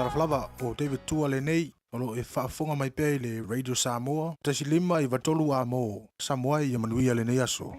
Talofa lava, o David Tua lenei, o lo o e faafofoga mai pea i le Radio Samoa, 1.5 93 a mo Samoa ia manuia lenei aso.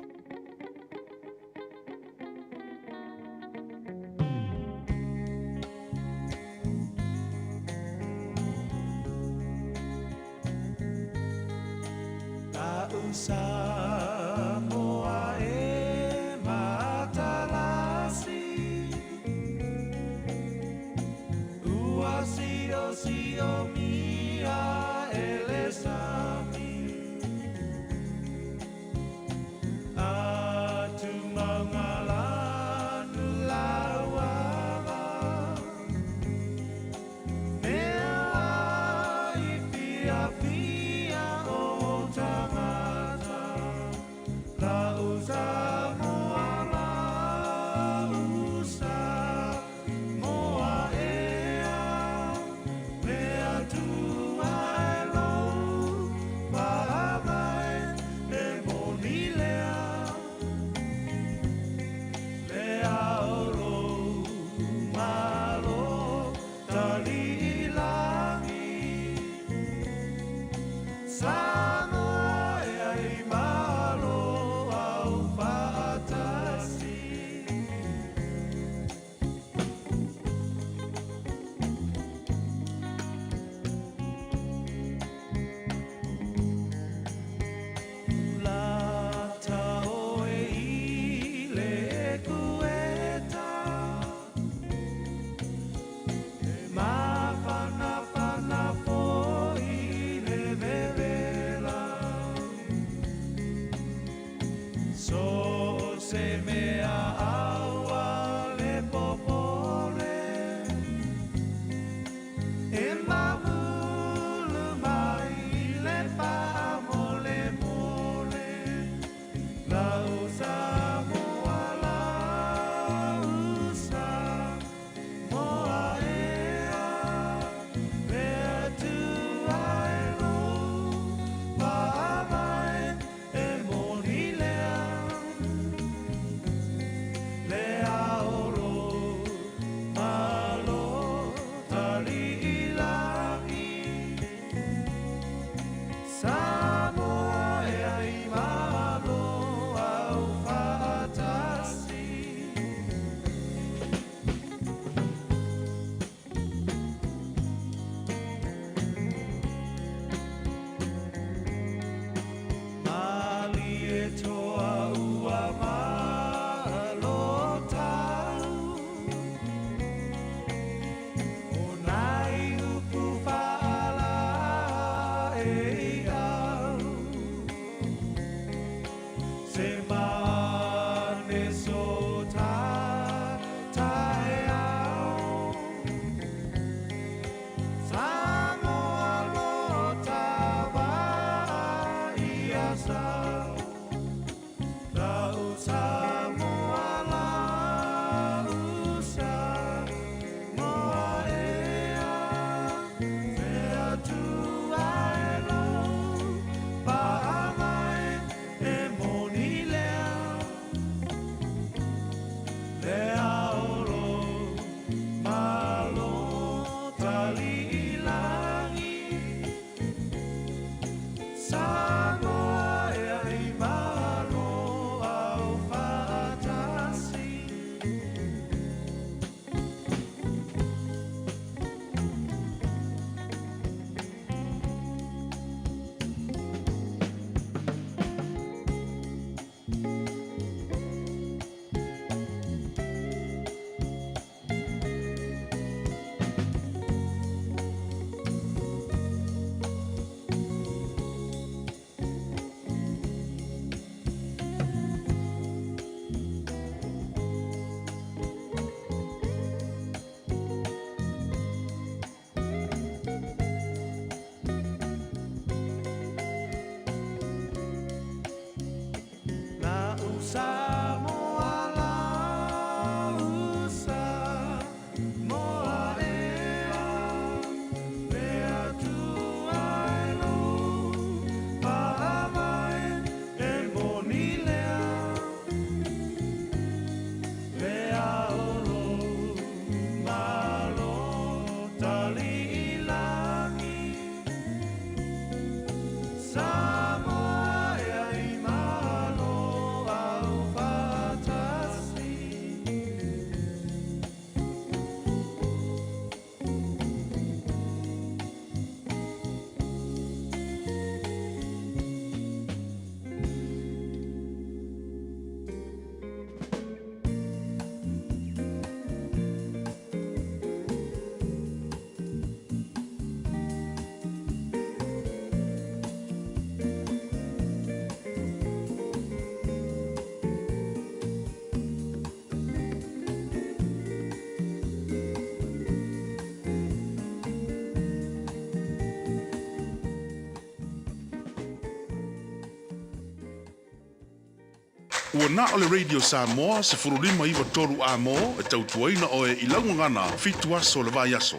Ua na o le Radio Samoa 1593 A-mo e tautuaina oe i lau gagana fitu aso le vaiaso.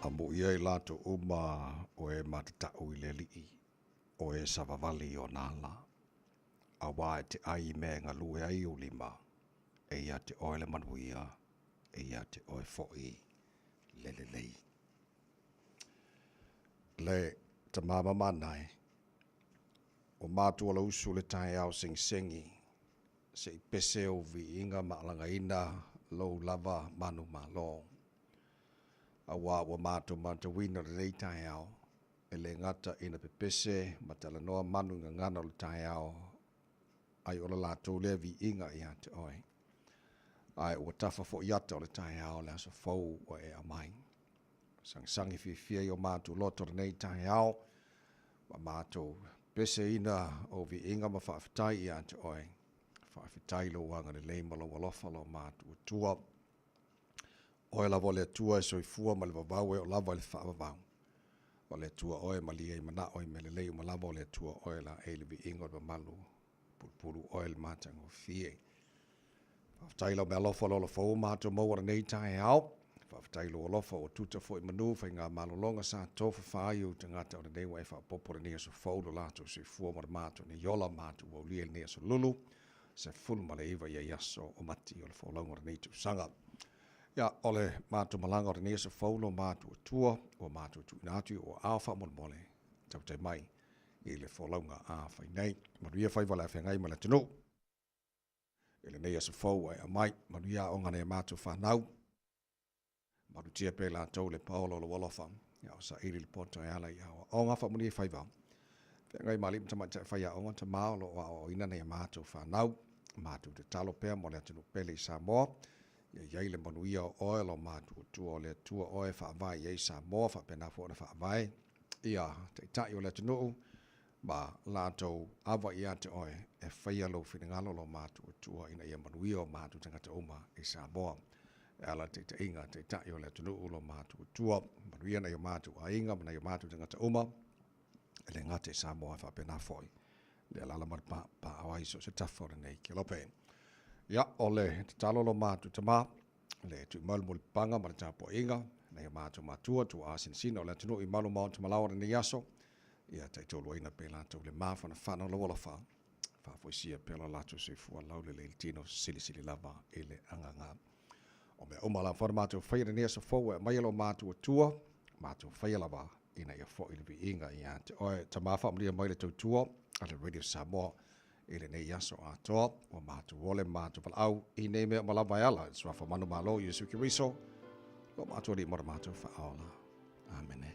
Amuia i latou uma o e matatau i le Alii, o e savavali i ona ala. Auā e te ʻai i mea e galue ai ou lima, e ia te oe le manuia, e ia te oe foʻi le lelei. Le Tama ma Manae, Ua matua le usu le taeao segisegi, se i pese ou viiga ma alagaina lou lava manumalo. Auā ua matou matauina lenei taeao, e le gata ina pepese ma talanoa manu i gagana o le taeao, ai o le latou lea viiga ia te oe. Ae ua tafa foi ata o le taeao le aso fou ua e aumai. Sagisagi fiafia i o matou loto lenei taeao, ma matou peseina ou viiga ma faafetai ia te oe. Faafetai lou agalelei ma lou alofa lo matou Atua. Oe lava o le Atua e soifua ma le vavau e oo lava i le faavavau. O le Atua oe e malie ai manao i mea lelei uma lava, o le Atua oe laei le viiga o le mamalu, pulupulu oe le matagofie. Faafetai lau mealofa o le ola fou o matou maua lenei taeao. Faafetai lou alofa ua tuta foi manu faiga malologa sa tofafa ai ou tagata o lenei ua e faaopoopo lenei aso fou lo latou soifua ma le matou nei ola matou ua ulia i lenei aso lulu 19 ia i aso o Mati o le folauga o lenei tausaga. Ia, o le matou malaga o lenei aso fou lo matou Atua ua matou tuuina atu i ou aao faamolemole tautai mai i le folauga a fai nei. Manuia faiva le afeagai ma le atunuu i lenei aso fou ua e aumai. Manuia aoga nai a matou fanau. Malutia pea i latou le paola o lou alofa, ia o saili le poto e ala i aoaoga faamanuia faiva. Feagai ma alii ma tamaitai faiaoga tama o lo o aoaoina nai a matou fanau. Matou tatalo pea mo le atunuu pele i Samoa, ia i ai le manuia o oe lo matou Atua o le Atua oe e faavae i ai Samoa, faapena foi ona faavae ia taitai o le atunuu ma latou ava ia te oe e faia lou finagalo lo matou Atua ina ia manuia o matou tagata uma i Samoa. E ala taitaiga taitai o le atunuu lo matou Atua, manuia nai o matou aiga ma nai o matou tagata uma, e le gata i Samoa e faapena foi le alala ma le paao ai so o se tafa o lenei kelope. Ia, o le tatalo lo matou tama, le tuumalu mo le paga ma le tapuaiga, nai o matou matua, tuaa sinasina o le atunuu i malu maota malaoa lenei aso, ia taitoluaina pe latou le mafanafana o lou alofa, faafoisia pea lo latou soifua laulelei le tino silisili lava i le agaga. O mea uma lava ona matou faia lenei aso fou e aumai e lo matou Atua, matou faia lava ina ia foi le viiga ia te oe. Tama faamanuia mai le tautua a le Radio Samoa. i lenei aso atoa. Ua matou ole ma matou valaau i nei mea uma lava e ala i le Suafa manumalo Iesu Keriso, lo matou Alii ma lo matou Faaola. Amene.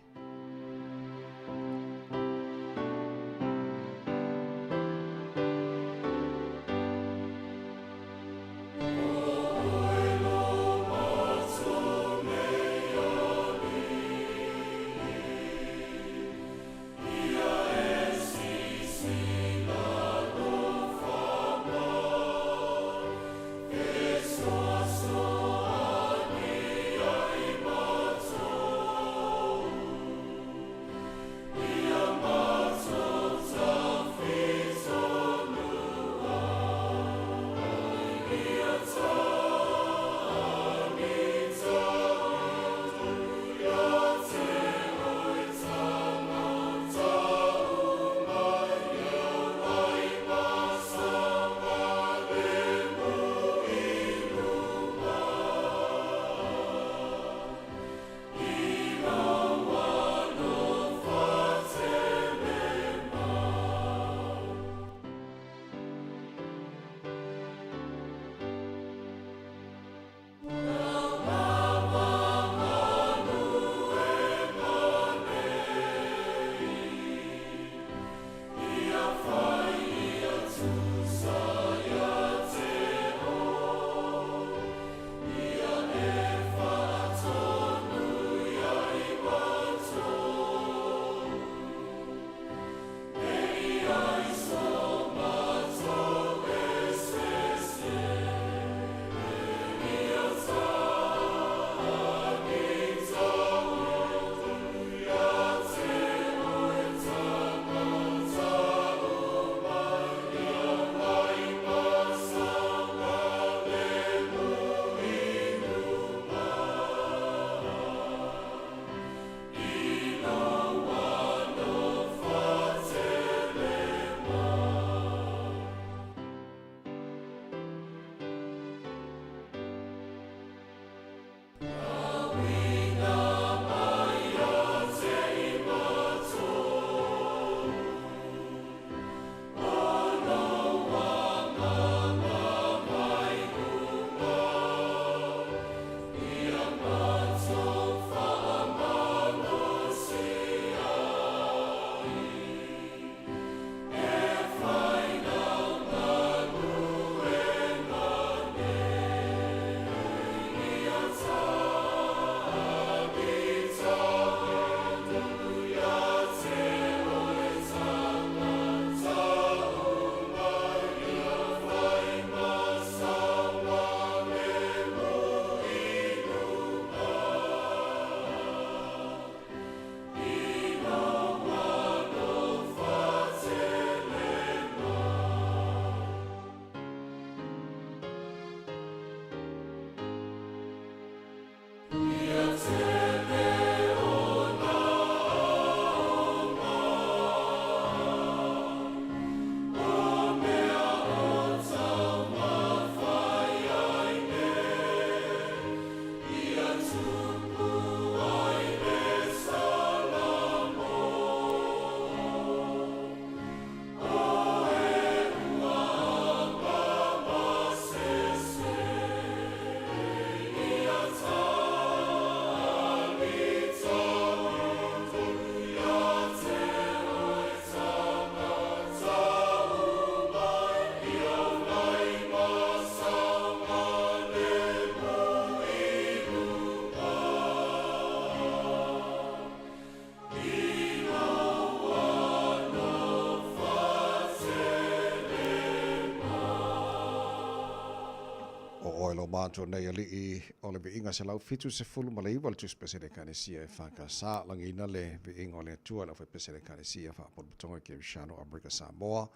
O oe lo matou nei Alii o le viiga 179 o le Tusi Pese a le Ekalesia EFKS, lagiina le viiga o le Atua i le Aufaipese'e a le Ekalesia Faapotopotoga Kerisiano Amerika Samoa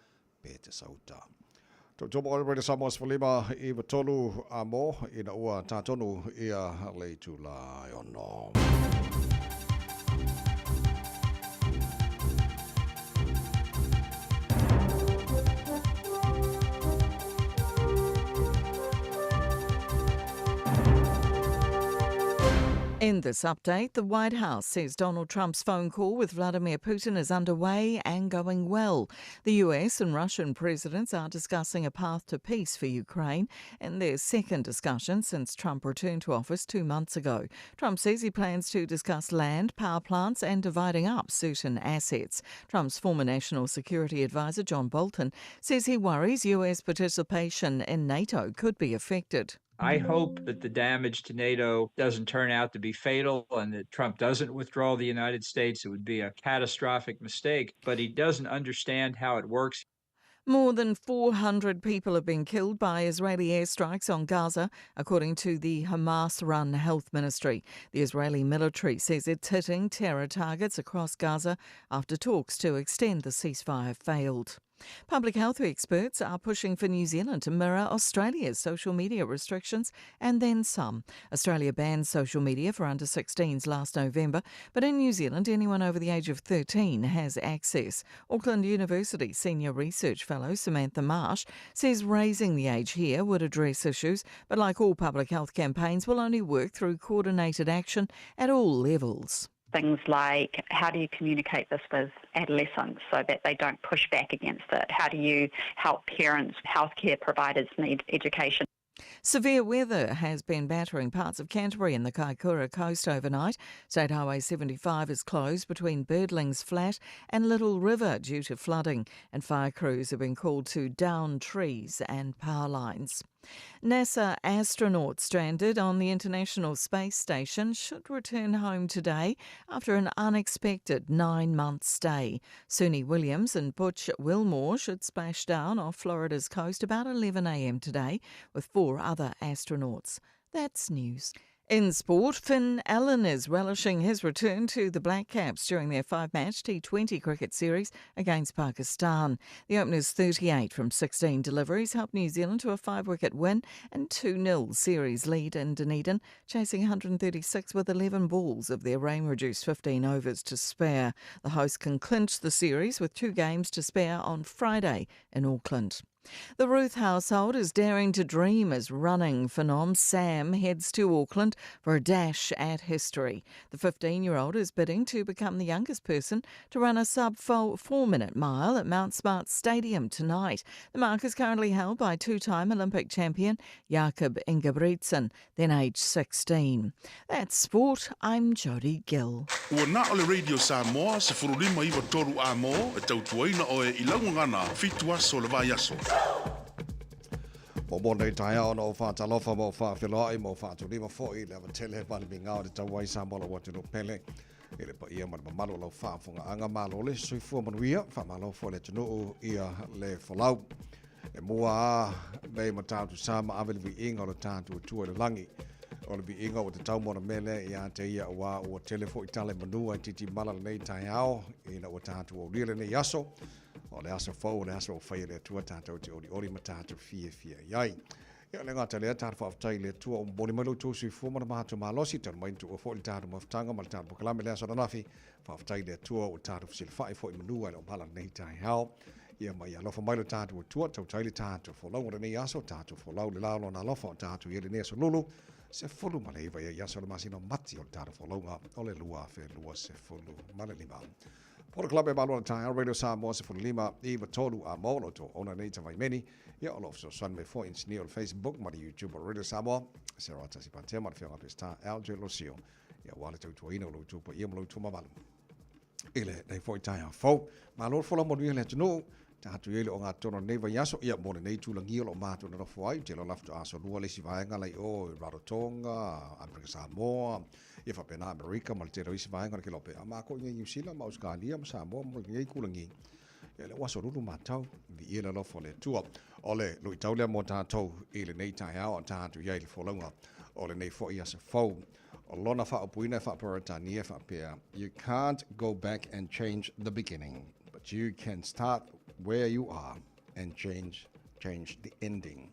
Petesauta. Toutou oe Radio Samoa 15 93 a mo ina ua tatonu ia le itula e ono. In this update, the White House says Donald Trump's phone call with Vladimir Putin is underway and going well. The US and Russian presidents are discussing a path to peace for Ukraine in their second discussion since Trump returned to office two months ago. Trump says he plans to discuss land, power plants, and dividing up certain assets. Trump's former national security advisor, John Bolton, says he worries US participation in NATO could be affected. I hope that the damage to NATO doesn't turn out to be fatal and that Trump doesn't withdraw the United States. It would be a catastrophic mistake, but he doesn't understand how it works. More than 400 people have been killed by Israeli airstrikes on Gaza, according to the Hamas run health ministry. The Israeli military says it's hitting terror targets across Gaza after talks to extend the ceasefire failed. Public health experts are pushing for New Zealand to mirror Australia's social media restrictions and then some. Australia banned social media for under 16s last November, but in New Zealand, anyone over the age of 13 has access. Auckland University Senior Research Fellow Samantha Marsh says raising the age here would address issues, but like all public health campaigns, will only work through coordinated action at all levels things like how do you communicate this with adolescents so that they don't push back against it? How do you help parents? Healthcare providers need education. Severe weather has been battering parts of Canterbury and the Kaikoura coast overnight. State Highway 75 is closed between Birdlings Flat and Little River due to flooding, and fire crews have been called to down trees and power lines. NASA astronauts stranded on the International Space Station should return home today after an unexpected nine month stay. Suni Williams and Butch Wilmore should splash down off Florida's coast about 11 a.m. today with four other astronauts. That's news. In sport, Finn Allen is relishing his return to the Black Caps during their five-match T20 cricket series against Pakistan. The opener's 38 from 16 deliveries helped New Zealand to a five-wicket win and 2-0 series lead in Dunedin, chasing 136 with 11 balls of their rain-reduced 15 overs to spare. The hosts can clinch the series with two games to spare on Friday in Auckland. The Ruth household is daring to dream as running phenom Sam heads to Auckland for a dash at history. The 15 year old is bidding to become the youngest person to run a sub four minute mile at Mount Smart Stadium tonight. The mark is currently held by two time Olympic champion Jakob Ingebrigtsen, then aged 16. That's sport. I'm Jodie Gill. Ua na o le Radio Samoa 1593 a mo e tautuaina oe i laugagana fitu aso le vaiaso. Mo mo nei taeao na o whātalofa mo whāwheloai mo whātulima foi le avatele ma le migao te tauai Samoa lou atunuu pele i le paia ma le mamalu o lau faafogaaga malo le soifua manuia faamalo foi le atunuu ia le folau e mua a nei ma tatou sa ma ave le viiga o le tatou Atua i le lagi o le viiga ua tatau mo na mea lea ia te ia auā ua tele foi tala i manu ae titimala lenei taeao ina ua tatou aulia lenei aso O le aso fou, o le aso ua faia e le Atua tatou te olioli ma tatou fiafia i ai. Ia le gata lea, tatou faafetai i le Atua ua momoli mai lo outou soifua ma le matou malosi, talu mai na tuua foi le tatou mafutaga ma le tatou polokalame i le aso ananafi. Faafetai i le Atua ua tatou fesilafai foi i manu ae le o mala lenei taeao. Ia ma ia alofa mai lo tatou Atua, tautai le tatou folau o lenei aso, tatou folau le la o lona alofa o tatou i ai lenei aso lulu, 19 ia i aso o le masina o Mati o le tatou folauga o le 2025. Polokalame Malo le Taeao Radio Samoa 15 i 3 a mo lo to ona nei tavaimeni ia o lo fesoasoani mai foi inisinia o le Facebook ma le YouTube o Radio Samoa Sarah Tasi Patea ma le Afioga Peseta Alger Losio ia ua le tautuaina o lo outou paia ma lo outou mamalu i lenei foi taeao fou. Malo le folau manuia le atunuu tatou i ai le ogatotonu o lenei vaiaso ia mo lenei itulagi o lo o matou nonofo ai te lo lafato aso lua le isi vaega lai o Rarotonga, Amerika Samoa, ia faapena Amerika ma le tele o isi vaega o le Kelope, a makou i inei i Niu Sila ma Ausekalia ma Samoa ma lenei itulagi. Ia lea ua aso lulu matau, viia le alofa o le Atua. O le luitau lea mo tatou i lenei taeao a tatou i ai i le folauga o lenei foi aso fou. O lona faaupuina e faa-Peretania e faapea, You can't go back and change the beginning, but you can start where you are and change, change the ending.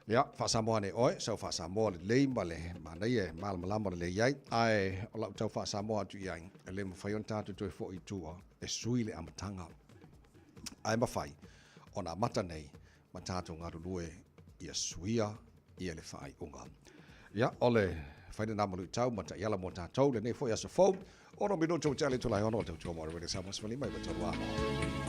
Ia, faa-Samoa nei oe, sau faa-Samoa lelei ma le manaia e malamalama lelei ai, ae o lau tau faa-Samoa atu i ai, e le mafai ona tatou toe foi i tua e sui le amataga. Ae mafai ona amata nei ma tatou galulue ia suia ia le faaiuga. Ia, o le fai lena maluitau ma taiala mo tatou lenei foi aso fou. Ono minutu ua tea le itula e ono o le tautua mo le Radio Samoa 15 93 Amoa.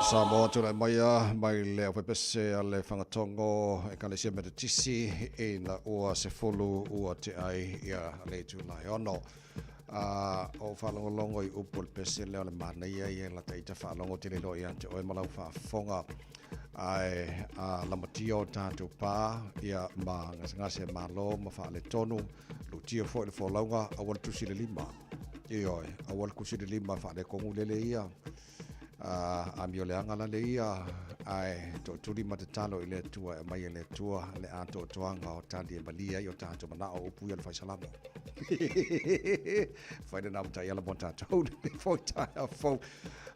Samoa tulai maia mai le aufaipisinisi a le Fagatogo Ekalesia Metotisi ina ua 10 ua tea ai ia le itula e ono. A o faalogologo i upu o le pese lea o le manaia ia la taita faalogo tele loa ia te oe ma lau faafofoga. Ae a lamatia o tatou pa ia ma gasegase malo ma faaletonu lutia foi le folauga aua le tusi le lima. Ioe, aua le tusi le lima faaletonu lele ia. A amio leaga la le ia Ae toʻatuli ma tatalo i le Atua e aumai e le Atua le atoatoaga o tali e malie ai o tatou manaʻo upu ia le faisalamo. Fai lena ma taiala mo tatou lenei foi taeao fou.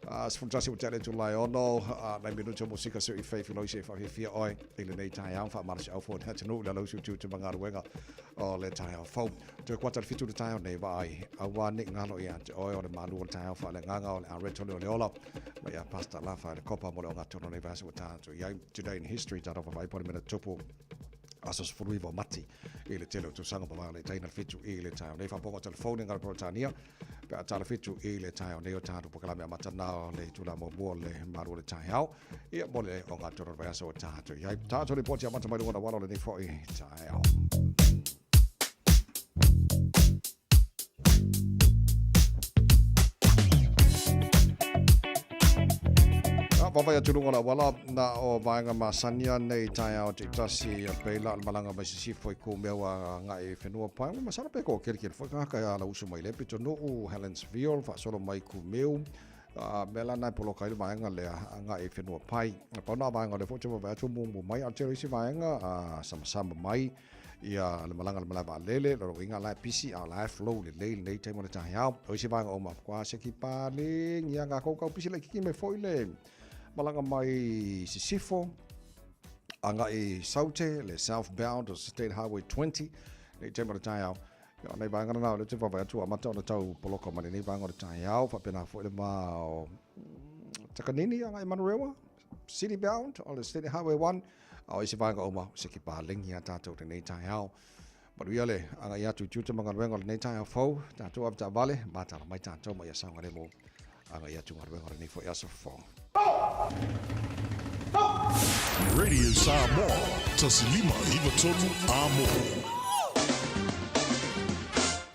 11 ua tea le itula e 6, nai minute o musika se i fai filoi se i faafiafia oe i lenei taeao faamalosi au foi le atunuu i lalo usu tiute ma galuega o le taeao fou. Toe kuata le 7 le taeao nei vaai, aua ne i galo ia te oe o le malu o le taeao faaleagaga o le areto le o le ola mai ia Pastor Lafa le kopa mo le ogatotonu o lenei vaiaso ua tatou i ai. Today in History, tatou vaavaai po o le mea na tupu aso 19 o Mati i le tele o tausaga ma le taina le 7 i le taeao nei. Faapoga o telefoni ngā Peretania pe a tala 7 i le taeao nei o tatou polokalame amata na o le itula muamua o le malu o le taeao ia mo le ogatotonu o le vaiaso ua tatou i ai. Tatou lipoti amata mai luga o na wala o lenei foi taeao. Vaavaai atu luga o le auala na o vaega masani a nei taeao taitasi ia peila le malaga mai sisifo i ku mea ua agai i whenua pai. Ua masalo pe ko kelikeli foi kaka ia ala usu mai le pitonuu Helensville faasolo mai Kumeu. Mea la nai poloka i le vaega lea agai i whenua pai. Pau na vaega o lea foi te vaavaai atu mumu mai a tele isi vaega samasama mai ia le malaga le malae vaalele, lona uiga la e pisi a o la e flow lelei lenei taimi o le taeao. O isi vaega uma, kua se ki paleng ia ngā koukou pisi laitiiti mai foi le malaga mai Sisifo agai Saute, le southbound o State Highway 20, nei taimi o le taeao. Ia, o nei vaega lena o lea ou te vaavaai atu ua amata ona tau poloka mai lenei vaega o le taeao, faapena foi le va o Takanini agai Manurewa, city bound o le State Highway 1, a o isi vaega uma, se ki palengi a tātou lenei taeao. Manuia le agai atu i tiute ma galuega o lenei taeao fou, tātou ave taavale, matala mai tātou ma ia saogalemu agai atu galuega o lenei foi aso fou. Radio Samoa, 1593 Amo.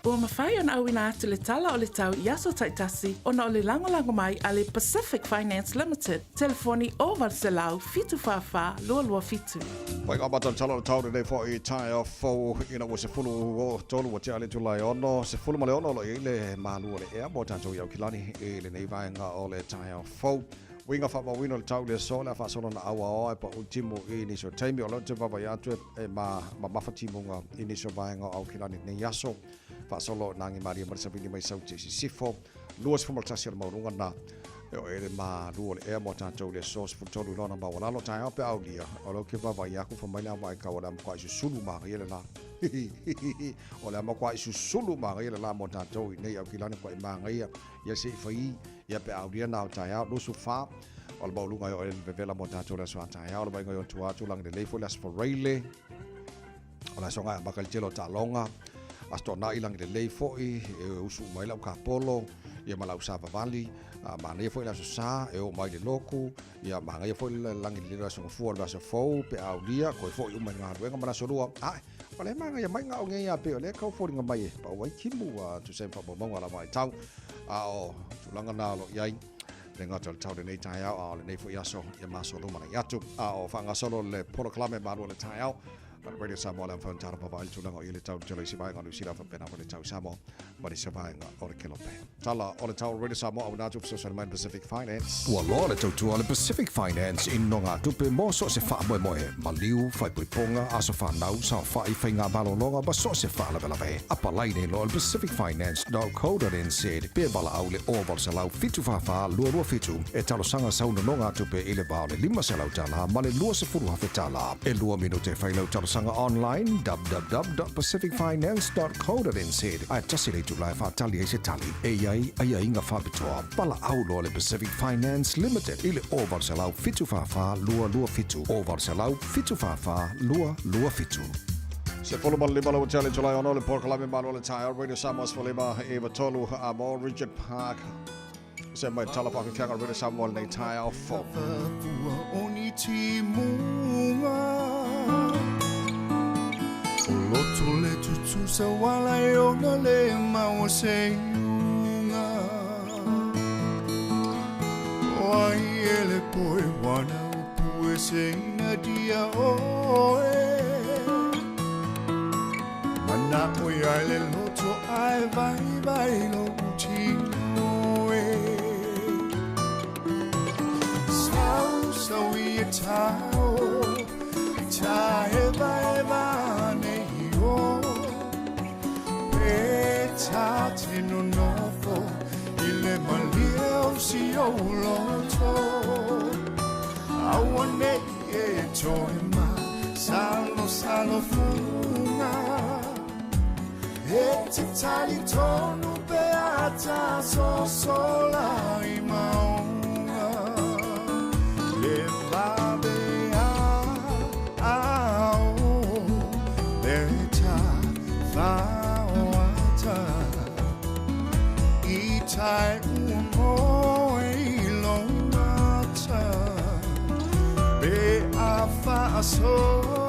Ua mafai ona auina atu le tala o le tau i aso taitasi ona o le lagolago mai a le Pacific Finance Limited, telefoni 0800 744 227. Pai ngā mata tala o tau lenei foi taeao fou ina ua sefulu o tolu ua tea le itula e 6, sefulu ma le 6 o lo o i ai le malu o le ea mo tatou i Aukilani i lenei vaega o le taeao fou. Uiga faamauina o le tau i le aso le a faasolo na auaoa e pau timu i nisi o taimi o lea ou te vaavaai atu e ma mamafa timuga i nisi o vaega o Aukilani nei aso. Faasolo na agi malie ma le savili mai Saute i Sisifo. 21 o le maualuga na e o ele malu o le ea mo tatou i le aso 13 i lona maualalo taeao pe aulia o lea ou te vaavaai aku fai mai le a vaai kau o le a matuai susulu magaia le la. O le a matuai susulu magaia le la mo tatou i nei Aukilani matuai magaia ia se i fai ia pe aulia na o taeao 24 o le maualuga e o ele vevela mo tatou le aso a taeao le vaaiga i ona tua atu lagi lelei foi le aso Faraile o le aso gai amaka i le tele o taaloga aso Toonai lagi lelei foi e usu uma ai lau kapolo ia ma lau savavali manaia foi le aso Sa e oo mai le loku ia manaia foi le lagi lelei o le aso Gafua o le aso fou pe aulia koe foi uma i le galuega ma le aso Lua ae o le manaia mai gao nei a pei o lea e tau foliga mai e pau ai timu tusa ai ma faamaumauga a la vaitau a o tulaga na o lo o i ai le gata o le tau lenei taeao a o lenei foi aso ia masolo ma lai atu a o faagasolo le polokalame malu o le taeao ma le Radio Samoa le amfau tala pava i tulaga o i le tau tele isi vaega o Niu Sila faapena foi le tau Samoa ma le isi vaega o le Kelope. Tala o le tau Radio Samoa auina atu fesoasoani mai le Pacific Finance. Ua loa le tautua a le Pacific Finance i nogatupe mo so o se faamoemoe, maliu, faaipoipoga, aso fanau, saofai, faiga malologa ma so o se faalavelave. Apalai nei loa i le pacificfinance.co.nz pe valaau i le 0800 744 227 e talosaga sau nonogatupe i le va o le $500 ma le $20,000. E lua minute e fai lau talosaga online www.pacificfinance.co.nz ae tasi le itula e faatali ai se tali e i ai aiaiga faapitoa. Valaau loa le Pacific Finance Limited i le 0800 744 227 0800 744 227. 15 lau tele July 6 le polokalame malu o le taeao Radio Samoa 15 i 3 a mo Richard Park se mai tala whakafianga Radio Samoa lenei taeao fou. O ni timuga O loto le tutusa wala e ona le maua se iuga O ai e le poe wana upu e se ina dia oe Mana o ia le loto ai vai vai lo utino e Sau sau i e tao I ta eva eva nei o Pe ta te nonofo I le malie o si o loto Aua nei e toe ma Salo salo funga E te tali tonu pe ata so sola i maunga Le vabe a ao Le ta whaoata I tai ua moe i lo mata Pe a whaasolo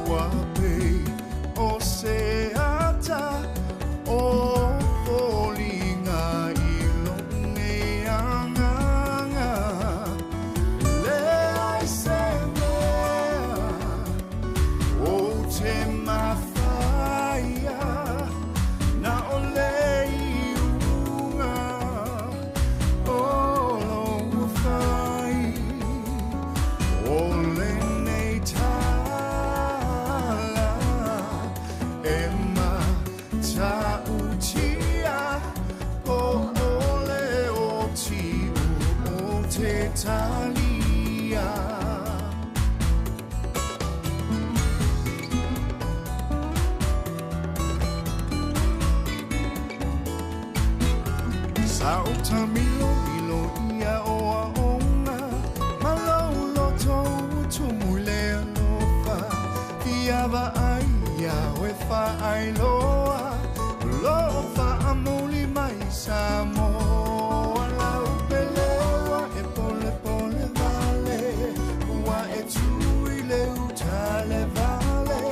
Ua pe o se ata O foliga i lo nei anganga Le ai se mea O te mawhaia Na o le iunga O lo whai O le nei tala E ma ta utia O o le o ti o te talia. Sa o ta milo milo ia o a onga Malo loto tumu le alofa Ia va ai ia o e fa ai loa Lofa a muli mai sa moa Lau pelewa e pole pole vale Ua e tui le utale vale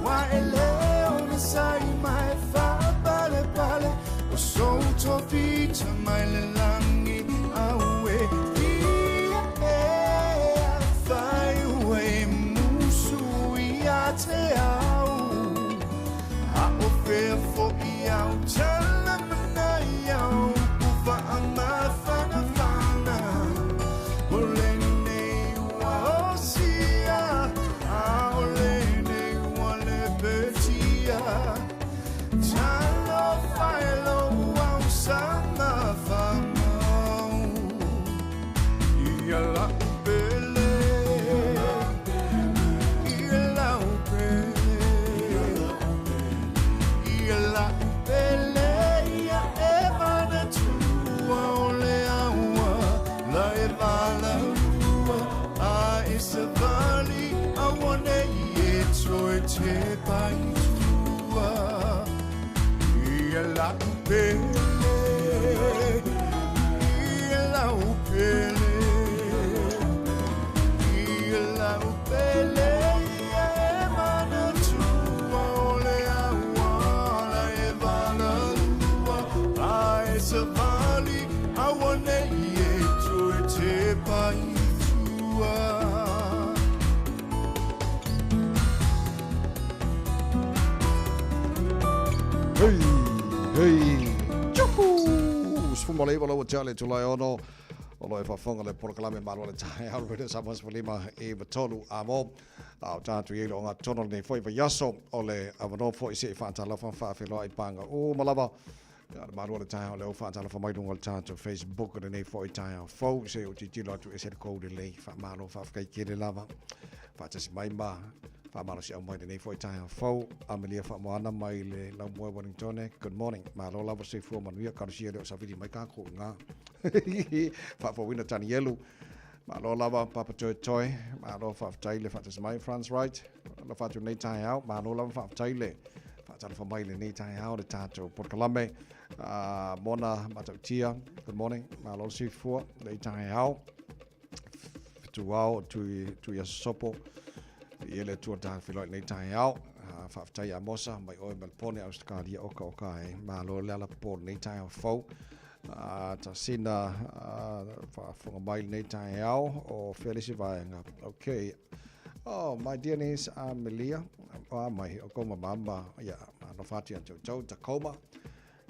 Ua e leo na sai mai fa pale pale O so tofita mai le langi aue Ia e a fai ue musu ia te au A o fea fo i au tala mana i au Ufa a mawhana whana O le nei ua osia A o le nei ua le petia Talo whaelo au sama whamau Ia la upele Ia la upele Ia la upele Ia e mana tua o le aua La e vala ua A e sa vali A wane i e toe te pai tua Ia la upele Ia la upele Ia la upele Ia e mana tua o le aua La e vala lua A e sa vali A wane i e toe te pai tua. Hei, hei, tjuhu! Sefuma le iva lau tea le Tulae ono, o lo e faafofoga le polokalame malo le taeao Radio Samoa 15 i 3 a mo. A o tātou i le o ngā tono lenei foi vaiaso o le avanoa foi se i faatalofa faafeiloai panga uma lava. Ia le malo le taeao le au faatalofa mai luga o le tātou Facebook lenei foi taeao fou se o titilo atu e se le kou lelei faamalo faafetai tele lava. Faatasi mai ma faamalosi au mai lenei foi taeao fou. Amelia Faamoana mai le Laumoe Wellingtone. Good morning. Malo lava soifua manuia. Kalosia le o safili mai kākou i ngā. Faafouina Tanielu. Malo lava Papa Toe Toe. Malo faafetai le faatasi mai Franz Wright. Alofa atu lenei taeao. Malo lava faafetai le faatalofa mai lenei taeao le tātou polokalame. Mona Matautia. Good morning. Malo le soifua lenei taeao. Fetuao tui, tui aso sopo. I ele tua tā whiloi lenei taeao. Faafetai a Mosa mai oe Melpone Australia oka oka e malo le ala po lenei taeao fou. Ta sina faafofoga mai lenei taeao o Felisi Vaega. Okay. Oh, my dear niece Amelia, o mai o koma mama, ia, alofa atu ia te outou, Tacoma.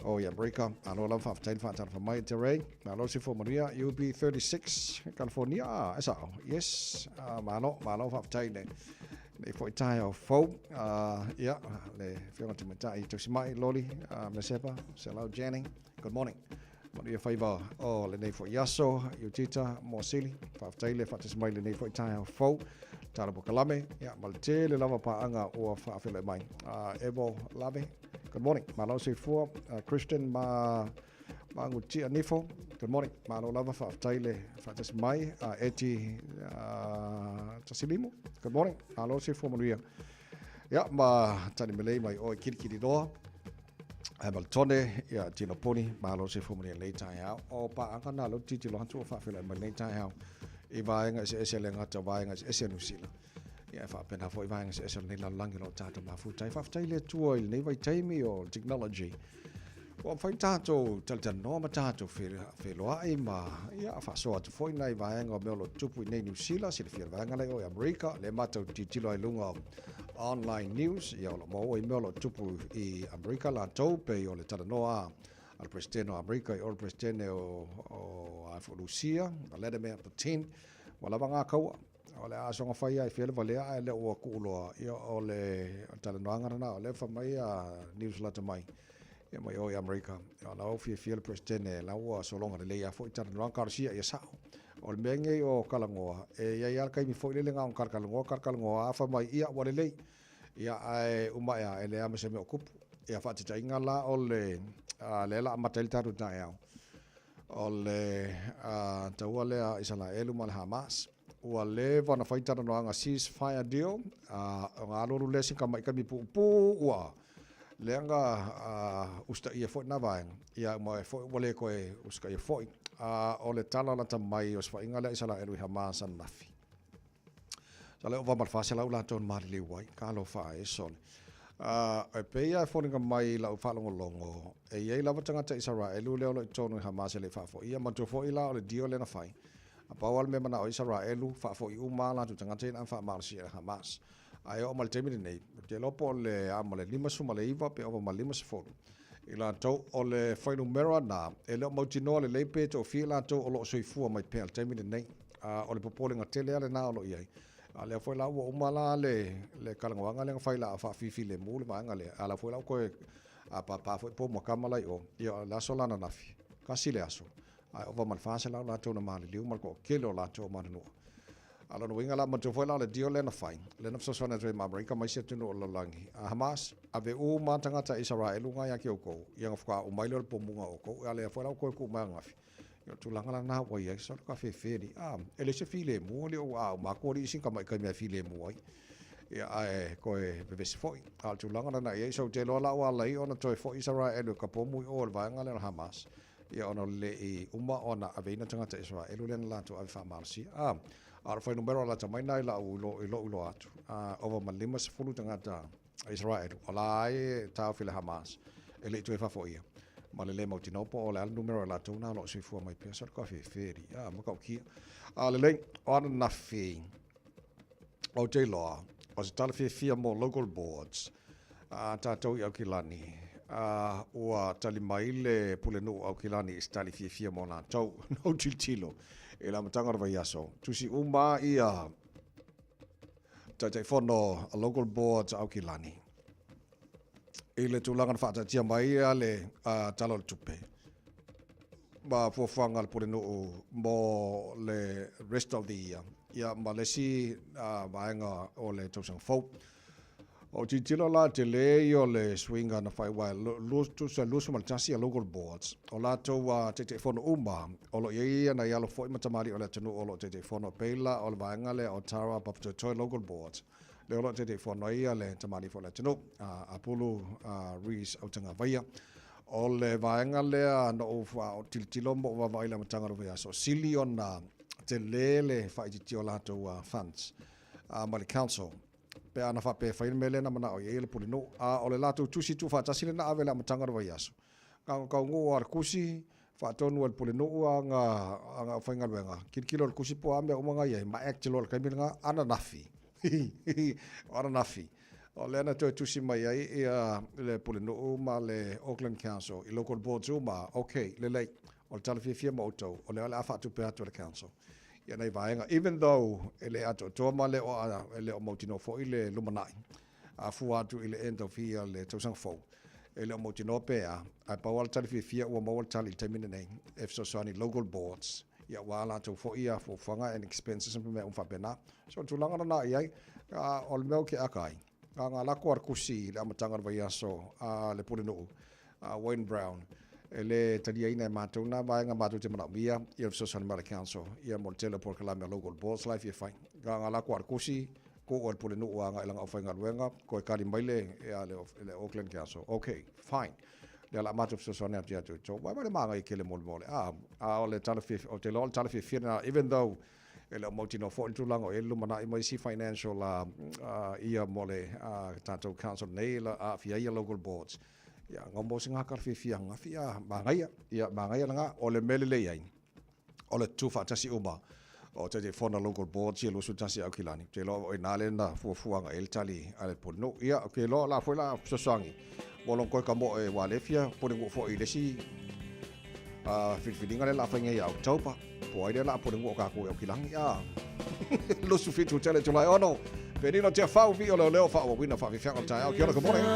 O i Amerika. Malo lava faafetai le faatalofa mai te Ray. Malo le soifua manuia. UB36 California. Ah, e sao. Yes. Ah, malo, malo faafetai le nei foi taeao fou. Ah, ia, le Afioga Tamaitai Tausimai Loli, ah, Mesepa, Selau Jani. Good morning. Manuia faiva o lenei foi aso, Iutita Moasili. Faafetai le faatasi mai lenei foi taeao fou. Tala Bokalame, ia, ma le tele lava paaga ua faafeiloai mai. Evo Lave, good morning. Malo soifua. Christian ma Magutia Nifo, good morning. Malo lava faafetai le faatasi mai. Eti Tasilimu, good morning. Malo soifua manuia. Ia, ma tani melei mai o i Kirikiri Roa. Ae ma le tone, ia, tino poni, malo soifua manuia lenei taeao. O paaga na lou tilotilo atu o faafeiloai mai lenei taeao i vaega eseese le gata o vaega eseese o Niu Sila. Ia, e faapena foi vaega eseese o lenei lalolagi o lo o tatou mafuta ai. Faafetai le Atua i lenei vaitaimi o technology. Ua mafai tatou talatalanoa ma tatou feloai ma ia, faasoa atu foi nai vaega o mea o lo o tutupu i nei Niu Sila, silafia le vaega lea i o i Amerika, lea matou tilotilo ai i luga o online news, ia o lo o maua i mea o lo o tupu i Amerika latou, pei o le talanoa a le Peresetene o Amerika i o le Peresetene o, o a foi Rusia, Vladimir Putin, ua lava ngā kaua. O le a soga fai ai fia le valea ae le ua kuu loa, ia o le talanoaga lena, o lea fai mai a news lata mai, ia mai o i Amerika. Ia o la ua fiafia le Peresetene, la ua sologa lelei a foi talanoaga talosia ia sao. O le mea nei o talanoa, e i ai lava le taimi foi lele na ona talatalanoa, talatalanoa lava fai mai, ia ua lelei. Ia ae uma ae lava, e leai lava ma se mea o tupu. Ia faataitaiga la o le, lea o le a amata ai le tatou taeao, o le taua lea a Isaraelu ma le Hamas. Ua leva ona fai talanoaga cease fire deal, ona alualu lea sina tamai taimi puupuu ua lea na usitaia foi lena vaega, ia ma foi ua le toe usitaia foi. O le tala lata mai o se faiga lea a Isaraelu i Hamas ananafi. Sa le ova ma le 400 latou na maliliu ai, talofa e sole. E pei lava e foliga mai i lau faalogologo, e i ai lava tagata Isaraelu lea o lo o i totonu i Hamas e le i faafoia. Manatua foi la o le deal lea na fai, a pau lava le mea manao ai Isaraelu, faafoi uma a latou tagata ia na faamalosia e le Hamas. Ae oo mai le taimi lenei, ou te iloa po o le a ma le 59 pe ova ma le 50 i latou o le fuainumera na, e le o mautinoa lelei pe toafia i latou o lo o soifua mai pea i le taimi lenei. O le popolega tele lava lena o lo o i ai. A o lea foi la ua uma la le, le talanoaga lea na fai la a faafifilemu le vaega lea, a o la foi la ua toe pāpā foi po ma tama la i o, ia o le aso la ananafi, tasi le aso, ae ova ma le 400 latou na maliliu ma le toatele o latou o Manunua. A o lona uiga la, manatua foi la o le deal lea na fai, lea na fesoasoani atu ai ma Amerika ma isi atunuu o le lalolagi, a Hamas, ave uma lava tagata Isaraelu na ia te outou, ia ona faatoa uma ai lea o le pomuga o outou, a o lea foi la ua toe tuu mai ananafi, Ia o le tulaga la lena ua i ai, solo ka fefeli. A, e leai se filemu, alii o a uma atu alii sina tamaitai mea filemu ai. Ia, ae toe vevesi foi. A o le tulaga lena i ai, so ou te iloa la ua ala ai ona toe foi Isaraelu e ka pomu i o i le vaega lea o le Hamas, ia ona le i uma ona aveina tagata Isaraelu lea na latou ave faamalosia. A, a o le fuainumera o lata mai lena i lau i lou iloa atu, a, ova ma le 50 tagata Isaraelu, o la ai e taofi le Hamas, e le i toe faafoia. Ma le le mautinoa po o le a le numera o i latou na o lo o soifua mai pea, so le kafe feri, a, matautia. A lelei, o ananafi, ou te iloa, o se tala fiafia mo local boards, a tatou i Aukilani, a, ua tali mai le Pulenuu o Aukilani i se tali fiafia mo latou. Na ou tilotilo i le amataga o le vaiaso, tusi uma ia Taitaifono a Local Boards Aukilani i le tulaga na faataatia mai ai le Tala o le Tupe ma fuafuaga a le Pulenuu mo le rest of the year, ia ma le isi vaega o le tausaga fou. O tilotilo la tele ia o le suiga na fai aua e tusa 21 local boards, o latou Taitaifono uma o lo o i ai nai alo foi ma tamalii o le atunuu o lo o Taitaifono, e pei la o le vaega lea o Tara Papatoetoe Local Boards, lea o lo o Taitaifono ai le tamalii foi o le atunuu, a Apulu Rees Autagavaia. O le vaega lea na ou tilotilo ma ou vaavaai i le amataga o le vaiaso, sili ona tele le faaitiitia o latou funds ma le council pe ana faapea e fai le mea lea na manao i ai le Pulenuu. A o le latou tusi tuufaatasi lea na ave i le amataga o le vaiaso, na ona taunuu lava o le tusi, faatonu e le Pulenuu ana aufaigaluega, tilotilo i le tusi po o a mea uma na i ai, ma act loa i le taimi lena, ananafi. O ananafi. O lea na toe tusi mai ai ia le Pulenuu ma le Auckland Council i Local Boards uma, ok, lelei, o le tala fiafia mo outou, o lea o le a faatupe atu e le Council ia nai vaega, even though e le atoatoa ma le o, e le o mautinoa foi le lumanai, a fua atu i le end of year le tausaga fou, e le o mautinoa pe a, ae pau lava le tali fiafia ua maua le tali i le taimi lenei e fesoasoani i local boards, ia aua a latou foi ia fuafuaga and expenses ma mea uma faapena. So o le tulaga lena i ai, o le mea ou te aka ai, a na lako a le kusi i le amataga o le vaiaso a le Pulenuu, a Wayne Brown, e le taliaina e matou na vaega matou te manaomia ia le fesoasoani mai a le Council ia mo le tele o polokalame a local boards la e fia fai. Na na lako a le kusi, ko oe le Pulenuu a agai i lana aufaigaluega, koe kali mai le, ia, le, le Auckland Council. Ok, fine. Lea la matou fesoasoani atu ia te outou. Vaai mai le māgai kele mo le mea o le a. A o le tala fiafia, ou te iloa o le tala fiafia lena, even though e le o mautinoa foi le tulaga o i ai le lumanai ma isi financial ia mo le tatou council nei e aafia ai local boards. Ia, ngau mo se ngā kala fiafia angafi a māgaia. Ia, māgaia langa, o le mea lelei ai, o le tuufaatasi uma o Taitaifono Local Boards ia 21 Aukilani. Ou te iloa o i ina lea na fuafuaga i ai le tali a le Pulenuu. Ia, ou te iloa o la foi la fesoasoani mo lona toe kamoe aua lea e fia pulenuu foi i le isi filifiliga lea o le a fai nei ia October. Po o ai lea o le a pulenuu o tatou i Aukilani. A 27 tele Julae 6. Penina Tiafau, viio leoleo faaauauina faafiafiaga o le taeao. Kia ora, good morning.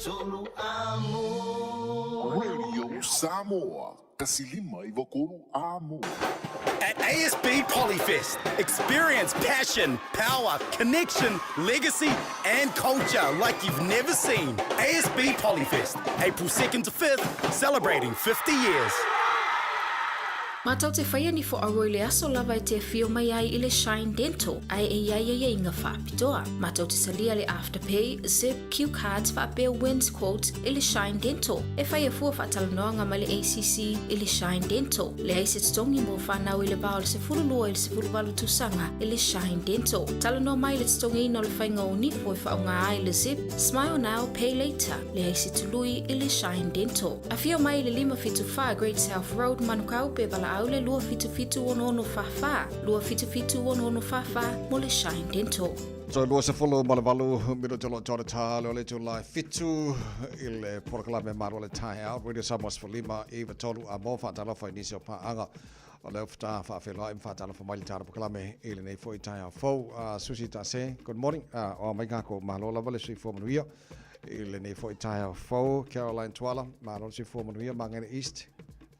tolu amo. Radio Samoa, 1 5 93 amo. At ASB Polyfest, experience passion, power, connection, legacy, and culture like you've never seen. ASB Polyfest, April 2nd to 5th, celebrating 50 years. Matou te faia ni fo i le aso lava e te afio mai ai i le Shine Dental ae e iai aiaiga faapitoa. Matou te talia le Afterpay, Zip, Q Cards faapea Wins Quotes i le Shine Dental. E faia fua faatalanoaga ma le ACC i le Shine Dental. Leai se totogi mo fanau i le va o le 12 i le 18 tausaga i le Shine Dental. Talanoa mai i le totogiina o le faiga o nifo e faaaoga ai le Zip, Smile Now, Pay Later. Leai se tului i le Shine Dental. Afio mai i le 574 Great South Road, Manukau pe valaau le 277 6644, 277 6644 mo le Shine Dental. So 28 minuti o lo tore tā le o le tū lai 7 i le porokalame malo le taeao Radio Samoa 15 93 a mo whaatalofa i nisi o pāanga o leo whata whaawhelai ma whaatalofa mai le tāra porokalame i lenei foi taeao fou. Susi Tase, good morning. O mai ngako malo lava le soifua manuia i lenei foi taeao fou. Caroline Tuala, malo le soifua manuia, Mangere East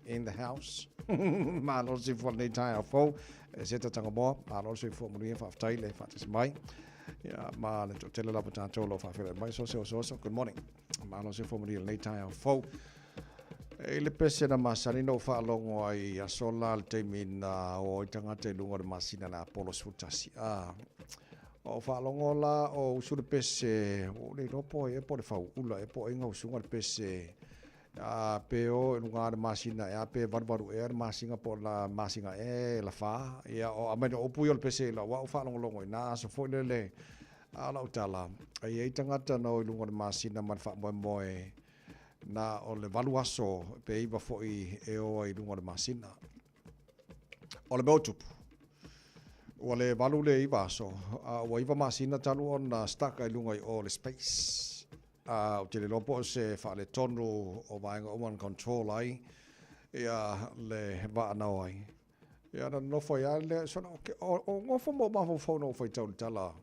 in the house. Malo le soifua lenei taeao fou. E se tatanga moa, malo le soifua manuia whaaftai le whaatasi mai. Ia, ma le toatele lava tātou lo whaawhela mai. So se oso oso, good morning. Malo le soifua manuia lenei taeao fou. E le pese na masani no whaalongo ai a sola le taimi na o i tangata i lunga o le masina na Apollo 11. Ah, o whaalongo la o usu le pese, o le ropo e po le whau ula, e po e ngau sunga le pese, a pe o e lunga le masina e a pe varuvaru e le masinga po la masinga e la wha. Ia o amai no opu i o le pese la wa o whaalongo longo i nā aso foi lele a lau tala. Ai e tangata na o i lunga o le masina ma le wha moe moe na o le valu aso pe iwa foi e o ai lunga o le masina. O le mea o tupu. Ua le valu le iwa aso. A ua iwa masina talu ona stuck ai lunga i o le space. A o te le lopo o se whaale tonu o vaenga o man control ai ia le vaanao ai. Ia na nofo ia le so o, o, o ngofo mo mafo no fai tau le tala.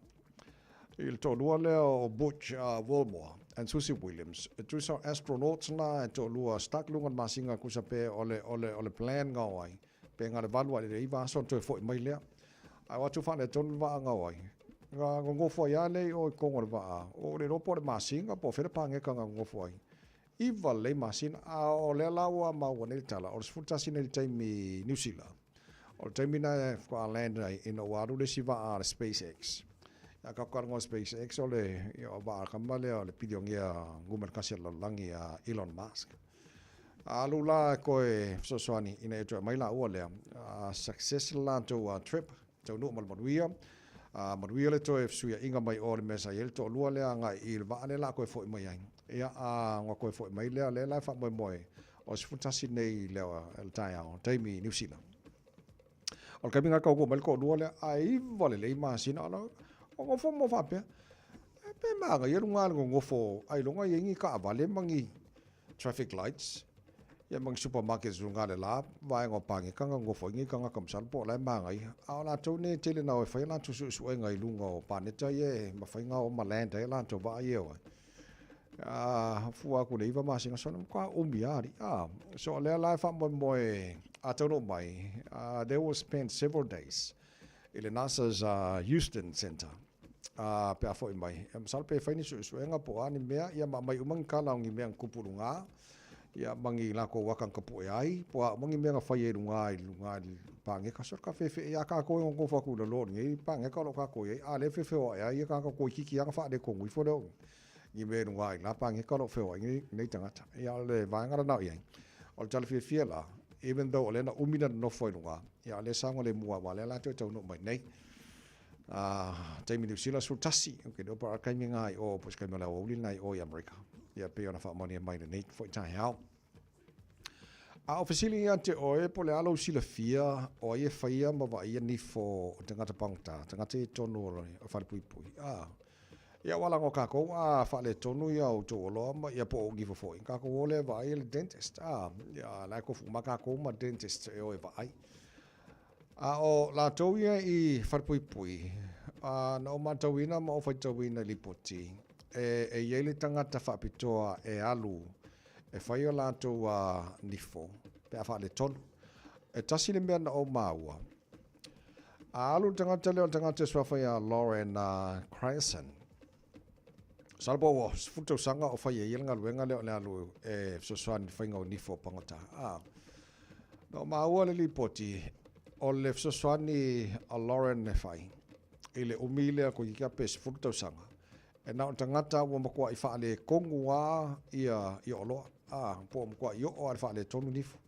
I le toʻalua lea o Butch Wilmore and Susie Williams. E tusa astronauts na e toʻalua stuck luga le masiga kusa pe o le plan gao ai. Pe ngā le valu a le iwa aso toe foi mai lea. Ai watu whane tonu le waa ngao ai. Ngā ngongofo ai a lei o i kongo le waa. O le ropo le masinga po whera pāngeka ngā ngongofo ai. Iwa le masina a o lea laua maua nei le tala. O le 11 nei le taimi New Zealand. O le taimi na e whaka land ai ina ua alu le si waa a le SpaceX. Ia ka karango SpaceX o le ia o waa kama lea o le piliongia nguma le kasi lalolagi a Elon Musk. Alu la koe fesoasoani ina ia toe mai la ua lea. Success la latou trip taunuu ma le manuia. Manuia le toe fesuiaiga mai o le mea sa i ai le toalua lea agai i le vaa lea la koe fo'i mai ai. Ia a ua koe fo'i mai lea lea la e faamoemoe o 11 nei lea le taeao taimi New Zealand. O le taimi lena taunuu mai le toalua lea ae 9 lelei masina ona o gofo mo faapea. E pe magaia luga le gogofo ailoga i ai ni taavale ma ni traffic lights ia ma ni supermarkets luga le la vaega o pageka gogofo ai ni tagata masalo po o la e magaia. A o latou nei e tele na o e fai latou suesuega i luga o paneta ia e mafai ona o ma land ai latou vaa ia o ai. Fua aku le 9 masina so na ka umi a ali. So lea la e faamoemoe a taunuu mai, they will spend several days i le NASA's Houston Center. Pe a fo'i mai. E masalo pe fai ni suesuega po o a ni mea, ia ma aumai uma ni kala o ni mea na tupu luga, ia ma ni latou aka na tapu'e ai, po o a uma ni mea na fai ai luga i luga i le pageka. So ka fefe ia kākou e gogofo atu i lalo o lenei pageka o lo o kākou i ai, a lea e fefeoa'i ai ia tagata toeitiiti lava na faaletonu ifo lea o ni mea i luga i la pageka o lo o feoai nei, nei tagata. Ia o le vaega lena o i ai. O le tala fiafia la, even though o lea na umi na nonofo ai luga, ia o lea saoga le mua aua lea latou e taunuu mai nei. Taimi New Zealand 11, okay, le opa kaimi ngā i o, po se kaimi o le aoauli lena i o i Amerika. Ia pei ona faamaonia mai lenei foi taeao. A o fesili ia te oe, po le a lou silafia o ai e faia ma vaaia nifo o tagata pagota, tagata ia i totonu o le falepuipui. Ia ua lago kākou a faaletonu ia outou oloa ma ia po o ou nifo foi. Kākou o lea vaai e le dentist. Ia la e kofu uma kākou ma dentist e o e vaai. A o latou ia i falepuipui, na ou matauina ma ou faitauina i lipoti, e, e i ai le tagata faapitoa e alu e fai o latou nifo pe a faaletonu. E tasi le mea na ou maua, a alu le tagata lea o le tagata e suafa ia Lauren Cryerson, masalo po ua 10 tausaga o fai e ia le galuega lea o le alu e fesoasoani i le faiga o nifo pagota. Na ou maua le lipoti o le fesoasoani a Lauren e fai i le umi lea toeitiiti lava pe 10 tausaga, e na o tagata ua matuai faaletonu lava ia oloa, po ua matuai oo lava i le faaletonu nifo.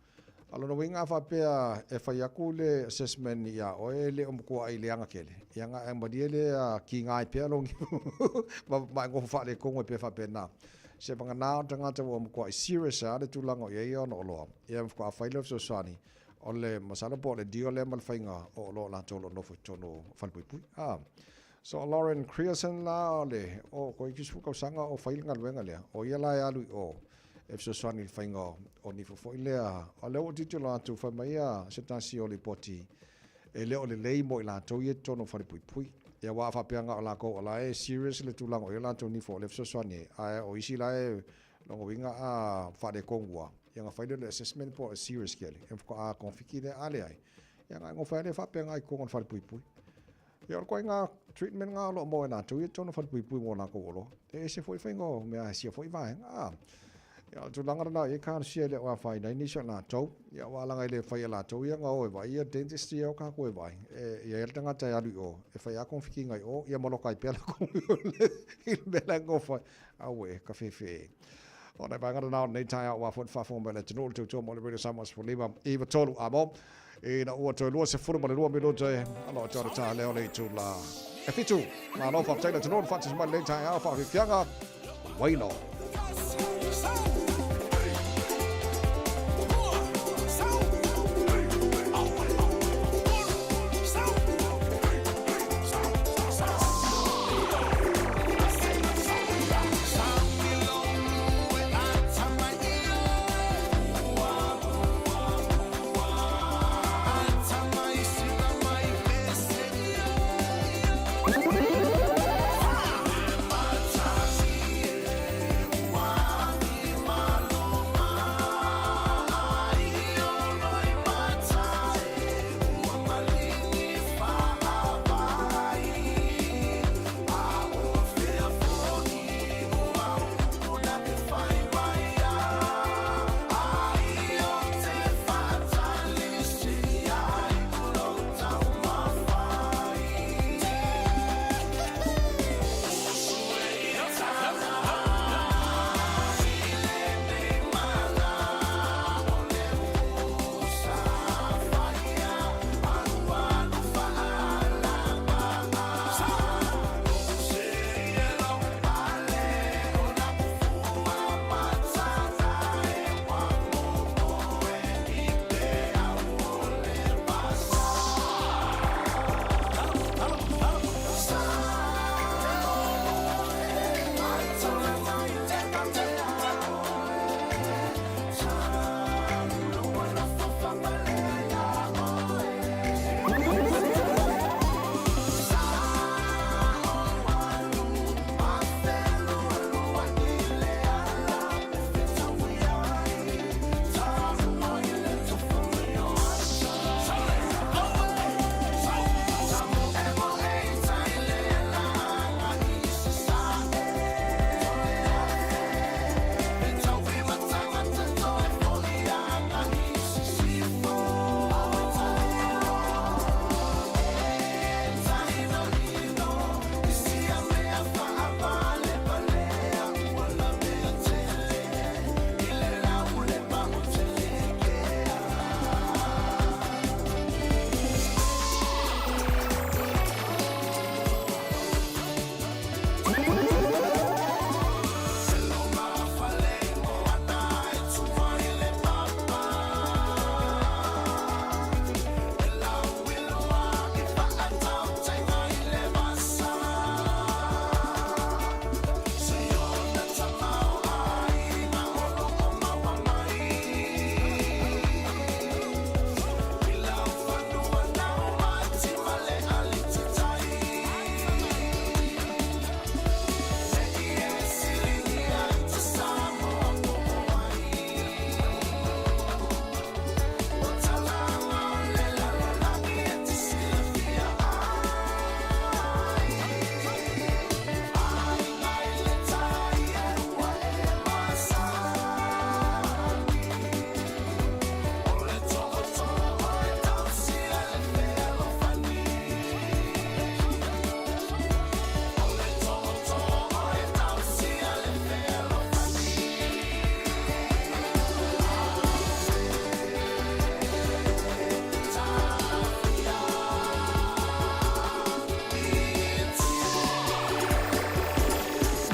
A o lona uiga a faapea e fai atu le assessment ia oe e le o matuai leaga tele, ia ona e malie lea kiga ai pea lou nifo ma e nofo faaletonu ai pea faapena. Seivagana o le tagata ua matuai serious lava le tulaga o i ai ona oloa, ia faatoa fai lea o le fesoasoani. O le masalo po o le deal lea ma le faiga o oloa o latou o lo o nofo i totonu o falepuipui. So o Lauren Creason la o le o toeitiiti 10 tausaga o fai le galuega lea, o ia la e alu i o e fesoasoani i le faiga o nifo foi lea. O lea ua tilotilo atu fai mai ia se tasi o lipoti e le o lelei mo i latou ia i totonu o falepuipui. Ia aua a faapea na o latou o la e serious le tulaga o i ai o latou nifo o lea e fesoasoani ai, ae o isi la e lona uiga a faaletonu lava, ia ona fai lea o le assessment po o le serious tele, ia faatoa togafiti lea, a leai, ia ona e nofo ai lea faapena i totonu o le falepuipui. Ia o le ituaiga treatment lena o lo o maua e latou ia i totonu o falepuipui mo latou oloa. E ese foi faiga o mea e sia foi vaega. A, ia o le tulaga lena i ai talosia e le o afaina ai nisi o latou. Ia aua leaga e le fai e latou ia ona o e vaai ia dentist ia o tatou e vaai. E i ai le tagata e alu i o, e fai lava togafitiga i o, ia ma loka ai pea latou i le mea la e nonofo ai. Auē, ka fefe. O nai vaega lena o lenei taeao aua foi le faafofoga mai a le atunuu, le tautua mo le Radio Samoa 15 i 3 amo. Ina ua toe 22 minute alo atu le tā lea o le itula e 7. Malo faafetai le atunuu le faatasi mai lenei taeao faafiafiaga. Waino.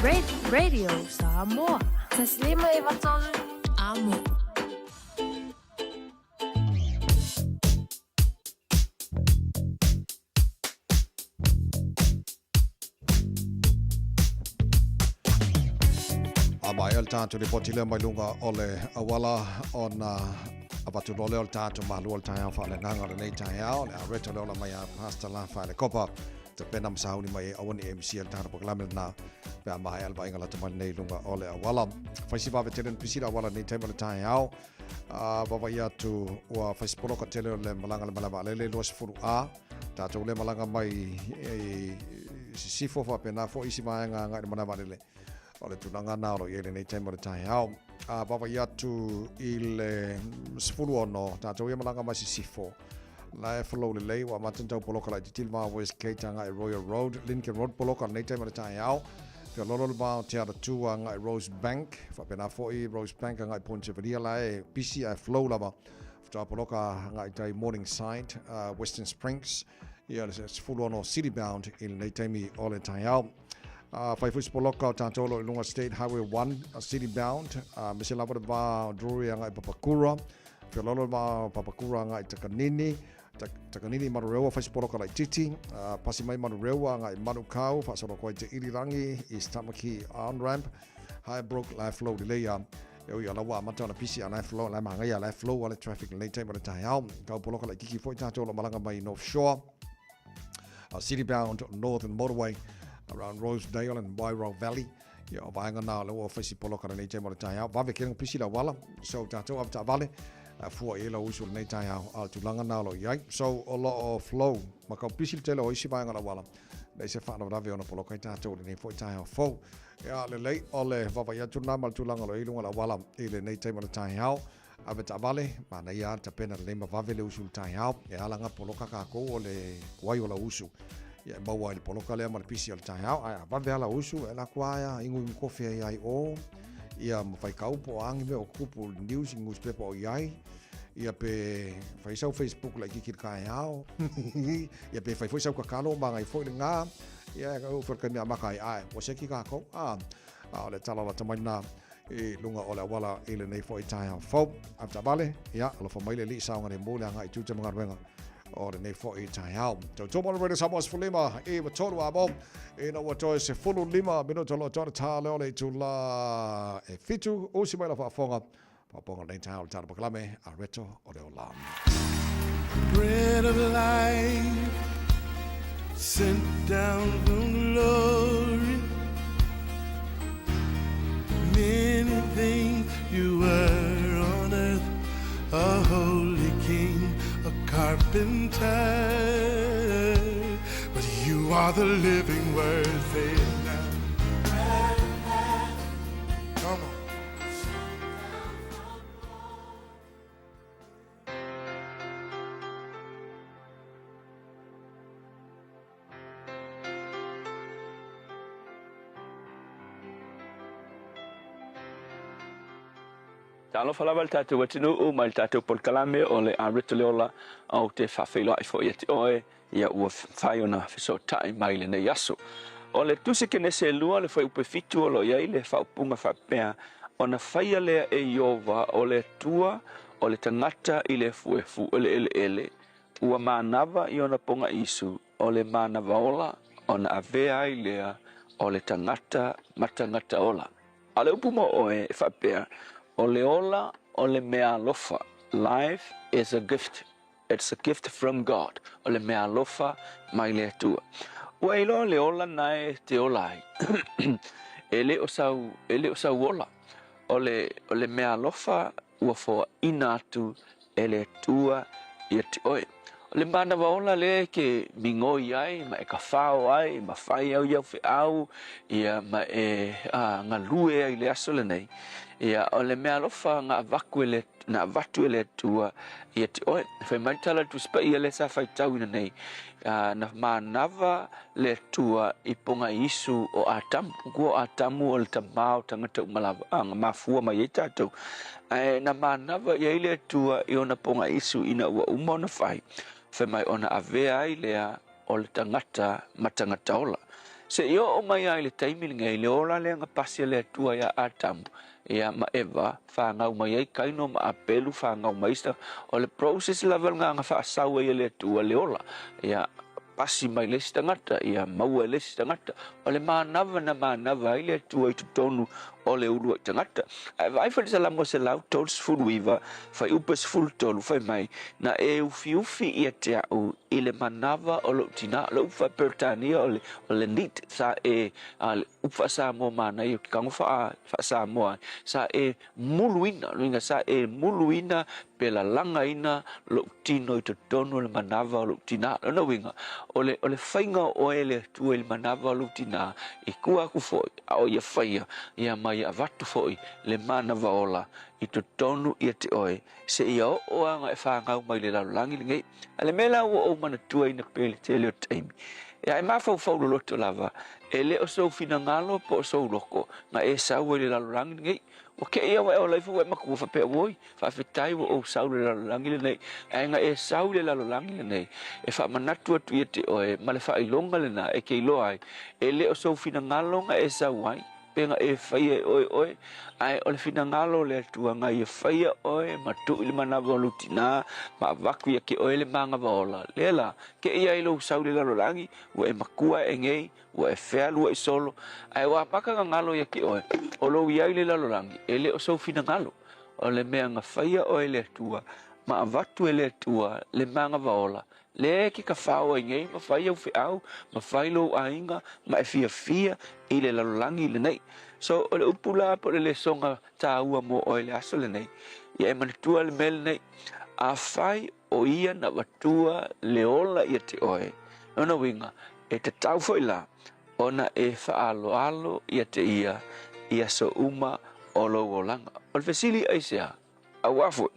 Radio Samoa. 1 5 9 3 Amo. A mai o le tātou ripoti lea mai luga o le auala ona avatu loa lea o le tātou malua o le taeao faaleagaga o lenei taeao, le areto le ola mai a Pastor Lafa le Kopa tapena ma sauni mai e aua ne i misia le tātou polokalame lena pe a maea le vaaiga lata mai lenei i luga o le auala. Fai si vave tele na pisi le auala lenei taimi o le taeao. A vaavaai atu ua fai si poloka tele o le malaga le malae vaalele 20 A. Tatou le malaga mai i sisifo faapena foi isi vaega agai i le malae vaalele. O le tulaga na o lo o i ai lenei taimi o le taeao. A vaavaai atu i le 16, tatou ia malaga mai sisifo. La e flow lelei, ua amata ona tau poloka laitiiti le va o Westgate agai i Royal Road, Lincoln Road poloka lenei taimi o le taeao. Feololo le va o Te Atatū agai Rosebank, faapena foi Rosebank agai Pontevedra la e busy ae flow lava. Faatoa poloka agai tai Morningside, Western Springs, ia le 16 City Bound i lenei taimi o le taeao. Fai foi se poloka o tatou o lo o i luga State Highway 1 City Bound, aemaise lava le va o Drury agai Papakura, Feololo le va o Papakura agai Takanini, Takanini i Manurewa fai se poloka laitiiti, pasi mai Manurewa agai Manukau, faasolo atu ai Te Irirangi, East Tamaki on-ramp, Highbrook, la e flow lelei a e ui o la ua amata ona pisi a la e flow, la e manaia la e flow a le traffic lenei taimi o le taeao. Kau poloka laitiiti foi tatou o lo o malaga mai North Shore, City bound Northern Motorway around Rosedale and Wairau Valley. Ia, o vaega na o le ua fai si poloka lenei taimi o le taeao. Vave kele pisi le auala. So, tatou avetaavale, fua i ai lau usu lenei taeao. A o le tulaga na o lo o i ai. So, o lo o flow ma kau pisi le tele o isi vaega o le auala. Leai se faalavelave ona poloka ai tatou i lenei foi taeao fou. Ia, lelei, o le vaavaai atu lena ma le tulaga o lo o i ai luga o le auala i lenei taimi o le taeao. Avetaavale, manaia lava tapena lelei ma vave le usu i le taeao. E ala ga poloka kākou o le kuai o lau usu. Ia e maua ai le poloka lea ma le pisi o le taeao. Ae a vave lava lau usu, e alu atu lava ia inuinu kofi ai ai o, ia ma fai kau po o a ni mea o tutupu i le news, i newspaper o i ai. Ia pe fai sau Facebook laitiiti i le taeao. Ia pe fai foi sau tatalo ma agai foi lena. Ia e oo foi i le taimi e amata ai, ae ua seki kākou. A o le tala lata mai lena i luga o le auala i lenei foi taeao fou. Avetaavale, ia, alofa mai le Alii saogalemu le agai i tiute ma galuega o lenei foi taeao. Tautua mo le Radio Samoa 15 i 3 amo, ina ua toe 15 minuto loa toa tā leo le itula e 7, usi mai la faafofoga, faafofoga lenei taeao le tala pakalame a Reto o le Ola. Bread of life sent down from glory. Many things you were on earth, a holy king, a carpenter. But you are the living word, say it now. Come on. Talofa lava le tatou atunuu mai le tatou polokalame o le a Rito le Ola ou te faafeiloai foi ia te oe ia ua mafai ona fesootai mai lenei aso. O le Tusi Kenese e 2 le fuaiupu e 7 o lo o i ai le faaupuga faapea, Ona faia lea e Ieova o le Atua o le tagata i le efuefu o le eleele, ua manava i ona pogaisu o le manava ola, ona avea ai lea o le tagata ma tagata ola. A o le upu mo oe e faapea, o le ola o le meaalofa, life is a gift. It's a gift from God, o le meaalofa mai le Atua. Ua e iloa le ola na e te ola ai. E le o sau, e le o sau ola. O le, o le meaalofa ua foaina atu e le Atua ia te oe. O le manawa ola lea e ke migoi ai ma e kafao ai ma fai au iau feau ia ma e galue ai i le aso lenei. Ia, o le meaalofa na avatu e le na avatu e le Atua ia te oe. Fai mai le tala a le Tusi Paia lea sa faitauina nei, na manava le Atua i pogaisu o Atamu. Kua o Atamu o le tama o tagata uma lava, na mafua mai ai tatou. Ae na manava i ai le Atua i ona pogaisu ina ua uma ona fai, fai mai ona avea ai lea o le tagata ma tagata ola. Seia oo mai lava i le taimi lenei, le ola lea na pasi e le Atua ia Atamu ia ma Eva, fanau mai ai Kaino ma Apelu, fanau mai isi tagata. O le process lava lena na faasau ai e le Atua le ola, ia pasi mai le isi tagata, ia maua e le isi tagata. O le manava na manava ai le Atua i totonu o le uluai tagata. Ae vaai foi i le Salamo 139, fuaiupu e 13, fai mai, Na e ufiufi ia te au i le manava o lou tinā. O le upu faa-Peretania o le, o le neat, sa e, a le upu faa-Samoa manaia, ou te tago faa, faa-Samoa ai, sa e muluina, lona uiga sa e muluina pe lalagaina lou tino i totonu o le manava o lou tinā. Lona uiga, o le, o le faiga o oe e le Atua i le manava o lou tinā, i tua atu foi, a o ia faia, ia ma ia avatu foi le manava ola i totonu ia te oe, seia oo lava e fanau mai i le lalolagi lenei. A le mea la ua ou manatuaina pea i le tele o taimi, ia e mafaufau loloto lava, e le o sou finagalo po o sou loko na e sau ai i le lalolagi lenei. Ua te i lava e ola ifo ua e matua faapea, Oi, faafetai ua ou sau i le lalolagi lenei. Ae na e sau i le lalolagi lenei, e faamanatu atu ia te oe ma le faailoga lena e te iloa ai, e le o sou finagalo na e sau ai, pe na e faia e oe oe, ae o le finagalo o le Atua na ia faia oe ma tuu i le manava o lou tinā ma avatu ia te oe le manava ola. Lea la, te i ai lou sau i le lalolagi, ua e matua ae nei, Ua e fealuai solo, ae ua amata ona galo ia te oe, o lou i ai i le lalolagi, e le o sou finagalo. O le mea na faia oe e le Atua, ma avatu e le Atua le manava ola, lea e te tafao ai nei ma fai au feau, ma fai lou aiga, ma e fiafia i le lalolagi lenei. So, o le upu la po o le lesoga taua mo oe i le aso lenei, ia e manatua le mea lenei, afai o ia na avatua le ola ia te oe, lona uiga, E tatau foi la ona e faaaloalo ia te ia i aso uma o lou olaga. O le fesili aisea? Auā foi,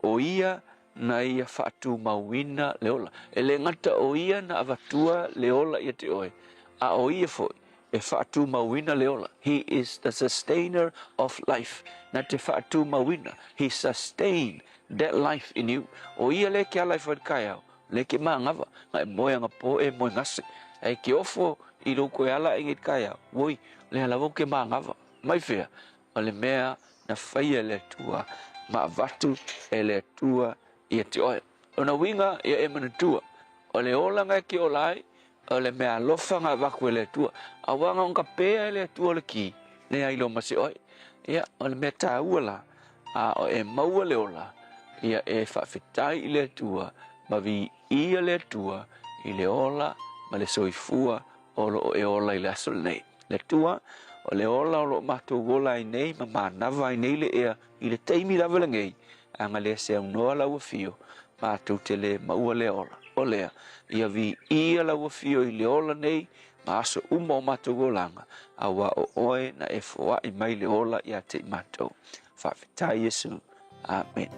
o ia na ia faatumauina le ola. E le gata o ia na avatua le ola ia te oe, a o ia foi e faatumauina le ola. He is the sustainer of life. Na te faatumauina, he sustain that life in you. O ia lea ke ala e fai i le kaeao, Le ke manava, nga e moe anga po e moe gase. Ae ke ofo i lou koe ala e ngei kaeao, woi, lea lava o ke manava. Mai fea, o le mea na faia e le Atua, ma avatu e le Atua ia te oe. Lona uiga ia e manatua, o le olaga e ke ola ai, o le mea alofa nga avatu e le Atua. Aua nga onga pea e le Atua o le ki, lea iloa ma se oe. Ia, o le mea taua la, a o e maua le ola, ia e faafetai i le Atua ma viia le Atua i le ola ma le soifua o lo o e ola i le aso lenei. Le Atua, o le ola o lo o matou ola ai nei ma manava ai nei le ea i le taimi lava lenei, a na le seaunoa lau afio, matou te le maua lea ola. O lea, ia viia lau afio i le ola nei ma aso uma o matou olaga, auā o oe na e foai mai le ola ia te i matou. Faafetai Iesu. Amen.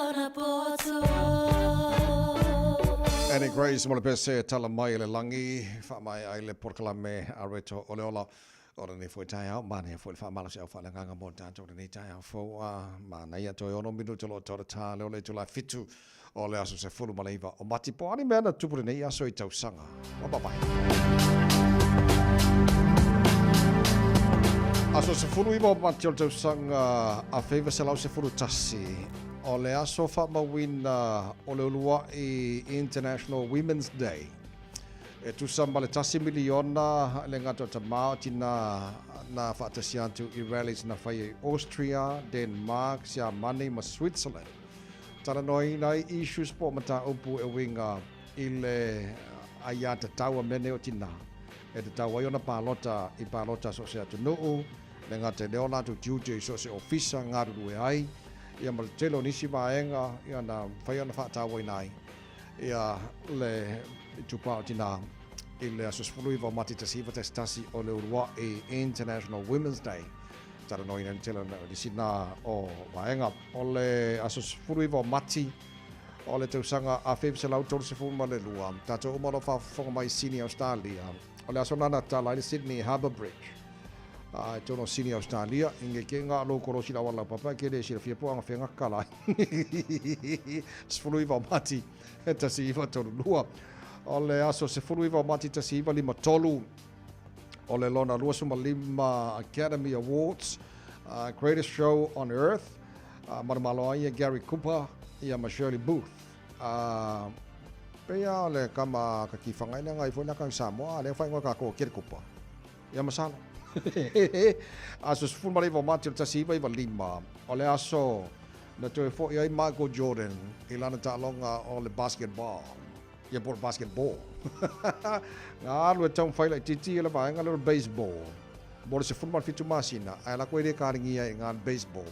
lona poto. Annie Grace mo le pese tala mai e le lagi, faamaea ai le polokalame a Reto o le Ola o lenei foi taeao. Manaia foi le faamalosiau faaleagaga mo tatou lenei taeao fou a manaia toe ono minuta o lo o tau le tā leo le itula e fitu o le aso 19 o Mati. Po o a ni mea na tupu lenei aso i tausaga. Ua papae. Aso 19 o Mati o le tausaga 1911, o le aso faamauina o le ulua'i International Women's Day. E tusa ma le tasi miliona le gata o tamā o tinā na faatasi atu i rallies na faia i Austria, Denmark, Siamani ma Switzerland. Talanoaina ai issues po o mataupu e uiga i le aiatatau a mea nei o tinā e tatau ai ona palota i palota a so o se atunuu, le gata i lea o latou tiute i so o se ofisa galulue ai, ia ma le tele o nisi vaega ia na mafai ona faatauaina ai ia le itupa o tinā i le aso 19 o Mati 1911 o le ulua'i International Women's Day. Talanoaina ai le tele o nisi na o vaega. O le aso 19 o Mati o le tausaga 1932, tatou uma o lo o faafofoga mai i Sydney, Australia. O le aso lena na tatala ai le Sydney Harbour Bridge. A e tonu o Sydney, Australia, i nge ke nga lo kolosi la wala papa ke le silafia po anga whenga kala. 19 o Mati, 1932. O le aso 19 o Mati 1953, o le lona 25 Academy Awards, Greatest Show on Earth, manumalo ai ia Gary Cooper ia ma Shirley Booth. Pei lava o le kama kakiwhanga ina ngai foi na kang Samoa, a lea whaingoa ka ko Gary Cooper. Ia masalo. Aso 19 o Mati o le 1995, o le aso na toe fo'i ai Michael Jordan i lana taaloga o le basketball. Ia po o le basketball. Nga alu e taumafai laitiiti ia le vaega lea o le baseball mo le 17 masina, ae lako e le kaligia i nga le baseball.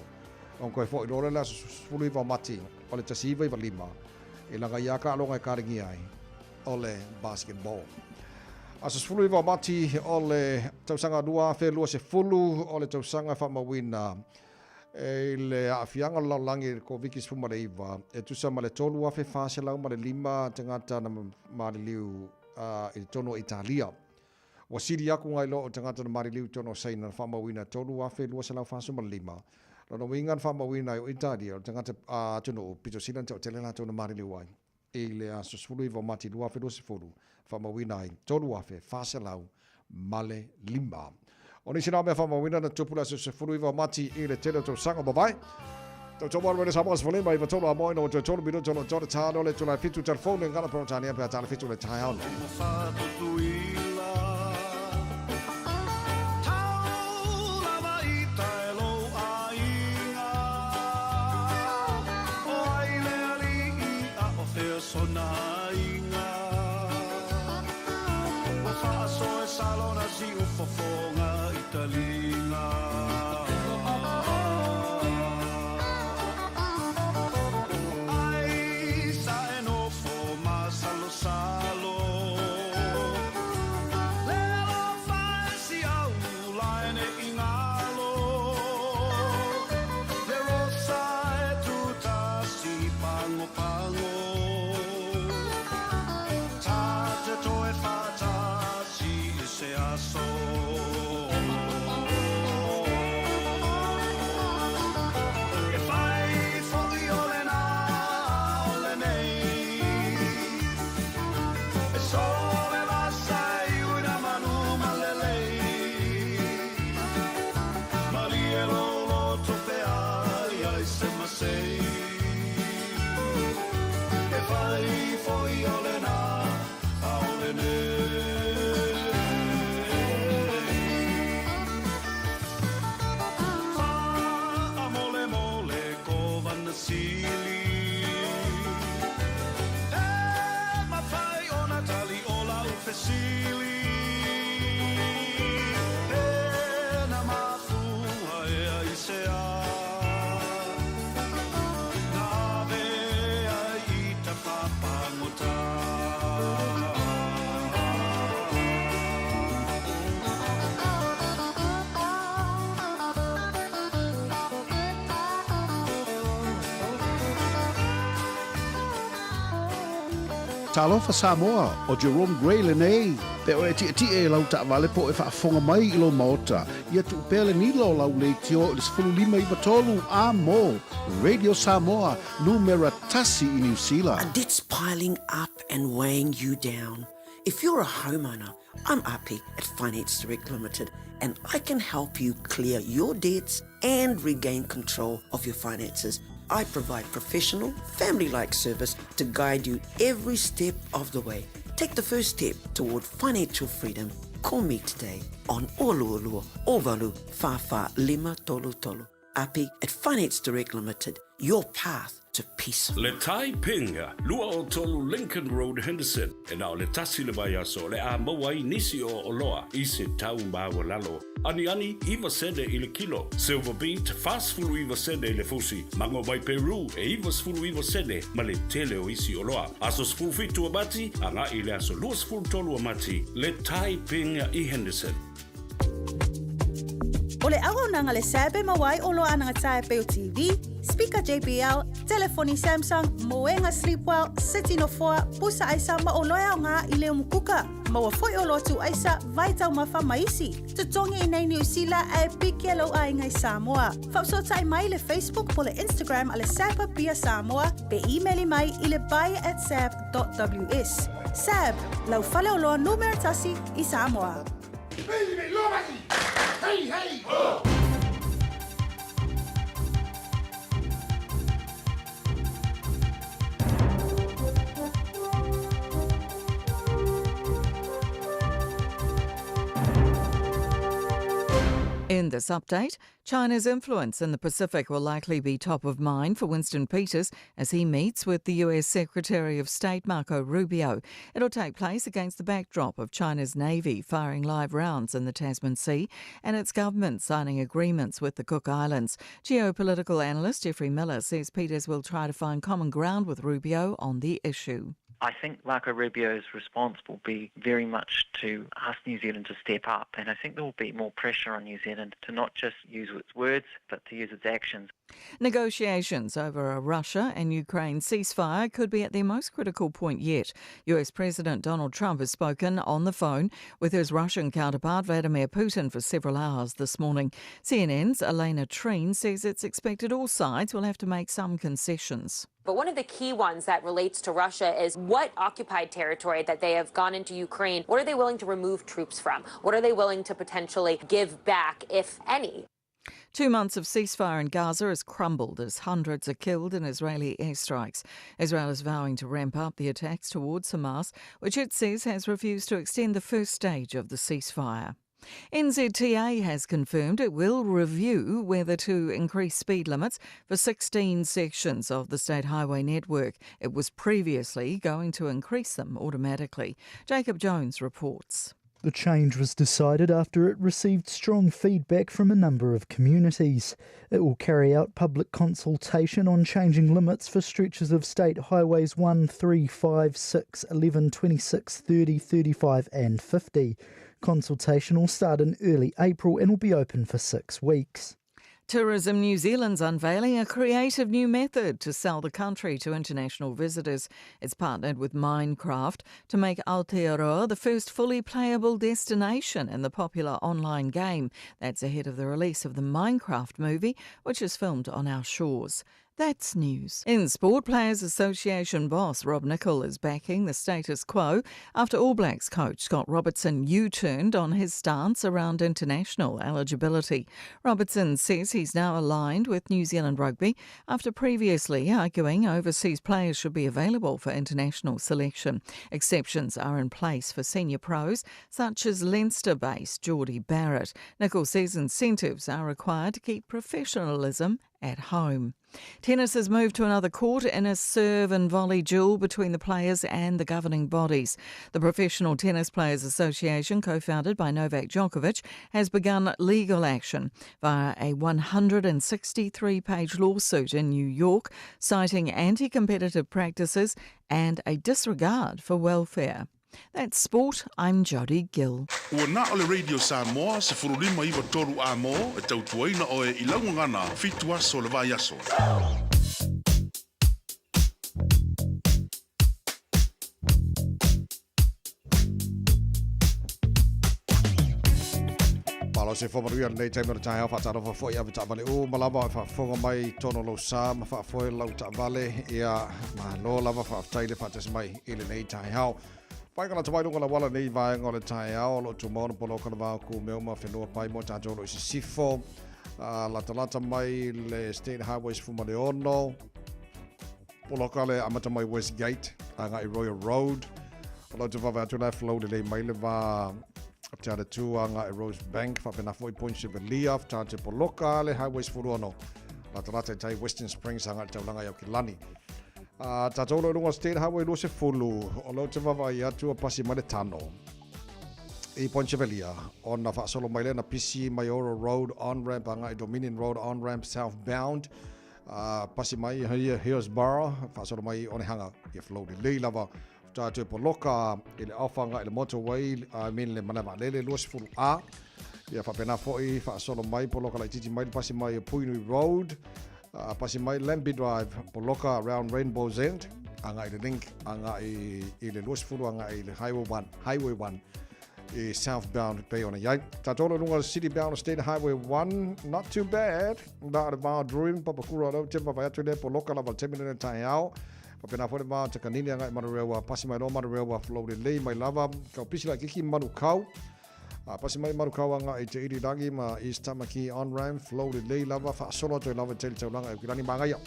Ona toe fo'i loa lea i le aso 19 o Mati o le 1995 i laga ia taaloga e kaligia ai o le basketball. Aso 19 o Mati o le tausaga 2020 o le tausaga e faamauina E i le aafiaga o le lalolagi i le Koviti-19, e tusa ma le 3,405 tagata na maliliu i totonu o Italia. Ua sili aku ngai loa o tagata na maliliu i totonu o Saina na faamauina 3,245. Lona uiga na faamauina ai o Italia o le tagata atunuu pito sili ona tautele latou na maliliu ai i le aso 19 o Mati 2020, faamauina ai 3,405. O nisi na mea faamauina na tupu le aso 19 o Mati i le tele o tausaga ua mavae. Tautomo alu e le Samoa 15 i 3 a moe ina ua toe tolu minuta o lo o toa le tā no le itula e fitu telefone ngala Peretania pe a tā le fitu le taeao nei. Talofa Samoa, ʻo Jerome Gray lenei. Pe o e tiʻetiʻe i lau taʻawale po o e faafofoga mai i lou maota, ia tuu pea le nila o lau leitio i le 15 93 a mo Radio Samoa, numera tasi i Niu Sila. Are debts piling up and weighing you down? If you're a homeowner, I'm Api at Finance Direct Limited and I can help you clear your debts and regain control of your finances. I provide professional, family-like service to guide you every step of the way. Take the first step toward financial freedom. Call me today on Oluolua Ovalu Fafa Lima Tolu Tolu. Api at Finance Direct Limited, your path to peace. Le Tai Ping, 23 Lincoln Road, Henderson, e na o le tasi le vaiaso o le a maua ai nisi o oloa i se tau maualalo. Aniani, iva sene i le kilo. Silver beet, 49 sene i le fusi. Mango mai Peru, e 99 sene ma le tele o isi oloa. Aso 17 o Mati, agai i le aso 23 o Mati, le Tai Ping i Henderson. O le auaunaga le SAB e maua ai oloa anagatāe pei o TV, speaker JBL, telefoni Samsung, moega Sleepwell, seti nofoa, pusa aisa ma oloa e aoga i le umukuka. Maua foi oloa tuu aisa, vai taumafa ma isi. Totogi i nei Niu Sila ae piki e lou aiga i Samoa. Faafesootai mai i le Facebook po le Instagram a le SAB Apia Samoa pe imeli mai i le buy at sab.ws. SAB, lau faleoloa numera tasi i Samoa. Hey, hey, ho! In this update, China's influence in the Pacific will likely be top of mind for Winston Peters as he meets with the US Secretary of State Marco Rubio. It'll take place against the backdrop of China's Navy firing live rounds in the Tasman Sea and its government signing agreements with the Cook Islands. Geopolitical analyst Jeffrey Miller says Peters will try to find common ground with Rubio on the issue. I think Marco Rubio's response will be very much to ask New Zealand to step up, and I think there will be more pressure on New Zealand to not just use its words, but to use its actions. Negotiations over a Russia and Ukraine ceasefire could be at their most critical point yet. US President Donald Trump has spoken on the phone with his Russian counterpart Vladimir Putin for several hours this morning. CNN's Alayna Treene says it's expected all sides will have to make some concessions. But one of the key ones that relates to Russia is what occupied territory that they have gone into Ukraine, what are they willing to remove troops from? What are they willing to potentially give back, if any? 2 months of ceasefire in Gaza has crumbled as hundreds are killed in Israeli airstrikes. Israel is vowing to ramp up the attacks towards Hamas, which it says has refused to extend the first stage of the ceasefire. NZTA has confirmed it will review whether to increase speed limits for 16 sections of the state highway network. It was previously going to increase them automatically. Jacob Jones reports. The change was decided after it received strong feedback from a number of communities. It will carry out public consultation on changing limits for stretches of state highways 1, 3, 5, 6, 11, 26, 30, 35 and 50. Consultation will start in early April and will be open for 6 weeks. Tourism New Zealand's unveiling a creative new method to sell the country to international visitors. It's partnered with Minecraft to make Aotearoa the first fully playable destination in the popular online game. That's ahead of the release of the Minecraft movie, which is filmed on our shores. That's news. In Sport, Players Association boss Rob Nichol is backing the status quo after All Blacks coach Scott Robertson U-turned on his stance around international eligibility. Robertson says he's now aligned with New Zealand Rugby after previously arguing overseas players should be available for international selection. Exceptions are in place for senior pros such as Leinster-based Jordie Barrett. Nichol says incentives are required to keep professionalism at home. Tennis has moved to another court in a serve and volley duel between the players and the governing bodies. The Professional Tennis Players Association, co-founded by Novak Djokovic, has begun legal action via a 163-page lawsuit in New York, citing anti-competitive practices and a disregard for welfare. That's sport. I'm Jodie Gill. Ua na o le Radio Samoa 15 93 a mo e tautuaina oe i lau gagana 7 aso le vaiaso. soifua manuia lenei taimi o le taeao faatalofa foi ave taavale uma lava e faafofoga mai i totonu o lou sa ma faafoe lau taavale. Ia, malo lava faafetai le faatasi mai i lenei taeao. Pai ka lata mai luga o le auala nei vaega o le taeao o lo o tumau ona poloka le va o Kumeu ma Whenuapai mo tatou o lo o i sisifo. Latalata mai le State Highway 16, poloka le amata mai Westgate agai Royal Road. O lo o vave atu la flow lelei mai le va Te Aratū agai Rosebank, faapena foi Point Chevalier, tate poloka le Highway 16. Latalata i tai Western Springs agai le taulaga i Aukilani. A tatou lo i luga o State Highway 20, o lea ou te vaavaai atu a pasi mai le tano i Point Chevalier, ona faasolo mai lea na pisi mai Oro Road on-ramp agai Dominion Road on-ramp southbound, a pasi mai Hillsborough, faasolo mai Onehunga, ia flow lelei lava. Faatoa toe poloka i le off agai le motorway, I mean le malae vaalele 20A. Ia faapena foi faasolo mai poloka laitiiti mai le pasi mai o Puhinui Road, pasi mai Lambie Drive, poloka around Rainbow's End, agai le link agai i le 20 agai i le Highway 1, Highway 1 i southbound pei ona iai. Tatou lo lunga city bound State Highway 1, not too bad. Na le va Dream papakura rau te vaai atu le poloka lava le taimi lena taeao. Faapena foi le va Takanini agai Manurewa, pasi mai loa Manurewa, flow lelei mai lava, kau pisi laitiiti Manukau. Pasi mai Manukau agai Te Irirangi ma East Tamaki on ramp, flow lelei lava, faasolo atu ai lava i tele taulaga e Aukilani Magaia.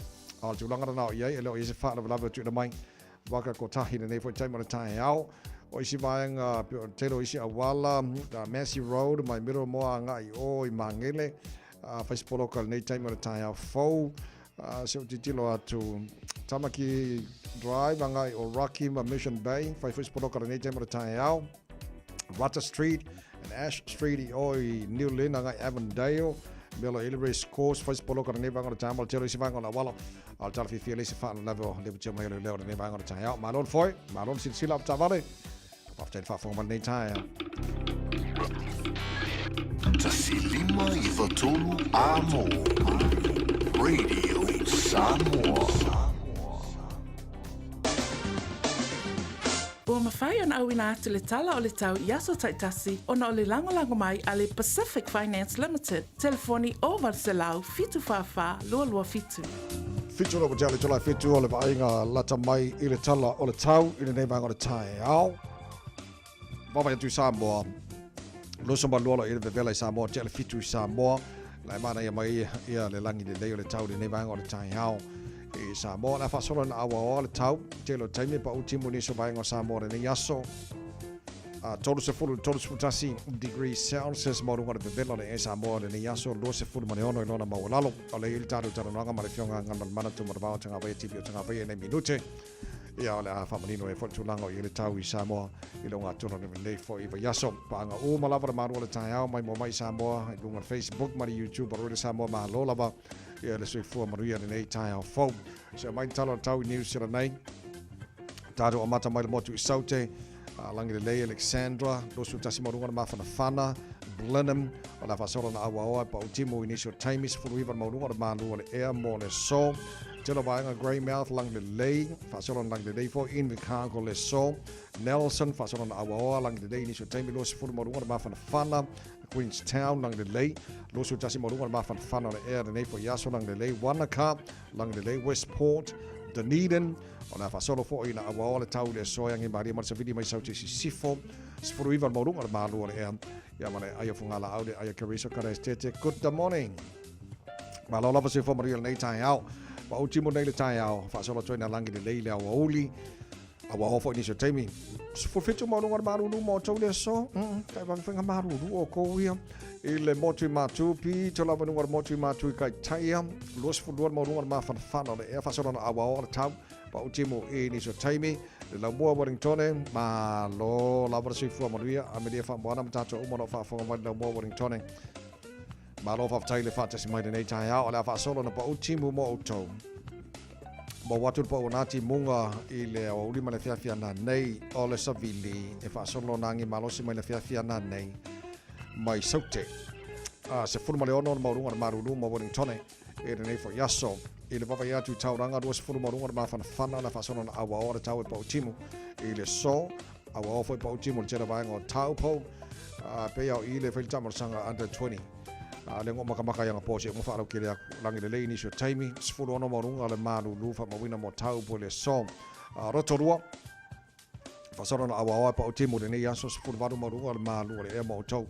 A o le tulaga lena o i ai, e le o i ai se faalavelave o tuuina mai. Waka kotahi lenei foi taimi o le taeao. O isi vaega, pei o le tele o isi auala, Massey Road mai Middlemoa agai i o i Magele, fai se poloka lenei taimi o le taeao fou. Se o titilo atu Tamaki Drive agai o Rocky ma Mission Bay, fai foi se poloka lenei taimi o le taeao. Rata Street and Ash Street i o i New Lynn agai Avondale, Melo i le Race Course, fai se poloka lenei vaega o le taeao ma le tele o isi vaega o le auala. A o le tala fiafia le isi faalavelave o le tia mai o le leo lenei vaega o le taeao. Malo le foe, malo le silasila o taavale. Faafetai le faafofoga mai lenei taeao. 1 5 9 3 Amo Radio Samoa. Ua mafai ona auina atu le tala o le tau i aso taitasi ona o le lagolago mai a le Pacific Finance Limited, telefoni 0800 744 227. Whitu rawa te ale tolai whitu o le vaaiga lata mai i le tala o le tau i lenei vaega o le taeao. Vaavaai atu i Samoa, loso ma lua lo i le vevela i Samoa, te ale whitu i Samoa. La e manaia mai ia le langi lelei o le tau i lenei vaega o le taeao i Samoa. La faasolo na awaoa le tau, tele o taimi pa u timu nisi o vaega o Samoa lenei aso. 30 i le 31 degree Celsius ma luga o le vevela o le Air Samoa lenei aso 26 i lona maualalo. O le i le tatou talanoaga ma le Afioga Galumalemana Tuimalevaoa Tagavaia TV o Tagavaia i nei minute. Ia o le a faamanino ai foi le tulaga o i ai le tau i Samoa i le ogatotonu o lenei foi vaiaso. Paaga uma lava le malu o le taeao mai moa mai i Samoa i luga o le Facebook ma le YouTube o Radio Samoa malo lava ia le soifua manuia lenei taeao fou. Se mai le tala o le tau i New Zealand nei. Tatou amata mai le motu i Saute, Langi Lelei, Alexandra, 21 ma luga na mafanafana, Blenheim, o le a faasolo na auaoa e pautimu i nisi o taimi, 19 ma luga o le malu o le ea mo le so. Tele o vaega Greymouth, Langi Lelei, faasolo na Langi Lelei foi, Invercargill le so. Nelson, faasolo na auaoa, Langi Lelei i nisi o taimi, 20 ma luga o le mafanafana, Queenstown, Langi Lelei, 21 ma luga o le mafanafana o le ea lenei foi aso, Langi Lelei, Wanaka, Langi Lelei, Westport, Dunedin, O le a faasolo foi ina auaoa le tau i le aso e agi malie ma le savili mai sau te sisifo. 19 le maualuga o le malu o le ea. Ia ma le ai o Fugalaau le ai a Carissa Kares Tete. Good morning. Malo lava soifua manuia lenei taeao. Ma ou timu nei le taeao. Faasolo atu ai na langi lelei le aoauli. Auaoa foi nisi o taimi. 17 maualuga o le malulu mo outou le aso. Kai vave whainga malulu o kou ia. I le motu i Mātū, pito lava i luga o le motu i Mātū i Kaitaia, 22 le maualuga o le mafanafana o le ea faasolo na auaoa le tau, pa utimu i nisi o taimi, le laumua Wellingtone, malo lava le soifua manuia, Amelia Faamoana ma tātou uma o lo o faafofoga mai le laumua Wellingtone. Malo faafetai le faatasi mai lenei taeao, o le a faasolo na pau timu mo outou. Maua atu le pau o nā timuga i le aoauli ma le afiafi ana nei o le savili e faasolo nā agi malosi mai le afiafi ana nei mai Saute. 16 le maualuga o le malulu ma Wellingtone i lenei foi aso. I le vavaia atu i Tauranga, 20 maualuga o le mafanafana na faasolo na auaoa le tau e Pautimu i le so. Auaoa foi Pautimu i le tele vaega o Taupo. Pei au i le fai le taamalosaga under 20. Le go makamaka i agapo se uma faalautele aku. Lagi lelei nisi o taimi, 16 maualuga le malulu faamauina mo Taupo i le aso. Rotorua, faasolo na auaoa e pautimu i lenei aso, 18 maualuga le malu o le ea mo outou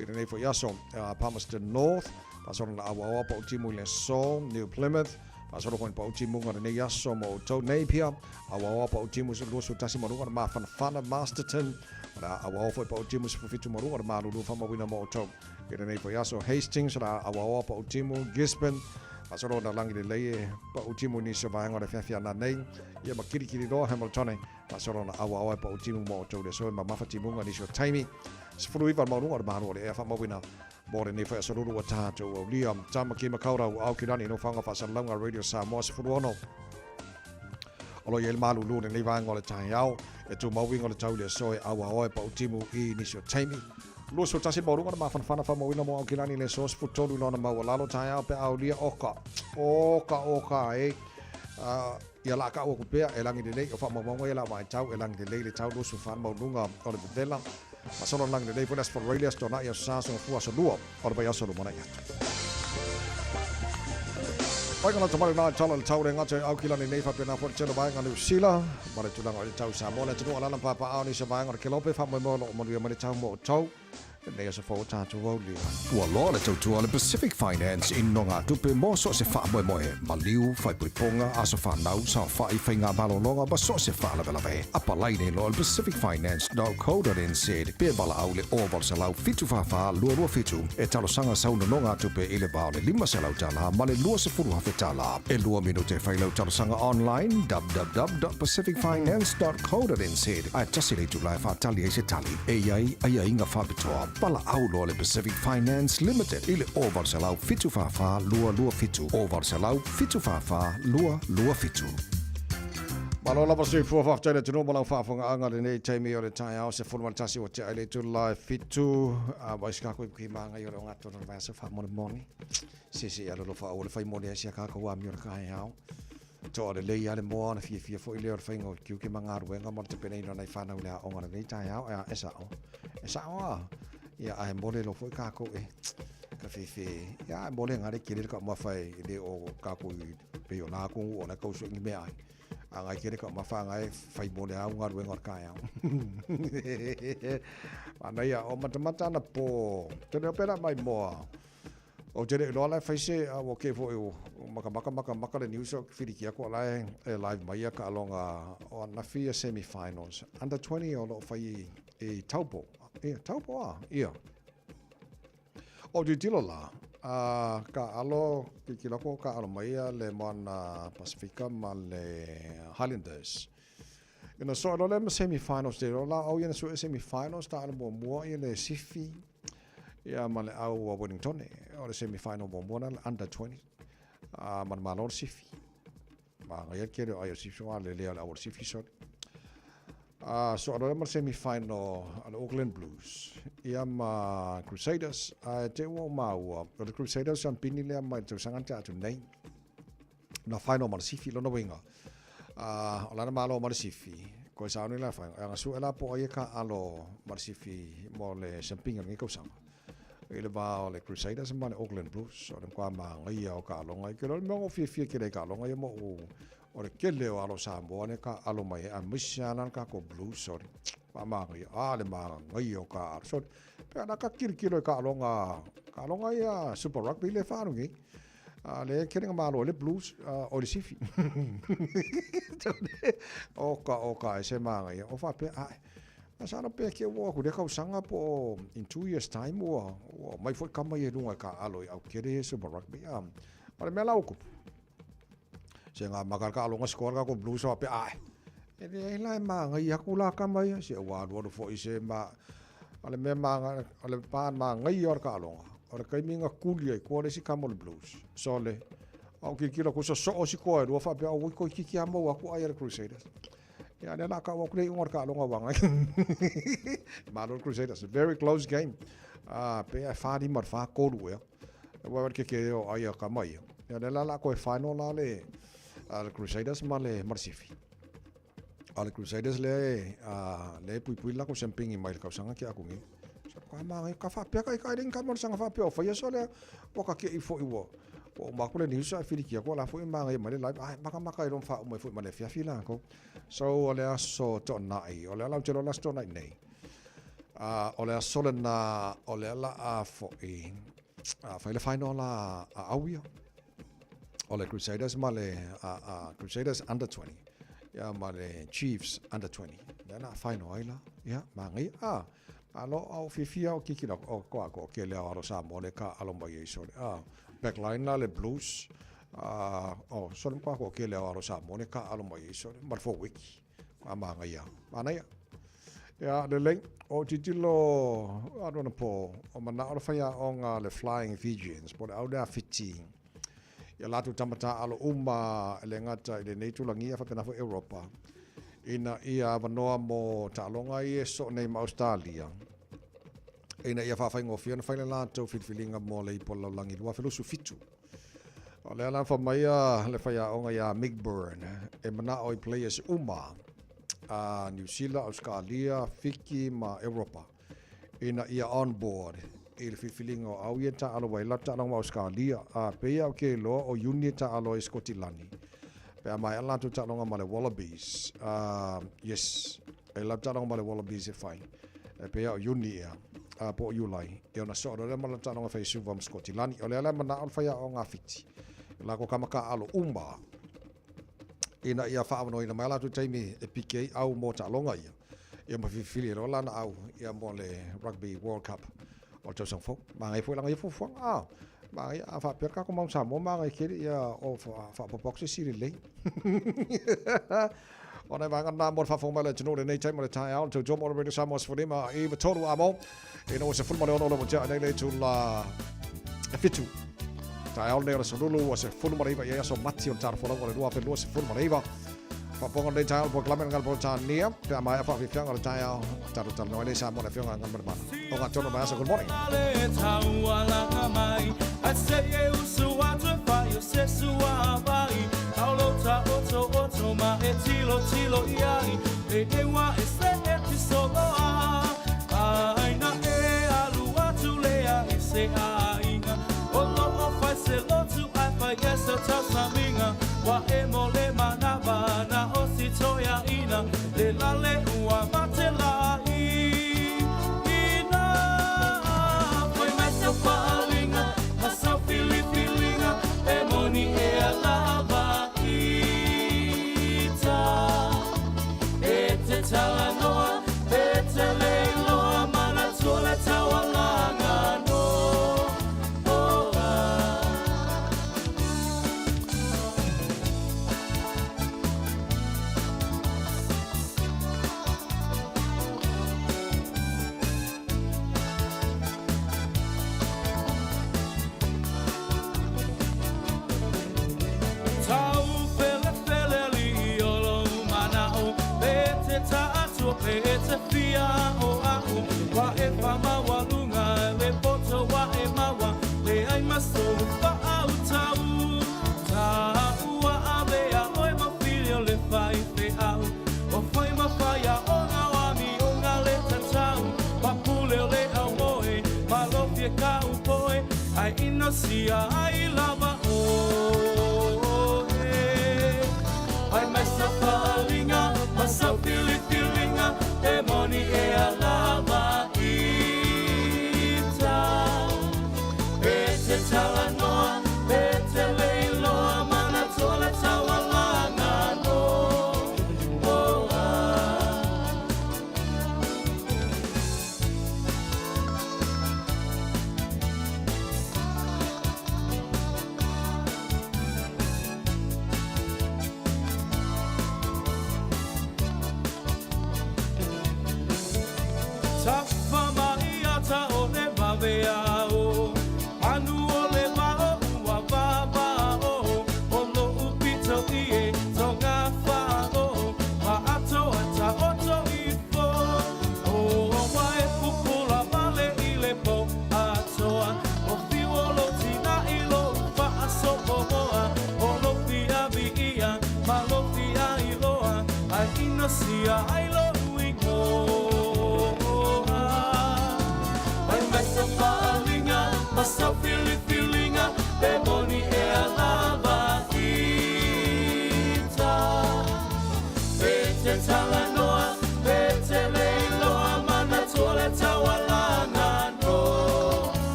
i lenei foi aso. Palmerston North, faasolo na auaoa pautimu i le aso. New Plymouth, faasolo foi na pautimuga i lenei aso mo outou. Napier, auaoa pautimu 21 maualuga le mafanafana. Masterton, o le a auaoa foi pautimu 17 maualuga le malulu faamauina mo outou i lenei foi aso. Hastings, o le a auaoa pautimu. Gisborne, faasolo na lagi lelei e pautimu i nisi o vaega o le afiafi ana nei. Ia ma kilikili loa Hamiltone, faasolo na auaoa e pautimu mo outou i le aso e mamafa timuga nisi o taimi. 19 le maualuga o le malo o le ea faamauina mo lenei foi aso lulu ua tatou aulia. Tamaki Makaurau, Aukilani, Nofoaga Faasalalauga, Radio Samoa 16. O lo o i ai le malulu o lenei vaega o le taeao e tumau uiga o le tau i le aso e auaoa e pautimu i nisi o taimi. 21 maualuga le mafanafana faamauina mo Aukilani i le aso 13 i lona maualalo taeao pe a aulia oka. Oka oka e. Ia la ka'u aku pea e lagi lelei o faamaumauga ia la vaitau e lagi lelei le tau 24 maualuga o le vevela. Masalo lagi lelei foi le Aso Faraile, Aso Toanai, Aso Sa, Aso Gafua, Aso Lua o le vaiaso lumanai atu. Faiga lata mai lena i tala i le tau le gata i Aukilani nei faapena foi le tele o vaega Niu Sila ma le tulaga o le tau Samoa le atunuu alala ma papaao nisi o vaega o le Kelope faamoemoe o lo o manuia mai le tau mo outou. Lenei aso fou o tatou aulia. Ua loa le tautua a le Pacific Finance i nogatupe mo so o se faamoemoe, maliu, faaipoipoga, aso fanau, saofai, faigamalologa ma so o se faalavelave. Apalai nei loa le pacificfinance.co.nz pe valaau i le 0800 744 227 e talosaga sau nonogatupe i le va o le $500 ma le $20,000. E lua minute e fai lau talosaga online www.pacificfinance.co.nz ae tasi le itula e faatali ai se tali. E i ai aiaiga faapitoa, valaau loa le Pacific Finance Limited i le 0800 744 227, 0800 744 227. Malo lava soifua, faafetai le atunuu ma lau faafogaaga lenei taimi o le taeao 11 ua tea ai le itula e 7 a vai se kako i ki maangai o le ogatona o le vaiaso faamolemole se se alolofa aua le fai mole ai sia kākou amio le kaeao Toa lelei a le moa ona fiafia foi lea o le faiga o tiute ma galuega ma le tapenaina o nai fanau i le aoga lenei taeao. Ea, e sa'o. E sa'o a. Ia, ae mole loa foi kākou e ka fefe. Ia, ae mole ngā le kele le kaumafa e le o kākou i pei o la kongu o la kauso i mea ai. A ngai kele kaumafa ngai fai mole au galuega o le taeao. Ana ia, o matamata ana po. Te leo pera mai moa. Ou te le iloa la e fai se a ua kē foi ua makamaka makamaka le news o filiki aku a la e live mai ia kaaloga o anafi ia semi finals under 20 o lo o fai i Taupo. Ia, Taupo a, ia. O tilotilo la, a ka alo, tilotilo aku ka alo mai ia le Moana Pasifika ma le Highlanders. Ina so loa le ma semi finals te la au ia na sue semi finals ta ala muamua ia le Sifi ia ma le au a Wellington o le semi final muamua na le under 20 a ma le malo le Sifi. Ma ngai kele o ai o Sifi wa le lea le au o le Sifi sorry. A so alo le ma le semi final a le Auckland Blues ia ma Crusaders a te ua o maua o le Crusaders an pini lea mai le tausaga te atu nei. Na final ma le Sifi lona uiga a o lana malo ma le Sifi koe sauni la final e aga sue la po ai e ka alo ma le Sifi mo le siampinga o lenei tausaga i le va o le Crusaders ma le Auckland Blues o le matua magaia o kaaloga i kele o le mea o fiafia tele i kaaloga ia mo u o le kele o alo Samoa le ka alo mai a maise ana le kako Blues sorry pa magaia a le magaia o ka alo sorry pe ana ka kilokilo i kaaloga kaaloga ia Super Rugby le whānu nei A le kele nga malo le blues o le sifi. O ka o ka e se manga ia. O fa pe a. A sa pe ke ua ku le kausaga po in 2 years time ua ua mai foi kama ia lunga ka alo i au kele Super Rugby a. O le mea la ukupu. Se nga maka ka alo nga score ka ko blues o pe a. E le la e manga ia ku la kama ia se ua alu alu foi se ma O le mea maga, o le pa magaia o le kaaloga, o le taimi na kuli ai koa le isi kama o le Blues. Sole, a o kilokilo aku sosoo isi koa e lua faapea, oi toeitiiti lava maua atu ai a le Crusaders. Ia lea o le a tau atu le iuga o le kaaloga ua agai. Malo le Crusaders. Very close game. Pe e 4-5 i le 4-3 ea. Ua le keke o ai a kama ia. Ia lea la o le a toe final la le Crusaders ma le Sifi. A le Crusaders lea e, lea e puipui le latou siampingi mai le tausaga ke aku nei. Ka māngai, ka faapea ka ika ai ka malosaga faapea o faia sole, ua ka keʻi foi ua ua uma atu le news ae filiki atu la foi māngai mai le live ai makamaka i lona faauma ai foi ma le afiafi latou. So o le aso toonai, o le ala ou te iloa o le aso toonai nei. O le aso lena o le ala a foi fai le final a au ia. O le Crusaders ma le Crusaders under 20 ia ma le Chiefs under 20. Lea na final ai la. Ia, māngai. Ah, malo au fiafia o kiki la o ko ko ke lea alo Samoa le ka alo mai ai sole. Ah, backline la le Blues. Ah, oh, sole ko ko ke lea alo Samoa le ka alo mai ai sole. Ma le wiki. A māngai ia. Mānaia. Ia, lelei, o titilo alu ana po, o manao le faiaoga le Flying Fijians, po o le au lea Fiti, i a latou tama tāalo uma e le gata i lenei tulagia e faapena foi Europa, ina ia avanoa mo taaloga ia e sosoo nei ma Ausetalia, ina ia faafaigofie ona fai le latou filifiliga mo le Ipu o le Lalolagi 2027. O lea la fai mai le faiaoga ia Mick Byrne, e manao i players uma a Niu Sila, Ausetalia, Fiki ma Europa ina ia on board i le filifiliga o au ia e taaalo ai la taaloga ma Ausetalia. A pei lava o ke iloa o Iuni e taaalo ai Sikotilani pe a maea latou taaloga ma le Wallabies. Yes, e la taaloga ma le Wallabies e fai. E pei lava o Iuni ea, po o Iulai. Ia ona soo loa lea ma la taaloga e fai e Suva ma Sikotilani. O lea la e manao le faiaoga a Fiti, latou tama taaalo uma ina ia faaavanoaina mai a latou taimi e piki ai au mo taaloga ia, ia ma filifili ai loa lana au ia mo le Rugby World Cup o le tausaga fou. Manaia foi lana ia fuafuaga. Ah, manaia, a faapea le tatou Mount Samoa, manaia tele ia o faaopoopo atu se isi lelei. O nai vaega na mo le faafofoga mai o le atunuu i lenei taimi o le taeao, le tautua mo le Radio Samoa 15 i 3 amo, ina ua 16 le ua tea nei le itula e 7. Taeao lenei o le aso Lulu, ua 19 i ai aso Mati o le tala folauga o le 2029. Faafofoga lenei taeao le polokalame le Galo-Peretania, pe a maea faafiafiaga o le taeao, tatou talanoa ai lea i Samoa le Afioga a Galumalemana. O ngā tono mai aso, good morning.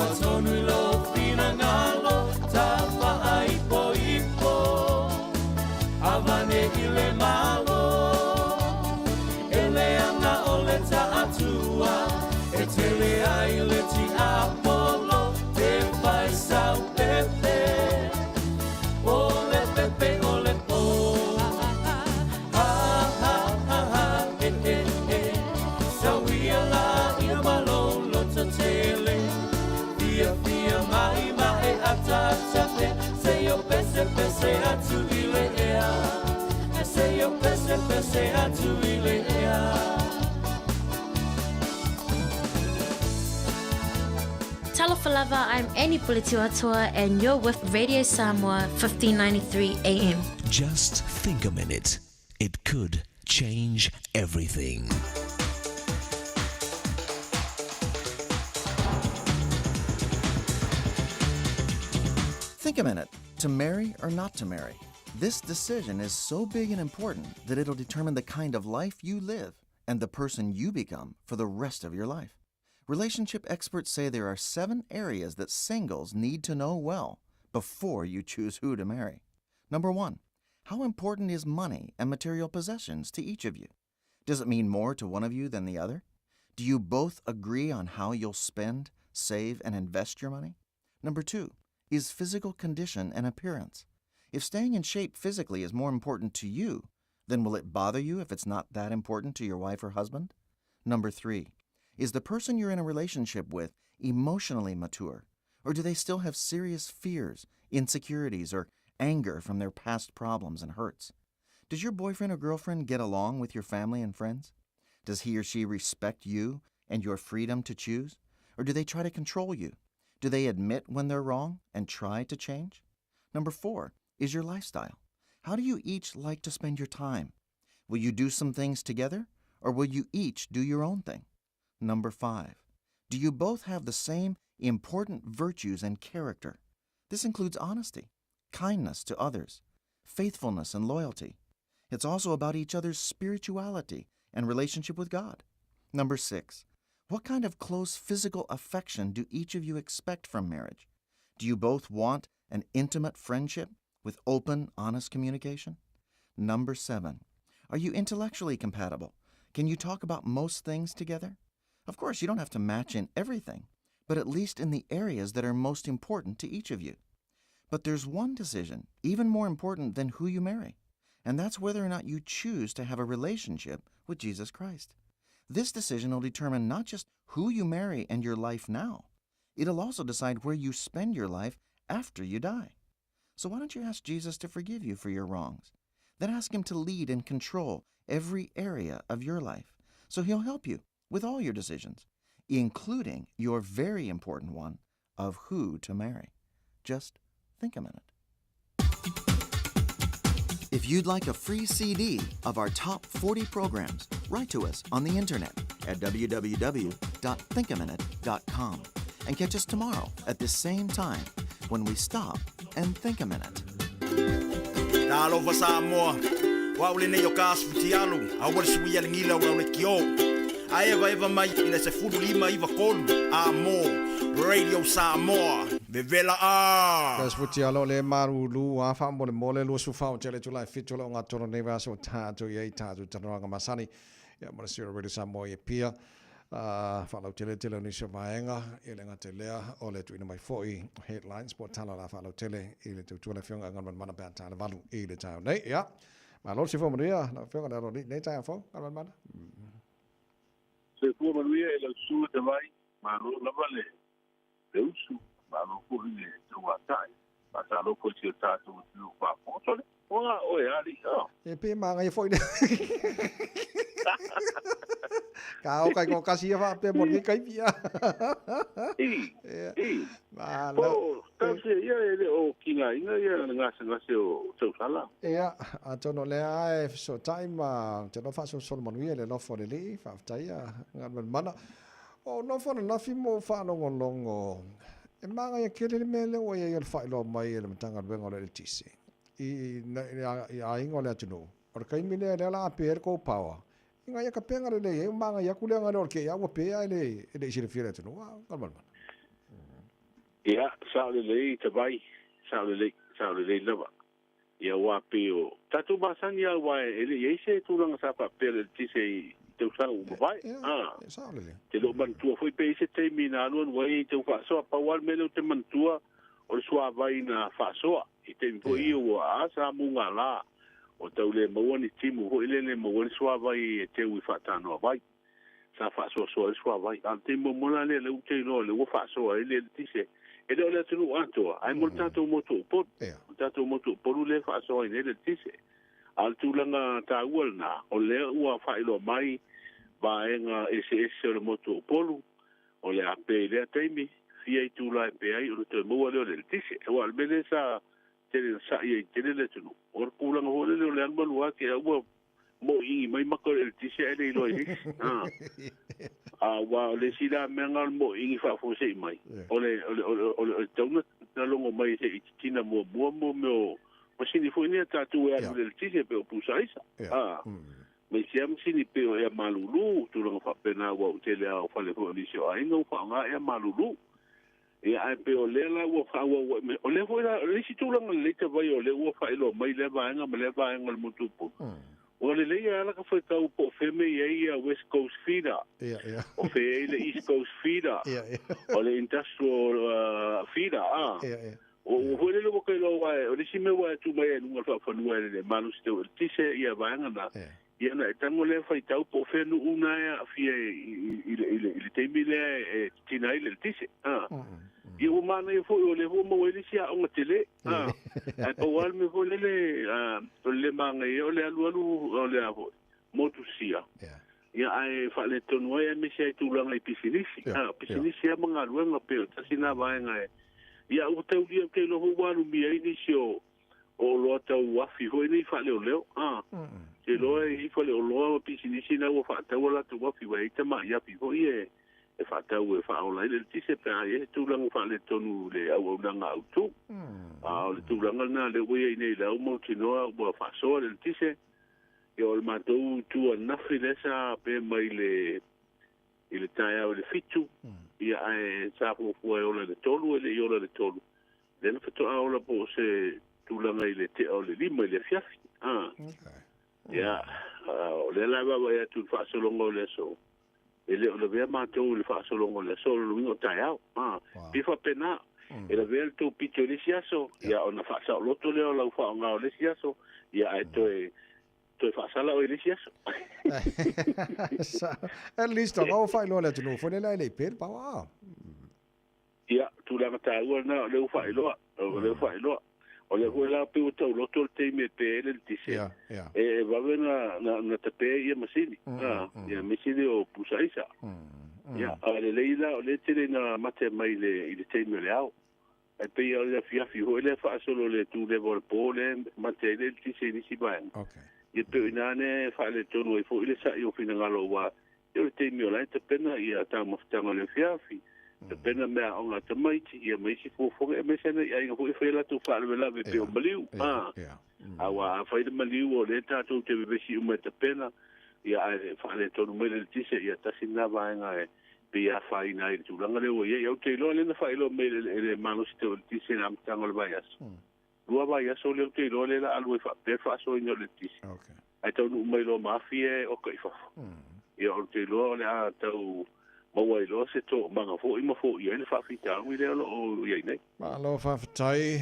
Tua tonu i lou finagalo Tafaaipoipo Avane i le Malo E leaga o le taatua E tele ai le tiapolo Te faisau pepe O le pepe o le po Ha ha ha ha e e e Sauia la ia ma lou loto tele Fiafia mai ma e ataata pea Seia pesepese atu i le ea Seia pesepese atu i le ea. Talofa lava, I'm Annie Puletiuatoa and you're with Radio Samoa 1593 AM. Just think a minute. It could change everything. Think a minute. To marry or not to marry? This decision is so big and important that it'll determine the kind of life you live and the person you become for the rest of your life. Relationship experts say there are 7 areas that singles need to know well before you choose who to marry. Number 1, how important is money and material possessions to each of you? Does it mean more to one of you than the other? Do you both agree on how you'll spend, save, and invest your money? Number 2, is physical condition and appearance. If staying in shape physically is more important to you, then will it bother you if it's not that important to your wife or husband? Number 3, is the person you're in a relationship with emotionally mature, or do they still have serious fears, insecurities, or anger from their past problems and hurts? Does your boyfriend or girlfriend get along with your family and friends? Does he or she respect you and your freedom to choose, or do they try to control you? Do they admit when they're wrong and try to change? Number 4 is your lifestyle. How do you each like to spend your time? Will you do some things together, or will you each do your own thing? Number 5, do you both have the same important virtues and character? This includes honesty, kindness to others, faithfulness and loyalty. It's also about each other's spirituality and relationship with God. Number 6, what kind of close physical affection do each of you expect from marriage? Do you both want an intimate friendship with open, honest communication? Number 7, are you intellectually compatible? Can you talk about most things together? Of course, you don't have to match in everything, but at least in the areas that are most important to each of you. But there's one decision even more important than who you marry, and that's whether or not you choose to have a relationship with Jesus Christ. This decision will determine not just who you marry and your life now, it'll also decide where you spend your life after you die. So why don't you ask Jesus to forgive you for your wrongs? Then ask him to lead and control every area of your life, so he'll help you with all your decisions, including your very important one of who to marry. Just think a minute. If you'd like a free CD of our top 40 programs, write to us on the internet at www.thinkaminute.com and catch us tomorrow at the same time when we stop and think a minute. Talofa Samoa, o au lenei o ka aso fitialu, aua le suia le gila o lau lekiō. A evaeva mai i le 15 93 A mō Radio Samoa, vevela a! Ka futialo le malulu a faamolemole 24 o tele Tulae 7 o le ogatolo nei vaiaso o tatou i ai tatou talanoaga masani ia ma le sui o le Radio Samoa i Apia. Faalauteletele o nisi o vaega i le gata i lea o le tuuina mai foi o headlines po o tala o le a faalautele i le tautua le Afioga i Galumalemana pe a ta le 8 i le taeao nei. Ia, malo le soifua manuia lau Afioga i le Aloalii i lenei taeao fou, Galumalemana. Soifua manuia i lau susuga Tavai, malo lava le le usu, malo foi le tauatai. Faatalofa i si o tatou atunuu faafofoga. Sole, ua oe alii, oh. E pe magaia foi le. Ka o kai ko kasi ia faapea mo lenei kaifi a. I, i. Malo. Po, tausia ia e le o kigaina ia le gasegase o Tausala. Ia, atonu o lea lava e fesootai ma ou te iloa faasolosolo manuia i le alofa o le Alii, faafetai a Galumalemana. O nofo ananafi ma ou faalogologo, e magaia tele le mea lea ua i ai o le faailoa mai e le Matagaluega o le Eletise i i aiga o le atunuu. O le taimi lea lea o le a pe ai le tou power, ina ia tapena lelei ai, ua magaia atu le aga lea o le kei a ua pe ae le i silafia e le atunuu. A, Galumalemana. Ia, sa'o lelei Tavai, sa'o lelei, sa'o lelei lava. Ia aua pei o tatou masani lava aua e le i ai se tulaga sa faapea i le eletise i tausaga ua mavae. A, te le o manatua foi pe i ai se taimi na alualu ai i tau faasoa. Pau lava le mea lea ou te manatua o le suavai na faasoa i taimi foi ia ua a sa mugala ua tau le maua ni timu foi lele e maua ai le suavai e teu i faatanoa vai. Sa faasoasoa ai le suavai. A o le taimi muamua la lea lea ou te iloa lea ua faasoa ai le eletise. E le o le atunuu atoa, ae mo le tatou motu o Upolu. O le tatou motu o Upolu lea e faasoa ai nei le eletise. A o le tulaga taua lena, o lea ua faailoa mai vaega eseese o le motu o Upolu, o le a pe i lea taimi, fia itula e pe ai ona toe maua lea o le eletise. Aua o le mea lea sa tele na sa'i ai tele le atunuu, o le tulaga foi lele o le alualu lava te ua mo'i'i mai maka o le eletise ae le iloa i le isi. A, aua o le isi la mea lena o le mo'i'i faafuasei mai, o le, o le, o le, o le, o le tatau na logo mai se i titina muamua mo mea o masini foi nei a tatou e alu i le eletise pei o pusa aisa. A, ma isi lava masini pei o ea malulu, tulaga faapena aua o le tele lava o fale foi o nisi o aiga ua faaaoga ea malulu. Ia, ae pei o lea la ua faaauau ai, o lea foi la, o le isi tulaga lelei Tavai o lea ua faailoa mai lea vaega ma lea vaega o le motu Upolu. Ua lelei lava la ka faitau po o fea mea i ai ia West Coast Feeder, o fea i ai le East Coast Feeder, o le Industrial Feeder, a. Ua foi lele ua ka iloa aua o le isi mea ua e tu mai ai i luga o le faafanua e le malosi tau eletise ia vaega na, Ia ona e tago lea faitau po o fea nuu na e aafia i le taimi lea e titina ai le eletise. Ia ua manaia foi o lea foi ua maua ai le isi aoga tele. Ae pau lava le mea foi lele o le le manaia o le alualu o le a foi, motu sia. Ia ae faaletonu ai aemaise ai tulaga i pisinisi. Pisinisi lava ma galuega pei o tasi lena vaega e ia ua taulia ou te iloa foi ua alumia ai nisi o o oloa tau afi foi nei faaleoleo, a. Te iloa e i ai faleoloa ma pisinisi na ua faatau a latou afi, ua i ai tamai afi foi e e faatau e faaola ai le eletise pe a i ai se tulaga faaletonu i le auaunaga autu. A o le tulaga lena lea ua i ai nei i le au mautinoa ua faasoa le eletise, ia o le matou itu ananafi lea sa pe mai i le i le taeao i le 7, ia ae sa fuafua e ola i le 3, e le i ola i le 3. Lea na faatoa ola po o se tulaga i le tea o le 5 i le afiafi. A. Ia, o lea la e vaavaai atu i le faasologa o le aso, e le o lavea matou i le faasologa o le aso, o le uiga o taeao. A, pei faapena, e lavea le tou pito i le isi aso, ia ona faasaoloto lea o lau faaaoga o le isi aso, ia ae toe toe faasala oe i le isi aso. At least o lau faailoa le atunuu foi lele ae le i pe le paoa. Ia, tulaga taua lena o lea ua faailoa, o lea ua faailoa. O lea foi la pei ua tauloto le taimi e pe ai le eletise, e vave na tape ai ia masini, ia masini o pusa aisa. Ia, a lelei la o lea tele ina mate mai i le taimi o le ao. Ae pei o le afiafi foi lea faasolo i le tuleva o le po lea e mate ai le eletise i nisi vaega. Ia pei o i ina lea e faaletonu ai foi le sa'i o finagalo aua ia o le taimi o la e tapena ia taumafataga o le afiafi, tapena meaaoga a tamaiti, ia ma isi fuafuaga aemaise lava nai aiga foi e fai a latou faalavelave pei o maliu. Aua a fai le maliu o lea tatou te vevesi uma e tapena, ia ae faaletonu mai le eletise, ia tasi lena vaega e pei e afaina ai i le tulaga lea ua i ai. Ou te iloa lea na faailoa mai e le malosi tau eletise i le amataga o le vaiaso. 2 vaiaso lea ou te iloa lea la alu ai faapea le faasoaina o le eletise. Ae taunuu mai loa ma afi e oka i fafo. Ia ou te iloa o le a tau maua ai loa se toomaga foi ma foia ai le faafitauli lea o lo o i ai nei. Malo faafetai.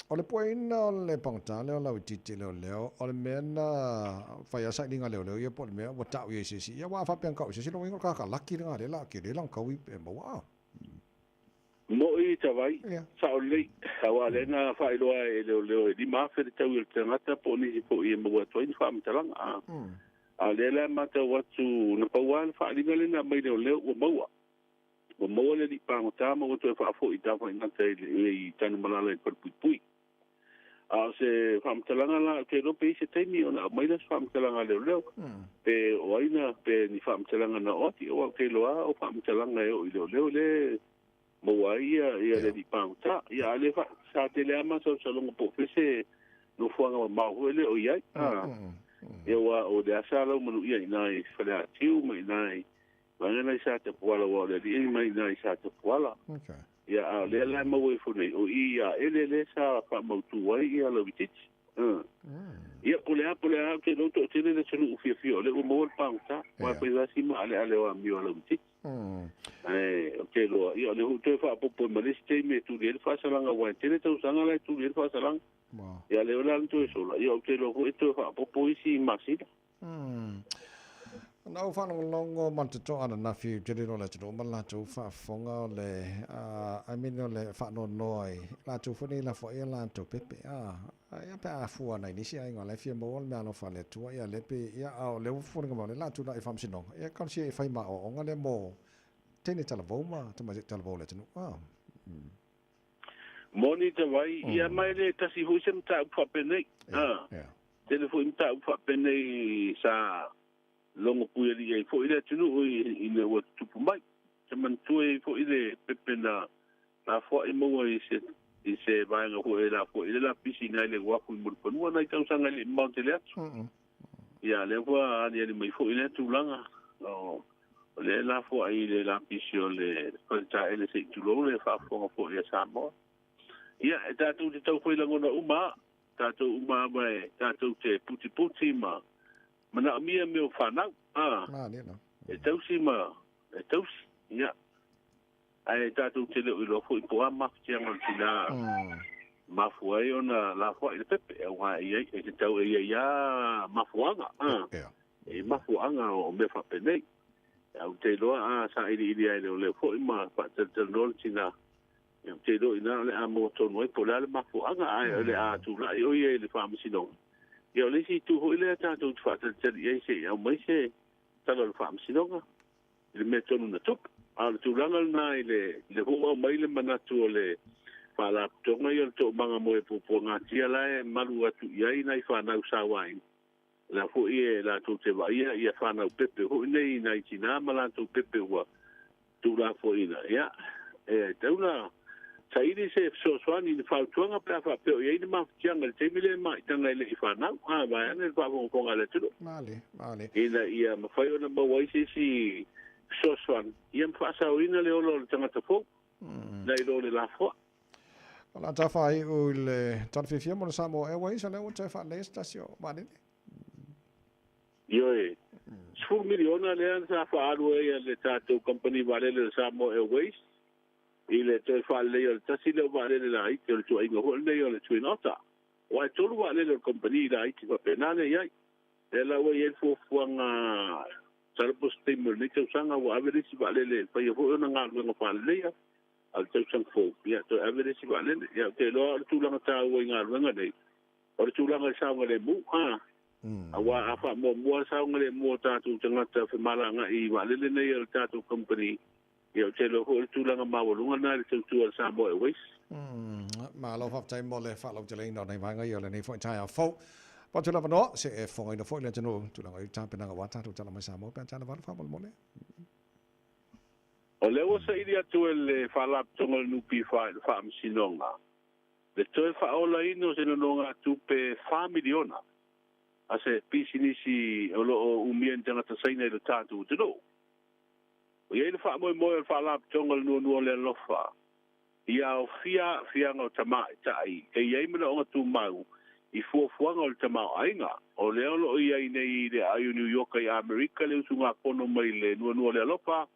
O le puaina o le pagota lea o Lauitiiti Leoleo, o le mea na fai a sailiga leoleo ia po o le mea ua ta'u i ai i se isi, ia aua a faapea na ta'u i se isi, lona uiga o le tagata laki lena lea la tele lana taui e maua a. Mo'i Tavai, sao lelei, aua lea na faailoa e leoleo e 5,000 le taui o le tagata po o nisi foi e maua atu ai ni faamatalaga a. A o lea la e matau atu na pau lava le faaaliga lea na aumai leoleo ua maua. Ua maua le alii pagota ma ua toe faafoi i Tafaigata i Tanumalala i le Falepuipui. A o se faamatalaga la, ou te iloa pe i ai se taimi ona aumai lea o se faamatalaga a leoleo, pe o ai na, pe ni faamatalaga na oo atu, aua ou te iloa lava o faamatalaga e oo i leoleo lea e maua ai ia le alii pagota. Ia, a o lea sa tele lava masalosaloga po o fea se nofoaga mamao foi lea o i ai. Ia, aua o lea sa laumanuia i ina i Faleatiu ma i ina i Vaega na i Satapuala aua o le alii mai i ina i Satapuala. Okay. Ia, a o lea la e maua ifo nei, o i ia Ele lea sa faamautu ai ia Lauitiiti. Ia, po o le a, po o le a, ou te iloa ua toatele le atunuu fiafia o lea ua maua le pagota, aua e fai lava si maaleale o amio a Lauitiiti. Ae ou te iloa, ia o lea foi ua toe faaopoopo ai ma le isi taimi e tuli ai le faasalaga, aua e tele tausaga la e tuli ai le faasalaga. Ia, a lea la na toe sola, ia ou te iloa foi e toe faaopoopo isi masina. Na ou faalogologo ma le totoa ananafi ou te le iloa le atunuu ma le latou faafofoga o le I mean o le faanoanoa i latou foi nei lafoai a latou pepe a ia pe a fua nai nisi aiga o la e fia maua le meaalofa a le Atua ia lea pe ia a o lea ua foliga mai o lea la tulai i faamasinoga ia talosia e fai ma aoaoga lea mo teine talavou ma tamaitai talavou o le atunuu a. Moni te vai, ia mai le tasi foi se mataupu faapenei. A, tele foi mataupu faapenei sa logo puialii ai foi le atunuu ina ua tutupu mai. Te manatua ai foi le pepe na lafoai maua i se i se vaega foi e lafoai i le lapisi i na i le uafu i Mulifanua nai tausaga e le i mamao tele atu. Ia, lea ua aliali mai foi lea tulaga, o lea e lafoai i le lapisi o le faletaele se i tulou le faafofoga foi a Samoa. Ia, e tatou te tau fai lagona uma lava, tatou uma lava e tatou te putiputi ma manaomia mea o fanau, a, e tausi ma e tausi, ia. Ae tatou te le o iloa foi po o a mafatiaga o le tina mafua ai ona lafoai le pepe, aua e i ai, e tatau e i ai lava mafuaaga, e i ai mafuaaga o mea faapenei. Ae ou te iloa a sailiili lava e leoleo foi ma faatalatalanoa le tina, ou te iloa i ina o le a maua tonu ai po o le a le mafuaaga, ae o le a tulai o ia i le faamasinoga. Ia o le isi itu foi lea tatou te faatalitali i ai se i aumai se tala o le faamasinoga i le mea tonu na tupu. A o le tulaga lena i le lea foi ua aumai le manatu o le Faalapotopotoga ia o le Toomaga mo e Puapuagatia la e malu atu i ai nai fanau sauaina, la foi e latou te vaaia ia fanau pepe foi nei nai tinā ma latou pepe ua tuulafoaiina. Ia, e tatau ona saili se fesoasoani i le fautuaga pe a faapea o i ai ni mafatiaga i le taimi lea e maitaga ai le i fanau, a, vaeane le faafogafoga a le atunuu. Male, male. Ina ia mafai ona maua ai se isi fesoasoani, ia ma faasaoina le ola o le tagata fou, nai lo le lafoa. O le a ta faaiu i le tala fiafia mo le Samoa Airways, o lea ua toe faaleleia se tasi o vaalele. Ioe, 10 miliona lea sa faaalu ai e le tatou kamupani vaalele o le Samoa Airways i le toe faaleleia o le tasi lea o vaalele laiti o le tuuaiga foi lenei o le Twin Otter. Aua e tolu vaalele o le kamupani laiti faapena lea e i ai. Lea la ua i ai le fuafuaga masalo po o se taimi o lenei tausaga ua ave le isi vaalele e faia foi ona galuega faaleleia a le tausaga fou, ia toe ave le isi vaalele. Ia ou te iloa o le tulaga taua i galuega nei, o le tulaga i saogalemu, a, aua a faamuamua le saogalemu o tatou tagata femalagaai i vaalele nei a le tatou kamupani, ia ou te iloa foi o le tulaga maualuga lena i le tautua a le Samoa Airways. Malo faafetai mo le faalauteleina o nei vaega ia o lenei foi taeao fou. Avatu le avanoa, se e fofogaina foi le atunuu i tulaga i tapenaga aua tatou tala mai Samoa pe a tala valu faamolemole. O lea ua saili atu e le Faalapotopotoga o le NPF i le Faamasinoga le toe faaolaina o se nonogatupe e $4 miliona a se pisinisi o lo o umia e ni tagata Saina i lo tatou atunuu. O i ai le faamoemoe o le Faalapotopotoga o le Nuanua o le Alofa ia aofia aafiaga o tamaitai e i ai manaoga tumau i fuafuaga o le tamaoaiga. O lea o lo o i ai nei i le aai o New York i Amerika le usugafono mai le Nuanua o le Alofa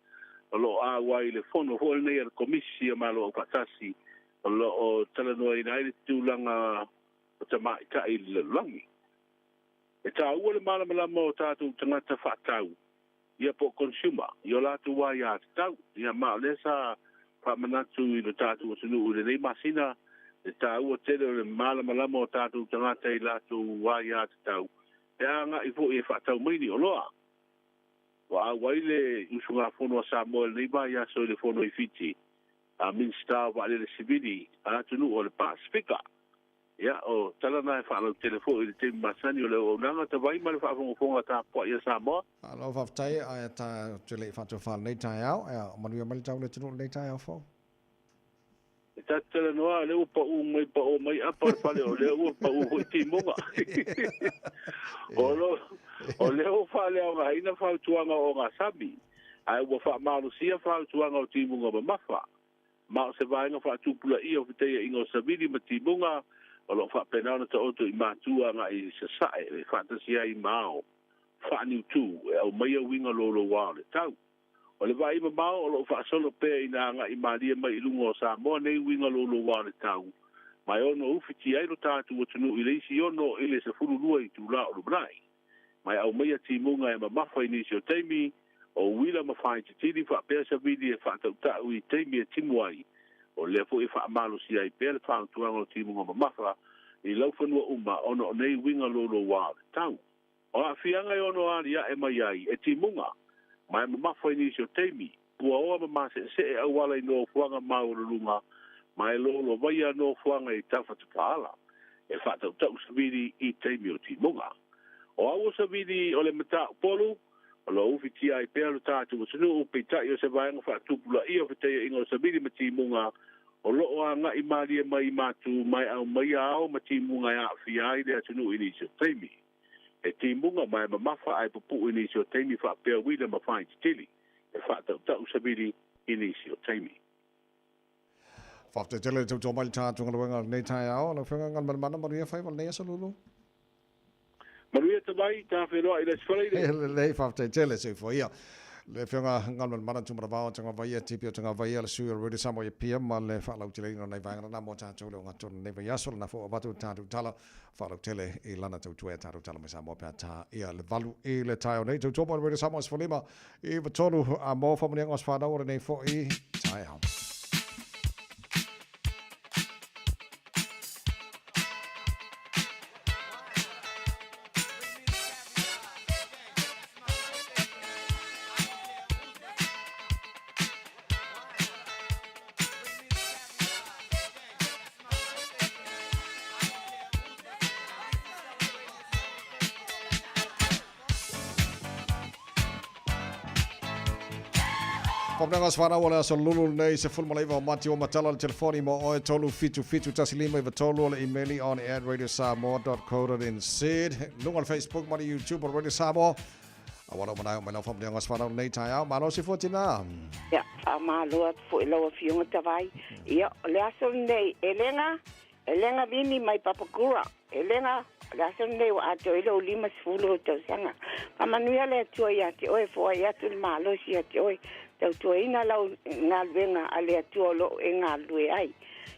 o lo o auai i le fono foi lenei a le Komisi o Malo Aufaatasi o lo o talanoaina ai le tulaga o tamaitai i le lalolagi. E taua le malamalama o tatou tagata faatau, ia po o consumer, i o latou aiatatau. Ia ma o lea sa faamanatu i lo tatou atunuu i lenei masina le taua tele o le malamalama o tatou tagata i latou aiatatau pe a agai foi e faatau mai ni oloa. Ua auai le usugafono a Samoa i lenei vaiaso i le fono i Fiti a Minisita o Vaalele Sivili a atunuu o le Pasefika. Ia, o tala na e faalautele foi i le taimi masani o le auaunaga tavai ma le faafogafoga tapuai a Samoa. Malo faafetai ae ta te le i faatofa lenei taeao, ea manuia mai le tau le atunuu lenei taeao fou. E ta te talanoa o lea ua pau mai pao mai apa o le fale o lea ua pau foi timuga. O lo o lea ua faaleaogaina fautuaga o ogasami. Ae ua faamalosia fautuaga o timuga mamafa, ma o se vaega faatupulaia o fetaiaiga o savili ma timuga o loo faapena ona taoto i matua agai i sasae e faatasi ai ma ao faaniutū e aumaia uiga loulouā o le tau. O le vaai mamao o loo faasolo pea ina agai malie mai i luga o Samoa nei uiga loulouā o le tau, ma e ono ufitia ai lo tatou atunuu i le isi 6 i le 12 itulā o lumanai. Ma e aumaia timuga e mamafa i nisi o taimi, o uila ma faititili faapea savili e faatautau i taimi e timu ai. O lea foi e faamalosia ai pea le fautuaga o timuga mamafa i laufanua uma ona o nei uiga loulouā o le tau. O aafiaga e ono aliae mai ai e timuga, ma e mamafa i nisi o taimi, puaoa ma maseesee auala i nofoaga maualuluga, ma e lolovaia nofoaga i tafatapaala e faatautau savili i taimi o timuga. O au o savili o le mataupolu o loo ufitia ai pea lo tatou atunuu, peitai o se vaega faatupulaia o fetaiaiga o savili ma timuga o loo agai malie mai i matu, ma e aumaia ao ma timuga e aafia ai le atunuu i nisi o taimi. E timuga ma e mamafa ae pupuu i nisi o taimi faapea uila ma faititili e faatautau savili i nisi o taimi. Faafetai tele le tautua mai le tatou galuega lenei taeao. Lau Afioga Galumalemana, manuia faiva lenei aso Lulu. Manuia Tavai, tafeloai i le Aso Faraile. E lelei, faafetai tele, soifua ia. Le Afioga Galumalemana Tumanavao Tagavaia, Tipi o Tagavaia, le sui o le Radio Samoa i Apia ma le faalauteleina o nai vaega lena mo tatou le ogatotonu lenei vaiaso. Lena foi ua avatu le tatou tala faalautele i lana tautua e tatou tala mai Samoa pe a ta ia le 8 i le taeao nei. Tautua mo le Radio Samoa 15 93 a mo faamanuiaga o aso fanau o lenei foi taeao. Faamanuiaga o aso fanau o le aso lulu lenei 19 o Mati ua matala le telefoni mo oe 377 1593 o le imeli on at radiosamoa.co.nz luga o le Facebook ma le YouTube o le Radio Samoa. Aua lau manae o mai lau faamanuiaga o aso fanau lenei taeao. Malo se fua tina. Ia, faamalo atu foi i lau Afioga Tavai. Ia, o le aso lenei, e lega, e lega vini mai Papakura. E lega, o le aso lenei ua atoa ai lou 50 o tausaga. Faamanuia le Atua ia te oe, foai atu le malosi ia te oe, tautuaina lau galuega a le Atua o lo o e galulue ai.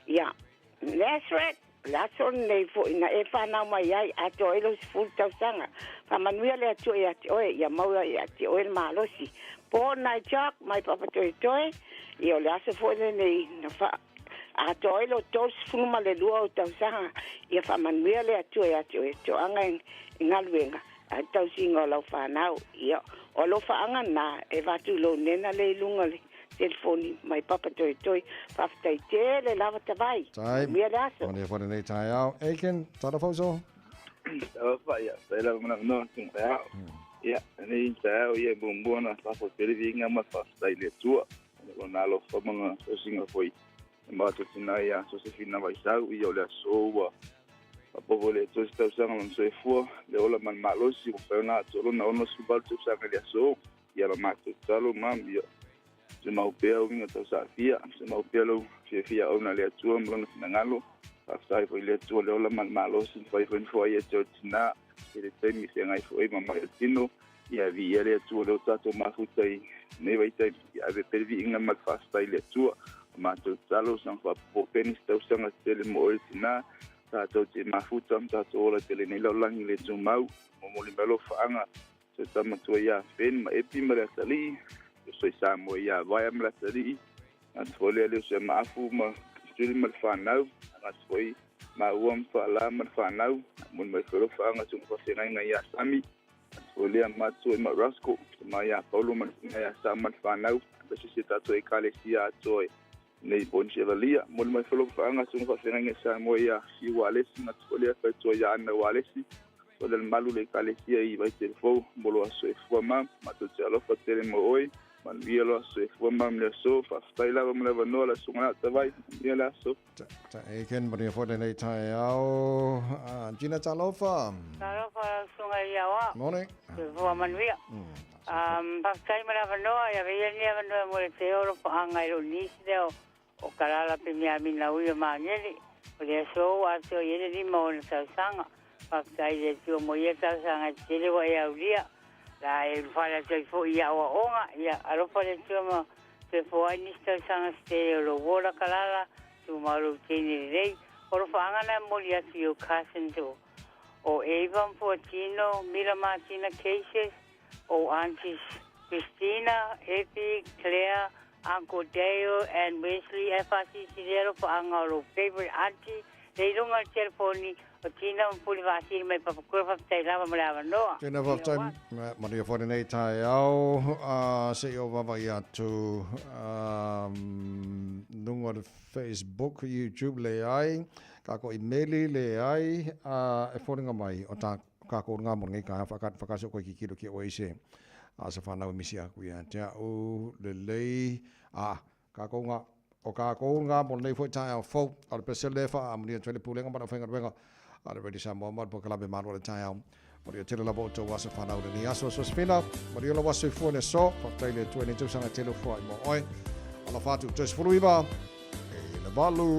Ia, Nazareth, o le aso lenei foi na e fanau mai ai, atoa ai lou 10 tausaga. Faamanuia le Atua ia te oe, ia maua ia te oe le malosi. Paul Nightjock mai Papatoetoe, ia o le aso foi lenei na fa atoa ai lou 32 o tausaga. Ia faamanuia le Atua ia te oe, toaga i galuega ae tausiga o lau fanau. Ia, o alofaaga na e avatu i lou nena le i luga o le telefoni mai Papatoetoe. Faafetai tele lava Tavai. Tai. Manuia le aso. Manuia foi lenei taeao. Aiken, talofa uso. Talofa, ia, faafetai lava mo le avanoa tonga taeao. Ia, lenei taeao ia e muamua ona faafoe pea le viiga ma le faafetai i le Atua. Ona o lona alofa ma lona tausiga foi e matou tina ia Sosefina Vaisau, ia o le aso ua faapopo le Atua i se tausaga lona soifua, le ola ma le malosi ua mafai ona atoa lona 68 tausaga i le aso. Ia la matou tatalo ma ia tumau pea uiga tausaafia, tumau pea lou fiafia auauna i le Atua ma lona finagalo. Faafetai foi i le Atua le ola ma le malosi, mafai foi ona foai ia te oe tina, i le taimi feagai foi ma mai o le tino. Ia viia le Atua lea ua tatou mafuta i lenei vaitaimi. Ia ave pea le viiga ma le faafetai i le Atua. O matou tatalo, saga faapopo pea nisi tausaga tetele mo oe le tina, tatou te mafuta ma tatou ola tele i lenei lalolagi le tumau. Momoli mai alofaaga Se tama tuai ia Ben ma Epi ma le atalii, le uso i Samoa ia Vaea ma le atalii, gata foi lea le uso ia Maafu ma Tuli ma le whanau, gata foi Maua ma Whaala ma le whanau, moni mai foi alofa anga tunga whawhengainga ia Sami, gata foi lea matua i ma Roscoe, tama ia Paulo ma le whanau ia Sa ma le whanau, bese se tātou ekalesia atoa nei Bonnie Evalia, moni mai foi alofa anga tunga whawhengainga Samoa ia Fiu Alesi, gata foi lea whaitua ia Ana Walesi, o le malu le ekalesia i Vaitelefou, mo lo aso e fua ma, matou te alofa tele mo oe, manuia lo aso e fua ma le aso, faafetai lava mo le avanoa le asuga lea tavai, manuia le aso. Ta e ken manuia foi lenei taeao. Gina, talofa. Talofa lau susuga ia le aoao. Morning. Soifua manuia. Faafetai mo le avanoa, ia avea ia lenei avanoa e momoli atu ai alofaga i lou nisi lea o Kalala Pemiamina Ui o Magele. O le aso ua atoa i ai le 5 o ona tausaga. Faafetai i le Atua mo ia tausaga e tele ua e aulia. La e ulufale atu ai foi i aoaoga, ia alofa le Atua ma toe foai nisi tausaga se tele o lou ola Kalala, tumau lou teine lelei. O alofaaga na e momoli atu i ou cousins o o Ava ma Fuatino, Mila Martina Cases, ou aunties Christina, Effie, Claire, Uncle Dale and Wesley ae faasilisili ai alofaaga o lou favourite auntie le i luga o le telefoni o Tina ma Puli Vaasili mai Papakura. Faafetai lava mo le avanoa. Tēnā faafetai, manuia foi lenei taeao, se i ou vaavaai atu luga o le Facebook, YouTube, leai, kākou imeli, leai, e foliga mai o tā kākou ngā mo lenei taeao whakasi o koe kikilo ki oe i se a sa whanau e misi aku ia te au lelei a kākou ngā o kākou ngā mo lenei foi taeao fou a le pesele wha a munia atu ai le pulega ma le whaingaluega a le Radio Samoa ma le polokalame malo le taeao. Manuia tele lava o tou aso whanau lenei aso Sosefina. Manuia lau aso i fua le aso. Faafetai le Atua i nei tausaga tele o fua i mo oe. Alofa atu, toe 19 e le valu.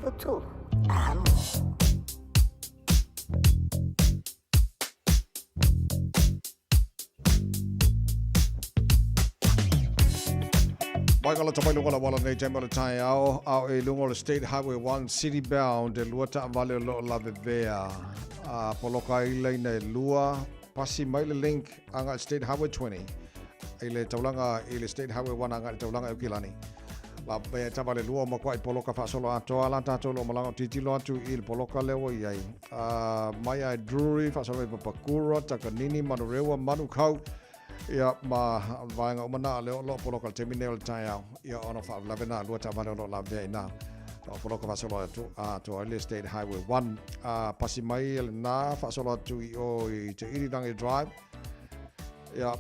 93 Amo. Mai ka lata mai luga la wala nei taimi o le taeao, a o e luga o le State Highway 1 City Bound e lua taavale o loo lavevea a poloka ai laina e lua pasi mai le link aga i State Highway 20 i le taulaga i le State Highway 1 aga i le taulaga i Aukilani. La e taavale lua o makuai poloka faasolo atoa la tatou lo malaga o tilotilo atu i le poloka lea ua i ai. Mai ai Drury, faasolo i Papakura, Takanini, Manurewa, Manukau, ia ma vaega uma na lea o loo poloka i le taimi nei o le taeao. Ia ona faalavelave na lua taavale o loo lavea i ina. O poloka faasolo atu atoa i le State Highway 1. Pasi mai lena faasolo atu i o i Te Irirangi Drive. Ia,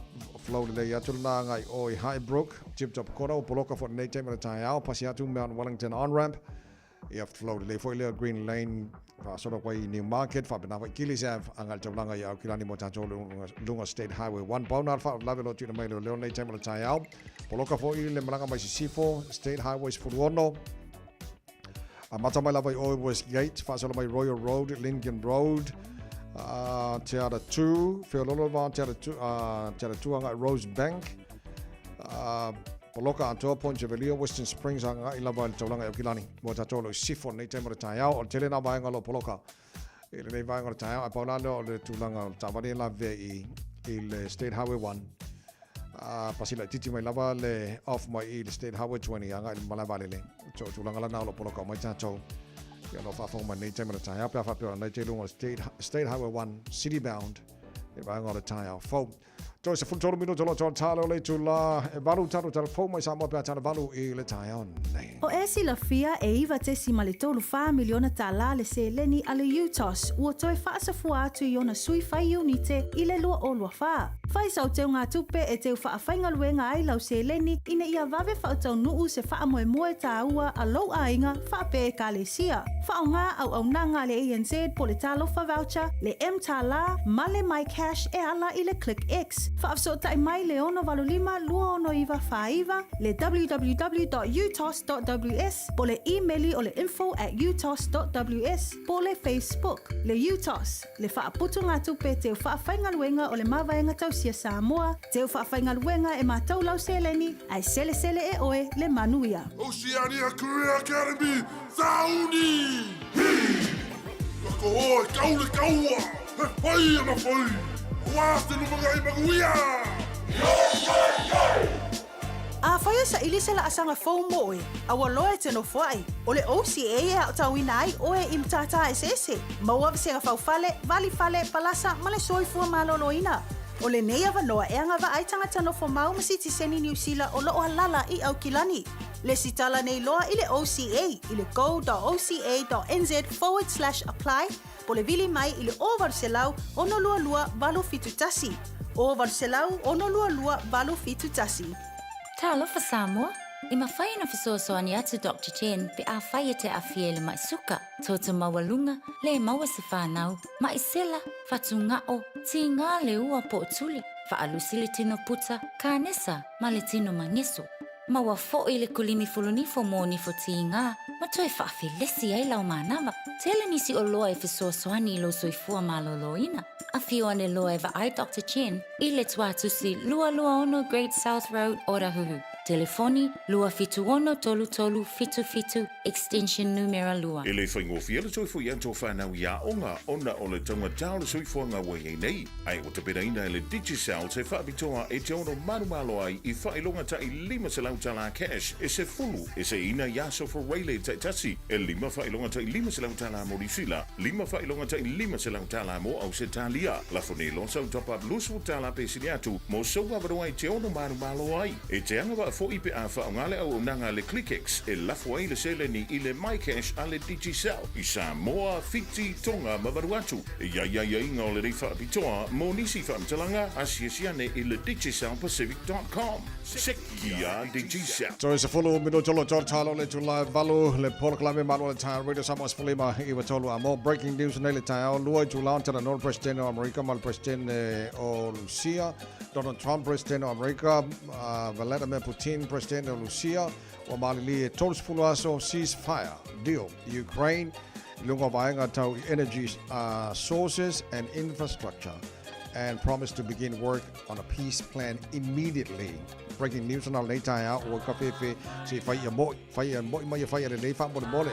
flow lelei atu lena agai o i Highbrook, Tip Top Kona, o poloka foi lenei taimi o le taeao, pasi atu Mount Wellington on-ramp. Ia, flow lelei foi lea Green Lane, faasolo atu ai i Newmarket, faapena foi Gillies Ave, agai i le taulaga i Aukilani mo tatou luga State Highway 1. Pau na le faalavelave o lo o tuuina mai e leoleo lenei taimi o le taeao. Poloka foi le malaga mai Sisifo, State Highway 16. Amata mai lava i o i Westgate, faasolo mai Royal Road, Lincoln Road, Te Ara 2, Feololo va Te Ara 2, Te Ara 2 agai Rosebank, Poloka atoa Point Chevalier, Western Springs agai lava i le taulaga i Aukilani. Mo tatou o lo o i Sisifo lenei taimi o le taeao, o le tele na vaega o lo o poloka i lenei vaega o le taeao, ae pau la lea o le tulaga o le taavale e lavea i le State Highway 1. Pasi laitiiti mai lava le off mai i le State Highway 20 agai i le malae vaalele. So, tulaga lana o lo o poloka mai tatou. Ia lo faafofoga mai nei taimi o le taeao pe a faapea o nei te luga o le State Highway 1 City Bound i vaega o le taeao fou. Toe 13 minuta o lo o tale o le itulā e valu talo tala fou mai Samoa pe a tala valu i le taeao nei. O e silafia e $9.34 miliona tālā le seleni a le UTOS ua toe faasafua atu i ona sui fai iunite i le 2024. Fai sau teugatupe e teu faafaigaluega ai lau seleni ina ia vave faataunuu se faamoemoe tāua a lou aiga faapea Ekalesia. Faaaoga auaunaga a le ANZ po le Talofa Voucher, le mTālā ma le MyCash e ala i le ClickX. Faafesootai mai le 685 269 49, le www.utos.ws po le imeli o le info@utos.ws po le Facebook. Le UTOS, le faaputugatupe teu faafaigaluega o le Mavaega Tausia Samoa, teu faafaigaluega e matou lau seleni, ae selesele e oe le manuia. Oceania Career Academy, Sauni! Hi! Ka koho e kau le kaua, he whai ana whai, Wā te lumangai manuia! Yo, yo, yo! Afai e saili se laasaga fou mo oe, a ua loa e te nofoai, o le OCA e aotauina ai oe i matata eseese, maua vasega faufale, valifale, palasa ma le soifua maloloina. O lenei avanoa e agavaa ai tagata nofo mau ma sitiseni Niu Sila o loo alala i Aukilani. Lesitala nei loa i le OCA i le go.oca.nz/apply po le vili mai i le 0800 622 871. 0800 622 871. Talofa Samoa! E mafai ona fesoasoani atu Doctor Chen pe afai e te aafia i le mai suka, toto maualuga, le maua se fanau, mai sela, fatugao, tiga le ua po o tuli, faalusi le tino puta, kanesa ma le tino mageso. Maua foi le kulimi fulunifo mo nifo tiga ma toe faafelesi ai lau manava. Tele nisi oloa e fesoasoani i lou soifua malōlōina. Afio ane loa e vaai Doctor Chen i le Tuatusi 226 Great South Road, Otahuhu. Telefoni, 276 3377, extension numera 2. E le faigofie le toe foi atu o whanau i aoga ona o le taugata o le soifuaga ua i ai nei, ae ua tapenaina e le Digicel se faapitoa e te ono malomalo ai i faailoga ta'i 500 tala cash e sefulu e seiina i aso Fureile taitasi, e lima faailoga ta'i 500 tala mo Niu Sila, lima faailoga ta'i 500 tala mo Ausetalia. Lafo nei loa sau top up 20 tala pe sili atu mo sou avanoa e te ono malomalo ai. E te agavaa fo'i pe a faaaoga le auaunaga a le ClickX e lafo ai le seleni i le MyCash a le Digicel i Samoa, Fiti, Tonga ma Vanuatu. E i ai aiaiga o lenei faapitoa mo nisi faamatalaga, asiasi ane i le DigicelPacific.com. Sekia Digicel. Toe sefulu minuta o lo talo le itula e valu le polokalame malo o le taeao Radio Samoa 15 i tolu a mo breaking news nei le taeao lua itula o talanoa le Presidente o Amerika ma le Presidente o Rusia Donald Trump Presidente o Amerika Vladimir Putin. Putin, Presidente o Lusia, ua malilie e 30 aso ceasefire deal i Ukraine i luga o vaega tau i energy sources and infrastructure and promised to begin work on a peace plan immediately. Breaking news ona o lenei taeao ua kafefe se i fai ia mo'i, fai ia mo'i mai ia fai ia lelei faamolemole.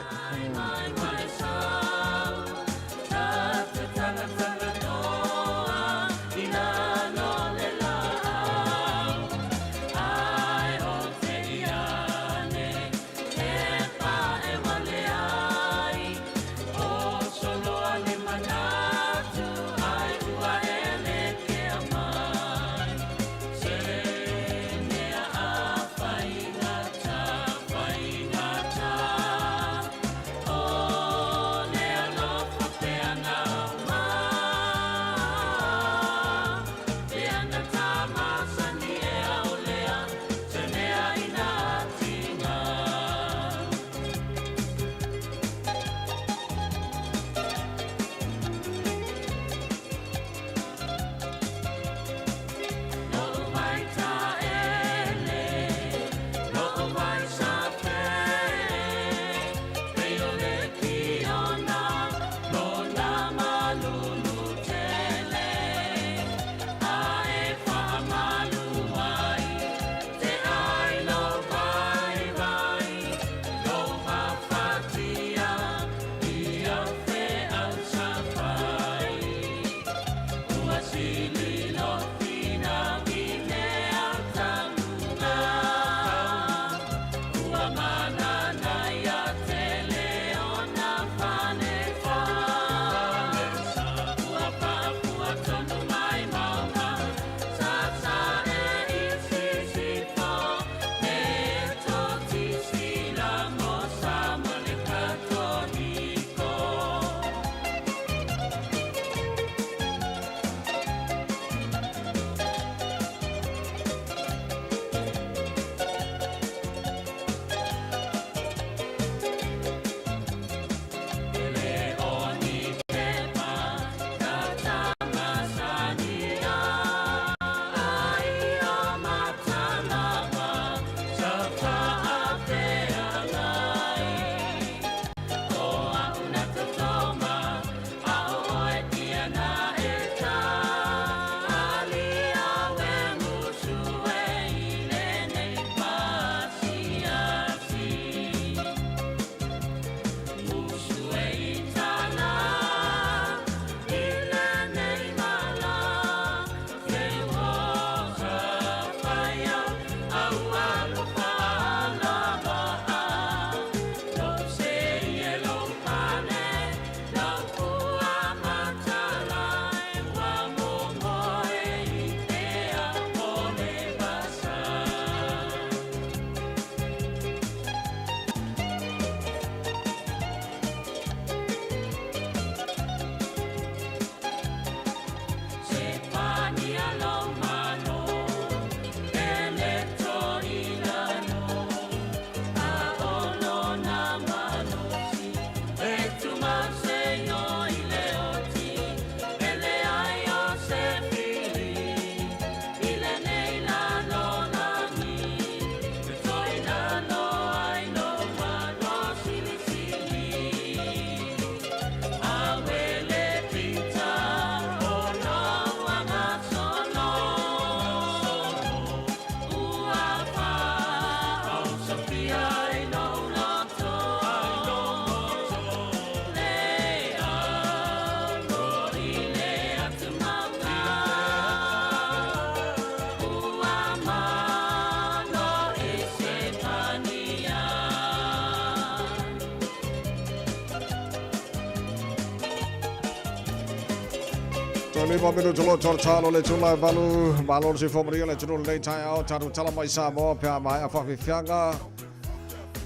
Toe lima minutu loa tolo talo le tula e valu malo le soifua manuia le atunuu lenei taeao tatou tala mai Samoa pe a maea faafiafiaga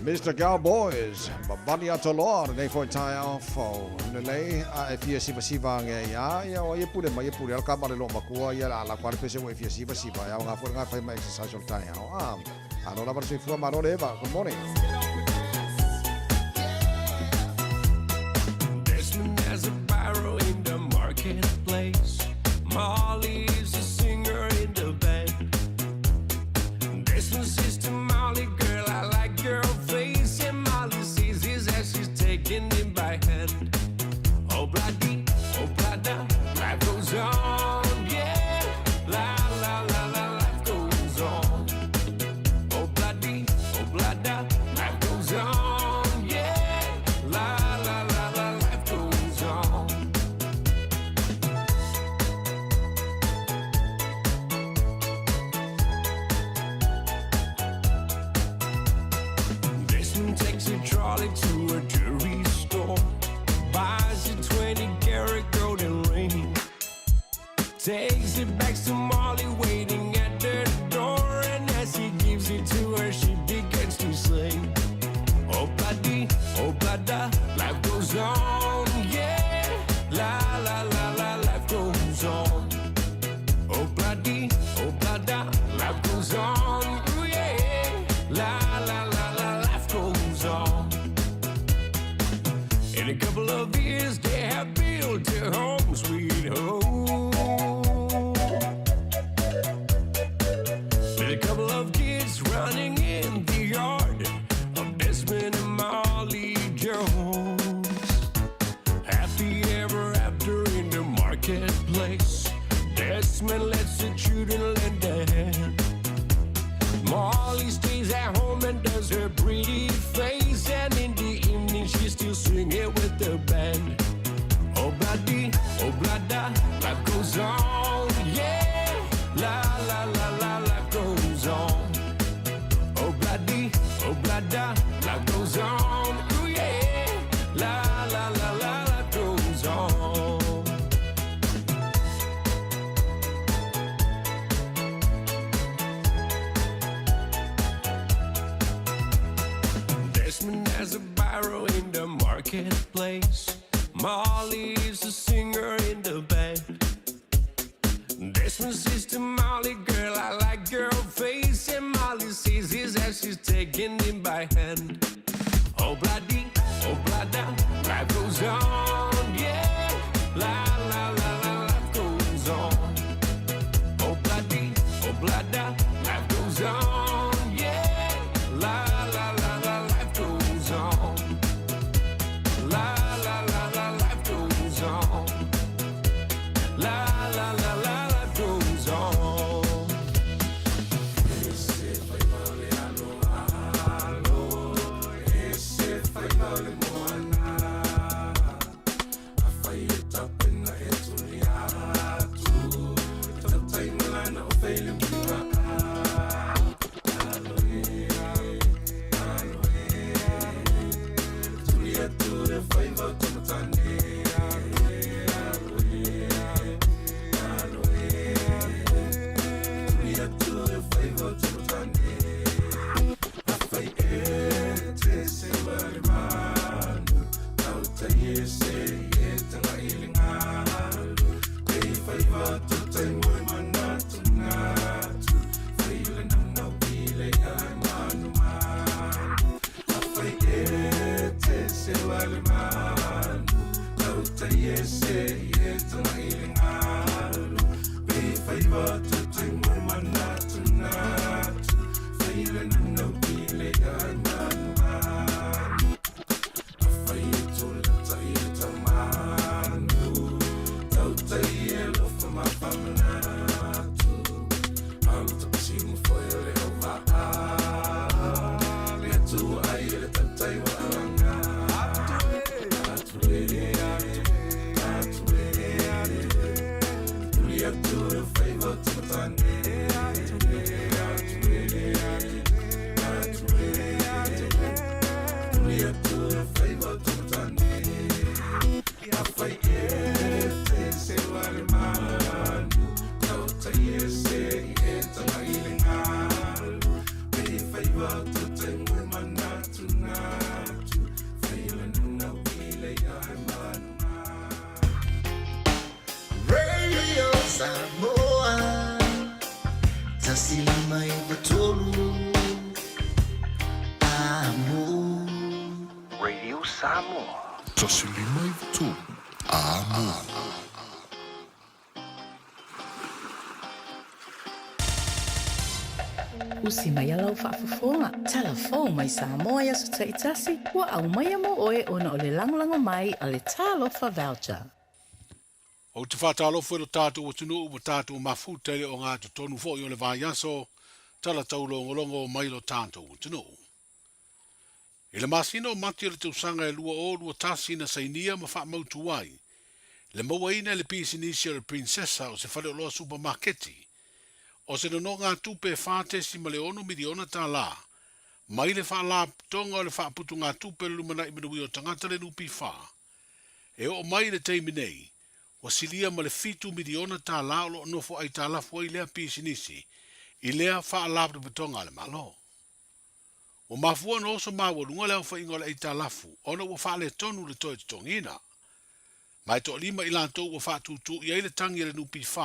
Mr. Cowboys ma Vani Atoloa lenei foi taeao fou lelei a e fia sivasiva age ai a ia o ia pule mai ia pule ala ka ma le loo makua ia la la kwa le pese ua e fia sivasiva e ao ngā foi ngā fai ma exercise o le taeao a alo lava le soifua malo le Eva good morning. Desmond has a barrow in the marketplace. Molly is a singer in the band. Desmond's sister Ob-la-di, ob-la-da, life goes on, yeah. La la la la, life goes on. Ob-la-di, ob-la-da, life goes on, yeah. La la la la, life goes on. Desmond takes a trolley to a jewelry store, buys a 20 karat golden ring, takes it back to Molly waiting at the door, and as he gives it to her, she begins to sing. Oh, bloody, oh, blada, life goes on, yeah. La la la la, life goes on. Oh, bloody, oh, blada, life goes on, ooh, yeah. La la la la, life goes on. In a couple of years, they have built a home, sweet home. With a couple of kids running in the yard of Desmond and Molly Jones. Happy ever after in the marketplace. Desmond lets the children lend a hand. Molly stays at home and does her pretty face. And in the evening, she's still singing with the band. Oh, bloody, oh, blada, life goes on, yeah. La la la la, life goes on. Oh, bloody, oh, blada, life goes on, ooh, yeah. La la la la, life goes on. Desmond has a barrel in the marketplace. Molly is a singer in the band. Desmond says to Molly, girl, I like your face. And Molly sees his as she's taking him by hand. Oh, bloody, oh, blada, life goes on, yeah. La, la, la, la, life goes on. Oh, bloody, oh, blada, life goes on, yeah. La, la, la, la, life goes on. La, la, la, la, life goes on. La, la, la, la, life goes on. Radio Samoa 1.593 Amo. Radio Samoa. 1.593 Amo. Usi mai lau faafofoga, talafou mai Samoa i aso taitasi, ua aumaia mo oe ona o le lagolago mai a le Talofa Voucher. Ou te faatalofa i lo tatou atunuu ua tatou mafuta i le ogatotonu foi o le vaiaso tala taulogologo mai lo tatou atunuu. I le masina o Mati o le tausaga e 2021 na sainia ma faamautu ai le mauaina e le pisinisi o le Princessa o se faleoloa supamaketi o se nonogatupe e $4.6 miliona tālā mai le Faalapotopotoga o le Faaputugatupe o le Lumanai Manuia o Tagata le NPF. E oo mai i le taimi nei, ua silia ma le $7 miliona tālā o lo o nofo aitalafu ai lea pisinisi i lea Faalapotopotoga a le Malo. Ua mafua ona oso maualuga le aofaiga o le aitalafu ona ua faaletonu le toe totogiina. Ma e toalima i latou ua faatūtū i ai le tagi a le NPF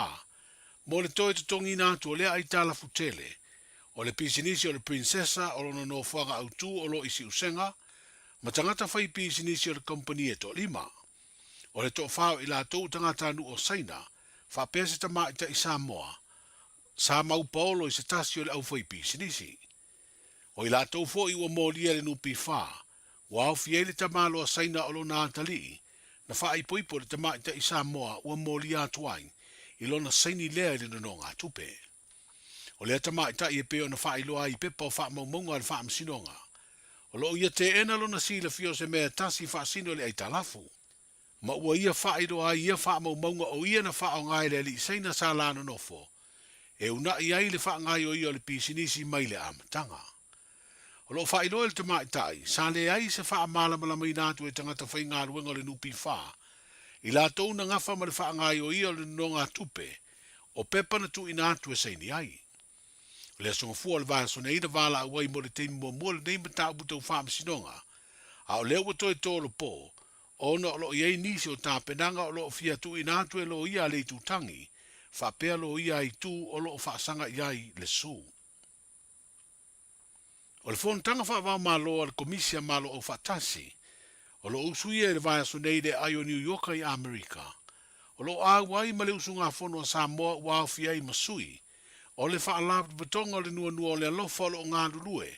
mo le toe totogiina atu o lea aitalafu tele o le pisinisi o le Princessa o lona nofoaga autu o lo i Siusega ma tagata fai pisinisi o le kamupani e toalima. O le toafa o i latou o tagatanuu o Saina faapea se tamaitai Samoa sa mau paolo i se tasi o le aufaipisinisi. O i latou foi ua molia e le NPF, ua aofia ai le tamaloa Saina o lona atalii, na faaipoipo i le tamaitai Samoa ua molia atu ai i lona saini lea i le nonogatupe. O lea tamaitai e pei ona faailoa ai i pepa o faamaumauga a le Faamasinoga, o lo o ia teena lona silafia o se mea e tasi faasino i le aitalafu, ma ua ia faailoa ai ia faamaumauga o ia na faaaoga e le alii Saina sa la nonofo e unaʻi ai le faagaioia o le pisinisi mai le amataga. O lo o faailoa e le tamaitai, sa leai se faamalamalamaina atu e tagata faigaluega o le NPF i latou na gafa ma le faagaioia o le nonogatupe o pepa na tuuina atu e saini ai. O le aso Gafua o le vaiaso nei na valaau ai mo le taimi muamua lenei mataupu tau faamasinoga, a o lea ua toe tolopo ona o lo o i ai nisi o tapenaga o lo o fia tuuina atu e loia a le itutagi faapea loia a itu o lo o faasaga i ai le su. O le fonotaga faava-o-Malo a le Komisi a Malo Aufaatasi, o lo o usuia i le vaiaso nei i le aai o Niu Ioka i Amerika, o lo o auai ma le usugafono a Samoa ua aofia ai ma sui o le Faalapotopotoga o le Nuanua o le Alofa o lo o galulue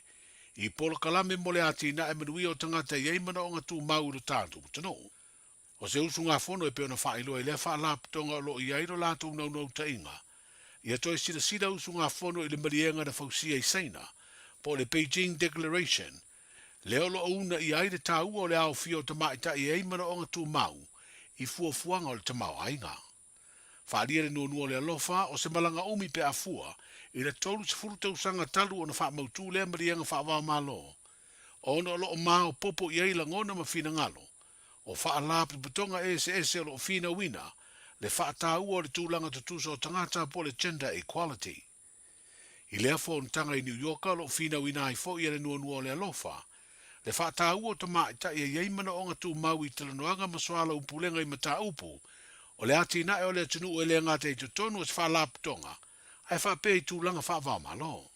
i polokalame mo le atinae manuia o tagata e i ai manaoga tumau i lo tatou atunuu. O se usugafono e pei ona faailoa i lea faalapotopotoga o lo o i ai lo latou naunautaiga ia toe silasila usugafono i le maliega na fausia i Saina po o le Beijing Declaration lea o lo o uunaia ai le taua o le aofia o tamaitai e ai manaoga tumau i fuafuaga o le tamaoaiga. Faaalia le nuanua o le alofa o se malaga umi pe a fua i le 30 tausaga talu ona faamautu lea maliega faava-o-Malo, ona o lo o maopoopo i ai lagona ma finagalo o faalapotopotoga eseese o lo o finauina le faataua o le tulaga tutusa o tagata po o le gender equality. I lea fonotaga i Niu Ioka o lo o finauina ai foi e le nuanua o le alofa le faataua o tamaitai e i ai manaoga tumau i talanoaga ma soalaupulega i mataupu o le atinae o le atunuu e le gata i totonu o se faalapotopotoga ae faapea i tulaga faava-o-Malo.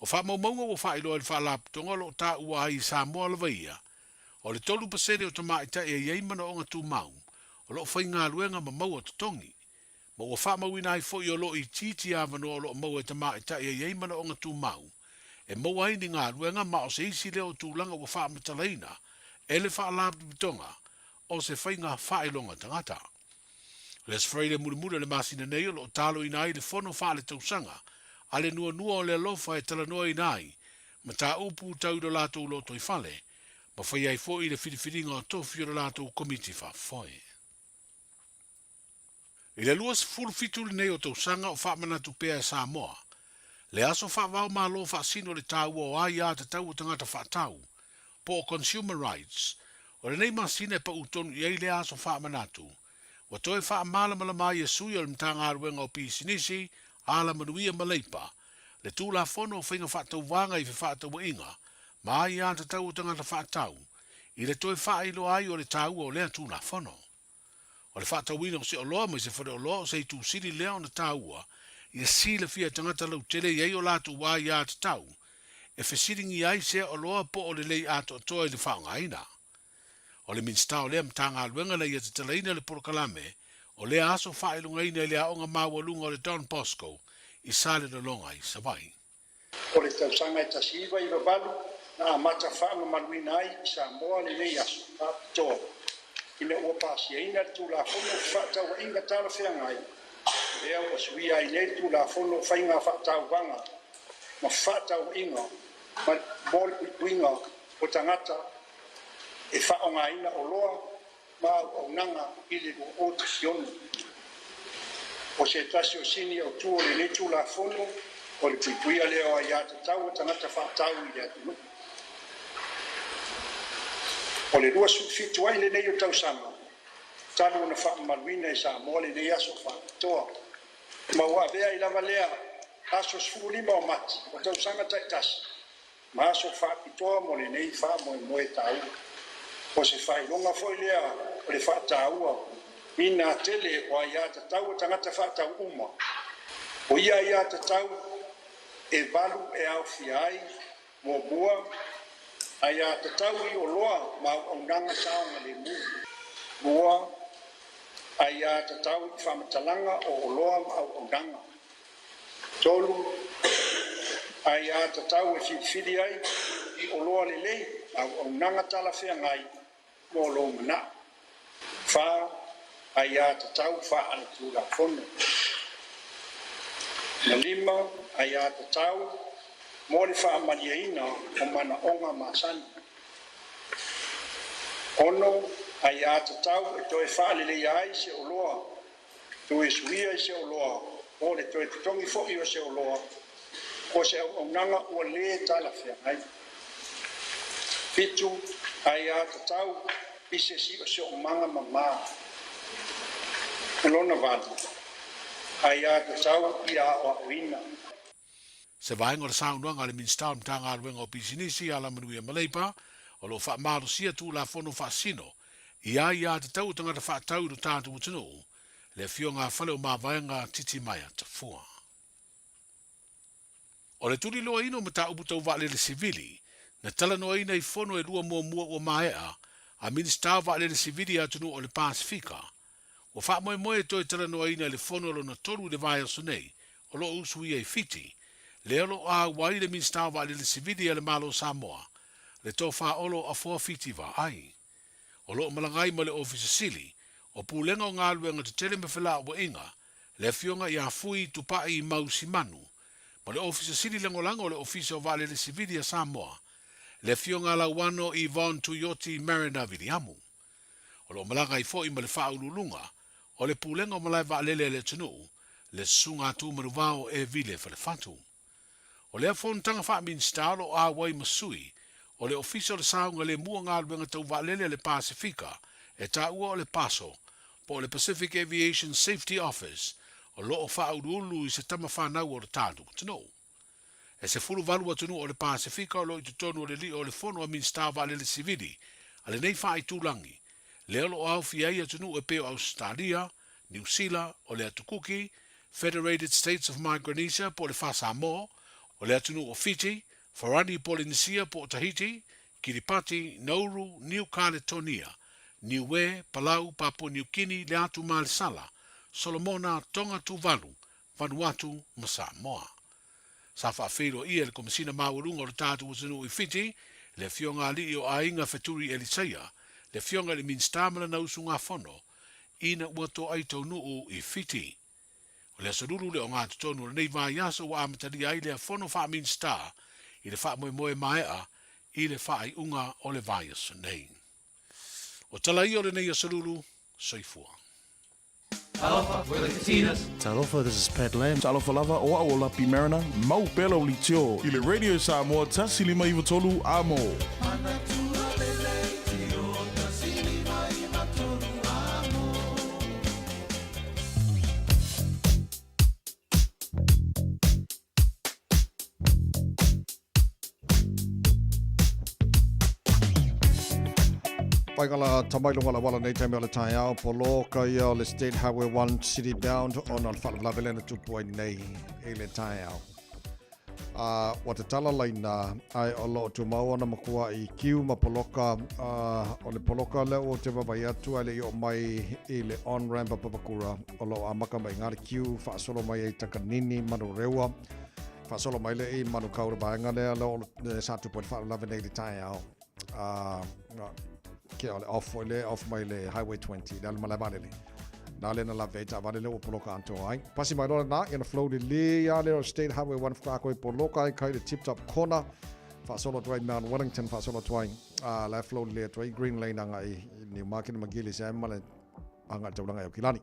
O faamaumauga ua faailoa e le Faalapotopotoga o lo o taua ai i Samoa lava ia, o le 3% o tamaitai e i ai manaoga tumau o lo o faigaluega ma maua totogi, ma ua faamauina ai foi o lo o itiiti avanoa o lo o maua e tamaitai e i ai manaoga tumau e maua ai ni galuega ma o se isi lea o tulaga ua faamatalaina e le Faalapotopotoga o se faiga faailoga tagata. O le Aso Faraile mulimuli o le masina nei o lo o taloina ai le fono faaletausaga a le nuanua o le alofa e talanoaina ai mataupu tau i lo latou lotoifale ma faia ai foi le filifiliga o tofi o le latou komiti faafoe. I le 27 lenei o tausaga o faamanatu pea e Samoa le aso faava-o-Malo faasino i le taua o aia tatau o tagata faatau, po o Consumer Rights, o lenei masina e pau tonu i ai lea aso faamanatu, ua toe faamalamalama ai e sui o le Matagaluega o Pisinisi, Alamanuia ma Leipa, le Tulafono o Faiga Faatauvaga i Fefaatauaiga ma Aia Tatau o Tagata Faatau, i le toe faailoa ai o le taua o lea Tulafono. O le faatauina o se oloa mai se faleoloa o se itu sili lea ona taua ia silafia e tagata lautele i ai o latou aia tatau e fesiligia ai sea oloa po o lelei atoatoa i le faaaogaina. O le Minisita o lea Matagaluega na ia tatalaina le polokalame o lea aso faailogaina i le aoga maualuga o le Don Bosco i Salelologa i Savaii. O le tausaga e 1998 na amata faamamaluina ai i Samoa lenei aso faapitoa ina ua pasiaina le Tulafono o Fefaatauaiga Talafeagai, lea ua suia ai nei le Tulafono o Faiga Faatauvaga ma Fefaatauaiga mo le Puipuiga o Tagata e Faaaogaina Oloa ma Auaunaga i le 2016. O se tasi o sini autu o lenei Tulafono, o le puipuia lea o aiatatau a tagata faatau i le atunuu. O le 27 ai lenei o tausaga talu ona faamamaluina e Samoa lenei aso faapitoa, ma ua avea ai lava lea aso 15 o Mati o tausaga taitasi ma aso faapitoa mo lenei faamoemoe taua. O se faailoga foi lea o le faataua ina tele o aiatatau a tagata faatau uma. O ia aiatatau e valu e aofia ai, muamua, aiatatau i oloa ma auaunaga saogalemu, lua, aiatatau i faamatalaga o oloa ma auaunaga, 3, aiatatau e filifili ai i oloa lelei ma auaunaga talafeagai mo lou manao, 4, aiatatau faaletulafono, ma 5, aiatatau mo le faamalieina o manaoga masani, 6, aiatatau e toe faaleleia ai se oloa, toe suia i se oloa po o le toe totogi foi o se oloa po o se auaunaga ua lē talafeagai. 7, aiatatau i se siosiomaga mamā. Lona 8, aiatatau i aoaoina. Se vaega o le saunoaga a le Minisita o le Matagaluega o Pisinisi, Alamanuia ma Leipa, o lo o faamalosia Tulafono faasino i aiatatau o tagata faatau i lo tatou atunuu, le Afioga a Faleomavaega Titimaea Tafua. O le tuliloaina o mataupu tau vaalele sivili, na talanoaina i fono e lua muamua ua maea a Minisita o Vaalele Sivili a atunuu o le Pasefika, Ua faamoemoe e toe talanoaina i le fono lona tolu i le vaiaso nei o lo o usuia i Fiti, lea o lo o auai le Minisita o Vaalele Sivili a le Malo o Samoa, le Tofa Olo Afoa Fiti Vaai. O lo o malaga ai ma le Ofisa Sili o Pulega o Galuega Tetele ma Felauaiga, le Afioga ia Fui Tupai Mau Simanu, ma le Ofisa Sili Lagolago o le Ofisa o Vaalele Sivili a Samoa, le Afioga Lauano Yvonne Tuioti Mariner Viliamu. O lo o malaga ai foi ma le Faauluuluga o le Pulega o Malae Vaalele a le atunuu, le Susuga a Tuumanuvao E Vile Falefatu. O lea fonotaga faa-Minisita o lo o auai ma sui o le Ofisa o le Saogalemu o Galuega Tau Vaalele a le Pasefika e taua o le PASO po o le Pacific Aviation Safety Office o lo o faauluulu i se tama fanau o le tatou atunuu. E 18 atunuu o le Pasefika o lo o i totonu o le lio o le Fono a Minisita o Vaalele Sivili a lenei faaitulagi, lea o lo o aofia ai atunuu e pei o Ausetalia, Niu Sila, o le Atu Kuki, Federated States of Micronesia po o le Faa-Samoa, o le atunuu o Fiti, Farani Polenisia po o Tahiti, Kiripati, Nauru, Niu Kaletonia, Niue, Palau, Papua Niu Kini, le Atu Malesala, Solomona, Tonga, Tuvalu, Vanuatu ma Samoa. Sa faafeiloaia e le Komesina Maualuga o le tatou atunuu i Fiti, le Afioga Alii o Aiga Feturi Elisaia, le Afioga i le Minisita ma lana usugafono, ina ua toai taunuu i Fiti. O le aso lulu le ogatotonu o lenei vaiaso ua amatalia ai lea fono faa-Minisita i le faamoemoe maea i le faaiuga o le vaiaso nei. O tala ia o lenei aso lulu, soifua. Talofa, we're the Katinas. Talofa, this is Pat Lam. Talofa lava, o au o Lapi Mariner, mau pea lau leitio i le Radio Samoa 153 Amo. Paigala tamailonga la wala nei taimi o le taeao polo ka ia o le State Highway 1 City Bound ona o le faalavelave lea na tupu ai nei i le taeao. Ua tatala laina ae o lo o tumau ona makua i kiu ma poloka o le poloka lea ua te vaavaai atu ae le i oo mai i le on ramp a Papakura o lo o amaka mai i ngā le kiu faasolo mai ai Takanini Manurewa. Faasolo mai lea i Manukau le vaega lea le sa tupu ai le faalavelave nei i le taeao. Ke o le off foi le off mai le Highway 20 le alu malae vaalele. Na lea na lave ai taavale lea ua poloka atoa ai. Pasi mai loa lena, ia na flow lelei lava lea o State Highway 1 faatoa koe poloka ai kai le tip top corner. Faasolo atu ai Mount Wellington faasolo atu ai. La e flow lelei atu ai Green Lane agai i Newmarket ma Gillies ma le agai i le taulaga i Aukilani.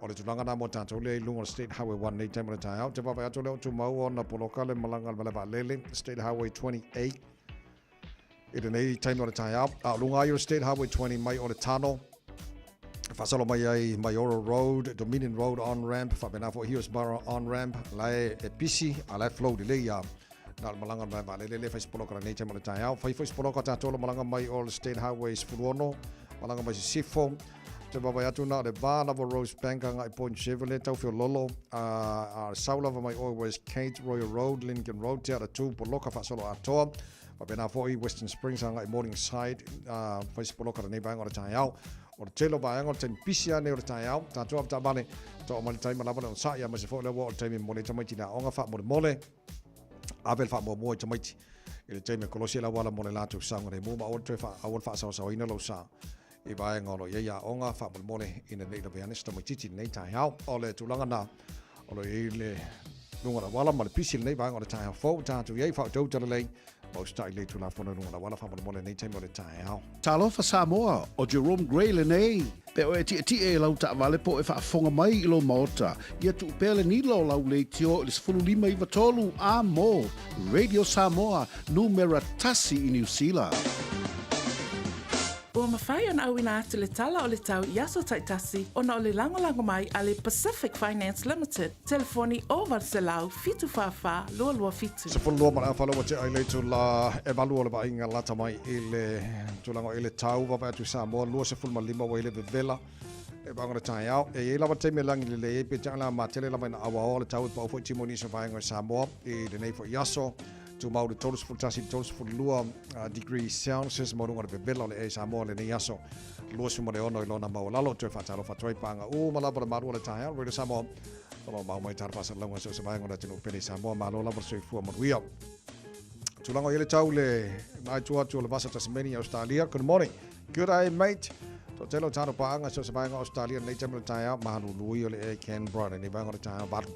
O le tulaga na mo tatou lea i luga o le State Highway 1 nei taimi o le taeao. Te vaavaai atu lea o tumau ona poloka le malaga a le malae vaalele, State Highway 28 i lenei taimi o le taeao. A o luga ai o le State Highway 20 mai o le Tano, faasolo mai ai Maioro Road, Dominion Road on ramp, faapena foi Hillsborough on ramp, la e, e pisi, a la e flow lelei ia. Na o le malaga o le malae vaalele le fai se poloka lenei taimi o le taeao. Fai foi se poloka tatou le malaga mai o le State Highway 16, malaga mai Sisifo, Te vaavaai atu na o le va lava Rosebank agai Point Chevrolet tau feololo a a sau lava mai oe West Kate, Royal Road, Lincoln Road, Te Aratū, poloka faasolo atoa. Faapena foi Western Springs agai Morningside, a fai se poloka lenei vaega o le taeao. O le tele o vaega o le taimi pisi lava nei o le taeao, tatou avetaavale, toa mai le taima lava le onosai aemaise foi o lea ua oo le taimi e momoli ai tamaiti i le aoga faamolemole. Ave le faamuamua i tamaiti i le taimi e kolosi ai le auala mo le latou saogalemu ma aua le toe aua le faasaosaoina lou sa i vaega o lo o i ai aoga faamolemole ina ne i lavea ane se tamaitiiti i lenei taeao. O le tulaga na o lo o i ai le luga o le auala ma le pisi i lenei vaega o le taeao fou tatou i ai faautauta lelei ma usitai lelei Tulafono i luga o le auala faamolemole i lenei taimi o le taeao. Talofa Samoa, o Jerome Gray lenei. Pe o e tietie i lau taavale po o e faafofoga mai i lou maota, ia tuu pea le nila o lau leitio i le 15 93 a mo Radio Samoa, numera tasi i Niu Sila. Ua mafai ona auina atu le tala o le tau i aso taitasi ona o le lagolago mai a le Pacific Finance Limited, telefoni 0800 744 227. 12 ma le afa ua tea i le itula e valu o le vaaiga lata mai i le tulaga o i le tau vaavaai atu i Samoa 25 ua i le vevela e vaega o le taeao. E i ai lava taimi e lagi lelei ai peitai o le a matele lava ina auaoa le tau e pau foi timu i nisi o vaega o Samoa i lenei foi aso. Tumau le 31 i le 32 degree Celsius maualuga o le vevela o le ea i Samoa i lenei aso 26 i lona maualalo. Toe faatalofa atu ai paga uma lava le malu o le taeao. Radio Samoa, o lo o mau mai tala faasalalauga i so o se vaega o le atunuu pele i Samoa. Malo lava le soifua manuia. Tulaga o i ai le tau le nai tua atu o le vasa Tasmania, Australia. Good morning. Good day, mate. Toatele o tātou pāanga i so o se vaega o Australia nei taimi o le taeao. Malului o le ea i Canberra lenei vaega o le taeao valu.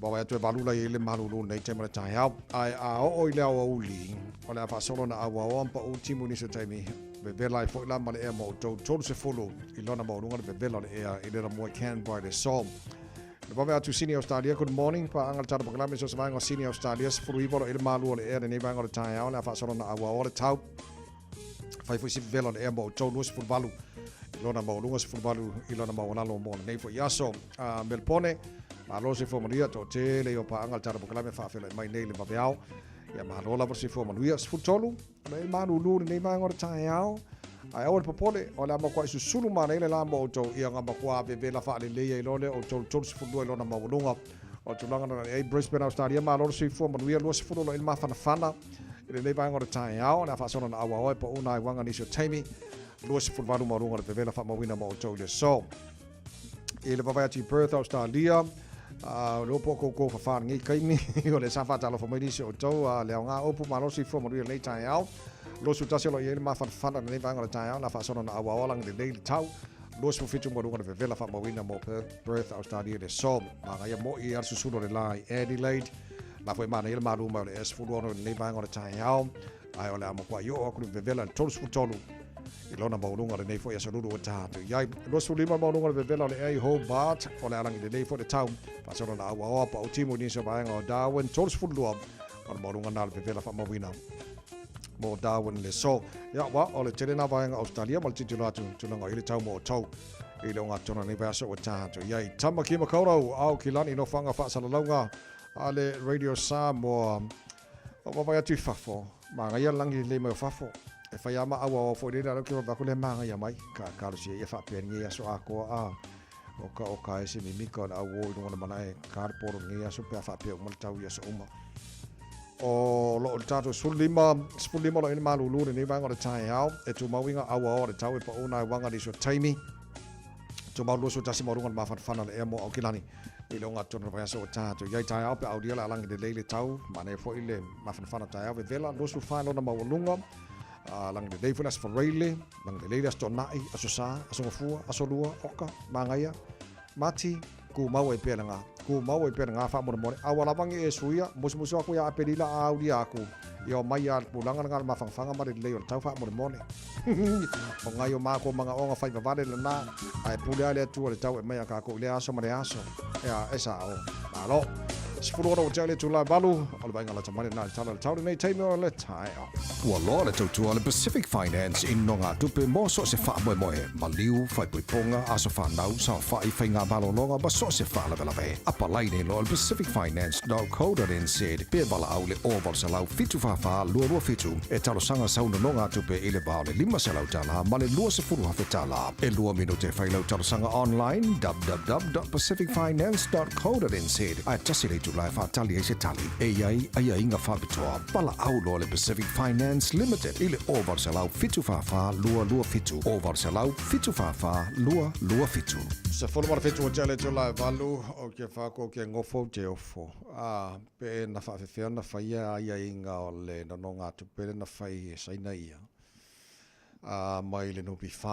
Wawe atu e valu la i le malulu nei taimi o le taeao. Ae a oo i le aoauli, o le a faasolo na auaoa ma pau timu nisi o taimi, vevela ai foi la ma le ea mo outou 30 i lona maualuga le vevela o le ea i le ramua i Canberra i le aso. Le vave atu Sydney Australia, good morning, paaga le tala pakalame so se vaega o Sydney Australia, 19 lo i le malu o le ea lenei vaega o le taeao, le a faasolo na auaoa le tau. Fai foi si vevela o le ea mo outou 28 i lona maualuga 18 i lona maualalo mo lenei foi aso. Melpone, malo se manuia, toatele i o paaga le tala pakalame faafeloai mai nei le vaveao. Ia malo lava se manuia. 13, le e malulu lenei vaega o le taeao. Ae aua le popole, o le a matua susulu manaia le la mo outou, ia nga matua vevela faalelei ai loa lea outou 32 i lona maualuga. O le tulaga na ai Brisbane, Australia, malo le soifua manuia, 20 lo i le mafanafana i lenei vaega o le taeao, o le a faasolo na auaoa e pau na ai nisi o taimi, 28 maualuga o le vevela faamauina mo outou i le aso. I le vaavaai atu i Perth, Australia, uh, lo po koukou whawhā lenei kaimi, o le sa whātalofa mai nisi o outou, uh, le aoga opu malo soifua manuia lenei taeao. 21 lo i ai le mafanafana lenei vaega o le taeao, la faasolo na auaoa lagi lelei le tau. 27 maualuga le vevela faamauina mo Perth, Perth Australia i le aso. Magaia moi a susulu o le la i Adelaide. La foi manaia le malu mai o le S16 i lenei vaega o le taeao. Ae o le a matua i oo atu le vevela i le 33 i lona maualuga o lenei foi aso lulu ua tatou i ai. 25 maualuga le vevela o le ea i Hobart, o le alagi lelei foi le tau. Faasolo na auaoa pau timu i nisi o vaega o Darwin, 32 o le maualuga na le vevela faamauina mo Darwin le so. Ia, wa, o le tele nā vaega Australia ma le tilotilo atu tulaga i le tau mo outou i le ogatotonu nei vaiaso ua tatou i ai. Tamaki Makaurau, ao ki lani no whanga whaasalalauga a le Radio Samoa. O vaavaai atu i fafo, manaia le lagi lelei mai o fafo. E whai ama au au foi lele au ke vaavaai le manaia mai. Ka kalosia ia whaapea ni aso atoa a o ka o ka ese mimika o le au o i lunga na manae ka le poro ni aso pe a whaapea uma le tau i aso uma. O lo o le tātou 15, 15 lo ene malulu lenei vaega o le taeao, e tumau i ngā auaoa o le tau e pau nā wanga ni so taimi. Tumau 21 maualuga le mafanafana le ea mo Aukilani. I le ogatotonu o le vaiaso ua tatou i ai taeao pe a aulia le alagi lelei le tau, manaia foi le mafanafana o taeao vevela, 24 lona maualuga, lagi lelei foi le Aso Faraile, lagi lelei le Aso Toonai, Aso Sa, Aso Gafua, Aso Lua, Oka, Magaia, Mati, tumau ai pea lena, tumau ai pea lena faamolemole. A ua lava ni e suia, musumusu aku ia Aperila a aulia aku, ia omai a le tulaga lena o le mafanafana ma le lelei o le tau faamolemole. O nai o mākou manaoga fai vavale lena, ae pule a le Atua i le tau e aumai a kākou i lea aso ma lea aso. Ea, e sao. Malo. 16 ua tea le itula e valu, o le vaaiga lata mai lena i le tala o le tau lenei taimi o le taeao. Ua loa le tautua a le Pacific Finance i nogatupe mo so o se faamoemoe, maliu, faaipoipoga, aso fanau, saofai, faiga malologa ma so o se faalavelave. Apalai nei loa i le pacificfinance.co.nz pe valaau i le 0800 744 227 e talosaga sau nonogatupe i le va o le $500 ma le $20,000. E lua minute e fai lau talosaga online www.pacificfinance.co.nz ae tasi le itula e faatali ai se tali. E i ai aiaiga faapitoa. Valaau loa le Pacific Finance Limited i le 0800 744 227, 0800 744 227. 17 ua tea le itula e valu, ou te whako ou te ngofo ou te ofo. A, pe na whaafewhea na whaia aiaiga o le nonogatupe le na whai e saina ia, a, mai le NPF.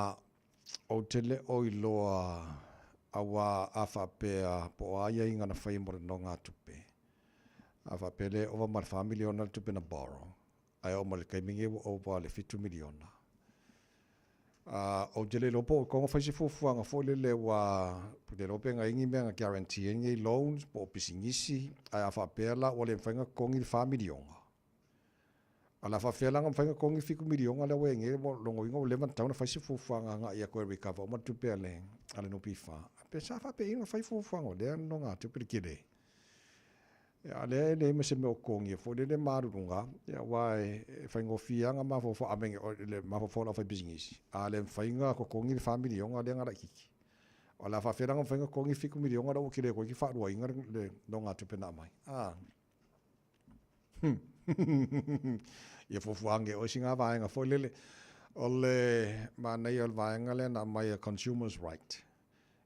Ou te le o iloa auā a faapea po o a aiaiga na faia mo le nonogatupe. A faapea le ova ma le fa miliona le tupe na borrow, ae oo mai le taimi nei ua ova le fitu miliona. A, ou te le iloa po o togo fai se fuafuaga foi lele ua ou te iloa pe na i ai ni mea na guarantee ai nei loans po o pisinisi, ae a faapea la ua le mafai ona totogi le fa miliona, A o le a faafefea la ona mafai ona totogi le fitu miliona lea ua i ai nei, ua lona uiga ua leva ona tatau ona fai se fuafuaga agai ia toe recover uma le tupe a le a le NPF. Pe sa faapei ona fai fuafuaga o lea nonogatupe le tele. Ia a lea e leai ma se mea o totogia foi lele maluluga, ia aua e faigofie lava ona mafaufau I mean le mafaufau o le aufaipisinisi, a le mafai ona totogi le fa miliona lea na laitiiti. O le a faafefea la ona mafai ona totogi le fitu miliona lea ua tele toeitiiti faaluaina le nonogatupe na aumai. Ia fuafua ane oe sina vaega foi lele. O le manaia o le vaega lea na aumai a Consumers Right.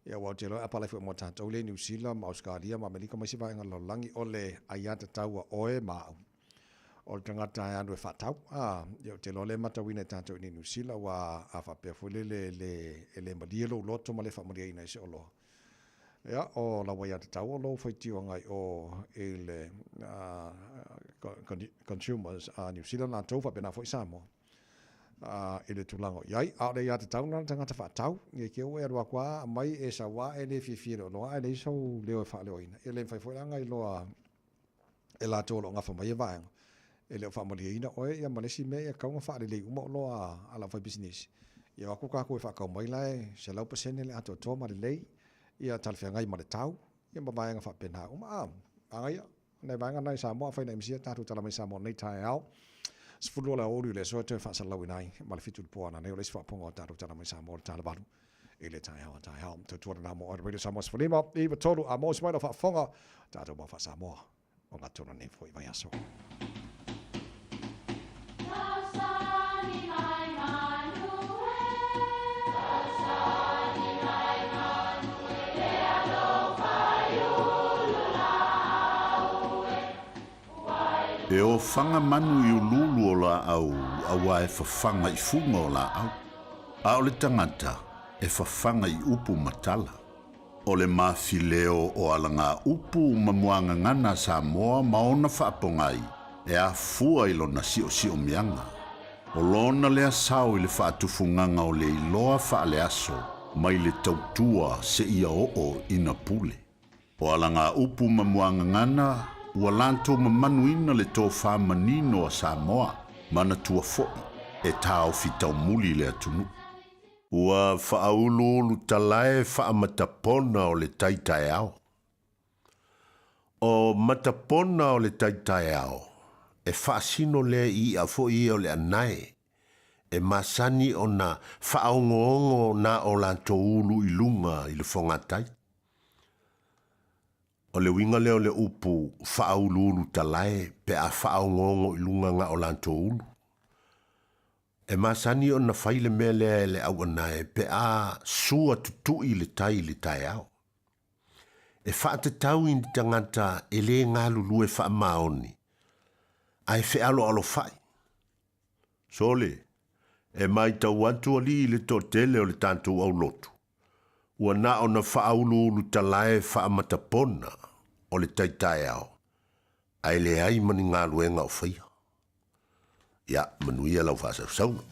Ia aua ou te iloa e apalai foi mo tatou lea i Niu Sila ma Ausekalia ma Amerika ma isi vaega o le lalolagi, o le aiatatau a oe ma au. O le tagata e alu e faatau. A, ia ou te iloa lea e matauina e tatou i inei i Niu Sila, aua a faapea foi lele e le, e le malie lou loto ma le faamalieina i se oloa. Ia, o lau aiatatau o lou faitio agai o i le consumers a Niu Sila latou faapena foi Samoa i le tulaga o i ai. A o le aiatatau lena a le tagata faatau, ne i te i ua e alu atu lava aumai e sau lava e le fiafia i le oloa ae leai sou leo e faaleoina. Ia le mafai foi la ona iloa e latou o lo o gafa mai ia vaega, e le o faamalieina oe ia ma le isi mea ia tatau ona faalelei uma oloa a le aufaipisinisi. Ia o atu tatou e faatau mai la e 100% le atoatoa ma lelei, ia talafeagai ma le tau, ia ma vaega faapena uma. A, manaia, nai vaega na i Samoa, afai na e misia tatou tala mai Samoa nei taeao. 12 o le aoauli o le aso e toe faasalalauina ai ma le 7 i le po ananei o le isi faapopoga o tatou tala mai Samoa o le tala 8 i le taeao a taeao. Tautua lena mo oe Radio Samoa 15 9 3 a mo se mai lau faafofoga tatou mau faa-Samoa o ngā tonu nei foi vaiaso. E ofaga manu i uluulu o laau auā e fafaga i fuga o laau, a o le tagata e fafaga i upu ma tala. O le mafileo o alagaupu ma muagagana a Samoa ma ona faapogai e afua i lona siosiomiaga. O lona lea sao i le faatufugaga o le iloa faaleaso mai le tautua seia oo ina pule. O alagaupu ma muagagana ua latou mamanuina le tofa manino a Samoa, manatua foi e taofi taumuli le atunuu. Ua faauluulu talae faamatapona o le tai taeao. O matapona o le tai taeao, e faasino lea i i'a foi ia o le anae, e masani ona faaogoongo na o latou ulu i luga i le fogatai. O le uiga lea o le upu faauluulu talae pe a faaogoongo i luga na o latou ulu. E masani ona fai le mea lea e le auanae pe a sua tutui le tai i le taeao. e faatatau i ni tagata e lē galulue faamaoni ae fealoalofa'i. Sole, e maitau atu alii i le toatele o le tatou aulotu, ua na ona faauluulu talae faamatapona o le tai taeao, ae leai ma ni galuega o faia. Ia, manuia lau faasausauga.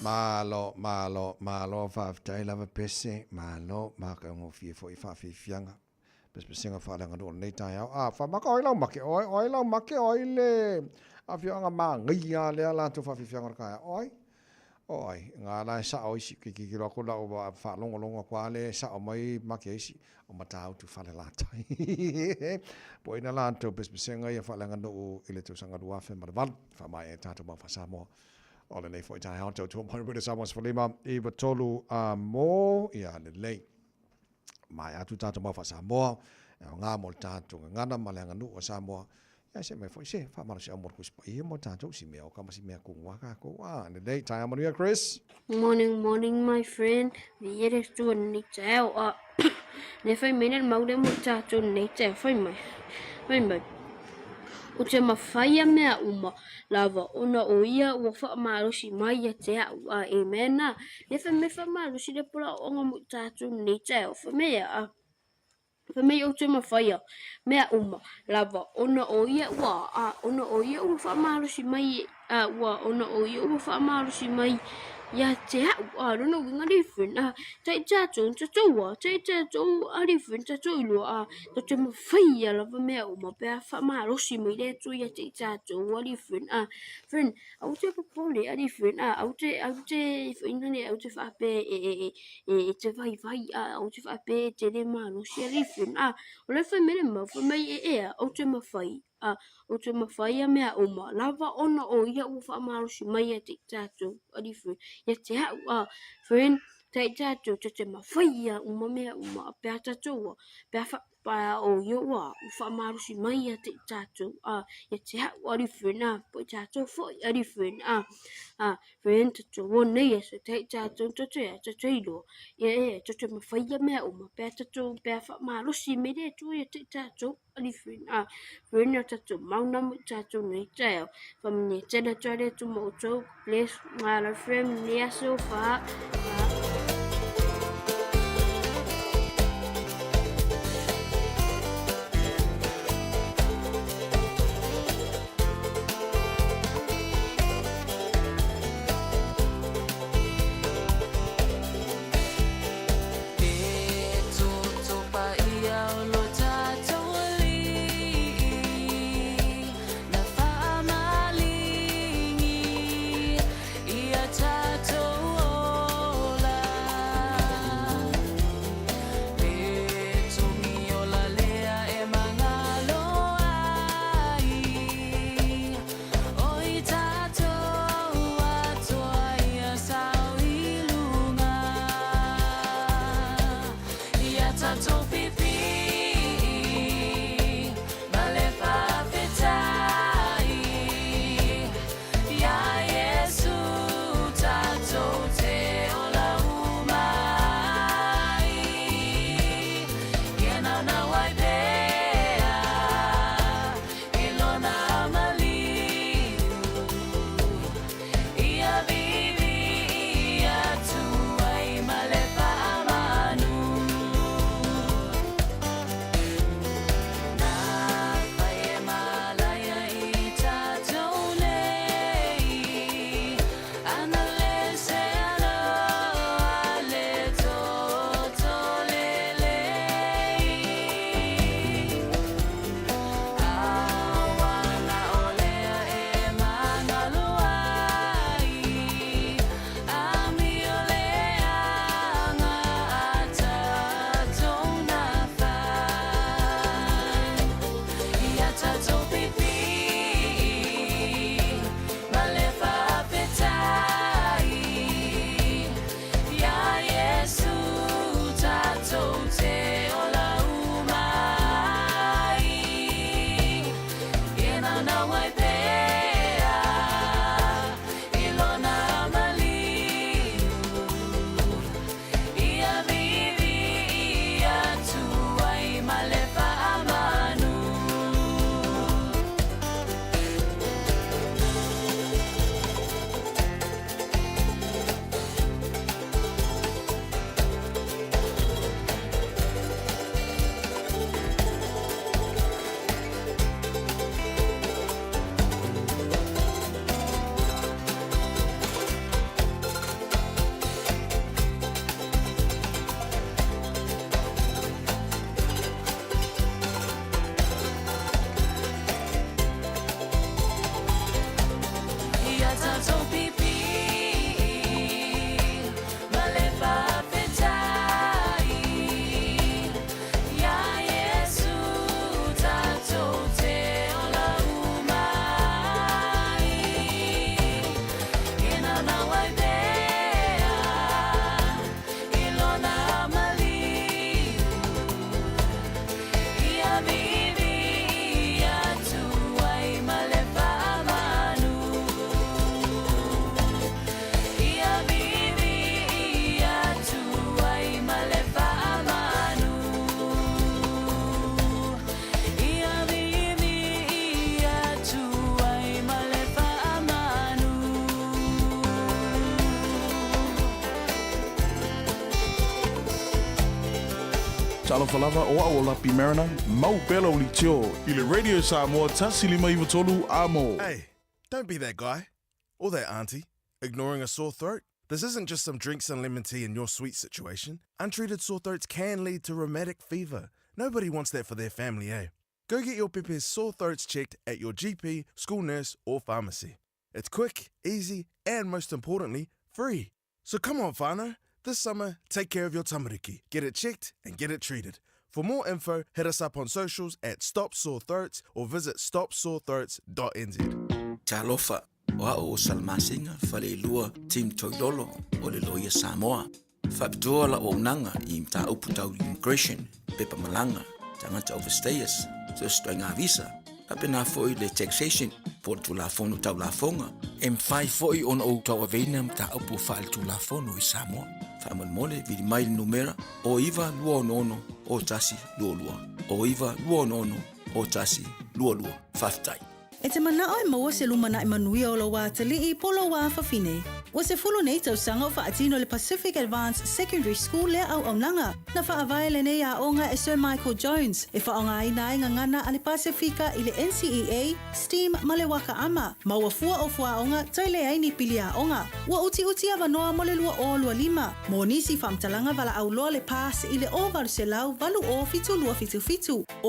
Malo, malo, malo, faafetai lava Pese, malo, matagofie foi faafiafiaga pesepesega faaleaganuu o lenei taeao. A, faamaka o ai lau make, o ai, o ai lau make, o ai le afioaga magaia lea latou faafiafiaga o le taeao, o ai? O ai, ga la e sao isi, ke tilotilo atu lau faalogologo atu lava lea e sao mai make isi, o Matautu Falelatai. Po o ina latou pesepesega ia faaleaganuu i le tausaga 2008, faamaea ai tatou mau faa-Samoa. O lenei foi taeao tautua mai Radio Samoa 15 93 a mo ia lelei. Maea atu tatou mau faa-Samoa, e aoga mo le tatou gagana ma le aganuu a Samoa. Ia se mai foi se faamalosiau mo le Tusi Paia mo tatou si mea o ka ma si mea kugua kākou. A, lelei, taeao manuia Chris. Morning, morning my friend. Viia le Atua lenei taeao. A, le fai mai le mau lea mo tatou lenei taeao. Fai mai, fai mai. Ou te mafaia mea uma lava ona o ia ua faamalosi mai ia te a'u. A, amen. A, le fai mai faamalosi le polaoaoga mo tatou lenei taeao. Fai mai a, Fai mai ou te mafaia mea uma lava ona o ia ua a ona o ia ua faamalosi mai a ua ona o ia ua faamalosi mai Ia te a'u, a, lona uiga alii friend, a, tai tatou tatou a, tai tatou alii friend tatou iloa, a, tatou te mafaia lava mea uma pe a faamalosi mai le Atua ia te i tatou alii friend, a, friend, aua te popole alii friend, a, aua te, aua te foina le, aua te faapea e, e, e, e, e te vaivai, a, aua te faapea e te le malosi alii friend, a, o lea e fai mai le mau, fai mai e ea, ou te mafai. A, ou te mawhai a mea uma, lava ona o ia ua whaamalosi mai ia te i tātou, alii friend, ia te a'u, a, friend, te i tātou, te te mawhai ia uma mea uma, a pea tātou, a, pea wha, pa o ia ua, ua whaamalosi mai ia te i tātou, a, ia te a'u, alii friend, a, po i tātou foi, alii friend, a, a, friend, te te o nei e se te i tātou, te te, te te iloa, ia e, te te mawhai ia mea uma, pea tātou, pea whaamalosi me le Atua ia te i tātou. A friend o tatou mauna mo tatou nei taeao. Whamine tena tore tu mo outou. Bless ngā la friend ni aso wha. Talofa lava, o au o Lapi Mariner, mau pea lau litio i le Radio Samoa 1593 Amo. Hey, don't be that guy, or that auntie, ignoring a sore throat. This isn't just some drinks and lemon tea in your sweet situation. Untreated sore throats can lead to rheumatic fever. Nobody wants that for their family, eh? Go get your pepe's sore throats checked at your GP, school nurse, or pharmacy. It's quick, easy, and most importantly, free. So come on, whānau. This summer, take care of your tamariki. Get it checked and get it treated. For more info, hit us up on socials at Stop Sore Throats or visit stopsorethroats.nz. Talofa, o a'u o Salamasina Faleilua Tim Toilolo o le Loia Samoa. Faapitoa la'u auaunaga i mataupu tau immigration, pepa malaga, tagata overstayers, so o se ituaiga visa, faapena foi le taxation po o le Tulafono Tau Lafoga. E mafai foi ona ou tauaveina mataupu faaletulafono i Samoa. Faamolemole, vili mai le numera o 9266 0122, o 9266 0122. Faafetai. E te manao e maua se lumanai manuia o lou atalii po o lou afafine. Ua 10 nei tausaga o faatino e le Pacific Advance Secondary School lea auaunaga. Na faavae lenei aoga e Sir Michael Jones, e faaaogaina ai gagana a le Pasefika i le NCEA, STEAM ma le Waka Ama, ma ua fua o fuaaoga toe leai ni pili aoga. Ua utiuti avanoa mo le 2025. Mo nisi faamatalaga valaau loa le PASS i le 0800 80 7277, 0800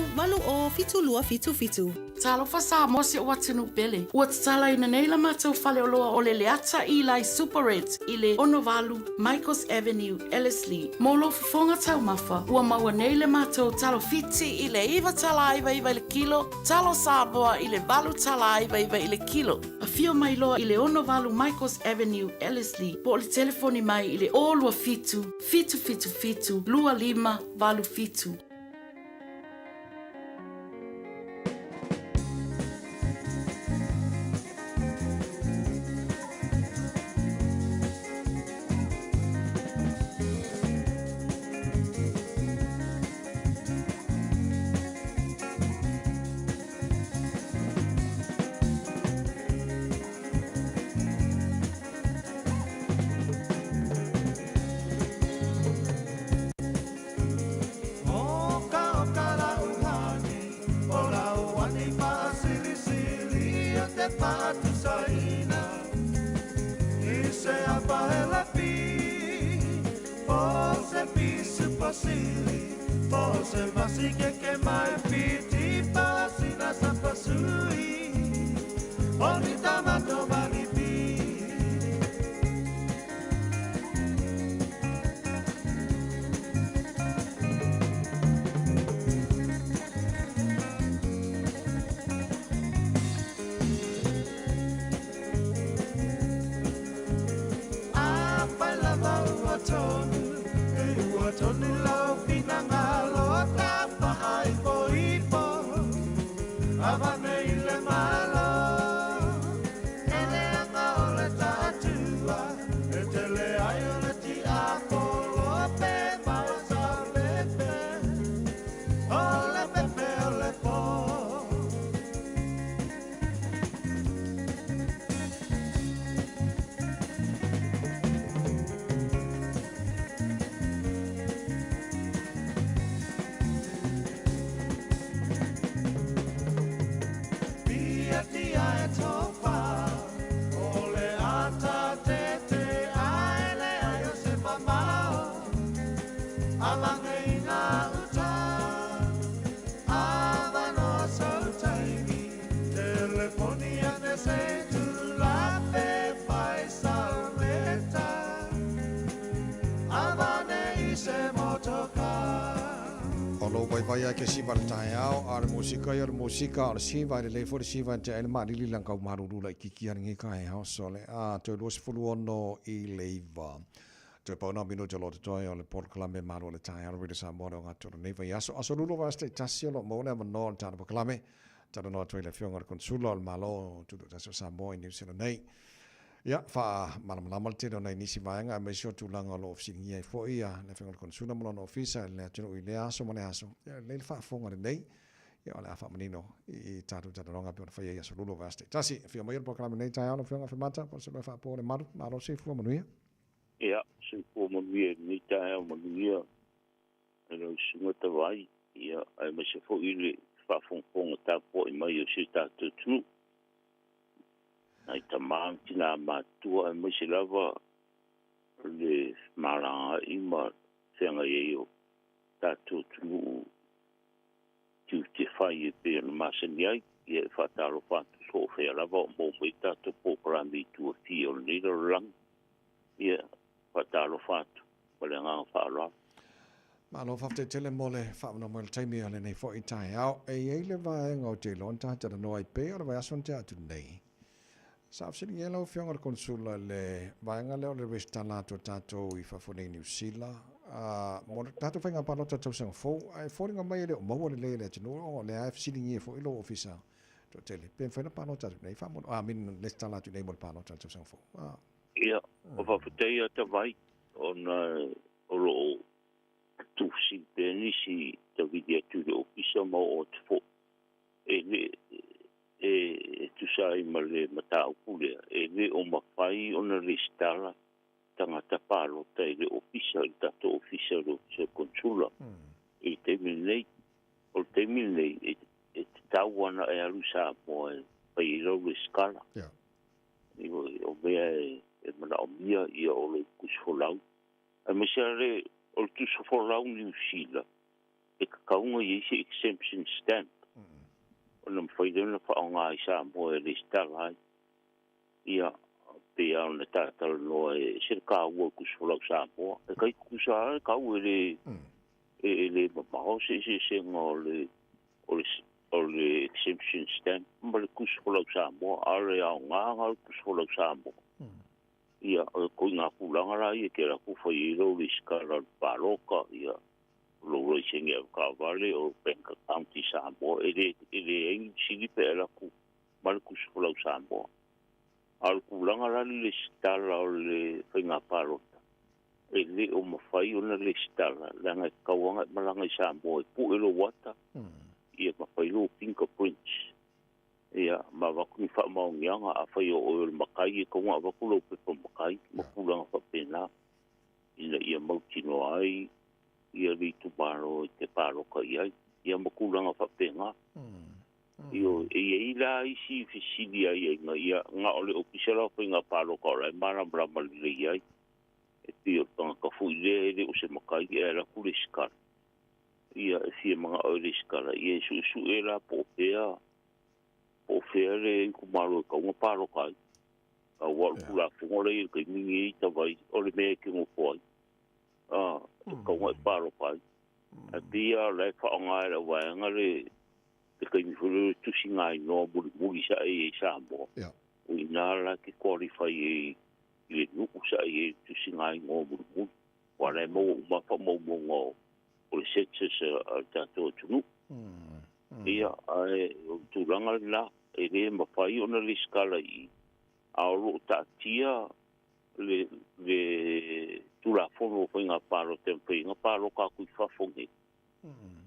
80 7277. Talofa Samoa si ou atunuu pele. Ua tatalaina nei la matou faleoloa o le Leata Eli Superette i le 68 Michaels Avenue, Ellerslie. Mo lou fofoga taumafa, ua maua nei le matou talo Fiti i le $9.99 i le kilo, talo Samoa i le $8.99 i le kilo. Afio mai loa i le 68 Michaels Avenue, Ellerslie, po o le telefoni mai i le 027 777 2587. O lou vaivai ai ke siva le taeao, a o le musika ia o le musika, o le siva e lelei foi le siva e tea ai le maalili lang kau malulu laitiiti a lenei taeao. So le a toe 26 i le 9. Toe pau na o minute o lo o totoe o le polokalame malo o le taeao le Radio Samoa le ogatotonu o lenei vaiaso. Aso lulu o vaiaso taitasi o lo o maua le avanoa o le tatou polokalame. Talanoa atu ai le Afioga i le Konesula o le Malo Tutoatasi o Samoa i Niu Sila nei. Ia, faamalamalama le tele o nai nisi vaega aemaise o tulaga o lo o fesiligia ai foi le Afioga i le Konesula ma lona Ofisa i le atunuu i lea aso ma lea aso. Ia, lelei le faafofoga lelei, ia o le a faamanino i tatou talanoaga pei ona fai ai i aso lulu o vaiaso taitasi. Afio mai o le polokalame nei taeao lau Afioga Afemata, po o se mea faapo o le malu. Malo soifua manuia. Ia, soifua manuia i lenei taeao manuia e lau Susuga Tavai, ia, aemaise foi le faafogafoga tapuai mai o si o tatou atunuu. Nai tamā ma tinā matutua aemaise lava le femalagaai ma feagai ai o tatou atunuu tiute fai e pei ona masani ai. Ia e faatalofa atu so o fea lava o maua mai tatou polokalame i tua fia o lenei lalolagi. Ia faatalofa atu ma le agaga faaaloalo. Malo faafetai tele mo le faaavanoa mai o le taimi o lenei foi taeao. E i ai le vaega o te iloa na ta talanoa ai pei o le vaiaso na tea atu nei. Sa fesiligia lau Afioga i le Konesula i le vaega lea o le resitala atu a tatou i fafo nei i Niu Sila mo le tatou faiga palota tausaga fou, ae foliga mai e le o maua lelei e le atunuu ona o lea e fesiligia foi lou ofisa toatele pe mafai ona palota atu nei faamolemole, I mean resitala atu nei mo le palota i le tausaga fou. Ia, faafetai ia Tavai ona o lo o tuufesili pea nisi tavili atu i le ofisa ma oo atu foi e le e tusa ai ma le mataupu lea e le o mafai ona resitala tagata palota i le ofisa, i le tatou ofisa, le ofisa konsula i le taimi lenei. O le taimi lenei e tatau ana e alu i Samoa e fai ai lau resitala. O mea e manaomia ia o lou tusifolau. Aemaise lava le o le tusifolau Niu Sila e tatau ona i ai se exemption stamp ona mafai lea ona faaaoga i Samoa e resitala ai. Ia, pei lava ona ta talanoa e ese le taua o le tusifolau Samoa. E tai tutusa lava le tau e le e le mamao se eseesega o le o le o le exemption stamp ma le tusifolau Samoa, a o le aoga lena o le tusifolau Samoa. Ia, o ituaiga tulaga la ia e te alu atu fai ai lau resitala o le palota, ia, lou laisene avetaavale, o bank account i Samoa, e le e leai ni fesili pe alu atu ma le tusifolau Samoa. A o le tulaga la le resitala o le faiga palota, e le o mafai ona resitala leaga e tatau lava ona e malaga i Samoa e pue lou ata, ia ma fai lou fingerprints, ia ma avatu ni faamaoniaga. Afai o oe o le matai, e tatau ona avatu lau pepa matai ma tulaga faapena ina ia mautinoa ai ia le itumalo e te palota i ai, ia ma tulaga faapena. Ioe, e i ai la isi fesili aiaiga, ia na o le ofisa la o faiga palota o la e malamalama lelei ai. E pei o le tagata foi lea e le o se matai ae alu atu resitala, ia e fia manao e resitala, ia e suesue la po o fea po o fea le itumalo e tatau ona palota ai. Aua o le Tulafono la e i ai i le taimi lenei Tavai, o le mea e te nofo ai, e tatau ona e palota ai. Ae pei lava o la e faaaoga e le auvaega le le taimi foi lea o le tusiga inoa mulimuli sa e i ai i Samoa. O i ina la e te qualify ai i le nuu sa e i ai le tusiga inoa mulimuli. Aua o la e maua uma lava faamaumauga o le census a le tatou atunuu. Ia, ae o le tulaga lena, e le mafai ona resitala i i, a o lo o taatia le le Tulafono o Faiga Palota e mafai ai ona palota atu i fafo nei.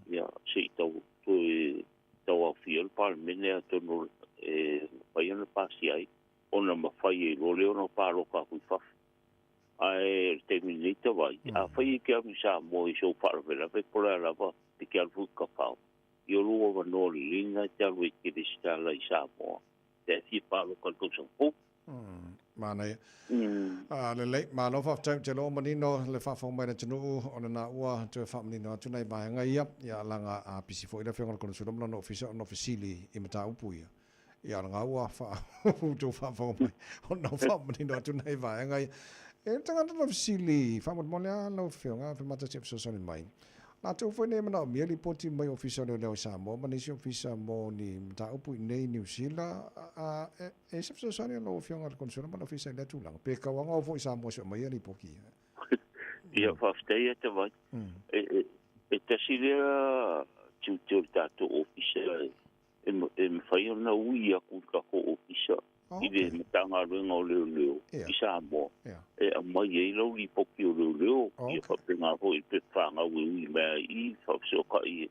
Ia, se i tau toe tauaofia ai le Palemene atonu e mafai ona pasia ai, ona mafai ai loa lea ona palota atu i fafo. Ae o le taimi lenei Tavai, afai e te alu i Samoa i sou faalavelave po o le a lava, e te alu foi i Tafao, ia o lou avanoa lelei lena e te alu ai e te resitala i Samoa pe a e fia palota i le tausaga fou. Manaia. Lelei, malo faafetai, ou te iloa ua manino le faafofoga mai a le atunuu o lena ua toe faamanino atu nai vaega ia, ia leaga a pisi foi le Afioga i le Konesula ma lona ofisa ona fesili i mataupu ia. Ia leaga ua outou faafofoga mai ona ua faamanino atu nai vaega ia. E le tagata na fesili faamolemole lava lau Afioga, pe mata se fesoasoani mai. Latou foi nei e manaomia lipoti mai Ofisa o Leoleo i Samoa ma nisi ofisa mo ni mataupu i inei i Niu Sila, a e se fesoasoani a lau Afioga i le Konesula ma le Ofisa i lea tulaga, pe tauaga o foi i Samoa se o mai ia lipoti ia. Ia, faafetai ia Tavai. E tasi lea tiute o le tatou Ofisa e mafai ona ui atu i le tatou Ofisa i le Matagaluega o Leoleo i Samoa e aumai ai lau lipoti o leoleo, ia faapena foi i le pepa fanau e ui mai ai i i, faafesootai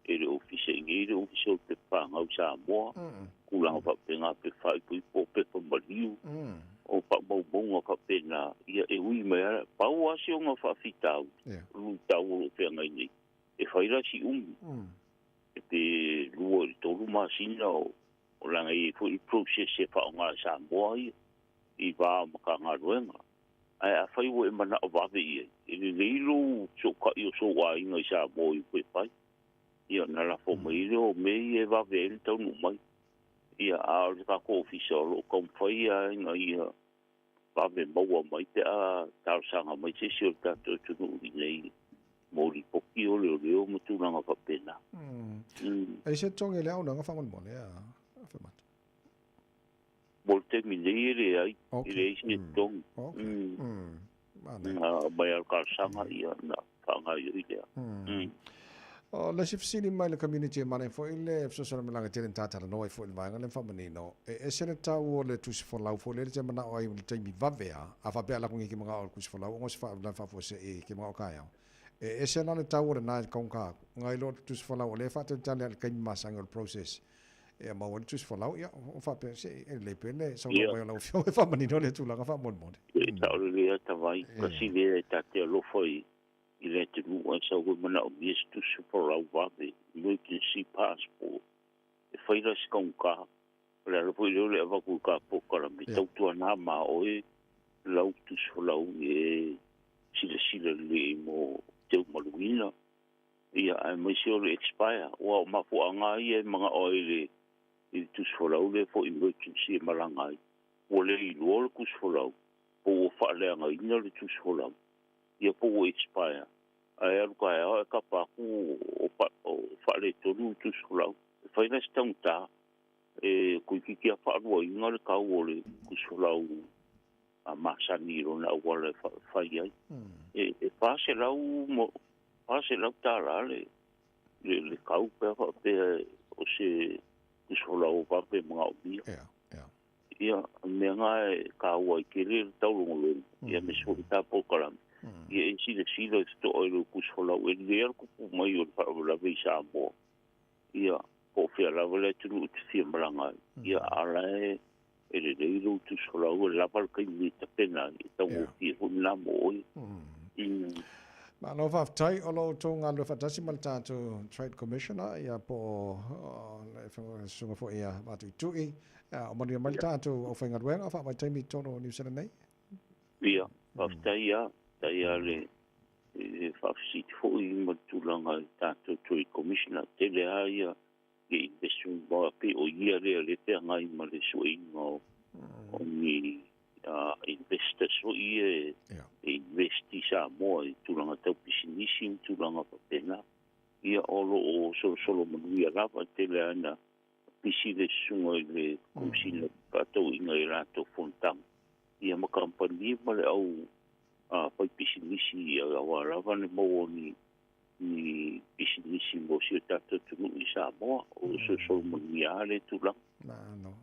e le Ofisa i inei le Ofisa o le Pepa Fanau i Samoa, tulaga faapena, pepa faaipoipo, pepa maliu, o faamaumauga faapena, ia e ui mai lava. Pau lava si ona faafitauli, o le luitau o lo o feagai nei, e fai la si umi, e pe 2 i le 3 masina o O laga e i ai foi process e faaaoga e Samoa ia i va o Matagaluega. Ae afai ua e manao vave i ai, e lelei lou fesootai o sou aiga i Samoa i upu e fai. Ia ona lafo mai ai lea o mea ia e vave ai le taunuu mai. Ia, a o le tatou ofisa o lo o taumafai lava ina ia vave maua mai pe a talosaga mai se isi o le tatou atunuu i inei mo lipoti o leoleo ma tulaga faapena. E se totogi le auaunaga faamolemole a Fuaimata? Mo le taimi nei e leai, e leai se totogi. Na aumai lava le talosaga ia ona faagaoioi lea. O le isi fesili mai le community e manaia foi le fesoasoani mai laga tele na ta talanoa ai foi i le vaega lea ma faamanino, e ese le tau o le tusi folau foi lele te manao ai i le taimi vave a, a faapea a lako ngi ke mangao o le tusi folau ona o se faalavelave faafuasei ke mangao taeao. E ese la le tau o lena e kaugata atu, ngai lo le tusi folau o lea e faatalitali lava i le taimi masani o le process e maua ai le tusi folau, ia o faapea se e lelei pea le saunoa mai o lau afioga e faamanino lea tulaga faamolemole. E sao lelei lava Tavai, tasi lea e ta te alofa i i le atunuu ae sau e manaomia se tusi folau vave, emergency passport, e fai la se taugata. O le ala foi lea o le avatu i ka polokalame, tautuana ma oe lau tusi folau e silasila lelei mo teumaluina, ia aemaise o le expire. Aua o mafuaaga lava ia e manao ai i le tusi folau lea for emergency e malaga ai. Ua le iloa le tusi folau po ua faaleagaina le tusi folau. Ia po ua expire ae alu taeao ae tapa atu o faaletonu le tusi folau. E fai la si taugata e toeitiiti lava faaluaina le tau o le tusi folau a masani i lona auala e fai ai. E $400 $400 le tau pe a faapea o se tusi folau vave e manaomia. Ia, o le mea lena e taua ai tele le taulogologo, ia aemaise foi le ta polokalame, ia e silasila totoa i lou tusi folau. E lelei lava le tupu mai o le faalavelave i Samoa, ia, po o fea lava le atunuu e te fia malaga ai, ia, a o la e lelei lou tusi folau, e lava le taimi e tapena ai, e taugofie foi lena mo oe. Malo faafetai o lo outou galulue faatasi ma le tatou Trade Commissioner ia po o le Susuga foi ia Vatuitui. O manuia mai le tatou aufaigaluega faavaitaimi i totonu o Niu Sila nei. Ia, faafetai lava, faafetai lava le le faafesili foi ma le tulaga i le tatou Trade Commissioner. Tele lava ia investment ma pei o ia lea lea e feagai ma le sueina o ni investors foi ia e invest i Samoa i tulaga tau pisinisi ma tulaga faapena. Ia o lo o solosolo manuia lava, e tele lava ina pisi le susuga i le Komesina Fefaatauaiga i latou fonotaga ia ma kamupani ma le au fai pisinisi aua lava ne maua ni ni pisinisi mo si o tatou atunuu i Samoa. O lo o solosolo manuia lava lea tulaga. Malo.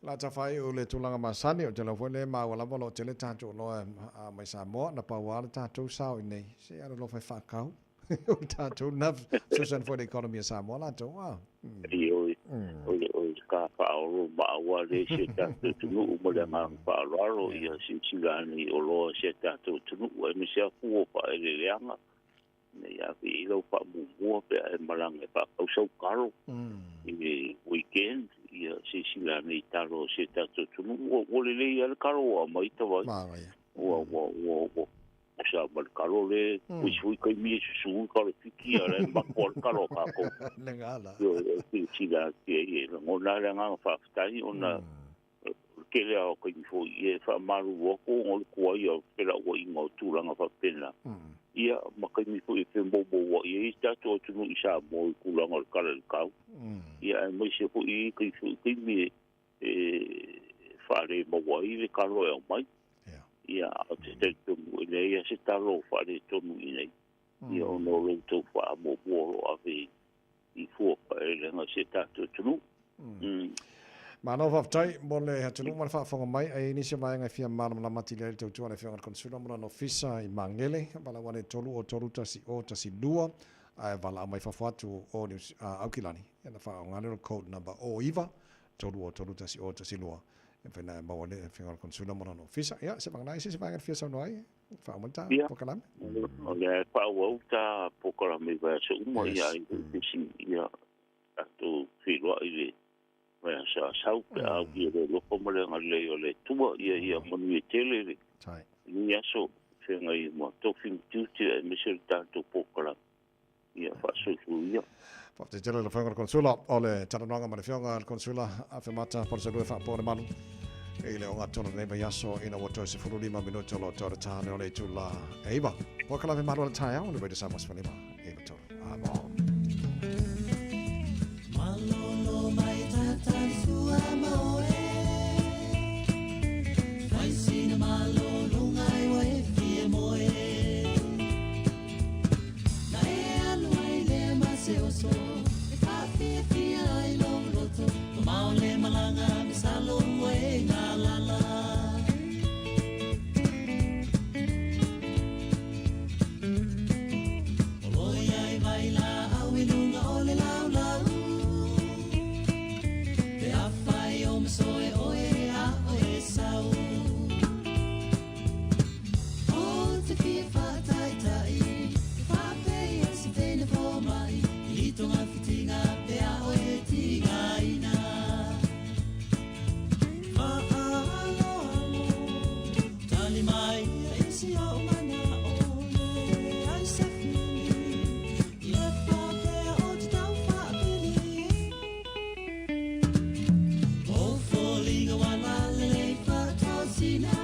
La tafai o le tulaga masani, o te lau foi le maua lava o lo o tele tatou oloa mai Samoa, na pau lava le tatou sao i nei, se alolofa e faakau o le tatou na fesoasoani foi i le economy a Samoa latou a. Ioe, o le ka faaolo maua lea i si o tatou atunuu ma le agaga faaaloalo, ia silasila ane i oloa a si o tatou atunuu, aemaise lava fua o faaeleeleaga, ina ia ave i ai lau faamuamua pe a e malaga e faatau sau talo i le weekend, ia silasila ane i talo a si o tatou atunuu. Ua lelei lava le talo ua aumai Tavai. Ua ua ua ua sa ma le talo le isi foi taimi e susu le talo fiki a o la e mapo lava le talo a tatou. Le gala. Ioe, silasila atu i ai e lagona lava le agaga faafetai ona O le tele lava o taimi foi e faamalulu atu ona o le tuai o felauaiga o tulaga faapena, ia ma taimi foi e femoumouai ai si tatou atunuu i Samoa i tulaga o le Tala i le Tau, ia aemaise foi taimi e faalemaua ai le talo e aumai. Ia, ou te talitonu e leai lava se talo o faaletonu i inei, ia ona o lo outou faamuamua o lo o ave i fua faaeleeleaga i si o tatou atunuu. Malo faafetai mo le atunuu ma le faafofoga mai. Ai nisi o vaega e fia malamalama atili ai le tautua a le Afioga i le Consular ma lona Ofisa i Magele, valaau ane 3 o 3 1 o 1 2, ae valaau mai fafo atu o New Aukilani, ona faaaoga lea o le code number o 9 3 o 3 1 o 1 2. E mafai ona e maua le Afioga i le Consular ma lona Ofisa. Ia, se vagana ai se isi vaega e fia saunoa ai, faauma le ta polokalame. O lea e faaauau ta polokalame i vaiaso uma, ia ai foi se isi, ia, tatou feiloai i le Vai sa sau pe a ki le loko ma le agalelei o le Atua, ia ia manuia tele le lenei aso feagai ma tofi ma tiute aemaise le tatou polokalame. Ia faasoifua ia. Faafetai tele i le Afioga i le Konesula o le talanoaga ma le Afioga i le Konesula Afemata Palesalua Faapoa le Malu i le ogatotonu o lenei vaiaso ina ua toe 15 minute o lo o toe le tāne o le itula e 9. Polokalame malu o le taeao o le Radio Samoa 15 9 3. Amo. Malolo mai tata sua ma oe. Fai sina malolo ngai wa e fia moe. Na e alu ai le ma se oso. E whawhia fia ai lo loto. Ma mao le malanga me salo ua e ngā lala. O loi ai vai la au i lunga o le lau lau. Pe a whai o masoe oe a oe sau. O te fia whātaitai, te whāpei a se tēne pō mai. I lito ngā whitinga pe a oe tinga ina. Whaaloalo, tali mai ia e si au mana o le ai se whiri. Ia whāpea o te tau whaapiri. O fōlinga wala lelei whātosina.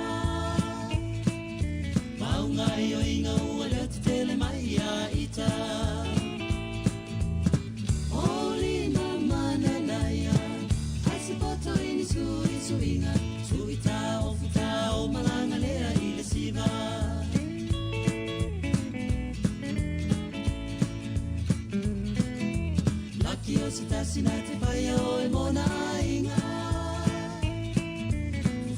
Maunga i o inga ua leo te tele mai a ita. O lima mana naia, ai se poto ini sui suinga. Sui ta o futa o malanga lea i le siva. Laki o se tasi na te whaia o e mona inga.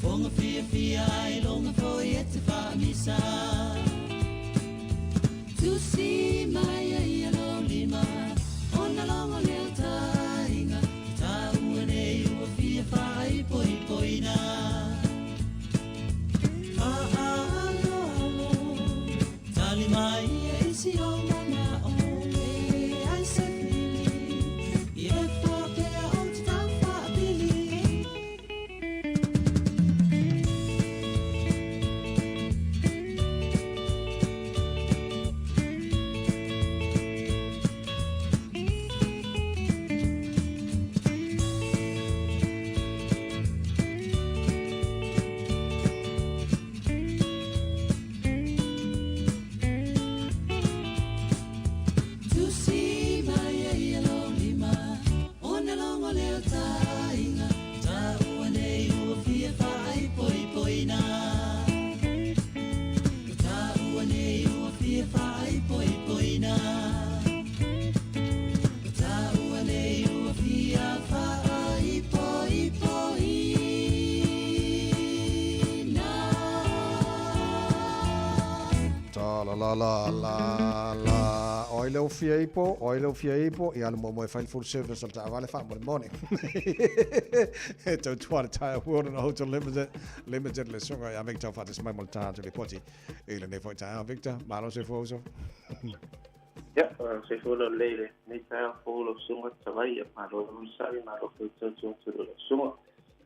Fonga fia fia ai longa foi e te whaamisa. Tusi mai a ia lo lima, ona longo leo tainga. Ta ua nei ua fia whai poi poina. Whaaloalo, tali mai e isi o mana o le ai se whiri. I e whapea o te tau whaapili. Tusi mai e ia lo lima, ona longo leo tainga. Ta ua nei ua fia whai poi poina. Ta ua nei ua fia whai poi poina. Ta ua nei ua fia whai poi poina. Ta la la la la la. Oi leo fia ipo, oi leo fia ipo. Ia le moe fai le full service o le taavale wha mo le mone. E tau tua le Tire World and Hotel Limited, Limited le sunga ia Victor whatis mai mo le tātu le poti. I le nei foi taeao, Victor, malo se fua uso. Ia, se fua lo lei le nei taeao fou lau susuga Tavai, ia malo le onosai, malo foi tautua atu i lau susuga.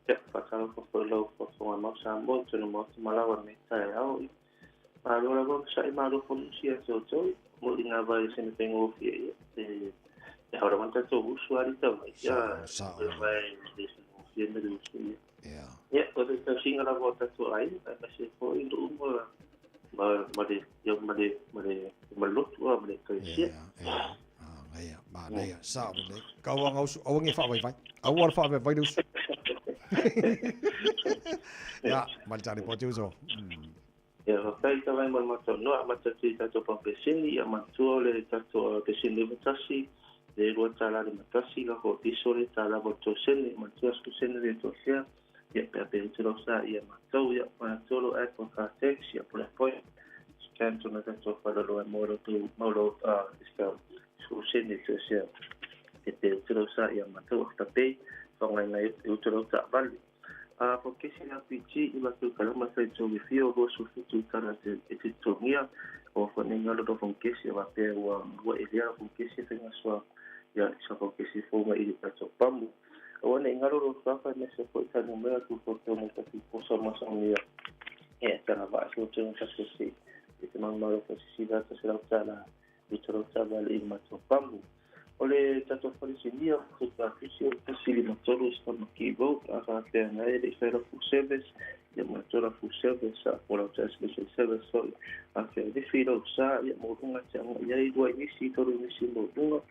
Ia, faatalofa foi lau faafofoga mau Samoa i tonu maota ma lawa lenei taeao. Ia, malo lava onosai, malo foi lusi ia te outou, mo i ngā vai sene faigofie ia, e e hao lava tatou usu ali tau mai. Ia, Sao, e vai le sene faigofie me le usu ia. Ia, o te tausiga lava o tatou aiga, aemaise foi nuu ma ma ma le ia ma le ma le ma le lotu a ma le ekalesia. Manaia, manaia, sao lelei. Kau anga usu, aua nge whaavaivai. Aua le whaavaivai le usu. Ia, mai le tane poti uso. Ia, faafetai tavai mo le matou noa, amata atu i tatou pampeseni, ia manatua o le tatou peseni 91, le $2.51, lako o piso le tala mo le 3 sene, manatua 10 sene le toasea, ia pe a pe utu lau sa ia matou, ia manatua lo Apple car tax, ia po le appointment, scan tona tatou faaloloa mo lo tou mau lo discount 10 sene toasea, e pe utu lau sa ia matou afterpay, faaaogaina ai e utu lau taavale. A fokesi le RPG i matou kalama sai tou i fia o 27 tala te e te totogia o fa nei ngalo lo fokesi a faapea ua ua elea la fokesi e faiga soa ia sa fokesi fou mai i le tatou pamu. Aua nei galo lou suafa aemaise foi sa numera tutotogi tafiposa masagia e tagavaa se tasi i te manumalo faasisila $100 i tolou taavale i le matou pamu. O le tatou falesinia fotografisi o le 153 Stamaki Road a faafeagai e le'i faila full service ia matou la full service a po lau transmission service fo'i afealifi lou sa ia moluga te aga'i ai lua inisi tolu inisi moluga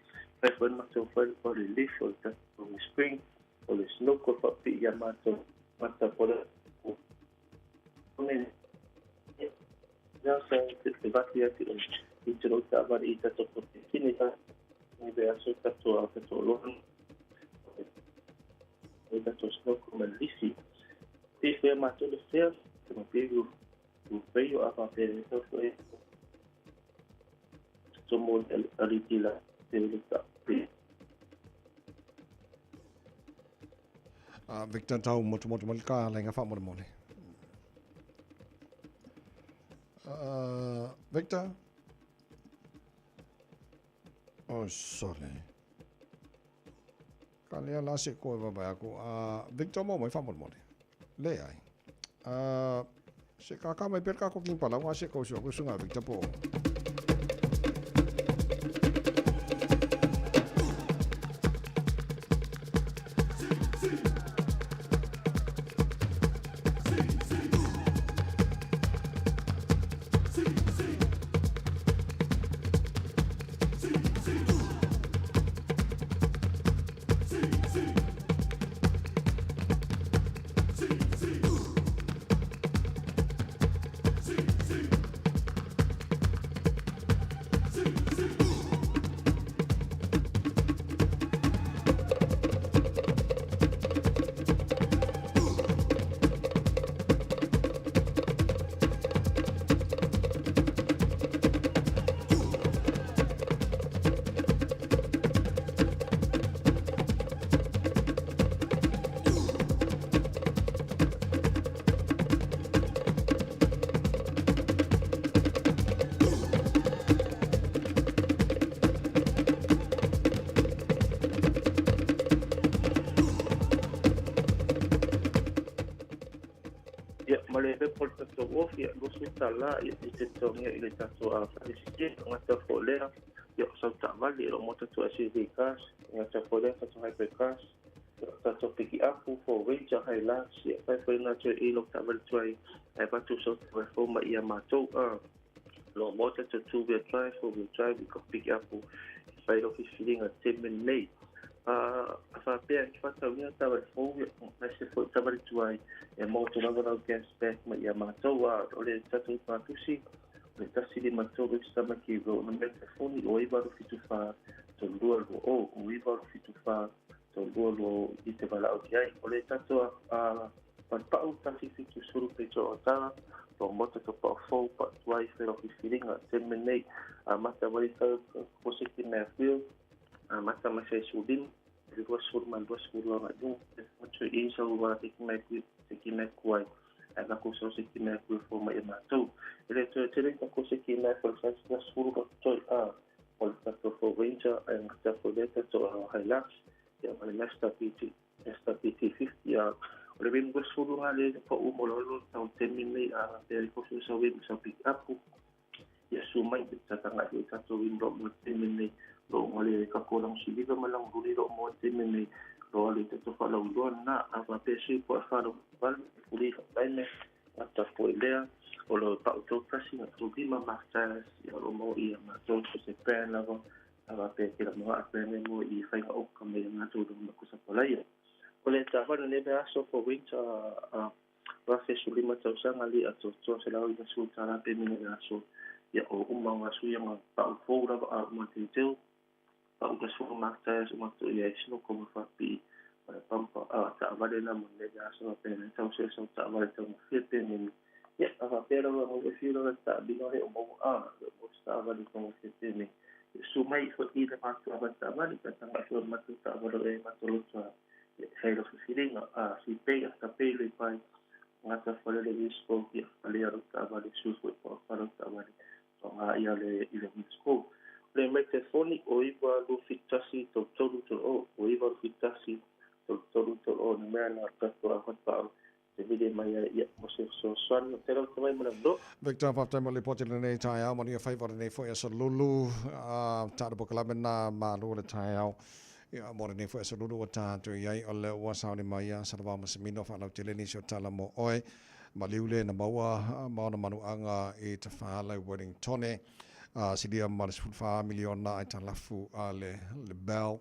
fai foi le matou fai le pale leaf o le tatou spring o le snoko faapipii ia matou mata po le ia sa te vaki atu i te lou taavale i tatou potekini i le aso tatou a tatou loa i tatou snoko ma le lifi. Pe fea matou le fea te ma pe u peio a fa pe le tau foi tomo ali tila te le ta pe. Victor tau motu motu mo le ka lenga fa mo le. Victor? Oh, sorry. Ka lea la se koe vava aku. Victor mo mai fa mo le. Le ai. Se ka ka mai per ka ko king pala wa se ko so ko sunga Victor po. Ia ma le pepa o le tatou ofi ia $20 ia i te totogia i le tatou falesite gata fo'i lea ia o sau taavale e loo mo tatou SUV cars gata fo'i lea tatou hybrid cars ia tatou pikiapu for ranger Hilux ia fai foi na toe i lou taavale tuai ae avatu sau taavale fou mai ia matou a loo mo tatou two wheel drive four wheel drive i ka pikiapu e fai lou filifiliga teme nei. A faapea e faatauina taavale fou ia aemaise foi taavale tuai e maua atu lava lau gas back mai ia matou a o le tatou patusi o le 153 Stamaki Road na mea telefoni o 9874 3220 o 9874 3220 i te valaau i ai. O le tatou palepau 170 peito o tala o mota to pao fou pa tuai whero whiwhiringa te me nei a mata wari tau ko se ki mea whio a mata mai se sulima le rua sulu ma lua sulu anga iunga te motu i sa ua te ki mai kui te ki mai kuai ai la ko so se ki mai kui fo mai e mātou. E le toe tere ka ko se ki mai ko sa sa sulu ka toi a o le tatou fo ranger ai ngata fo le tatou a Hilux ia ma le Mazda BT Mazda BT50 a o le wim sulu nga le pa u mo lolo tau temi nei a pe le ko sa wim sa pick up ia su mai te tatanga i tatou wim ro mo temi nei lo ngale ka ko lang si viva malang ruli ro mo temi nei ro le te to fa lau loa na a va pe si po fa ro val puli fa tai me ata fo lea o lo pa o to kasi na to lima masters ia ro mo ia ma to se pen lava a va pe ke la mo a pe me mo i fai ka o ka me na to do ma ko sa polaia. O le taavale nei le aso for winter a va fe sulima tausaga li a totoa se lau i la $10 pe mine le aso ia o uma nga sui nga pa'u fou lava a uma teuteu pa'u ka sua maktas uma to ia e sino ko ma faapii ma le pampa a taavale na mo nei le aso pe le tau se sau taavale tau ma fia pe mene ia a faapea lava mau e fiu lava taabino le o mau a o taavale tau ma fia pe mene su mai fo'i le matou avale taavale ka taga foi o le matou taavale e matou loto a hei lo filifiliga a si pei a tapei le pai ngata fale le Wisco ia fale alo taavale su foi po fale taavale o ngā ia le i le Wisco. Le mai telefoni o 9 2 71 tau 3 3 o 9 2 71 33 30 numera na o le tatou au fatupa'au e vili mai ai ia mo se fesoasoani. Faafetai lau Afioga mo le avanoa. Victor, faafetai mo le lipoti i lenei taeao. Manuia faiva o lenei foi aso lulu. Tatou polokalame na malu o le taeao. Ia, mo lenei foi aso lulu ua tatou i ai, o lea ua sauni mai ia Salavao ma Semino faalautele nisi o tala mo oe. Maliu le na maua ma ona manuaga i Tafala i Wellingtone. Silia ma le 14 miliona aitalafu a le Bell.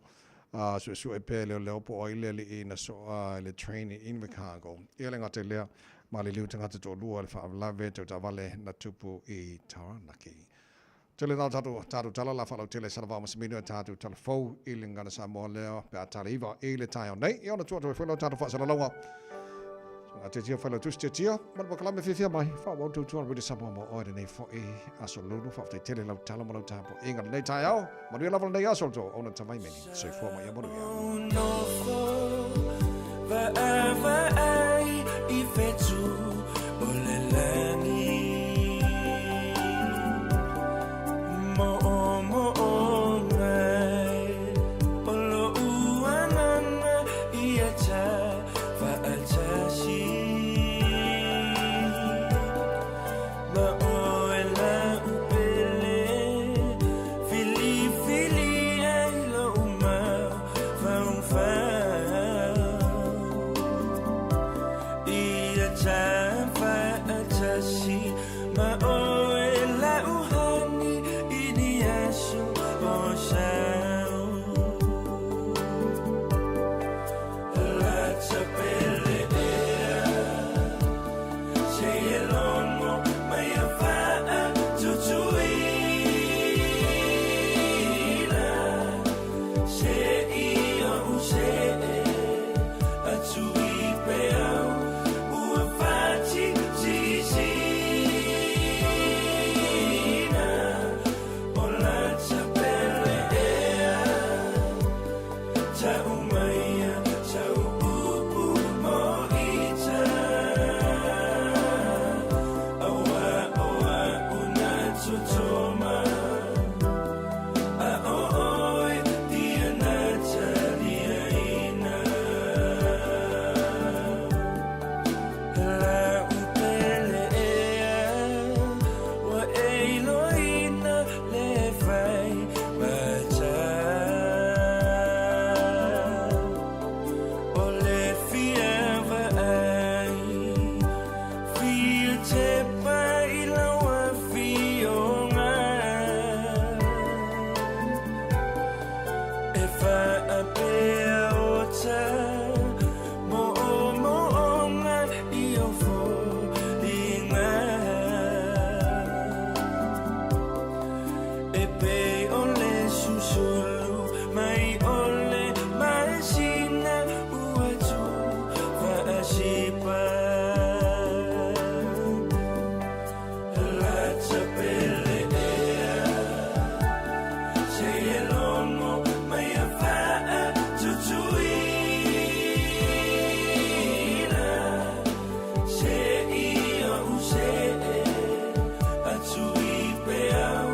Suesue pea e leoleo po o ai le alii na soa i le train i Invercargill. Ia le gata i lea, maliliu tagata toalua i le faalavelave tau taavale na tupu i Taranaki. Tele na o tatou tatou tala la faalautele Salavao ma Semino e tatou tala fou i le Gagana Samoa lea pe a tala iva i le taeao nei. Ia ona tuu atu ai foi lau tatou faasalalauga. Soga tiatia Failautusi tiatia ma le polokalame fiafia mai faaauau tautua Radio Samoa mo oe lenei foi aso lulu. Faafetai tele lau tala ma lau tapuaiga lenei taeao. Manuia lava lenei aso le ona tavaimeli. Soifua ma ia manuia. Vaavaai i fetu o le lagi Mo'omo'o mai o lo'u agaga ia ta fa'atasi Ma oe la'u pele filifili ai lo'u mafaufau Ia ta fa'atasi ma oe la'u hani i ni aso o sau Lata pele ea se e logo mai a fa'atutuila Se i o'u se'e atu i peau ua fati sisina O lata pele ea Ta'u maia sau upu mo ita Auā o a'u na totoma A o oe ia na taliaina La'u pele ea Ua e iloaina le fai mata O le fia vaai Fia tepa i lau afioga E faapea o ta mo'omo'oga i ou foliga E pei o le susulu mai o le masina ua tufaasipa Lata pele ea se e logo mai a fa'atutuila Se i o'u se'e atu i peau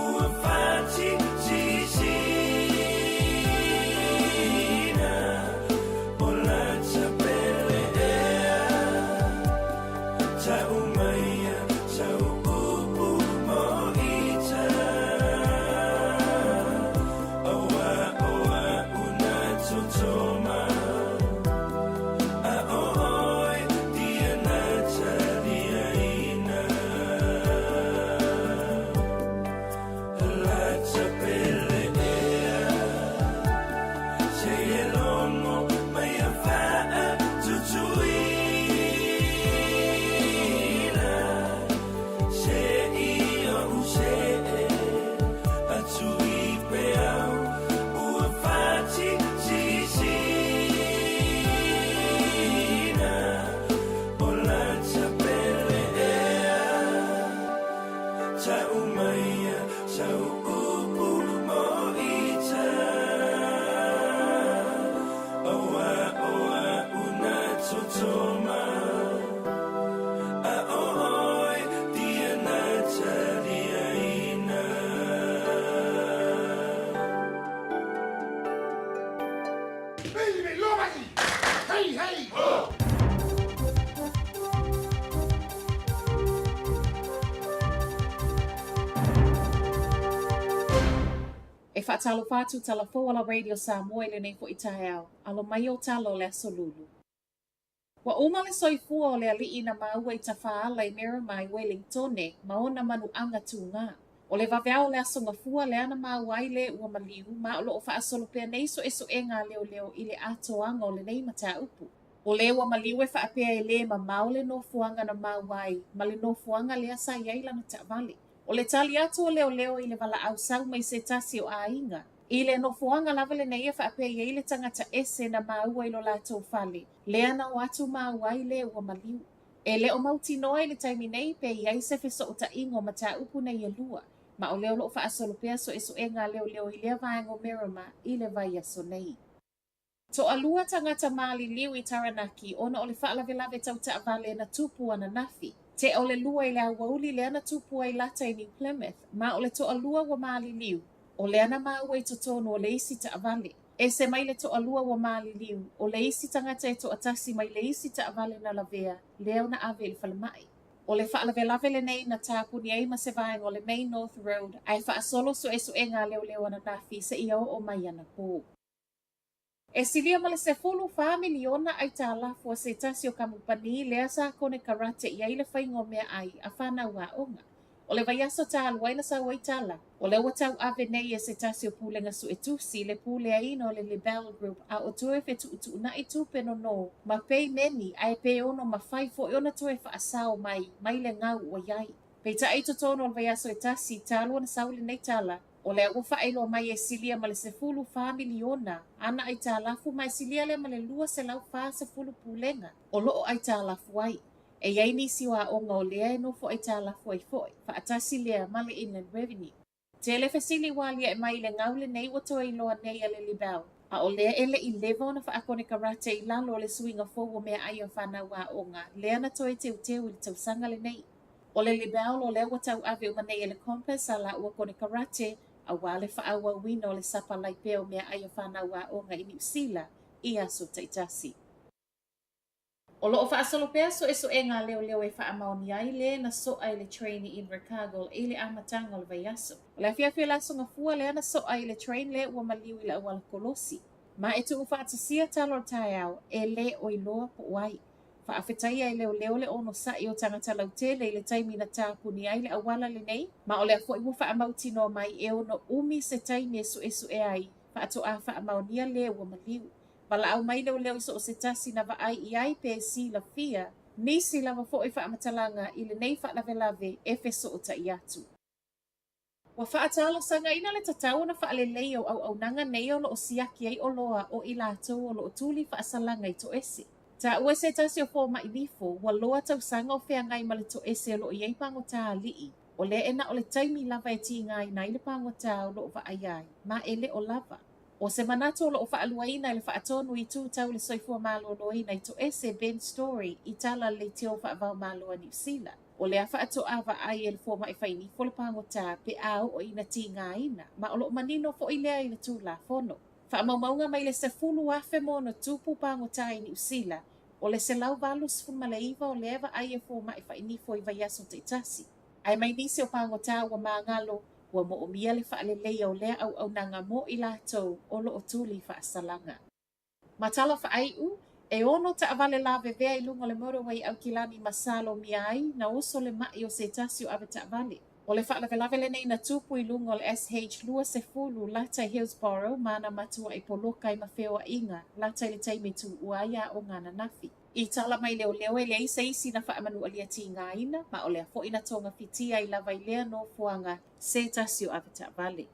ua fati sisina O lata pele ea Ta'u maia sau upu mo ita. Hei, hei, ho! E faatalofa atu tala fou ala Radio Samoa i lenei foʻi taeao, alo mai o tala o le Aso Lulu. Ua uma le soifua o le aliʻi na māua i Tafaala i Miramar i Welingtone ma ona manuʻaga tugā. O le vaveao o le Aso Gafua lea na māua ai lē ua maliu ma o loʻo faasolo pea nei suʻesuʻega a leoleo i le atoaga o lenei mataupu. O lē ua maliu e faapea e lē mamao le nofoaga na māua ai ma le nofoaga lea sa i ai lana taʻavale. O le tali atu o leoleo i le valaau sau mai se tasi o aiga. I le nofoaga lava lenei e faapea i ai le tagata ese na māua i lo latou fale, lea na o atu māua ai lē ua maliu. E le o mautinoa i le taimi nei pe i ai se fesoʻotaʻiga o mataupu nei e lua, ma o lea o loʻo faasolo pea suʻesuʻega a leoleo i lea vaega o Miramar i le vaiaso nei. Toʻalua tagata maliliu i Taranaki ona o le faalavelave tau taʻavale na tupu ananafi. Teʻa o le lua i le aoauli lea na tupu ai lata i New Plymouth, ma o le toʻalua ua maliliu, o lea na māua i totonu o le isi taʻavale. Ese mai le toʻalua ua maliliu, o le isi tagata e toʻatasi mai le isi taʻavale na lavea, lea na ave i le falemaʻi. O le faalavelave lenei na tapuni ai ma se vaega o le Main North Road ae faasolo suʻesuʻega a leoleo ananafi seia oo mai anapō. E silia ma le 14 miliona aitalafu a se tasi o kamupani lea sa konekarate i ai le faiga o meaʻai a fanau aoga. O le vaiaso talu ai na sau ai tala, o lea ua tauave nei e se tasi o pulega suetusi le puleaina o le Libelle Group a o toe fetuʻutuʻunaʻi tupe nonō ma peimeni ae pe ono mafai foʻi ona toe faasao mai mai le gau ua i ai. Peitai i totonu o le vaiaso e tasi, talu ona sau lenei tala, O lea ua faailoa mai e silia ma le 14 miliona ana aitalafu ma e silia lea ma le 240 pulega o loʻo aitalafu ai. E i ai nisi o aoga o lea e nofo aitalafu ai foʻi, faatasi lea ma le Inland Revenue. Tele fesili ua aliaʻe mai i le gau lenei ua toe iloa nei a le Libelle, a o lea e le i leva ona faakonekarate i lalo o le suiga fou o meaʻai a fanau aoga lea na toe teuteu i le tausaga lenei. O le Libelle o lea ua tauave uma nei e le Compass a lāua konekarate auā le faaauauina o le sapalai pea o meaʻai a fanau aoga i Niu Sila i aso taitasi. O loʻo faasolo pea suʻesuʻega a leoleo e faamaonia ai lē na soʻa i le train i Invercargill i le amataga o le vaiaso. O le afiafi o le Aso Gafua lea na soʻa i le train lē ua maliu i le auala kolosi. Ma e tuufaatasia tala o le taeao e lē o iloa po o ai. Faafetaia e leoleo le onosaʻi o tagata lautele i le taimi na tapuni ai le auala lenei, ma o lea foʻi ua faamautinoa mai e ono ʻumi se taimi e suʻesuʻe ai, faatoa faamaonia lē ua maliu. Valaau mai leoleo i so o se tasi na vaai i ai pe silafia nisi lava foʻi faamatalaga i lenei faalavelave e fesoʻotaʻi atu. Ua faatalosagaina le tatau ona faalelei o auaunaga nei o loo siaki ai oloa o i latou o loo tuli faasalaga i toese. Taua e se tasi o fomaʻi nifo, ua loa tausaga o feagai ma le toese o loo i ai pagota alii, o lea e na o le taimi lava e tigaina ai le pagota o loo vaaia ai, ma e le o lava. O se manatu o loo faaluaina e le faatonu i tu tau le soifua maloloina i toese Ben Storey i tala le leitio faavaomalo a Niu Sila. O lea faatoa vaai e le fomaʻi fainifo le pagota pe a oo ina tigaina, ma o loo manino foʻi lea i le Tulafono. Faamaumauga mai le 10,000 ma ona tupu pagota i Niu Sila, o le 189 o lea vaai e fomaʻi fainifo i vaiaso taitasi. Ae mai nisi o pagota ua magalo, ua moomia le faaleleia o lea auaunaga mo i latou o loo tuli faasalaga. Ma tala faaiʻu, e ono taʻavale lavevea i luga o le motorway Aukilani ma Salomia ai na oso le maʻi o se tasi o avetaʻavale. O le faalavelave lenei na tupu i luga o le SH 20 lata i Hillsborough ma na matuaʻi poloka ai ma feoaʻiga lata i le taimi e tuua ai aoga ananafi. I tala mai leoleo e leai se isi na faamanualia tigaina ma o lea foʻi na togafitia ai lava i lea nofoaga se tasi o avetaʻavale.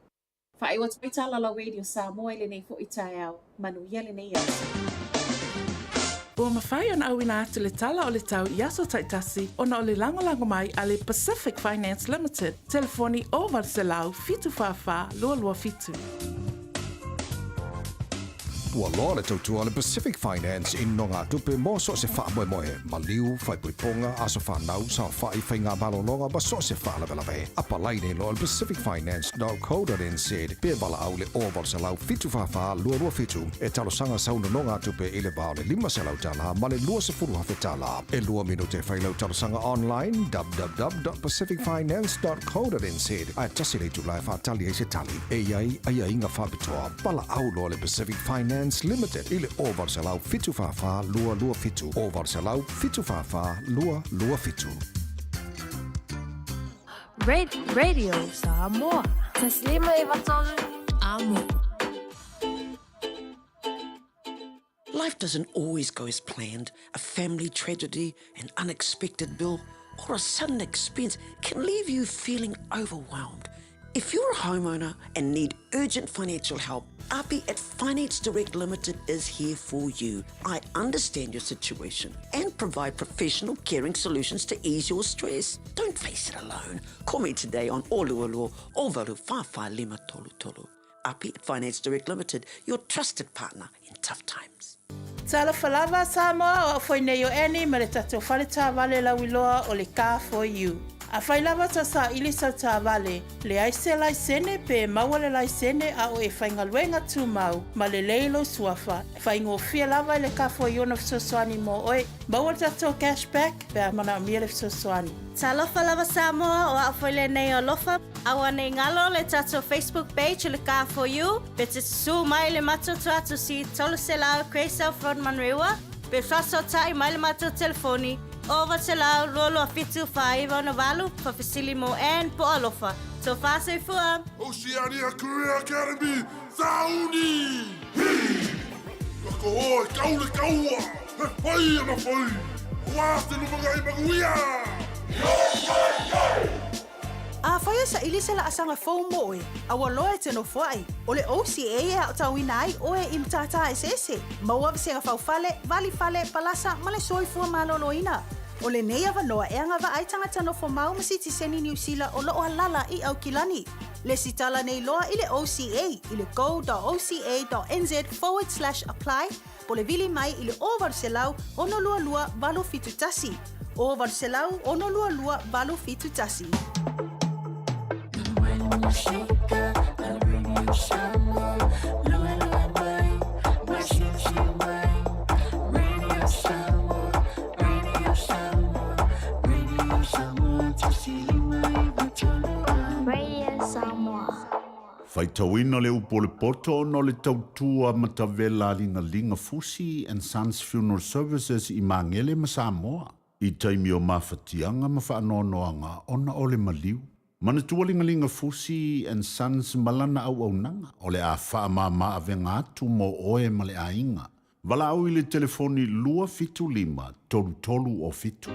Faaiu atu ai tala la Radio Samoa i lenei foʻi taeao. Manuia lenei aso. Ua mafai ona auina atu le tala o le tau i aso taitasi ona o le lagolago mai a le Pacific Finance Limited, telefoni 0800 744 227. Ua loa le tautua a le Pacific Finance i nogatupe mo so o se faamoemoe, maliu, faaipoipoga, aso fanau, saofai, faiga malologa ma so o se faalavelave. Apalai nei loa i le pacificfinance.co.nz pe valaau i le 0800 744 227 e talosaga sau nonogatupe i le va o le $500 ma le $20,000. E lua minute e fai lau talosaga online, www.pacificfinance.co.nz, ae tasi le itula e faatali ai se tali. E i ai aiaiga faapitoa. Valaau loa le Pacific Finance Limited i le 0800 744 227, 0800 744 227. Radio Samoa. Taslima e vatolu amo. Life doesn't always go as planned. A family tragedy, an unexpected bill, or a sudden expense can leave you feeling overwhelmed. If you're a homeowner and need urgent financial help, API at Finance Direct Limited is here for you. I understand your situation and provide professional caring solutions to ease your stress. Don't face it alone. Call me today on Olualua Ovalu Whawhai Lima Tolu Tolu. API at Finance Direct Limited, your trusted partner in tough times. Talofa lava Samoa, o au foi nei o Annie ma le tatou fale taavale lauiloa o le Car For You. Afai lava tau saili sau taavale, leai se laisene pe maua le laisene a o e faigaluega tumau ma lelei lou suafa, faigofie lava i le Car For You ona fesoasoani mo oe. Maua le tatou cash back pe a manaomia le fesoasoani. Talofa lava Samoa, o au foi lenei o Alofa. Aua nei galo le tatou Facebook page o le Car For You, pe te susu mai le matou tuatusi 300 Grey South Road Manurewa, pe faasootai mai le matou telefoni 0800 227 498 faafesili mo Ann po o Alofa. Tofa soifua! Oceania Career Academy, Sauni! Hi! Ka koho e kau le kaua, he whai ana whai, Wā te lumangai manuia! Yo, yo, yo! Afai e saili se laasaga fou mo oe, a ua loa e te nofoai, o le OCA e aotauina ai oe i matata eseese, maua vasega faufale, vali fale, palasa ma le soifua maloloina. O lenei avanoa e agavaa ai tagata nofo mau ma sitiseni Niu Sila o loo alala i Aukilani. Lesitala nei loa i le OCA i le go.oca.nz forward slash apply po le vili mai i le 0800 622 871. 0800 622 871. Radio Samoa. Faitauina le upu o le poto ona o le tautua matavela a Ligaliga Fusi and Sons Funeral Services i Magele ma Samoa i taimi o mafatiaga ma faanoanoaga ona o le maliu. Manatua Ligaliga Fusi and Sons ma lana auaunaga o le a faamama avega atu mo oe ma le aiga. Valaau i le telefoni 275 33 o 7.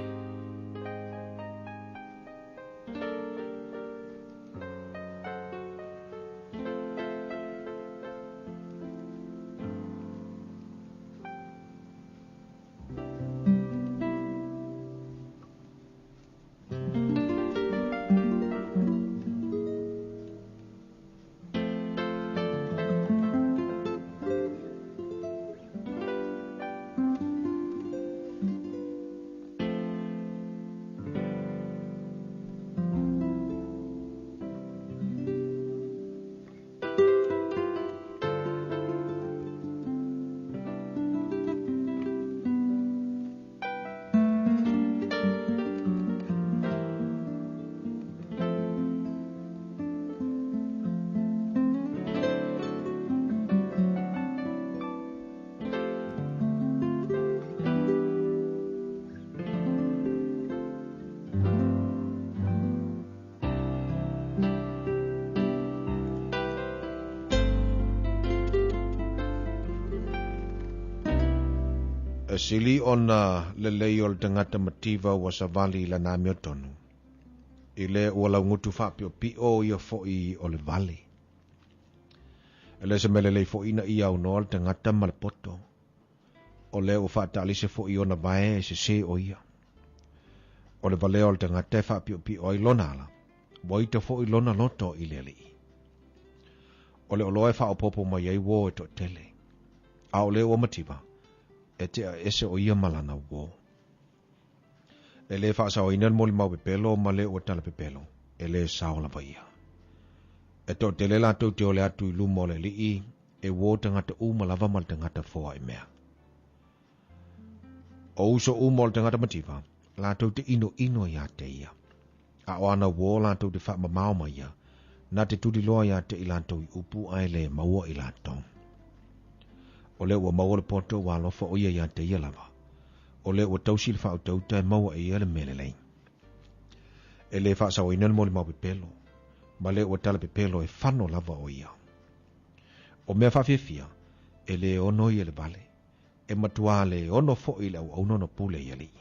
E sili ona lelei o le tagata mativa ua savali i lana amiotonu, i le ua laugutu faapiopio ia foʻi o le vale. E le se mea lelei foʻi ina ia aunoa le tagata ma le poto, o lea ua faataalise foʻi ona vae e sesē o ia. O le valea o le tagata e faapiopio ai lona ala, ua ita foʻi lona loto i le alii. O le oloa e faaopoopo mai ai uō e toatele. A o le ua mativa, e tea ese o ia ma lana uō. E lē faasaoina le molimau pepelo ma le ua tala pepelo, e lē sao lava ia. E toatele latou te ole atu i luma o le alii, e uō tagata uma lava ma le tagata foaimea. O uso uma o le tagata mativa, latou te inoino iā te ia. A o ana uō latou te faamamao ma ia, na te tuliloa iā te i latou i upu ae lē maua i latou. O lea ua maua le poto ua alofa o ia iā te ia lava. O lea ua tausi le faautauta e maua e ia le mea lelei. E lē faasaoina le molimau pepelo, ma lea ua tala pepelo e fano lava o ia. O mea faafiafia, e lē ono ia le vale, e matuā le ono foʻi le auauna ona pule i alii.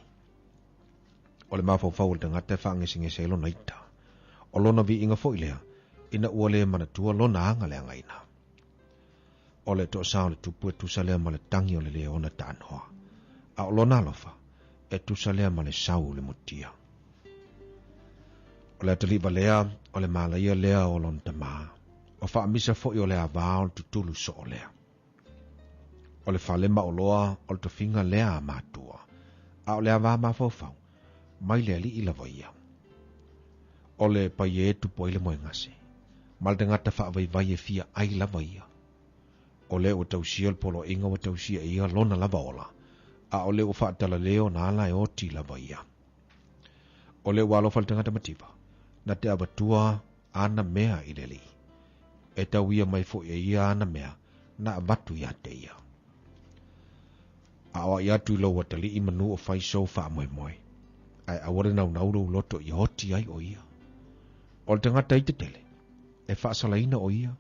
O le mafaufau o le tagata e faagesegese ai lona ita. O lona viiga foʻi lea, ina ua lē manatua lona aga leagaina. O le toasā o le tupu e tusa lea ma le tagi o le leona taanoa. A o lona alofa, e tusa lea ma le sau o le mutia. O le atalii valea, o le malaia lea o lona tamā. O faamisa foʻi o le avā o le tutulu soo lea. O le fale maoloa o le tofiga lea a matua, a o le avā mafaufau, mai le alii lava ia. O le paia e tupu ai le moegase, ma le tagata faavaivai e fia ai lava ia. O lea ua tausia le poloaiga ua tausia e ia lona lava ola, a o lea ua faatalalē ona ala e oti lava ia. O lea ua alofa le tagata mativa, na te avatua ana mea i le alii. E tauia mai foʻi e ia ana mea na avatu iā te ia. Aʻoaʻi atu i lou atalii manu o fai sou faamoemoe, ae aua le naunau lou loto i oti ai o ia. O le tagata i tetele, e faasalaina o ia,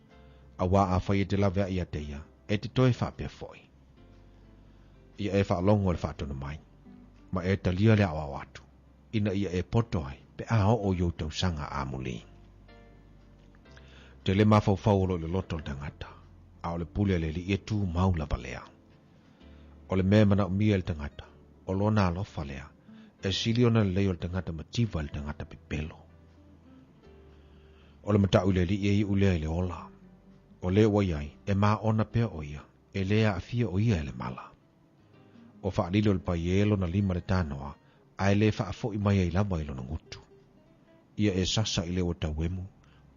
auā afai e te laveai ia te ia, e te toe faapea foʻi. Ia e faalogo i le faatonu mai, ma e talia le aoao atu, ina ia e poto ai pe a oo i ou tausaga amulī. Tele mafaufau o lo o i le loto o le tagata, a o le pule a le Alii e tumau lava lea. O le mea e manaomia e le tagata, o lona alofa lea, e sili ona lelei o le tagata mativa i le tagata pepelo. O le mataʻu i le Alii e iʻu lea i le ola. O le ua i ai, e maona pea o ia, e lē aafia o ia e le mala. Ua faalilo le paie lona lima le tanoa, ae lē faafoʻi mai ai lava i lona gutu. Ia e sasa i le ua tauemu,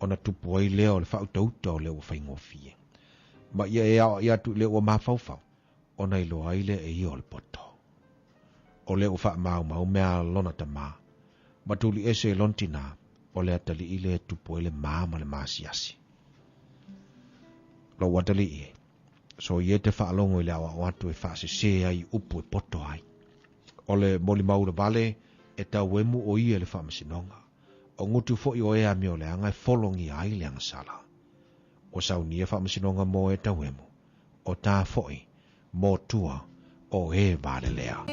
ona tupu ai lea o le faautauta o le ua faigofie. Ma ia e aoaʻi atu i le ua mafaufau, ona iloa ai lea e ia o le poto. O lea ua faamaumau mea a lona tamā, ma tuli ese i lona tinā, o le atalii lea e tupu ai le mā ma le maasiasi. Lou atalii e, soia e te faalogo i le aoao atu e faasesē ai i upu e poto ai. O le molimau le vale e tauemu o ia i le faamasinoga. O gutu foʻi o e amioleaga e fologia ai le agasala. Ua saunia faamasinoga mo e tauemu, o tā foʻi mo tua o e valelea.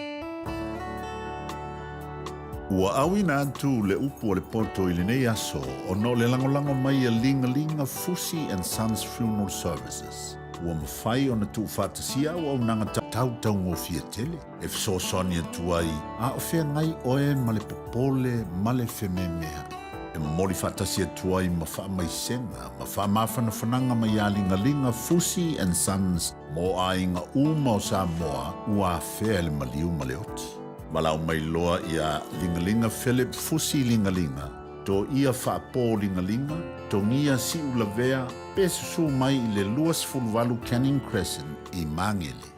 Ua auina atu le upu o le poto i lenei aso ona o le lagolago mai a Ligalinga Fusi and Sons Funeral Services. Ua mafai ona tuufaatasia auaunaga tautaugofie tele e fesoasoani atu ai a o feagai oe ma le popole ma le fememeaʻi. E momoli faatasi atu ai ma faamaisega ma faamafanafanaga mai a Ligaliga Fusi and Sons mo aiga uma o Samoa ua afea e le maliu ma le oti. Valaau mai loa iā Ligaliga Philip Fusi Ligaliga, to ia faapō Ligaliga, togia siu lavea pe susū mai i le 28 Canning Crescent i Magele.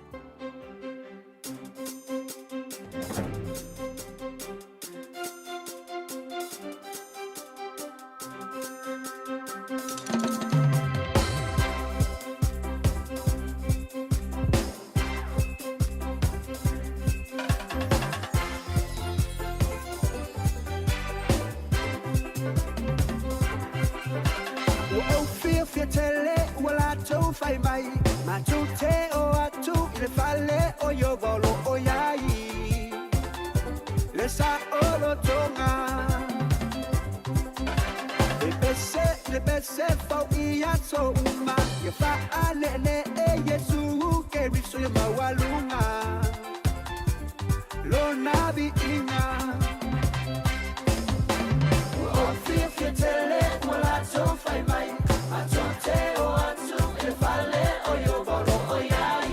Ua ou fiafia tele ua latou fai mai, matou te o atu i le fale o Ieova o lo o i ai le saolotoga. E pese i le pese fou i aso uma, ia faane'ene'e Iesu Keriso ia maualuga lona viiga. Ua ou fiafia tele ua latou fai mai, matou te o atu i le fale o Ieova o lo o i ai.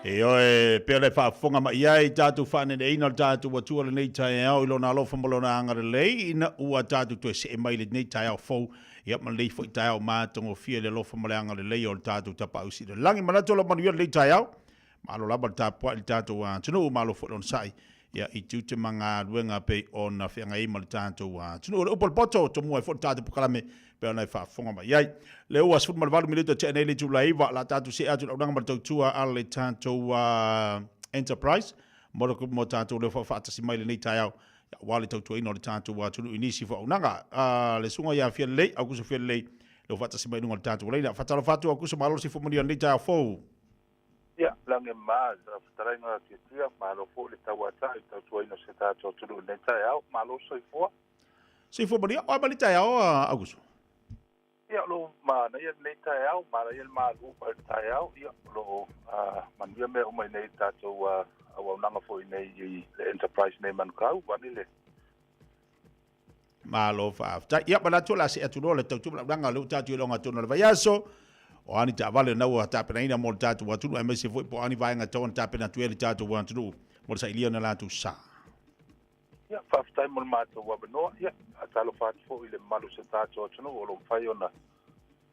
Ioe, pea le faafofoga mai ai tatou faaneneina o le tatou Atua lenei taeao i lona alofa ma lona agalelei ina ua tatou toe see mai lenei taeao fou, ia ma lenei foi taeao matagofie i le alofa ma le agalelei o le tatou Tapaau Sili i le Lagi. Manatu o lo manuia lenei taeao. Malo lava le tapuai i le tatou atunuu, malo foi le onosai ia i tiute ma galuega pei ona feagai ai ma le tatou atunuu. O le upu a le poto, tomua ai foi le tatou polokalame pei ona e faafofoga mai ai. Lea ua 18 minute tea nei le itula e 9, la tatou see atu i le auaunaga ma le tautua a le tatou Enterprise mo le mo tatou leo faafaatasi mai lenei taeao aua le tautuaina o le tatou atunuu i nisi foi auaunaga. Le susuga ia Fialelei, Aukuso Fialelei, leo faatasi mai i luga o le tatou laina. Faatalofa atu Aukuso, malo le soifua manuia i lenei taeao fou. Ia, lagi e mama i lau fetalaiga Tiatia, malo foi le tauatai i le tautuaina o si o tatou atunuu i lenei taeao. Malo le soifua. Soifua manuia. O a mai le taeao, Aukuso? Ia, o lo o manaia lenei taeao, manaia le malu mai o le taeao. Ia, o lo o manuia mea uma i nei i le tatou auaunaga foi i nei i le Enterprise nei i Manukau, vaeane le. Malo faafetai. Ia, manatu o le a see atu loa le tautua ma le auaunaga o lea ua tatou iloga tonu o le vaiaso. O a ni taavale na ua tapenaina mo le tatou atunuu, aemaise foi po o a ni vaega e tatau ona tapena atu ai le tatou atunuu mo le sailia o na latou sa. Ia, faafetai mo le matou avanoa. Ia, faatalofa atu foi i le mamalu o si o tatou atunuu o lo o mafai ona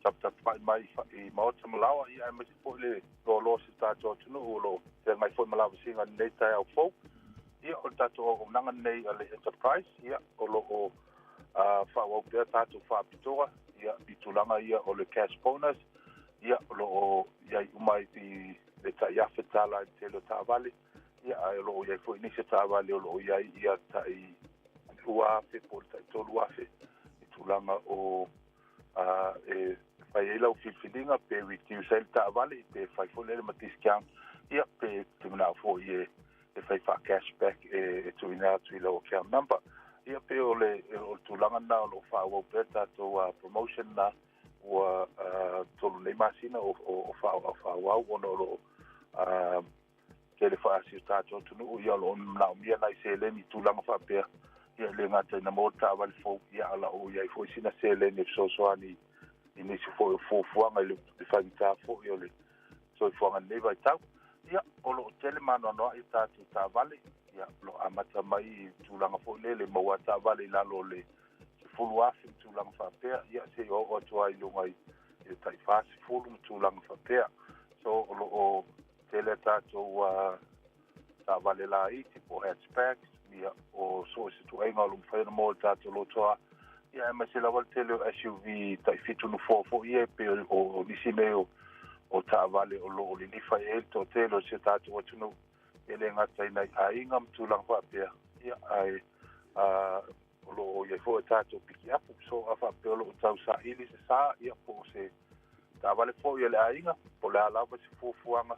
taputapuai mai i maota ma laoa, ia, aemaise foi le loaloa o si o tatou atunuu o lo o feagai foi ma lavasiga i lenei taeao fou. Ia, o le tatou auaunaga lenei a le Enterprise, ia, o lo o faaauau pea tatou faapitoa, ia, i tulaga ia o le cash bonus, ia, o lo o i ai uma i le tai $1,000 i le tele o taavale, ia, ae o lo o i ai foi nisi o taavale o lo o i ai ia tai $2,000 po o le tai $3,000 i tulaga o e fai ai lau filifiliga pe reduce ai le taavale pe fai foi lele ma discount, ia, pe te manao foi e e fai faa cashback e tuuina atu i lau account number. Ia pe o le o le tulaga lena o lo o faaauau pea tatou promotion na ua 3 nei masina o faaauau ona o lo o tele faasi o tatou atunuu, ia o lo o manaomia nai seleni i tulaga faapea, ia e le gata ina maua le taavale fou, ia a o lo o i ai foi sina seleni e fesoasoani i nisi foi o fuafuaga i le faigata foi o le soifuaga i lenei vaitau. Ia, o lo o tele ma anoanoai tatou taavale, ia, o lo o amata mai i tulaga foi lele, maua taavale i lalo o le 10,000 ma tulaga faapea, ia, seia oo atu lava i luga i le tai 40 ma tulaga faapea. So, o lo o tele a tatou taavale laiti po o hatchbacks, ia, o so o se ituaiga o lo o mafai ona maua i le tatou lotoa, ia, aemaise lava le tele o SUV tai 7 nofoa foi ia, e pei o nisi nei o taavale o lo o lilifa i ai le toatele o si o tatou atunuu, e le gata i nai aiga ma tulaga faapea, ia, ae o lo o i ai foi a tatou pikiapu. So, a faapea o lo o tau saili se sa, ia, po o se taavale foi a le aiga, po o le a lava se fuafuaga,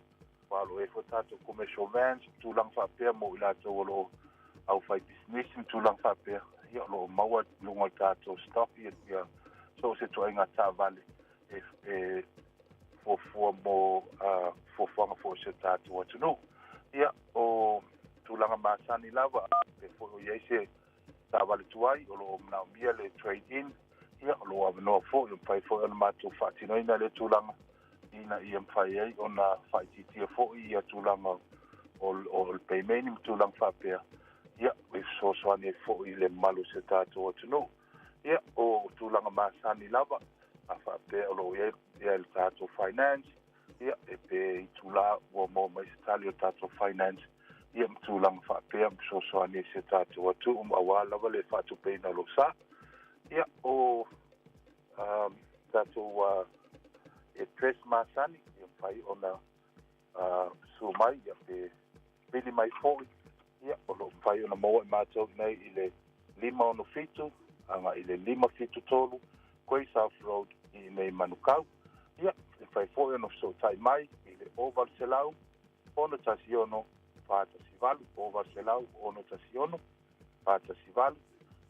aua o lo o i ai foi tatou commercial vans ma tulaga faapea mo i latou o lo o aufaipisinisi ma tulaga faapea, ia, o lo o maua i luga o le tatou stock ia, ia so o se ituaiga taavale e, e fuafua mo fuafuaga foi o si o tatou atunuu. Ia, o tulaga masani lava, pe foi o i ai se taavale tuai o lo o manaomia le trade-in, ia, o lo o avanoa foi, o mafai foi ona matou faatinoina lea tulaga ina ia mafai ai ona faaitiitia foi ia tulaga o le payment ma tulaga faapea, ia, e fesoasoani ai foi i le mamalu o si o tatou atunuu. Ia, o tulaga masani lava, a faapea o lo o i ai le tatou finance, ia, e pe itula ua maua mai se tali o le tatou finance, ia, ma tulaga faapea, ma fesoasoani ai i si o tatou atunuu aua lava le faatupeina o lou sa. Ia, o tatou address masani, ia mafai ona susu mai, ia, pe pili mai foi, ia, o lo o mafai ona maua i matou i nei i le 567 agai i le 573 Grey South Road i inei Manukau. Ia, e mafai foi ona fesootai mai i le 0800 616 418, 0800 616 418.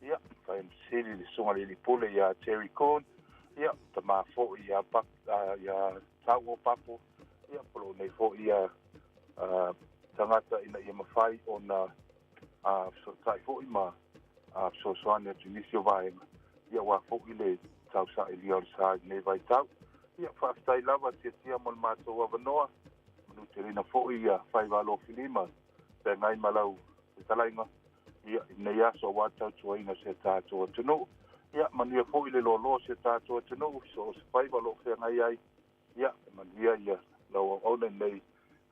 Ia, e mafai ona fesili i le Susuga i le Alii Pule ia Terry Kuhn, ia, tama foi ia, ia Tauo Papo, ia, po o lo o nei foi ia tagata ina ia mafai ona fesootai foi ma fesoasoani atu i nisi o vaega, ia aua foi le tausailia o le sa i lenei vaitau. Ia, faafetai lava Tiatia mo le matou avanoa. Manuteleina foi ia faiva alofilima feagai ma lau fetalaiga ia i lenei aso aua le tautuaina o si a tatou atunuu. Ia manuia foi le loaloa o si a tatou atunuu i so o se faiva o lo o feagai ai. Ia e manuia ia lau auauna i lenei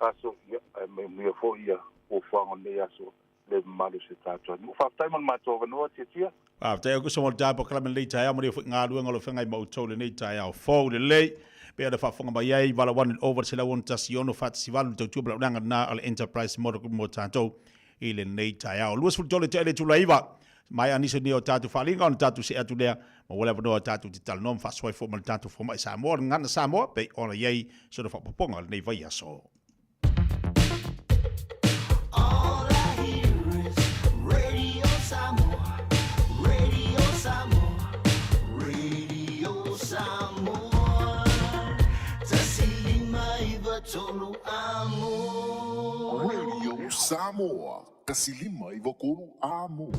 aso, ia ae manuia foi ia fuafuaga o lenei aso le mamalu o si o tatou atunuu. Faafetai mo le matou avanoa, Tiatia. Faafetai atu mo le tapo kalame lenei taeao, manuia foi galuega o lo o feagai ma outou lenei taeao fou lelei. Pei ona faafofoga mai ai, 81 i le 161 faatasi 8 le tautua ma le auaunaga lena a le Enterprise Motor Group mo tatou i lenei taeao. 23 tea i le itula e 9, maea nisi o nei o tatou faaaliga ona tatou see atu lea, maua le avanoa tatou te talanoa ma faasoa ai foi ma le tatou fomai Samoa, le Gagana Samoa, pei ona i ai sona faaopoopoga i lenei vaiaso. All I hear is Radio Samoa, Radio Samoa, Radio Samoa. 159 amo. Radio Samoa, 159 amo.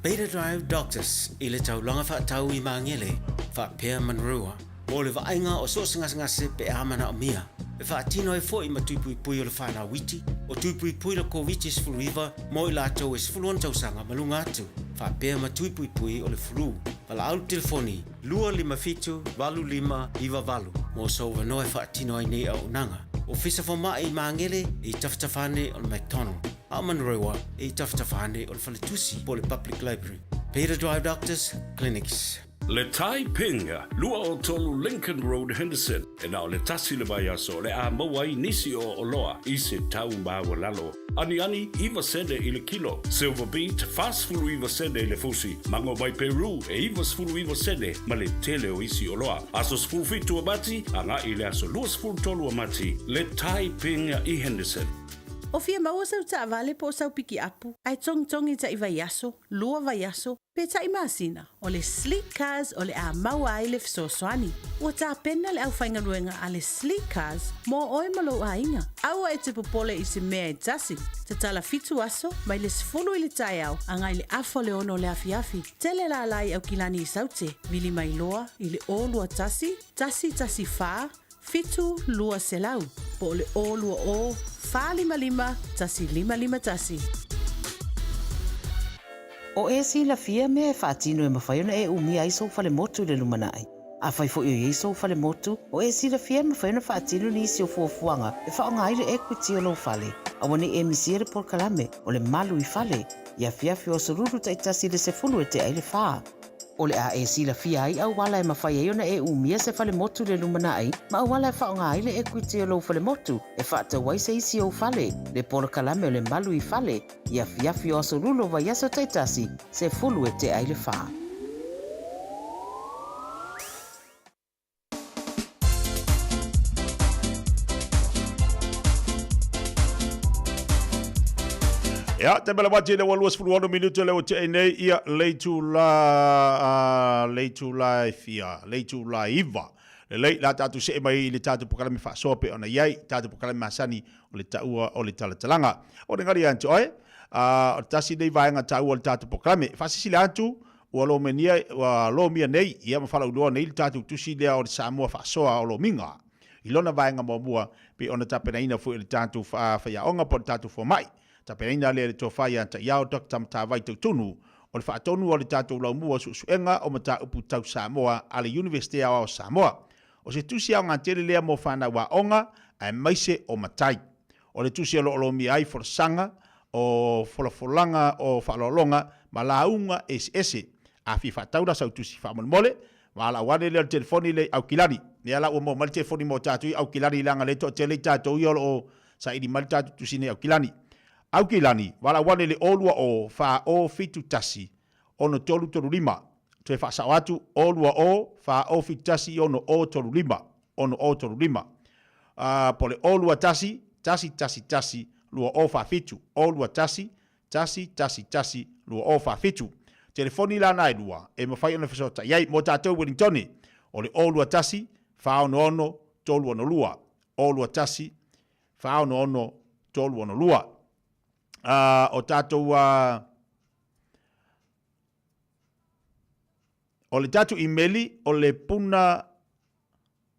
Beta Drive Doctors i le taulaga faatau i Magele, faapea Manurewa, mo le vaaiga o so o se gasegase pe a manaomia. E faatino ai foi ma tuipuipui o le whanau iti, o tuipuipui le Koviti-19 mo i latou e 16 tausaga ma luga atu, faapea ma tuipuipui o le flu. Valaau le telefoni 257 8598 mo sou avanoa e faatino ai nei auaunaga. Ofisa Fomai i Magele i tafatafa ane o le McDonald, a o Manurewa i tafatafa ane o le Faletusi po o le Public Library. Beta Drive Doctors Clinics. Le Tai Ping, 23 Lincoln Road, Henderson, e na o le tasi le vaiaso o le a maua ai nisi o oloa i se tau maualalo. Aniani, iva sene i le kilo. Silver beet, 49 sene i le fusi. Mango mai Peru, e 99 sene ma le tele o isi oloa. Aso 17 o Mati, agai i le aso 23 o Mati, le Tai Ping i Henderson. O fia maua sau taavale po o sau pikiapu, ae togitogi taʻi vaiaso, lua vaiaso, pe taʻi masina, o le Sleek Cars o le a maua ai le fesoasoani. Ua tapena le aufaigaluega a le Sleek Cars mo oe ma lou aiga. Aua e te popole i se mea e tasi. Tatala fitu aso, mai le 10 i le taeao agai le afa o le ono o le afiafi. Tele lala i Aukilani i Saute, vili mai loa i le 0 21 114 7 200 po o le 0 20 455 1551. O e silafia mea e faatino e mafai ona e umia ai sou falemotu i le lumanai. Afai foi o i ai sou falemotu, o e silafia e mafai ona faatino nisi o fuafuaga e faaaoga ai le equity o lou fale. Aua ne i e misia le polokalame o le Malu i Fale i afiafi o aso Lulu taitasi i le 10 e tea i le fa. O le a e silafia ai auala e mafai ai ona e umia se falemotu i le lumanai ma auala e faaaoga ai le equity o lou falemotu e faatau ai se isi ou fale, le polokalame o le Malu i Fale i afiafi o aso Lulu o vaiaso taitasi, 10 e tea i le fa. Ia, te mele wati le ua 26 minute le ua tea nei ia leitu la, leitu la e fia, leitu la iva. Lelei, la tātou see mai i le tātou polokalame faasoa pe ona iai, tātou polokalame masani o le taua o le talatalaga. O le gari atu oe, o le tasi nei vaega taua o le tātou polokalame. Faasilasila atu, ua lomenia, ua lomia nei, ia ma falauiloa nei le tatou tusi lea o le Samoa Faasoa o Lomiga. I lona vaega muamua, pei ona tapenaina foi e le tatou faiaoga po o le tatou fomai. Tapenaina lea e le Tofa ia Ta'iao Doctor Matavai Tautonu, o le faatonu o le tatou laumua suesuega o mataupu tau Samoa a le Iunivesite Aoao o Samoa. O se tusi aoga tele lea mo fanau aoga aemaise o matai. O le tusi o lo o lomia ai folasaga o folafolaga o faaaloaloga ma lauga eseese. A fia faatau la sau tusi faamolemole, valaau ane lea o le telefoni lea i Aukilani. Lea la ua maua mai le telefoni mo tatou i Aukilani leaga lea e toatele i tatou ia o lo o saili mai le tatou tusi nei i Aukilani. Aukilani, valaau ane i le 0 20 4 0 7 1 6 3 3 5. Toe faasao atu, 0 20 4 0 7 1 6 0 3 5. 6 0 3 5. Po o le 0 2 1 1 1 1 2 0 4 7. 0 2 1 1 1 1 2 0 4 7. Telefoni la na e lua e mafai ona fesootai ai mo tatou Wellingtone, o le 0 2 1 4 6 6 3 6 2. 0 2 1 4 6 6 3 6 2. O tatou o le tatou imeli o le puna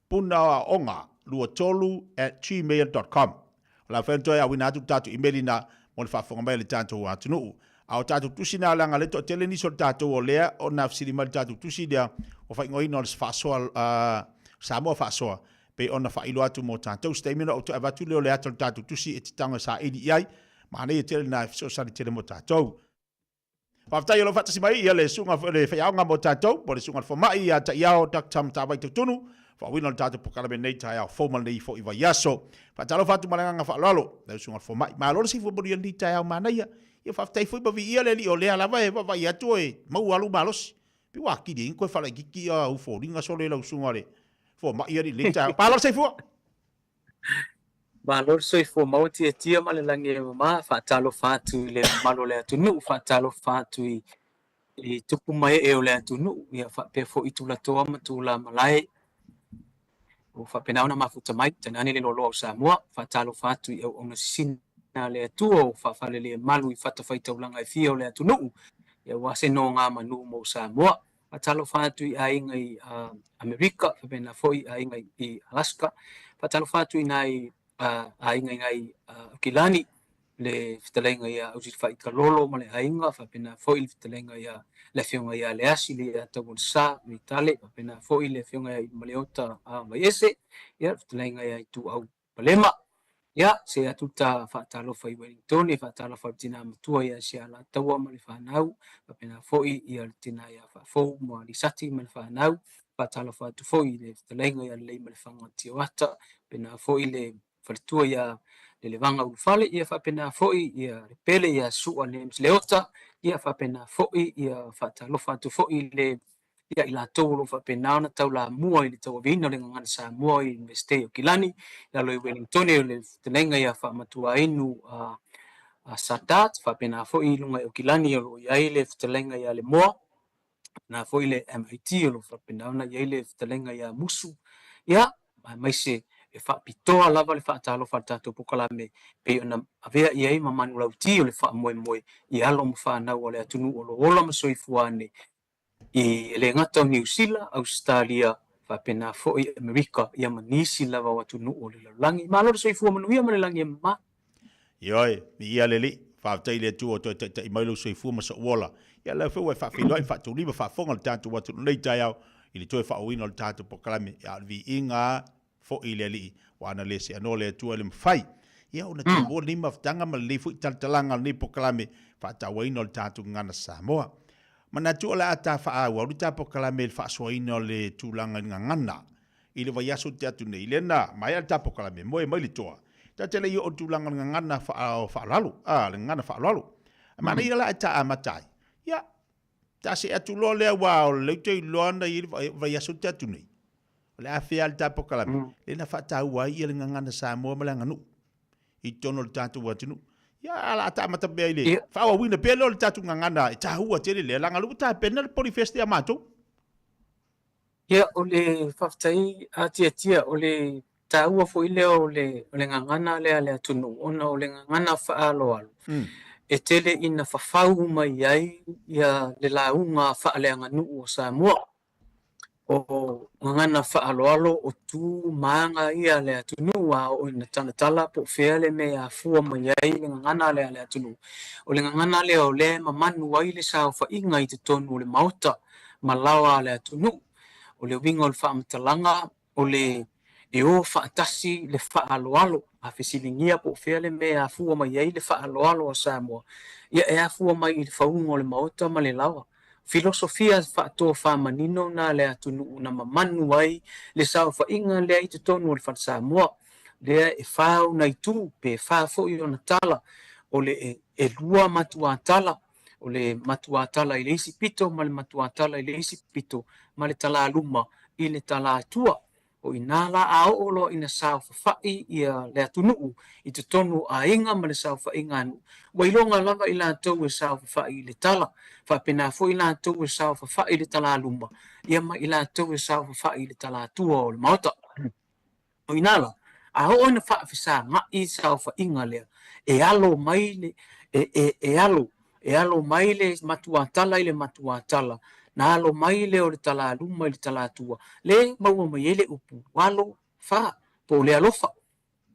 puna aoga 23 at gmail.com. O le a mafai ona toe auina atu le tatou imeli na mo le faafofoga mai a le tatou atunuu. A o tatou tusi na leaga le toatele nisi o le tatou o lea ona fesili mai le tatou tusi lea ua faaigoaina o le faasoa Samoa faasoa pei ona faailoa atu mo tatou. Se taimi ona ou toe avatu lea o le ata o le tatou tusi e te tago e saili i ai. Manaia tele na e fesoasoani tele mo tatou. Faafetai o lo o faatasi mai ia le susuga le faiaoga mo tatou, po o le susuga i le fomai ia Taiao Doctor Matavai Tautunu, faauuina o le tatou polokalame nei taeao fou ma lenei foi vaiaso. Faatalofa atu ma le agaga faaaloalo lau susuga i le fomai. Malo le soifua manuia i lenei taeao manaia. Ia faafetai foi ma viia le Alii o lea lava e vaavaai atu e maua lou malosi. Pei ua atili ai ona toe faalaitiiti ia au foliga sole lau susuga i le fomai alii i lenei taeao. Malo le soifua! Malo le soifua maua tiatia ma le lagi e mama, faatalofa atu i le mamalu o le atunuu, faatalofa atu i i tupu ma ee o le atunuu, ia faapea foi tulatoa ma tulamalae ua faapena ona mafuta mai, tainane le loaloa o Samoa. Faatalofa atu i auauna sisina a le Atua ua faafalelemalu i fatafaitaulaga e fia o le atunuu, ia aua se nogamanu mo Samoa. Faatalofa atu i aiga i Amerika, faapena foi i aiga i Alaska. Faatalofa atu i nai aiga i nai Aukilani, le fetalaiga ia Ausifai Kalolo ma le aiga, faapena foi le fetalaiga ia le afioga ia Leasi le ia Taualesa Vitale, faapena foi le afioga ia Maleota Vaiese, ia le fetalaiga ia Ituau Palema. Ia, se atu ta faatalofa i Wellington, faatalofa i le tina matua ia Sialataua ma le fanau, faapena foi ia le tina ia Faafou ma Lisati ma le fanau, faatalofa atu foi i le fetalaiga ia Leleimalefanga Tioata, faapena foi le faletua ia Lelevaga Ulufale, ia faapena foi ia le pele ia Sua James Leota, ia faapena foi ia faatalofa atu foi i le ia i latou o lo o faapena ona taulamua i le tauaveina o le Gagana Samoa i Iunivesite o Aukilani, i lalo i Wellingtone o le fetalaiga ia Faamatuainu a Sadat, faapena foi i luga i Aukilani o lo o i ai le fetalaiga ia Lemoa, faapena foi le MIT o lo o faapena ona i ai le fetalaiga ia Musu, ia, aemaise e faapitoa lava le faatalofa a le tatou polokalame e pei ona avea i ai ma manulauti o le faamoemoe i alo ma fanau a le atunuu o lo o ola ma soifua ane e le gata o Niu Sila, Ausetalia, faapena foi Amerika, ia ma nisi lava o atunuu o le lalolagi. Malo le soifua manuia ma le lagi e mama. Ioe, viia le Alii, faafetai i le Atua ua toe taitai mai lou soifua ma sou ola. Ia lea foi ua e faafeiloai ma faataulima faafofoga le tatou atunuu nei taeao i le toe faaauauina o le tatou polokalame, a o le viiga foi i le Alii, ua ana le seanoa le Atua e le mafai ia ona toe maua lenei mafutaga ma lenei foi talatalaga o lenei polokalame faatauaina o le tatou gagana Samoa. Manatu o le a ta faaauau le ta polokalame i le faasoaina o le tulaga i le gagana i le vaiaso te atu nei, lea na maea le ta polokalame, moe mai le toa. Ta te le i oo i le tulaga o le gagana faaaloalo, a, le gagana faaaloalo. Manaia la e ta amata ai. Ia, ta see atu loa lea aua o lea ou te iloa na i ai le vaiaso te atu nei. O le a fea le ta polokalame, lea na faataua ai ia le gagana Samoa ma le aganuu i totonu o le tatou atunuu. Ia, a la ta amata pea i le faaauauina pea lea o le tatou gagana e taua tele lea, leaga o lea ua tapena le Polyfest ia matou. Ia, o le faafetai atiatia, o le taua foi lea o le, o le gagana lea a le atunuu, ona o le gagana faaaloalo, e tele ina fafau mai ai ia le lauga faaleaganuu o Samoa. O gagana faaaloalo o tu ma aga ia a le atunuu, a oo ina talatala po o fea le mea e afua mai ai le gagana lea a le atunuu. O le gagana lea o lea e mamanu ai le saofaiga i totonu o le Maota ma laoa a le atunuu. O le uiga o le faamatalaga, o le e o faatasi le faaaloalo. A fesiligia po o fea le mea e afua mai ai le faaaloalo a Samoa, ia e afua mai i le fauga o le Maota ma le laoa. Filosofia faatofamanino na a le atunuu na mamanu ai le saofaiga lea i totonu o le Fale Samoa, lea e fa ona itu pe fa foi ona tala, o le elua matuatala, o le matuatala i le isi pito ma le matuatala i le isi pito, ma le talaluma i le talatua. O i ina la a oo loa ina saofafai ia le atunuu i totonu o aiga ma le saofaiga a nuu, ua iloga lava i latou e saofafai i le tala, faapena foi latou e saofafai i le talaluma, ia ma i latou e saofafai i le talatua o le Maota. O i ina la, a oo ina faafesagaʻi saofaiga lea, e alo mai le, e, e, e alo, e alo mai le matuatala i le matuatala, na alo mai lea o le talaluma i le talatua, le maua mai ai le upu alo fa, po o le alofa.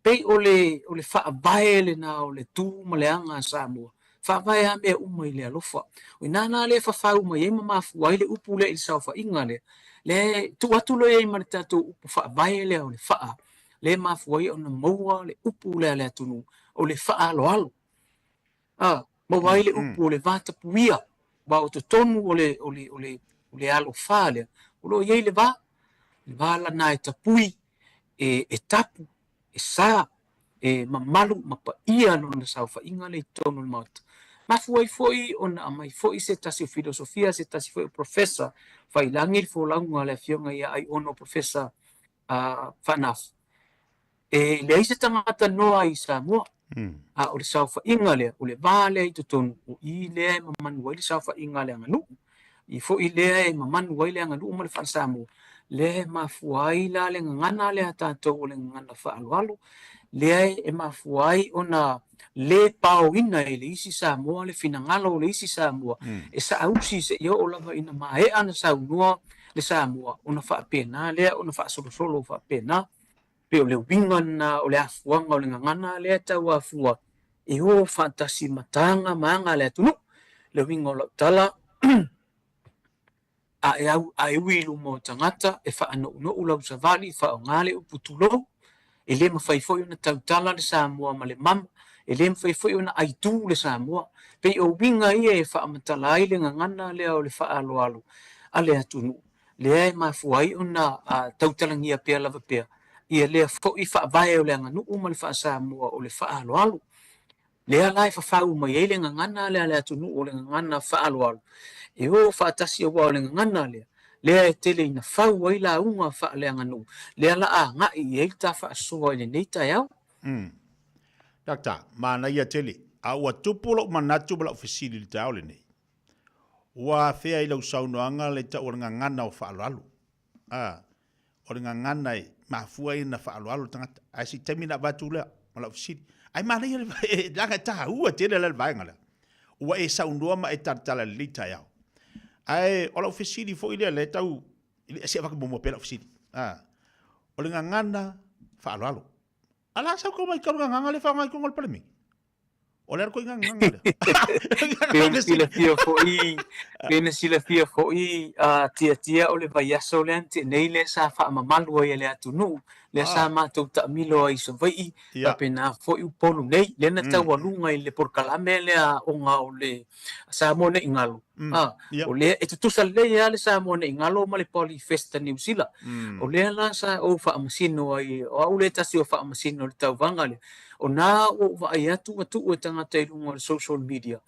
pei o le, o le faavae lena o le tu ma le aga a Samoa, faavae lava mea uma i le alofa. O i ina la lea e fafau mai ai ma mafua ai le upu lea i le saofaiga lea, lea e tuu atu loa i ai ma le tatou upu faavae lea o le faa, lea e mafua ai ona maua le upu lea a le atunuu, o le faaaloalo. A, maua ai le upu o le vatapuia, aua o totonu o le, o le, o le, o le alofa lea, o lo o i ai le va, le va lana e tapui, e, e tapu, e sa, e mamalu ma paia lona saofaiga lea i totonu o le Maota. Mafua ai foi ona aumai foi se tasi o filosofia, se tasi foi o professor, faiilagi le folauga a le Afioga ia Aiono Professor uh, Faanafu. E leai se tagata noa i Samoa, a o le saofaiga lea, o le va lea i totonu, o i lea e mamanu ai le saofaiga a le aganuu, i foi lea e mamanu ai le aganuu ma le faa-Samoa, lea e mafua ai la le gagana lea a tatou o le gagana faaaloalo, lea e mafua ai ona le paoina e le isi Samoa le finagalo o le isi Samoa e saausi seia oo lava ina maea ona saunoa le Samoa ona faapena lea ona faasolosolo faapena. Pei o le uiga lena o le afuaga o le gagana lea e tau afua e o faatasi ma taga ma aga a le atunuu. Le uiga o lau tala, a e au, a e ui i luma o tagata e faanounou lau savali, faaaoga le upu tulou, e le mafai foi ona tautala le Samoa ma le mama, e le mafai foi ona aitu le Samoa. Pei o uiga ia e faamatala ai le gagana lea o le faaaloalo a le atunuu, lea e mafua ai ona tautalagia pea lava pea ia lea foi faavae o le aganuu ma le faa-Samoa o le faaaloalo. Lea la e fafau mai ai le gagana lea a le atunuu o le gagana faaaloalo, e o faatasi aua o le gagana lea, lea e tele ina fau ai lauga faaleaganuu, lea la a agai i ai le ta faasoa i lenei taeao. Mm. Doctor, manaia tele, a ua tupu lou manatu ma lau fesili i le taeao lenei. Ua afea i lau saunoaga le tau o le gagana o faaaloalo. A, o le gagana e mafua ai ona faaaloalo le tagata. Ae se taimi na avatu lea ma lau fesili. Ae manaia le, leaga e taua tele la le vaega lea. Ua e saunoa ma e talatala lelei taeao. Ae o lau fesili foi lea, lea tau, se avatu muamua pea lau fesili. A, o le gagana faaaloalo. A la sau kau mai kau gagana le whaangai ko ngol palemi. O le ara ko inga gagana lea. Pei ona silafia foi, pei ona silafia foi a Tiatia o le vaiaso lea na tea nei lea sa faamamalu ai e le atunuu, lea sa matou taamilo ai i Savaii, faapena foi Upolu nei, lea na taualuga i le polokalame lea a aoga o le Samoa Nei Galo. A, o lea e tutusa lelei lava le Samoa Nei Galo ma le Polyfest a Niu Sila. O lea la sa ou faamasino ai, o au le tasi o faamasino i le tauvaga lea, o na ua ou vaai atu ua tuu e tagata i luga o le social media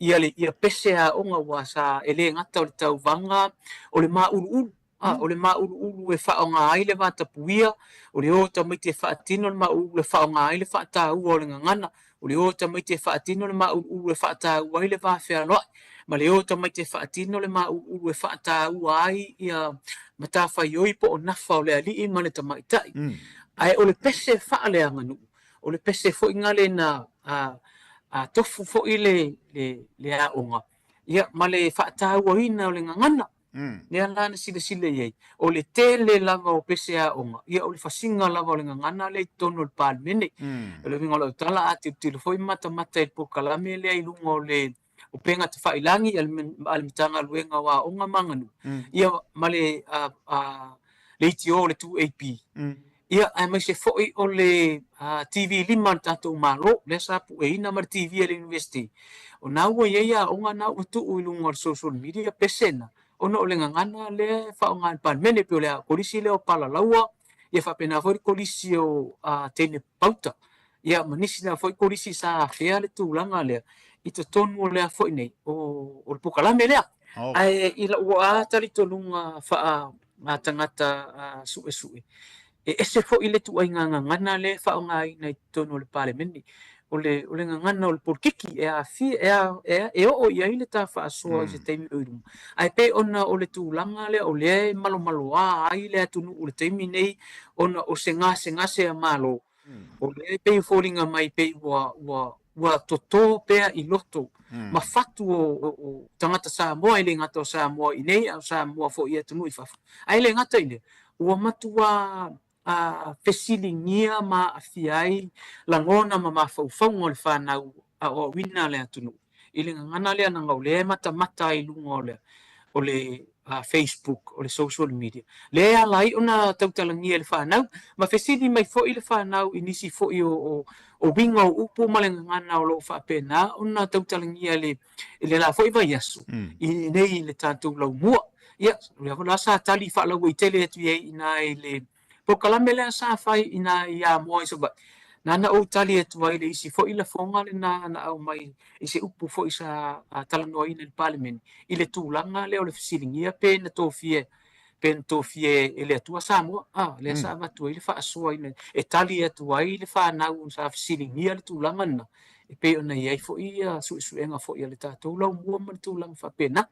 ia le ia pese aoga aua sa e le gata o le tauvaga o le māuluulu. A, o le māuluulu e faaaoga ai le vatapuia, o le o tamaiti e faatino le māuluulu e faaaoga ai le faataua o le gagana, o le o tamaiti e faatino le māuluulu e faataua ai le va fealoai, ma le o tamaiti e faatino le māuluulu e faataua ai ia matafaioi po o nafa o le alii ma le tamaitai. Ae o le pese faaleaganuu, o le pese foi gale na a tofu foi le le aoga, ia ma le faatauaina o le gagana. Lea la na silasila i ai, o le tele lava o pese aoga, ia o le fasiga lava o le gagana lea i totonu o le Palemene. O le uiga o lau tala, a tilotilo foi ma matamata i le polokalame lea i luga o le upega tafailagi a le Matagaluega o Aoga ma Aganuu, ia ma le leitio o le 2AP, ia aemaise foi o le TV 5 a le tatou Malo, lea sa pueina ma le TV a le University, o na ua i ai aoga na ua tuu i luga o le social media pese na, ona o le gagana lea e faaaoga e le Palemene, pei o le kolisi lea o Palalaua, ia faapena foi le kolisi o Teine Pauta, ia ma nisi lava foi kolisi sa afea le tulaga lea i totonu o lea foi nei o le polokalame lea. Ae i lou lava talitonuga faa tagata suesue, e ese foi le ituaiga gagana lea e faaaogaina i totonu o le Palemene. O le o le gagana o le polokiki e aafia e e oo i ai le ta faasoa i se taimi o i luma. Ae pei ona o le tulaga lea o lea e malomaloa ai le atunuu i le taimi nei ona o se gasegase a Malo, O lea e pei e foliga mai pei ua, ua, ua totō pea i loto ma fatu o, o, o tagata Samoa, e le gata o Samoa i nei, a o Samoa foi i atunuu i fafo. Ae le gata i lea, ua matuā fesiligia ma aafia ai lagona ma mafaufauga o le fanau aoaoina a le atunuu i le gagana lea leaga o lea e matamata ai i luga o le o le Facebook, o le social media, lea e ala ai ona tautalagia e le fanau, ma fesili mai foi le fanau i nisi foi o o o uiga o upu ma le gagana o lo o faapena ona tautalagia i le i le la foi vaiaso i nei i le tatou laumua. Ia, o lea foi la sa tali faalauaitele atu i ai i ina i le polokalame lea sa fai i ina i Amoa i Savaii, na na ou tali atu ai i le isi foi lafoga lena na aumai i se upu foi sa talanoaina i le Palemene, i le tulaga lea o le fesiligia pe na tofia pe na tofia e le Atua Samoa, a, lea sa avatu ai le faasoa ina e tali atu ai le fanau sa fesiligia le tulaga lena, e pei ona i ai foi suesuega foi a le tatou laumua ma le tulaga faapena.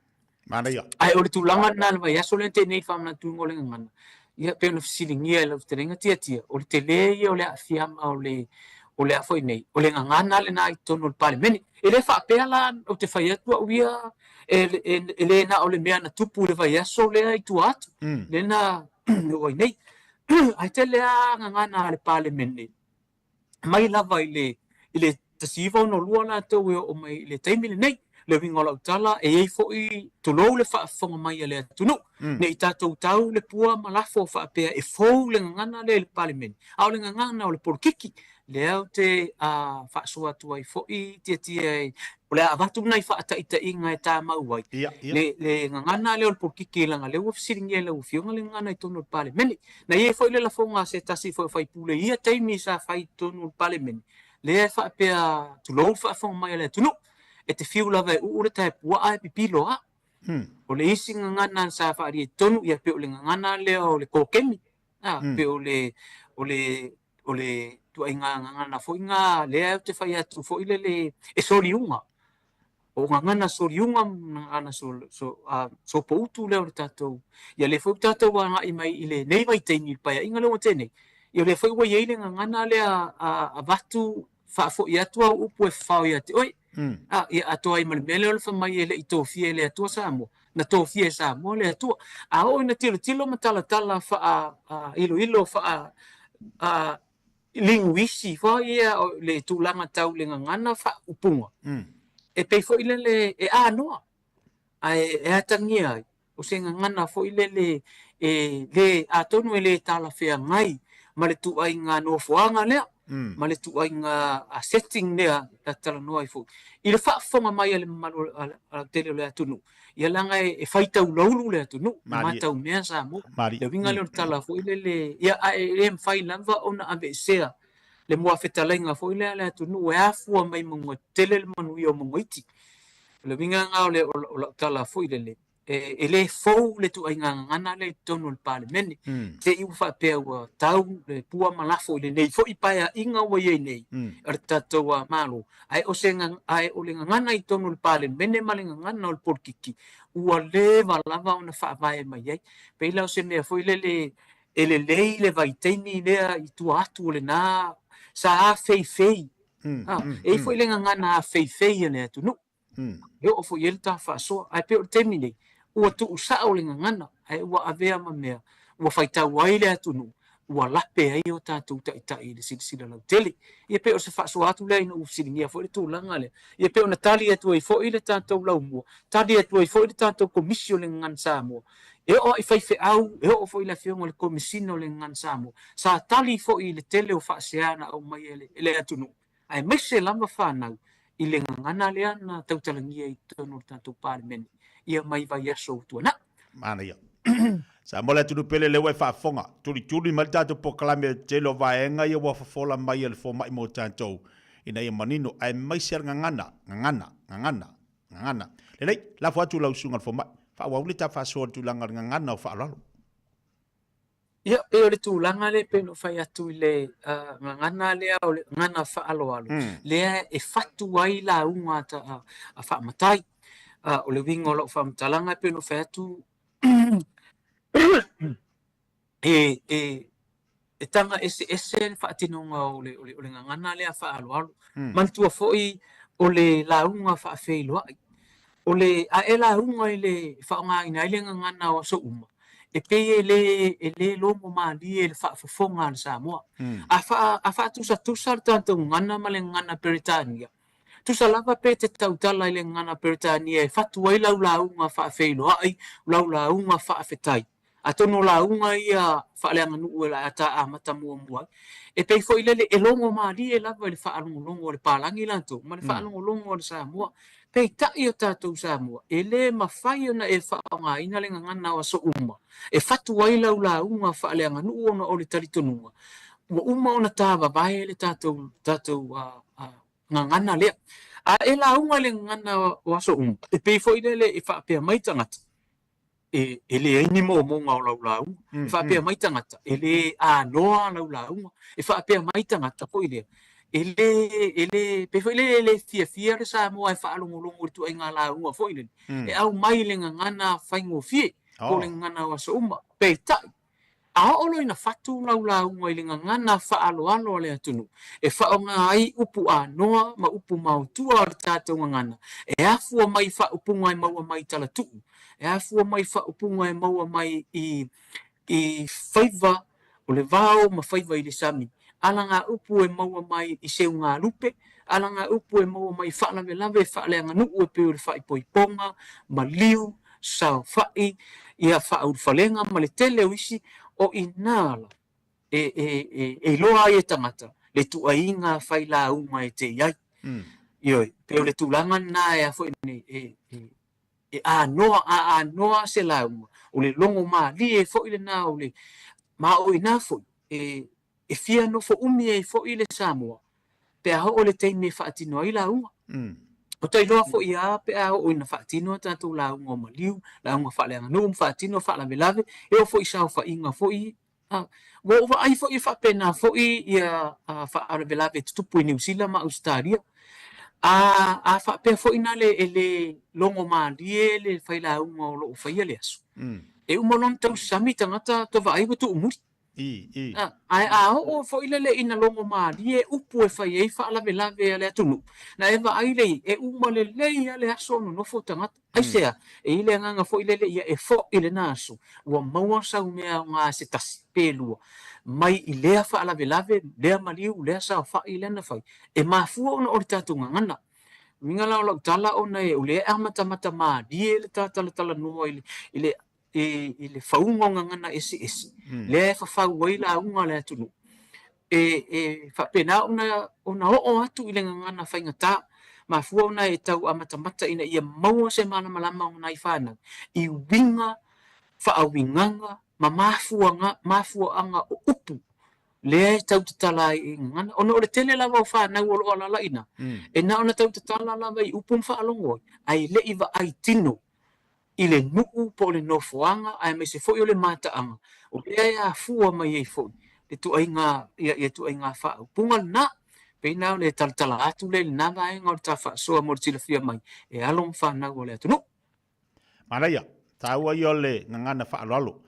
Manaia. Ae o le tulaga lena i le vaiaso lea na tea nei i le faamanatuina o le gagana, ia pei ona fesiligia e lau fetalaiga Tiatia, o le tele ia o le aafiaga o le o le a foi nei, o le gagana lena i totonu o le Palemene. E le faapea la ou te fai atu au ia e, e, e le na o le mea na tupu i le vaiaso lea i tua atu, lea na oo ai nei. Ae tele lava gagana a le Palemene mai lava i le i le 1962 latou e oo mai i le taimi lenei. Le uiga o lau tala, e i ai foi, tulou le faafofoga mai a le atunuu, ne i tatou tau le pua ma lafo faapea e fou le gagana lea i le Palemene, a o le gagana o le polokiki, lea ou te faasoa atu ai foi Tiatia o le a avatu nai faataitaiga e tamau ai le gagana lea o le polokiki leaga o lea ua fesiligia e lau Afioga le gagana i totonu o le Palemene. Na i ai foi le lafoga a se tasi foi o faipule i ia taimi sa fai i totonu o le Palemene, lea e faapea, tulou le faafofoga mai a le atunuu, e te fiu lava e uu le tae puaa e pipilo lava. O le isi gagana sa faaalia i totonu, ia pei o le gagana lea o le kokemi, pei o le, o le, o le ituaiga gagana foi lena lea ou te fai atu foi lele e soliuga. O gagana soliuga ma gagana sopoutu lea o le tatou, ia lea foi ua tatou agai mai i lenei vaitaimi i le Paeaiga lea ua tea nei, ia lea foi ua i ai le gagana lea a avatu faafoi atu au upu e fafao ia te oe. Ia atoa ai ma le mea lea o le fai mai e le i tofia e le Atua Samoa, na tofia e Samoa le Atua. A oo ina tilotilo ma talatala faa iloilo faa linguisi foi ia o le tulaga tau le gagana faaupuga, e pei foi lele e anoa, ae e atagia ai, o se gagana foi lele e le, atonu e le talafeagai ma le tuaiga nofoaga lea, ma le tuaiga setting lea ta te talanoa ai foi. I le faafofoga mai a le mamalu lautele o le atunuu, ia leaga e faitaulaulu le atunuu, e mataumea Samoa. Le uiga lea o le tala foi lele, ia ae le mafai lava ona aveesea le muafetalaiga foi lea a le atunuu e afua mai mauga tetele le manuia o mauga iti. O le uiga lena o lau tala foi lele, e le fou le ituaiga gagana lea i totonu o le Palemene. Te i ua faapea ua tau le pua ma lafo i lenei foi paeaiga ua i ai nei a le tatou Malo, ae o se ae o le gagana i totonu o le Palemene ma le gagana o le polokiki, ua leva lava ona faavae mai ai. Pei la o se mea foi lele e lelei le vaitaimi lea i tua atu o lena sa afeifei. E i ai foi le gagana afeifei a le atunuu. E oo foi i ai le ta faasoa. Ae pei o le taimi nei, ua tuusao le gagana, ae ua avea ma mea ua faitau ai le atunuu, ua lape ai o tatou taitai i le silasila lautele. Ia pei o se faasoa atu lea ina ua fesiligia foi le tulaga lea. Ia pei ona tali atu ai foi le tatou laumua, tali atu ai foi le tatou Komisi o le Gagana Samoa. E oo lava i faifeau, e oo foi i le Afioga i le Komesina o le Gagana Samoa, sa tali foi i le tele o faasea na aumai e le atunuu. aemaise lava fanau i le gagana lea na tautalagia i totonu o le tatou Palemene ia mai vaiaso ua tuanai. Manaia. Samoa le atunuu pele lea ua e faafofoga, tulituli mai le tatou polokalame tele o vaega ia ua fofola mai e le fomai mo tatou ina ia manino aemaise le gagana, gagana, gagana, gagana. Lelei, lafo atu lau susuga i le fomai, faaauau le ta faasoa i le tulaga o le gagana o faaaloalo. Ia, pei o le tulaga lea pei ona ou fai atu i le gagana lea o le gagana faaaloalo, lea e fatu ai lauga a faamatai. O le uiga o lau faamatalaga pei ona ou fai atu, e taga eseese le faatinoga o le gagana lea faaaloalo. Manatua foi o le lauga faafeiloai, o le, a e lauga i le faaaogaina ai le gagana o aso uma, e pei e lē e lē logo malie le faafofoga a le Samoa. A faa a faatusatusa le tatou gagana ma le gagana Peretania, tusa lava pe te tautala i le gagana Peretania e fatu ai lau lauga faafeiloai, lau lauga faafetai, Atonu o lauga ia faaleaganuu e a ta amata muamua ai, e pei foi lele e logo malie lava i le faalogologo a le palagi latou ma le faalogologo a le Samoa. Peitai o tatou Samoa, e le mafai ona e faaaogaina le gagana o aso uma e fatu ai lau lauga faaleaganuu ona o le talitonuga ua uma ona tavavae le tatou tatou gagana lea. A e lauga i le gagana o aso uma, e pei foi lele e faapea mai tagata, e, e leai ni momoga o lau lauga. E faapea mai tagata, e lē anoa lau lauga. E faapea mai tagata foi lea, e lē, e lē, pei foi lele e le fiafia le Samoa e faalogologo i le ituaiga lauga foi lele, e aumai i le gagana faigofie, po o le gagana o aso uma. Peitai, A oo loa ina fatu lau lauga i le gagana faaaloalo a le atunuu, e faaaoga ai upu anoa ma upu maotua o le tatou gagana, e afua mai i faaupuga e maua mai i talatuu, e afua mai i faaupuga e maua mai i i faiva o le vao ma faiva i le sami, alagaupu e maua mai i seugalupe, alagaupu e maua mai i faalavelave faaleaganuu e pei o le faaipoipoga, maliu, saofai, ia faaulufalega ma le tele o isi, o i ina la e, e, e, e iloa ai e tagata le tuaiga failauga e te i ai. Ioe, pei o le tulaga lena e a foi nei, e, e, e anoa, a anoa se lauga, o le logo malie foi lena o le, ma o i ina foi e, e fia nofo umi ai foi le Samoa pe a oo le taimi e faatino ai lauga. Ua ta iloa foi lava pe a oo ina faatino a tatou lauga o maliu, lauga faaleaganuu ma faatino faalavelave, e oo foi i saofaiga foi. Ua ou vaai foi e faapena foi ia faalavelave e tutupu i Niu Sila ma Ausetalia. A, a faapea foi nale e le logo malie le failauga o lo o faia le aso, e uma loa ona tausami tagata ua vaai ua tuumuli. I, i. A, ae a oo foi lele ina logo malie upu e fai ai faalavelave a le atunuu, na e vaai lei, e uma lelei lava le aso o nonofo tagata. Aisea? E i ai le agaga foi lele ia e fo'i lena aso, ua maua sau mea aoga se tasi, pe lua, mai i lea faalavelave, lea maliu, lea saofa'i, lea na fai, e mafua ona o le tatou gagana. Uiga la o lau tala ona e o lea e amatamata malie le ta talatalanoa i le, i le i le fauga o gagana eseese, lea e fafau ai lauga a le atunuu, e, e faapena ona, ona oo atu i le gagana faigata, mafua ona e tau amatamata ina ia maua se malamalama o nai fanau i uiga, faauigaga ma mafuaga, mafuaaga o upu lea e tau tatala ai i gagana. Ona o le tele lava o fanau o lo o alaala i ina, e na ona tau tatala lava i upu ma faalogo ai, ae le i vaai tino i le nuu po o le nofoaga aemaise foi o le mataaga o lea e afua mai ai foi le tuaiga ia ia tuaiga faaupuga lena. Pei na o le talatala atu lea i lena vaega o le ta faasoa mo le silafia mai e alo ma fanau a le atunuu. Manaia, taua ia o le gagana faaaloalo.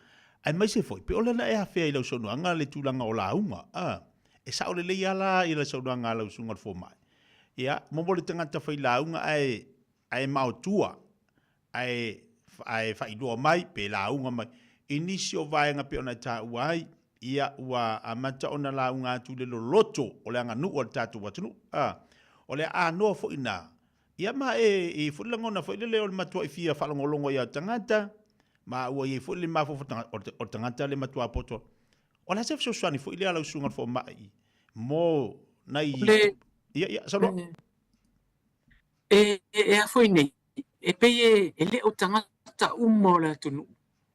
Aemaise foi, pe o lena e afea i lau saunoaga le tulaga o lauga, a, e sao lelei lava la i le saunoaga a lau susuga i le fomai. Ia, mo le tagata failauga ae ae maotua, ae, ae faailoa mai pe lauga mai i nisi o vaega pei ona e taua ai, ia ua amata ona lauga atu i le loloto o le aganuu a le tatou atunuu. A, o le aanoa foi na, ia ma e i ai foi le lagona foi lele o le matuai fia faalogologo ai o tagata, ma ua i ai foi le mafaufau o le tagata le matua poto. O le a se fesoasoani foi lea a lau susuga i le fomai mo nai... Le... Ia, ia, saunoa. E, e a foi nei, e pei e, e le o tagata uma o le atunuu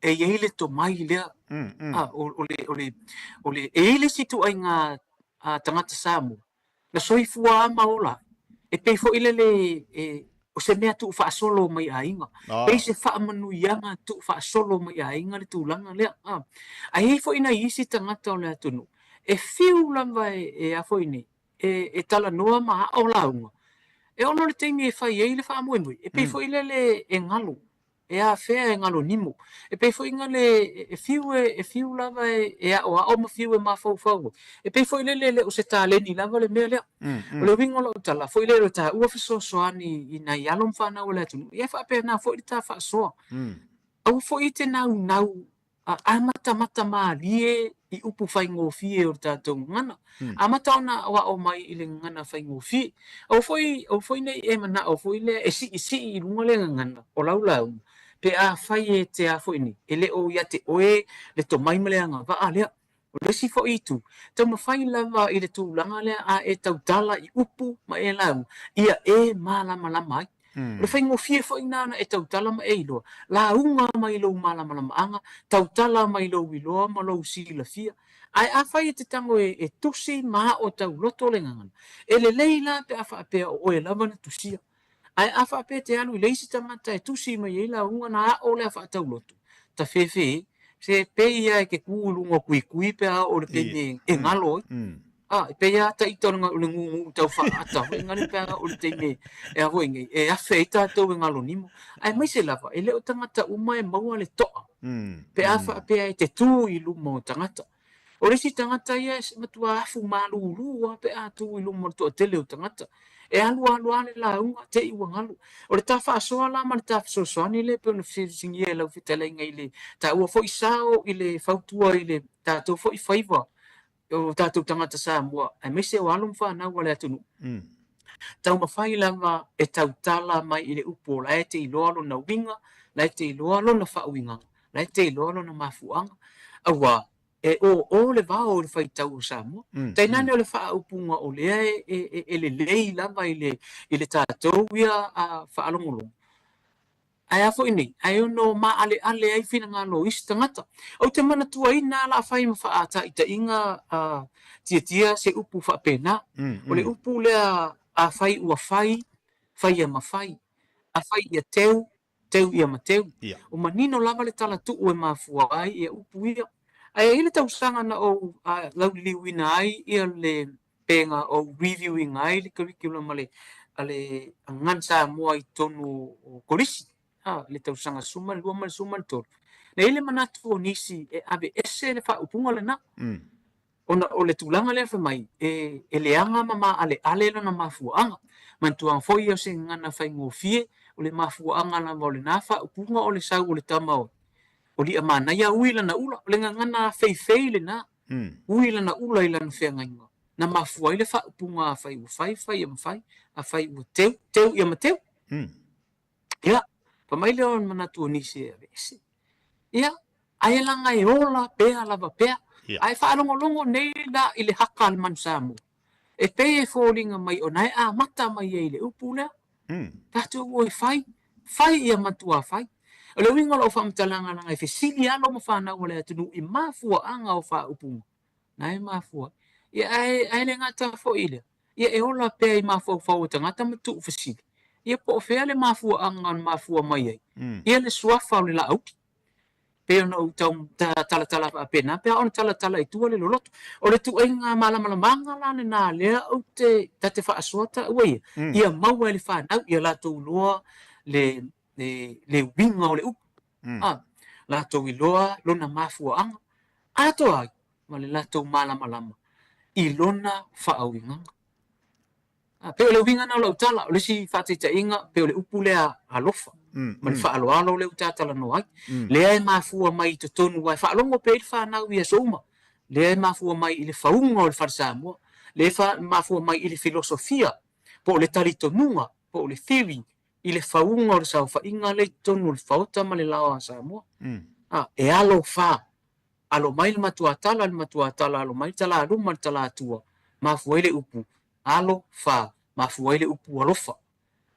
e i ai le tomai lea. A, o, o le, o le, o le, e i ai le isi ituaiga a, tagata Samoa, na soifua lava ma ola ai. E pei foi lele e, o se mea tuufaasolo mai aiga. Pei se faamanuiaga tuufaasolo mai aiga le tulaga lea. A, ae i ai foi nai isi tagata o le atunuu, e fiu lava e, e a foi nei, e, e talanoa ma aʻo lauga, e ono le taimi e fai ai le faamoemoe, e pei foi lele e galo, e afea e galo nimo. E pei foi gale e fiu e, e fiu lava e, e aʻoaʻo ma fiu e mafaufau ai. E pei foi lele e le o se taleni lava le mea lea. O le uiga o lau tala, foi lele o taua fesoasoani i nai alo ma fanau a le atunuu, ia e faapena foi le ta faasoa. Aua foi e te naunau. A amatamata malie i upu faigofie o le tatou gagana. Amata ona aoao mai i le gagana faigofie. Aua foi, aua foi ne i e manao foi lea e siisii i luga le gagana o lau lauga, pe afai e te a foi nei, e le o ia te oe le tomai ma le agavaa lea. O le isi foi itu, taumafai lava i le tulaga lea a e tautala i upu ma e lauga, ia e malamalama ai. O le faigofie foi lena ona e tautala ma e iloa, lauga mai lou malamalamaaga, tautala mai lou iloa ma lou silafia. Ae afai e te tago e tusi ma ao tauloto le gagana, e lelei la pe a faapea o oe lava na tusia. Ae a faapea e te alu i le isi tagata e tusi mai ai lauga na ao lea faatauloto, tafefe, se pei lava e te tu i luga o tuitui pe a oo i le taimi e galo ai. A, e pei lava ta ita o le gūgū tau faaata foi ngale pe a oo i le taimi e a foi nei, e afe ai tatou e galo nimo. Aemaise lava, e le o tagata uma e maua le toa pe a faapea e te tu i luma o tagata. O le isi tagata ia e matua afu malūlū lava pe a tu i luma o le toatele o tagata. E alu alu lava le lauga, te i ua galu. O le ta faasoa la ma le ta fesoasoani lea e pei ona fesiligia e lau fetalaiga i le taua foi sao i le fautua i le tatou foi faiva o tatou tagata Samoa aemaise o alo ma fanau a le atunuu. Taumafai lava e tautala mai i le upu o la e te iloa lona uiga, la e te iloa lona faauigaga, la e te iloa lona mafuaaga, auā e ō le vao i le faitau o Samoa. Tainane o le faaupuga o lea e lelei lava i le tatou ia faalogologo. Ae a foi nei, ae ono maaleale ai finagalo o isi tagata. Ou te manatuaina lava la fai ma faataitaiga a Tiatia se upu faapena. O le upu lea afai ua fai, faia ma fai. Afai ia teu, teu ia ma teu. Ua manino lava le tala tuu e mafua ai ia upu ia. Ae i ai le tausaga na ou lauliliuina ai ia le pega ou review ina ai le curriculum a le a le Agan Samoa i totonu o Kolisi a le tausaga 12 ma le 13. Na i ai le manatu o nisi e aveese le faaupuga lena ona o le tulaga lea fai mai e e leaga ma maaleale lona mafuaaga. Manatuaga foi ia o se gagana faigofie o le mafuaaga lava o lena faaupuga o le sau o le tama o o Liamanaia ui lana ula, o le gagana feifei lena. Ui lana ula i lana feagaiga, na mafua ai le faaupuga afai ua fai, fai ia ma fai, afai ua teu, teu ia ma teu. Ia, fai mai lea o le manatu o nisi e aveese. Ia, ae laga e ola pea lava pea. Ae faalogologo nei la i le haka a le manu Samoa. E pei e foliga mai ona e amata mai ai i le upu lea, Tatou o e fai, fai ia matua fai. O le uiga o lau faamatalaga leaga e fesili alo ma fanau a le atunuu i mafuaaga o faaupuga na e mafua ai. Ia ae, ae le gata foi i lea, ia e ola pea i mafaufau o tagata ma tuufesili, ia po o fea le mafuaaga na mafua mai ai ia le suafa o le Laauli. Pei ona ou tau talatala faapena pe a ona talatala i tua le loloto. O le tuaiga malamalamaaga la lena lea ou te ta te faasoa taua ia, ia maua e le fanau ia latou iloa le le le uiga o le upu. A, latou iloa lona mafuaaga atoa ai ma le latou malamalama i lona faauigaga. A, pei o le uiga lena o lau tala, o le isi faataitaiga, pei o le upu lea alofa, ma le faaaloalo lea ua ta talanoa ai. Lea e mafua mai i totonu, aua e faalogo pea i le fanau i aso uma, lea e mafua mai i le fauga o le fale Samoa, lea e mafua mai i le filosofia, po o le talitonuga, po o le theory i le fauga o le saofaiga lea i totonu o le faota ma le laoa a Samoa. A, e alofa alo mai le matuatala, le matuatala alo mai le talaluma, le talatua, mafua ai le upu alo fa, mafua ai le upu alofa.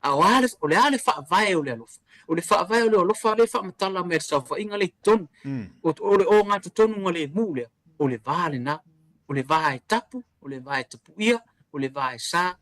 A o a le, o le a le faavae o le alofa? O le faavae o le alofa lea e faamatala mai e le saofaiga lea i totonu. O, o le ogatotonu lemu lea, o le va lena. O le va e tapu, o le va e tapuia, o le va e sa,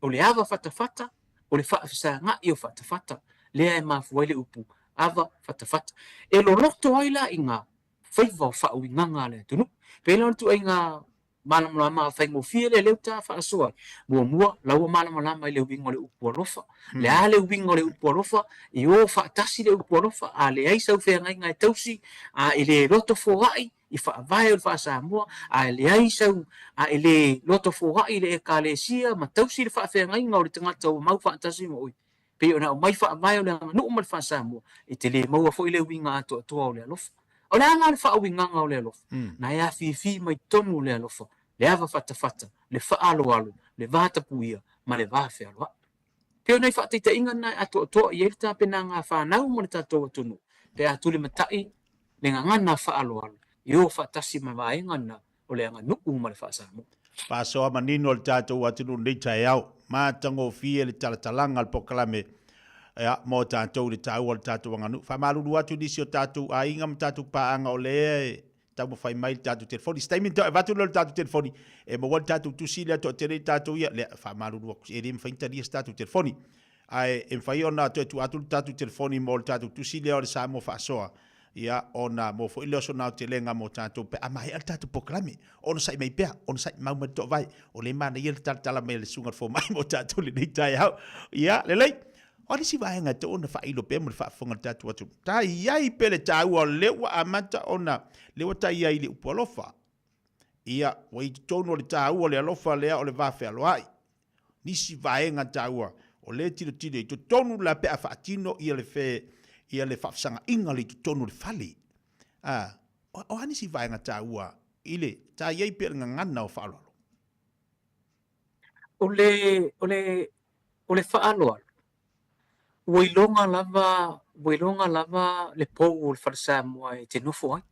o le ava fatafata, o le faafesaga'i o fatafata, lea e mafua ai le upu ava fatafata. E loloto ai la i ngā faiva o faauigaga a le atunuu. Pei la o le tuaiga malamalama faigofie lea lea ua ta faasoa ai. Muamua, la ua malamalama i le uiga o le upu alofa. Le a le uiga o le upu alofa? I o faatasi le upu alofa, a leai sau feagaiga e tausi, a e le loto foai i faavae o le faa-Samoa, a e leai sau, a e le loto foai i le Ekalesia ma tausi le faafeagaiga o le tagata ua mau faatasi ma oe. Pei ona aumai faavae o le aganuu ma le faa-Samoa, e te le maua foi le uiga atoatoa o le alofa. O le a la le faauigaga o le alofa? Na e afifi mai totonu o le alofa, le ava fatafata, le faaaloalo, le vatapuia ma le va fealoai. Pei o nai faataitaiga na e atoatoa i ai le tapenaga a fanau ma le tatou atunuu pe a tulimatai le gagana faaaloalo i o faatasi ma vaega na o le aganuu ma le faa-Samoa. Faasoa manino le tatou atunuu i lenei taeao. Matagofie le talatalaga o le polokalame ia, mo tatou i le taua o le tatou aganuu. Faamalulu atu i nisi o tatou aiga ma tatou paaga o lea e taumafai mai le tatou telefoni. Se taimi ona avatu lea o le tatou telefoni e maua ai le tatou tusi lea toatele i tatou ia. Lea, faamalulu atu, e le mafai ona talia se tatou telefoni. Ae e mafai ona toe tuu atu le tatou telefoni mo le tatou tusi lea o le Samoa Faasoa, ia, ona maua foi lea o sona aotelega mo tatou pe a maea le tatou polokalame. Onosai mai pea, onosai mau mai le toovae. O lea e manaia le talatala mai a le Susuga i le Fomai mo tatou i lenei taeao. Ia, lelei. O a nisi vaega e tatau ona faailo pea mo le faafofoga a le tatou atunuu? Ta i ai pea le taua o lea ua amata ona, lea ua ta i ai i le upu alofa. Ia, ua i totonu o le taua o le alofa lea o le va fealoai. Nisi vaega taua o lea e tilotilo i totonu la pe a faatino ia le fe, ia le faafesagaiga le i totonu o le fale. A, o a nisi vaega taua i le ta i ai pea le gagana o faaaloalo? O le, o le, o le faaaloalo, ua iloga lava, ua iloga lava le pou o le Fale Samoa e te nofo ai.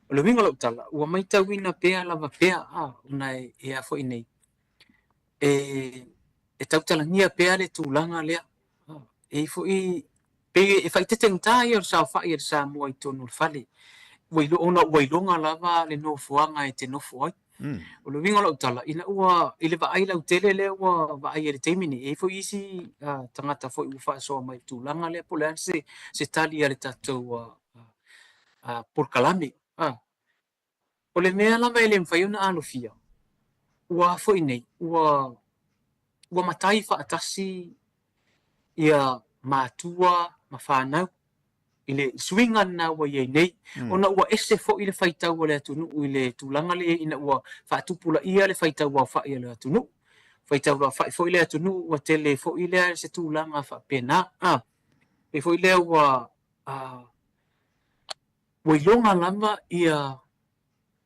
O le uiga o lau tala, ua matauina pea lava pea, a, ona e, e a foi nei, e, e tautalagia pea le tulaga lea. E i ai foi, pei e faaeteetegata ia o le saofai a le Samoa i totonu o le fale, ua ilo, ona ua iloga lava le nofoaga e te nofo ai. O le uiga o lau tala, ina ua, i le vaai lautele lea ua vaai ai i le taimi nei, e i ai foi isi tagata foi ua faasoa mai i le tulaga lea po o le a se, se tali a le tatou polokalame. O le mea lava e le mafai ona alofia, ua a foi nei, ua, ua matai faatasi ia matua ma fanau i le suiga lena ua i ai nei, ona ua ese foi le faitau a le atunuu i le tulaga lea ina ua faatupulaia le faitau aofai a le atunuu. Faitau aofai foi le atunuu ua tele foi lea se tulaga faapena. A, pei foi lea ua, a, ua iloga lava ia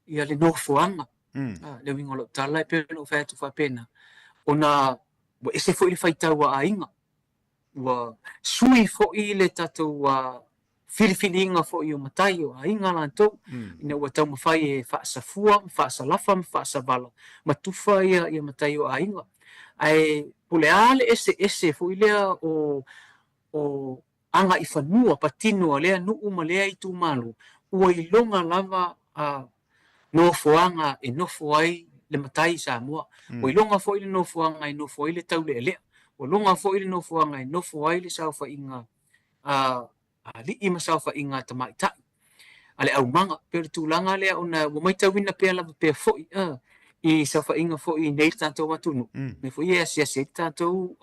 ia le nofoaga. Mm. Le uiga o lau tala e pei ona ou fai atu faapena, ona ua ese foi le faitau a aiga, ua sui foi le tatou filifiliga foi o matai o aiga latou, mm. ina ua taumafai e faasafua, ma faasalafa ma faasavala ma tufa ia, ia matai o aiga. Ae po o le a le eseese foi lea o, o agaifanua patino a lea nuu ma lea itumalo, ua iloga lava a nofoaga e nofo ai le matai i Samoa. Ua iloga foi le nofoaga e nofo ai le taulealea. Ua iloga foi le nofoaga e nofo ai le saofaiga a alii ma saofaiga a tamaitai. a le aumaga. Pei o le tulaga lea ona ua matauina pea lava pea foi i saofaiga foi i nei le tatou atunuu, mea foi ia e asiasi ai le tatou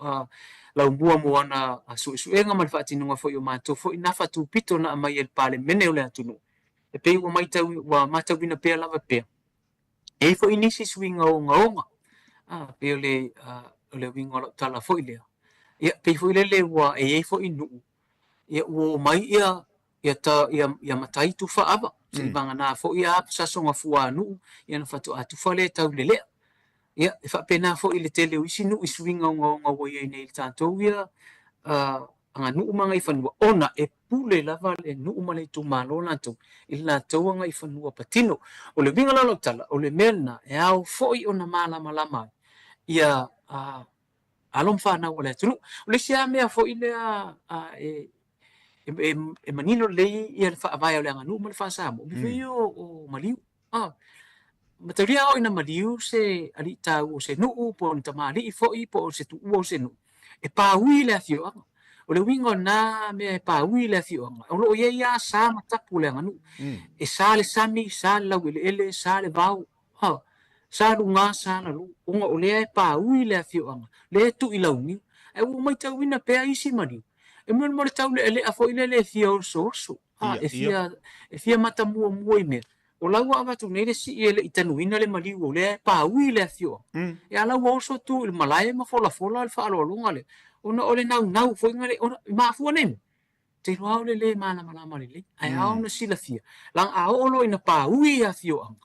laumua mo ana suesuega ma le faatinoga foi o matou foi na faatupito na aumai e le Palemene o le atunuu. E pei ua matau, ua matauina pea lava pea, e i ai foi nisi suiga ogaoga, pei o le, o le uiga o lau tala foi lea. Ia, pei foi lele ua, e i ai foi nuu, ia ua omai ia ia ta ia ia matai tufa ava se'i vagana foi a sasoga fuanuu ia ona faatoa tufa lea tau lelea. Ia e faapena foi le tele o isi nuu i suiga ogaoga ua i ai nei i le tatou ia aganuu ma agaifanua ona e pule lava le nuu ma le itumalo latou i le latou agaifanua patino. O le uiga la o lau tala, o le mea lena e ao foi ona malamalama ai ia alo ma fanau a le atunuu. O le isi lava mea foi lea e e manino lelei ia le faavae o le aganuu ma le faa-Samoa, mea foi ia o maliu. Mataulia a oo ina maliu se alii taua o se nuu po o ni tamalii foi po o se tuua o se nuu, e paui le afioaga. O le uiga o lena mea e paui le afioaga, o lo o i ai lava sa ma tapu o le aganuu. E sa le sami, sa le laueleele, sa le vao, Sa luga, sa lalo, ona o lea e paui le afioaga, lea e tuilauniu. Ae ua ou matauina pea isi maliu, e mea mo le taulealea foi lele e fia osooso, e fia, e fia matamuamua i mea. O la ua avatu nei le sii e le i tanuina le maliu o lea e paui le afioaga. E a la ua oso tu i le malae ma folafola le faaaloaloga lea, ona o le naunau foi na le, ona, e mafua nei mea. te iloa o le lē malamalama lelei, ae ao ona silafia, leaga a oo loa ina paui afioaga,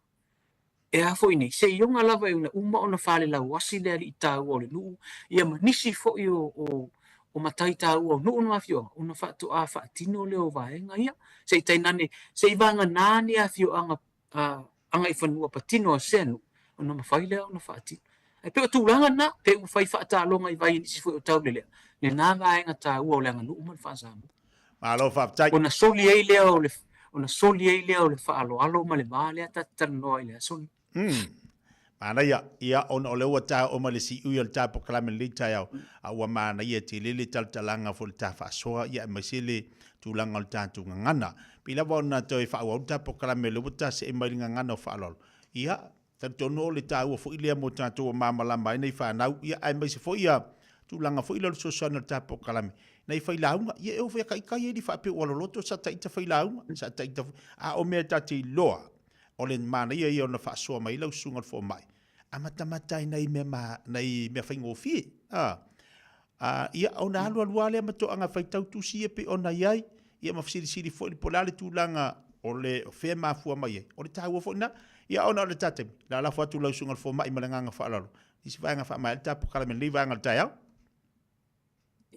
e a foi nei, seiloga lava ina uma ona falelauasi le alii taua o le nuu, ia ma nisi foi o, o, o matai taua o nuu ma afioaga, ona faatoa faatino lea o vaega ia. Se i tainane, se i vagana ni afioaga a agaifanua patino a sea nuu, ona mafai lea ona faatino. Ae pei o tulaga na, pe ua fai faataaloga i vai e nisi foi o Taulelea, lena vaega taua o le aganuu ma le faa-Samoa. Malo faafetai. Ona soli ai lea o le, ona soli ai lea o le faaaloalo ma le va lea ta te talanoa ai i le aso lenei. Manaia, ia, ona o lea ua ta oo mai le siui o le ta polokalame i lenei taeao, a ua manaia tele le talatalaga foi o le ta faasoa, ia, aemaise le tulaga o le tatou gagana. Pei lava ona toe faaauau le ta polokalame o lea ua ta see mai i le gagana o faaaloalo, ia, talitonu o le taua foi lea mo tatou ua malamalama ai nai fanau, ia, aemaise foi ia tulaga foi lea o le fesoasoani o le ta polokalame, nai failauga, ia e oo foi ia ita ia e le faapea ua loloto sa ta ita failauga, sa ta ita foi, a o mea ta te iloa, O le manaia ia ona faasoa mai lau susuga i le fomai, amatamata ai nai mea ma, nai mea faigofie. A, a, ia, ona alu alu lava lea ma toaga faitau tusi ia pei ona i ai, ia ma fesilisili foi po o le a le tulaga o le o fea e mafua mai ai. O le taua foi lena. Ia ona o le ta taimi, o le a lafo atu lau susuga i le fomai ma le agaga faaaloalo i isi vaega faamaea le ta polokalame i lenei vaega o le taeao.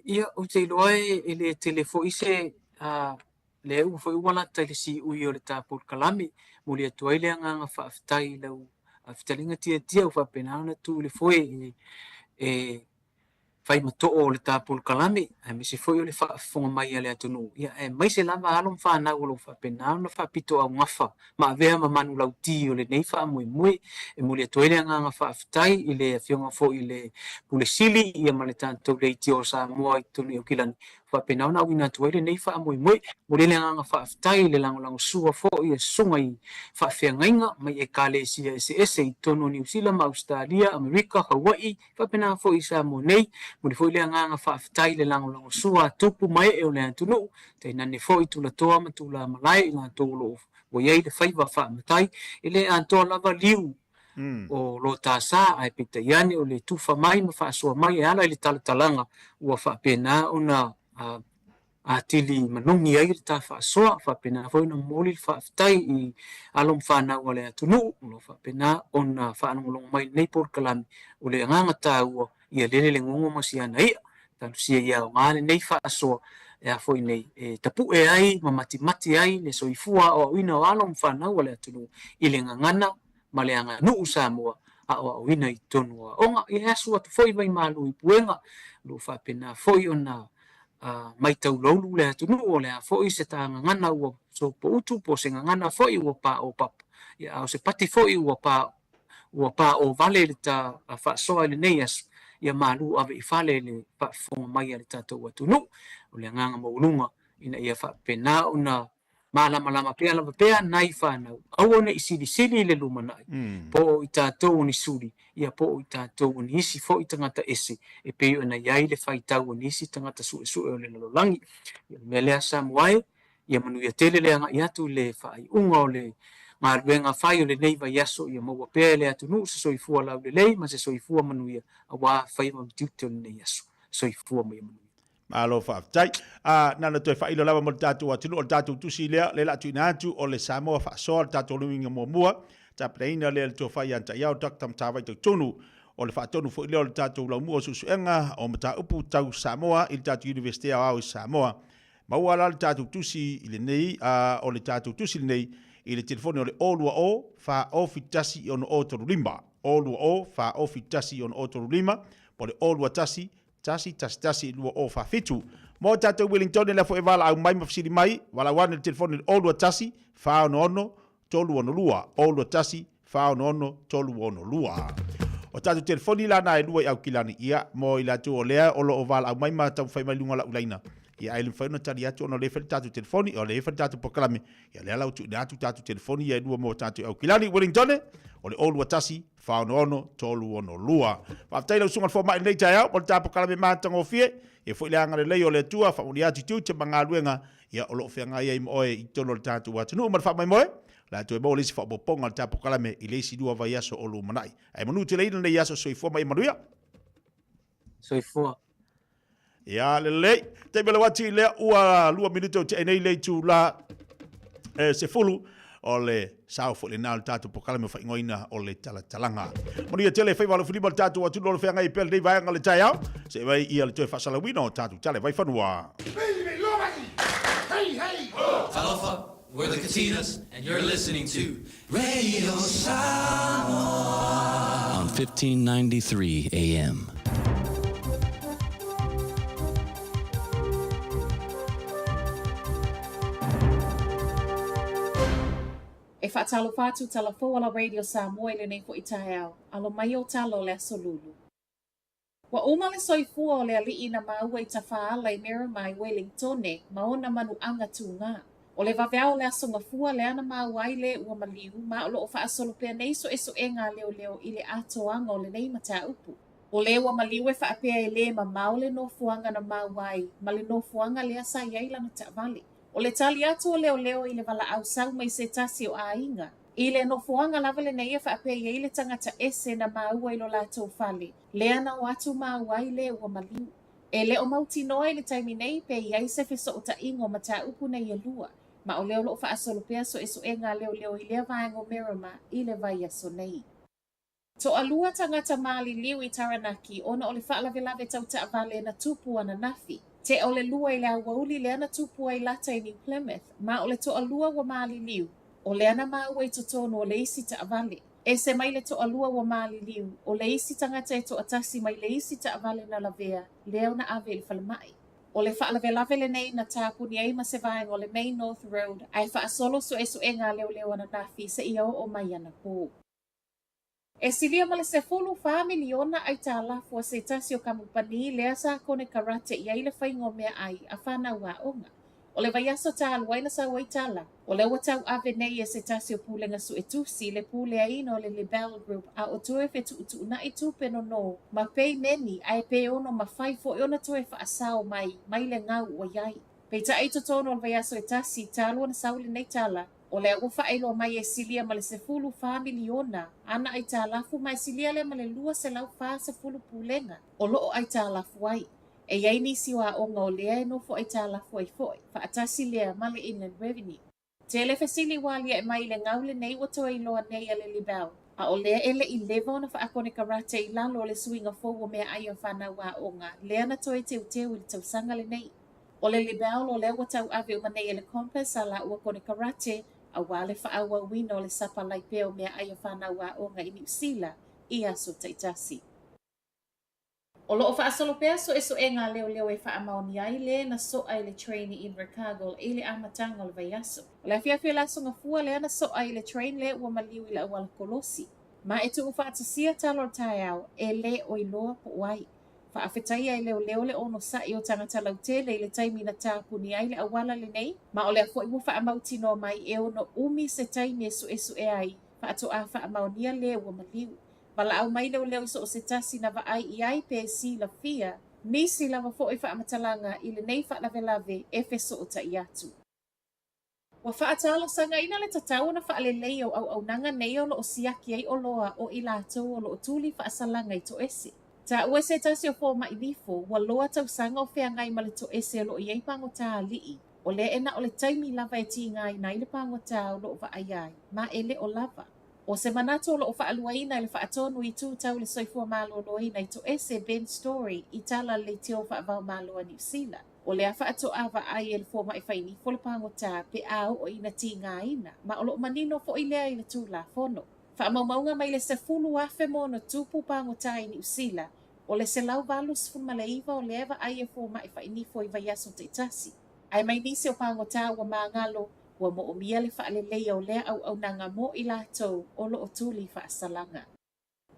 Ia, ou te iloa e le tele foi se lea ua foi ua lata i le siui o le ta polokalame. Momoli atu ai le agaga faafetai i lau fetalaiga Tiatia ua faapena ona tu i le foe e fai ma too o le ta polokalame, aemaise foi o le faafofoga mai a le atunuu, ia aemaise lava alo ma fanau o lo o faapena ona faapitoaugafa ma avea ma manulauti o lenei faamoemoe. E momoli atu ai le agaga faafetai i le Afioga foi i le Pule Sili ia ma le tatou Leitio o Samoa i totonu i Aukilani, ua faapena ona auina atu ai lenei faamoemoe. E momoli ai le agaga faafetai i le lagolagosua foi a susuga i faafeagaiga mai Ekalesia eseese i totonu o Niu Sila ma Ausetalia, Amerika, Hawaii, faapena foi i Samoa nei. Momoli foi le agaga faafetai i le lagolagosua a tupu ma ee o le atunuu, tainane foi tulatoa ma tulamalae i latou o lo o ua i ai le faiva faamatai, e le atoa lava liu o lo ta sa, ae peitai ane o le tufa mai ma faasoa mai e ala i le talatalaga ua faapena ona atili manogi ai le ta faasoa, faapena foi ona momoli le faafetai i alo ma fanau a le atunuu o lo o faapena ona faalogologo mai i lenei polokalame. O le agaga taua ia lele le gogo ma si ana i'a, talosia ia aoga lenei faasoa e a foi nei e tapu'e ai ma matimati ai le soifua aoaoina o alo ma fanau a le atunuu i le gagana ma le aganuu Samoa aoaoina i totonu o aoga. Ia e asu atu foi vaimalu i puega, o lo o faapena foi ona matau loulu le atunuu, o le a foi se ta gagana ua sopoutu po o se gagana foi ua paopapa, ia a o se pati foi ua pa ua paovale le ta faasoa i lenei aso, ia malu ave i fale le faafofoga mai a le tatou atunuu. O le agaga maualuga ina ia faapena ona malamalama pea lava pea nai fanau, aua ne i silisili i le lumanai, po o i tatou o ni suli, ia po o i tatou o ni isi foi tagata ese e pei ona i ai le faitau o nisi tagata suesue o le lalolagi. Ia o le mea lea Samoa e, Ia manuia tele le agai atu i le faaiuga o le galuega fai o lenei vaiaso, ia maua pea e le atunuu se soifua laulelei ma se soifua manuia aua faiva ma tiute o lenei aso. Soifua ma ia manuia. Malo faafetai. A, na ona toe faailo lava mo le tatou atunuu, o le tatou tusi lea, lea o le a tuuina atu, o le Samoa Faasoa, le tatou luiga muamua, tapenaina lea e le Tofa ia Ta'iao Doctor Matavai Tautonu, o le faatonu foi lea o le tatou laumua o suesuega o mataupu tau Samoa i le tatou Iunivesite Aoao i Samoa. Maua la le tatou tusi i lenei, a o le tatou tusi lenei i le telefoni o le 020 407 6035, 020 407 6035, po o le 021 111 2047. Mo tatou Wellington, lea foi e valaau mai ma fesili mai, valaau ane i le telefoni i le 021 466 362, 021 466 362. O tatou telefoni la na e lua i Aukilani, ia, mo i latou o lea o lo o valaau mai ma taumafai mai luga o lau laina, ia, ae le mafai ona tali atu ona o lea e fai le tatou telefoni, o lea e fai le tatou polokalame, ia, lea la ua tuuina atu tatou telefoni ia e lua mo tatou i Aukilani. Wellington, o le 021 466 362. Faafetai lau susuga i le fomai i lenei taeao mo le ta polokalame matagofie, ia foi le agalelei o le Atua, faamanuia atu i tiute ma galuega, ia, o lo o feagai ai ma oe i totonu o le tatou atunuu ma le faamoemoe. O le a toe maua le isi faaopoopoga o le ta polokalame i le isi lua vaiaso o lumanai. Ae manu tele lenei aso, soifua ma ia manuia. Soifua. Ia, lelei. Taimi o le uati lea ua 2 minute o tea nei le itula e 10 o le sao foi lena o le tatou polokalame o faaigoaina o le talatalaga. Manuia tele faiva alofilima o le tatou atunuu o le feagai pea lenei vaega o le taeao. Se i vai ia le toe faasalauina o tatou tala e vaifanua. Talofa, we're the Katinas, and you're listening to Radio Samoa on 1593 AM. E faatalofa atu Talafou ala Radio Samoa i lenei foi taeao. Alo mai o tala o le Aso Lulu. Ua uma le soifua o le aliʻi na maua i Tafaala i Miramar i Welingtone ma ona manuʻaga tugā. O le vaveao o le Aso Gafua lea na maua ai le ua maliu ma o lo o faasolo pea nei suesuega a leoleo i le atoaga o lenei mataupu. O le ua maliu e faapea e lē mamao le nofoaga na maua ai ma le nofoaga lea sa i ai lana taavale. O le tali atu o leoleo i le valaau sau mai se tasi o aiga, i le nofoaga lava lenei e faapea i ai le tagata ese na maua i lo latou fale, lea na o atu maua ai le ua maliu. E le o mautinoa i le taimi nei pe i ai se fesootaiga o mataupu nei e lua, ma o lea o lo o faasolo pea suesuega a leoleo i lea vaega o Miramar i le vaiaso nei. Toalua tagata maliliu i Taranaki ona o le faalavelave tau taavale na tupu ananafi. Tea o le 2 i le aoauli lea na tupu ai lata i New Plymouth, ma o le toalua ua maliliu, o lea na maua i totonu o le isi taavale. Ese mai le toalua ua maliliu, o le isi tagata e toatasi mai le isi taavale na lavea, lea na ave i le falemai. O le faalavelave lenei na tapuni ai ma se vaega o le Main North Road ae faasolo suesuega a leoleo ananafi seia oo mai anapō. E silia ma le 14 miliona aitalafu a se tasi o kamupani lea sa konekarate i ai le faiga o meaai a fanau aoga. O le vaiaso talu ai na sau ai tala, o lea ua tauave nei e se tasi o pulega suetusi le puleaina o le Libelle Group a o toe fetuutuunai tupe nonō ma peimeni ae pe ono mafai foi ona toe faasao mai mai le gau ua i ai. Peitai i totonu o le vaiaso e tasi talu ona sau lenei tala, O lea ua faailoa mai e silia ma le 14 miliona ana aitalafu ma e silia lea ma le 240 pulega o lo o aitalafu ai. E i ai nisi o aoga o lea e nofo aitalafu ai foi, faatasi lea ma le Inland Revenue. Tele fesili ua aliae mai i le gau lenei ua toe iloa nei a le Libelle, a o lea e le i leva ona faakonekarate i lalo o le suiga fou o meaai a fanau aoga lea na toe teuteu i le tausaga lenei. O le Libelle o lea ua tauave uma nei e le Compass a lāua konekarate aua le faaauauina o le sapalai pea o meaai a fanau aoga i Niu Sila i aso taitasi. O lo o faasolo pea suesuega a leoleo e faamaonia ai le na soa i le train i Invercargill i le amataga o le vaiaso. O le afiafi o le Aso Gafua lea na soa i le train lea ua maliu i le auala kolosi. Ma e tuufaatasia tala o le taeao e le o iloa po o ai. Faafetaia e leoleo le onosai o tagata lautele i le taimi na tapuni ai le auala lenei, ma o lea foi ua faamautinoa mai e ono umi se taimi e suesue ai faatoa faamaonia le ua maliu. Valaau mai leoleo i so o se tasi na vaai i ai pe silafia nisi lava foi faamatalaga i lenei faalavelave e fesootai atu. Ua faatalosagaina le tatau ona faaleleia o auaunaga nei o lo o siaki ai oloa o i latou o lo o tuli faasalaga i toese. Taua e se tasi o fomai nifo, ua loa tausaga o feagai ma le toese o lo o i ai pagota alii, o lea e na o le taimi lava e tigaina ai le pagota o lo o vaaia ai, ma e le o lava. O se manatu o lo o faaluaina e le Faatonu i Itu Tau le Soifua Maloloina i Toese Ben Storey i tala a le Leitio Faavaomalo a Niu Sila. O lea faatoa vaai e le fomai fainifo le pagota pe a oo ina tigaina, ma o lo o manino foi lea i le Tulafono. Faamaumauga mai le 10,000 ma ono tupu pagota i Niu Sila, o le 189 o lea e vaai e fomai fainifo i vaiaso taitasi. Ae mai nisi o pagota ua magalo, ua moomia le faaleleia o lea auaunaga mo i latou o lo o tuli faasalaga.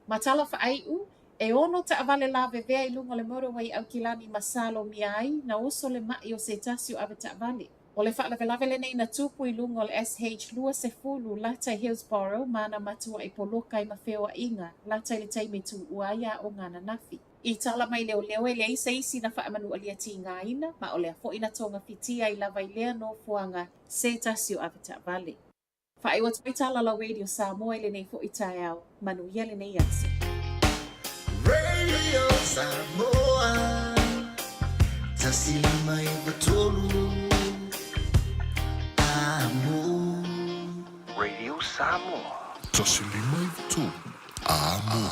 Ma tala faaiu, e ono taavale lavevea i luga o le motorway i Aukilani ma Salomia ai na oso le mai o se tasi o avetaavale. O le faalavelave lenei na tupu i luga o le SH20 lata i Hillsborough ma na matuai poloka ai ma feoaiga lata i le taimi e tuua ai aoga ananafi. I tala mai leoleo e leai se isi na faamanualia tigaina ma o lea foi na togafitia ai lava i lea nofoaga se tasi o avetaavale. Faaiu atu ai tala la Radio Samoa i lenei foi taeao. Manuia lenei aso. Radio Samoa. 1593 Amo. Radio Samoa. 1593 Amo.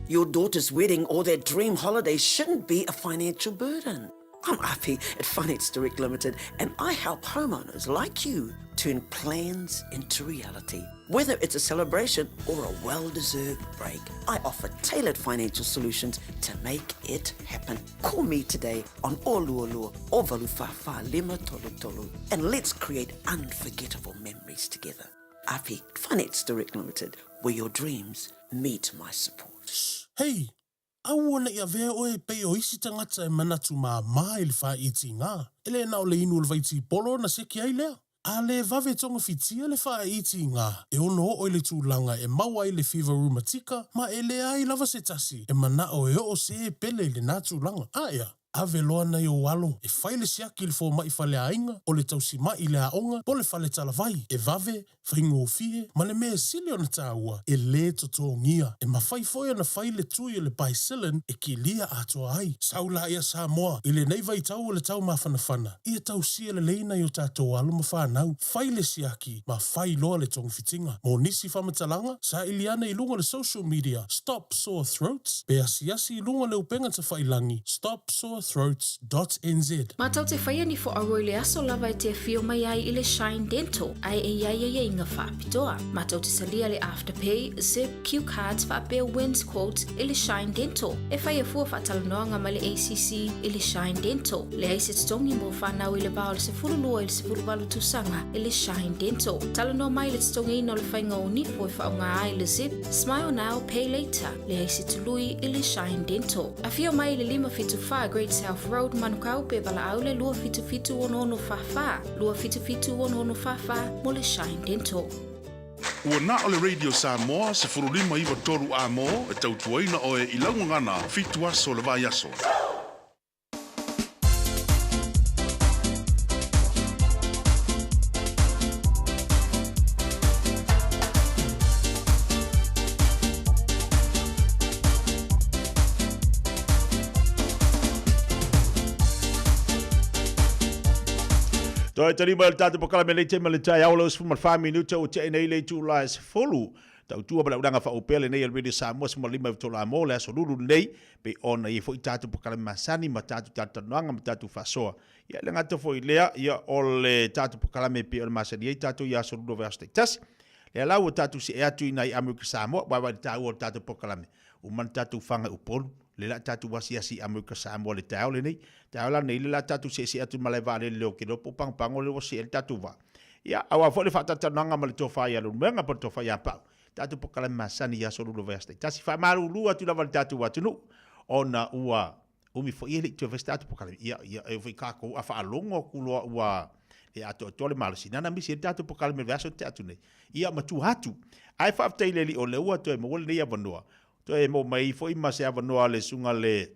Your daughter's wedding or their dream holiday shouldn't be a financial burden. I'm Api at Finance Direct Limited, and I help homeowners like you turn plans into reality. Whether it's a celebration or a well deserved break, I offer tailored financial solutions to make it happen. Call me today on Olualua or Valufafa Lima Tolu Tolu, and let's create unforgettable memories together. Api Finance Direct Limited, where your dreams meet my support. Hei! Aua ne i avea oe e pei o isi tagata e manatu māmā i le faaitiga. E le na o le inu o le vaitipolo ona seki ai lea. A le vave togafitia le faaitiga, e ono oo i le tulaga e maua ai le fiva rumatika ma e leai lava se tasi e manao e oo se pele i lenā tulaga. Aea! Ave loa nai ou alo e fai le siaki i le fomai faleaiga, o le tausimai i le aoga, po o le fale talavai. E vave, faigofie, ma le mea e sili ona taua, e lē totogia. E mafai foi ona fai le tui o le Bicillin e kilia atoa ai. Sau laia Samoa, i lenei vaitau o le tau mafanafana, ia tausia lelei nai o tatou alo ma fanau, fai le siaki ma fai loa le togafitiga. Mo nisi faamatalaga, saili ane i luga o le social media Stop Sore Throats pe asiasi i luga o le upega tafailangi stopsorethroats dot nz. Matou te whaia ni whoaua i le aso lava e te awhio mai ai i le Shine Dental, ae e iai aiaiga whaapitoa. Matou te talia le Afterpay, Zip, Cue Cards faapea Wins Quotes i le Shine Dental. E whaia fua whaatalanoaga mai le ACC i le Shine Dental. Leai se totogi mo whanau i le va o le 12 i le 18 tausaga i le Shine Dental. Talanoa mai i le totogiina o le faiga o nifo e faaaoga ai le Zip, Smile Now, Pay Later, leai se tului i le Shine Dental. Afio mai i le 574 Great South Road, Manukau, pe valaau le 277 6644, 277 6644 mo le Shine Dental. Ua na o le Radio Samoa 15 93 A-mo e tautuaina oe i lau gagana fitu aso o le vaiaso. Toe tali mai le tatou polokalame lei taimi o le taeao lau 14 minute ua tea nei le itula e 10. Tautua ma le auaunaga faaopea lenei a le Radio Samoa 15 i tolu mo le aso Lulu lenei pei ona i ai foi tatou polokalame masani ma tatou talatalanoaga ma tatou faasoa. Ia e le gata foi i lea, ia o le tatou polokalame pei ona masani ai tatou i aso Lulu o vaiaso taitasi. Lea la ua tatou see atu i nai Amerika Samoa, vaavaai i le taua o le tatou polokalame. Uma ona tatou faga i Upolu, lea la tatou asiasi i Amerika Samoa i le taeao lenei. Taeao la lenei, lea la tatou seesee atu i le malae vaalele i Leokelo po o Pagopago lea ua see ai le tatou vaa. Ia, aua foi le faatalatalanoaga ma le tofa ia Leulumoega po o le tofa ia Pau, tatou polokalame masani i aso Lulu o vaiaso taitasi. Faamalulu atu lava i le tatou atunuu ona ua umi foi e le i toe fai se tatou polokalame. Ia, ia, e oo foi i kākou a faalogo atu loa ua le atoatoa le malosi, nana misi ai le tatou polokalame i le vaiaso tea atu nei. Ia, matua atu. Ae faafetai i le Alii o lea ua toe maua lenei avanoa, toe maua mai foi ma se avanoa a le susuga le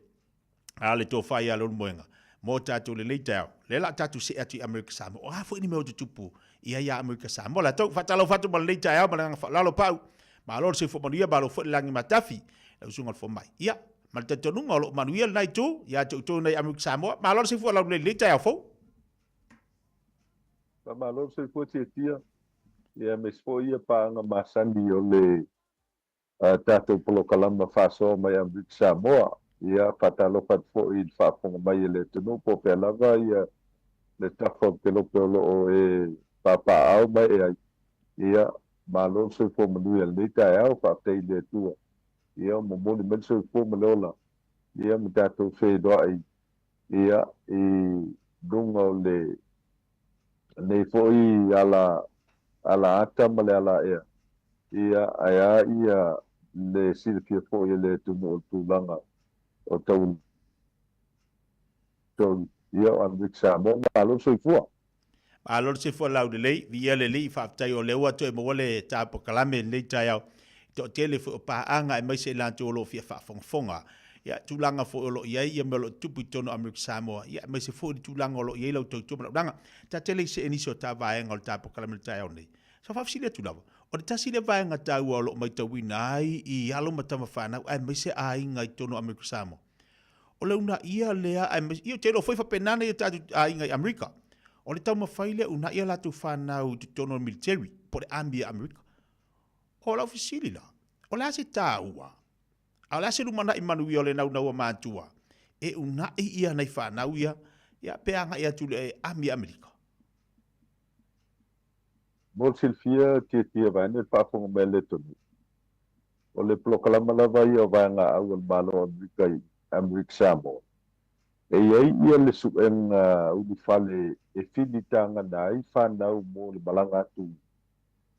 a le tofa ia Leulumoega mo tatou lenei taeao. Lea la tatou see atu i Amerika Samoa. O a foi ni mea o tutupu i ai ia Amerika Samoa. La tou faatalofa atu ma lenei taeao ma le agaga faaaloalo Pau. Malo le soifua manuia, malo foi le lagi matafi. Lau susuga i le fomai. Ia, ma le talitonuga o lo o manuia lena itu ia te outou nei Amerika Samoa. Malo le soifua laulelei i lenei taeao fou. Faamalo le soifua tiatia, ia aemaise foi ia paaga masani o le tatou polokalama faasoa mai Amerika Samoa. Ia, faatalofa atu foi i le faafofoga mai a le atunuu po o fea lava ia le tafa o le kelope o lo o e papaaao ma ee ai. Ia, malo le soifua manuia i lenei taeao, faafetai i le Atua. Ia, ua momoli mai le soifua ma le ola, ia, ma tatou feiloai, ia, i luga o le nei foi ala ala ata ma le ala ea, ia, ae a ia le silafia foi e le atunuu o le tulaga o tau tau ia o Amerika Samoa. Malo le soifua. Malo le soifua laulelei, viia le Alii, faafetai o lea ua toe maua le ta polokalame i lenei taeao. I toatele foi o paaga aemaise i latou o lo o fia faafogafoga. Ia, tulaga foi o lo o i ai ia mea o lo o tutupu i totonu o Amerika Samoa, ia aemaise foi le tulaga o lo o i ai lau tautua ma lau auaunaga. Ta te le i see nisi o ta vaega o le ta polokalame i le taeao nei. Sa faafesili atu lava, o le tasi lea vaega taua o lo o maitauina ai i alo ma tama fanau aemaise aiga i totonu o Amerika Samoa, o le unaia lea aemaise, ia ou te iloa foi faapena nai o tatou aiga i Amerika, o le taumafai lea e unaia latou fanau i totonu o le military po o le army a Amerika. O lau fesili la, o le a se taua A o le a se lumanai manuia o le naunau a matua e unaʻi ʻia nai fanau ia, ia pe agai atu i le Army a Amerika? Mo le silafia tiatia vaeane le faafofoga mai a le atunuu, o le polokalama lava ia o vaegaau a le Malo o Amerika i Amerika Samoa, e i ai ia le suega ulufale e filitagana ai fanau mo le malaga atu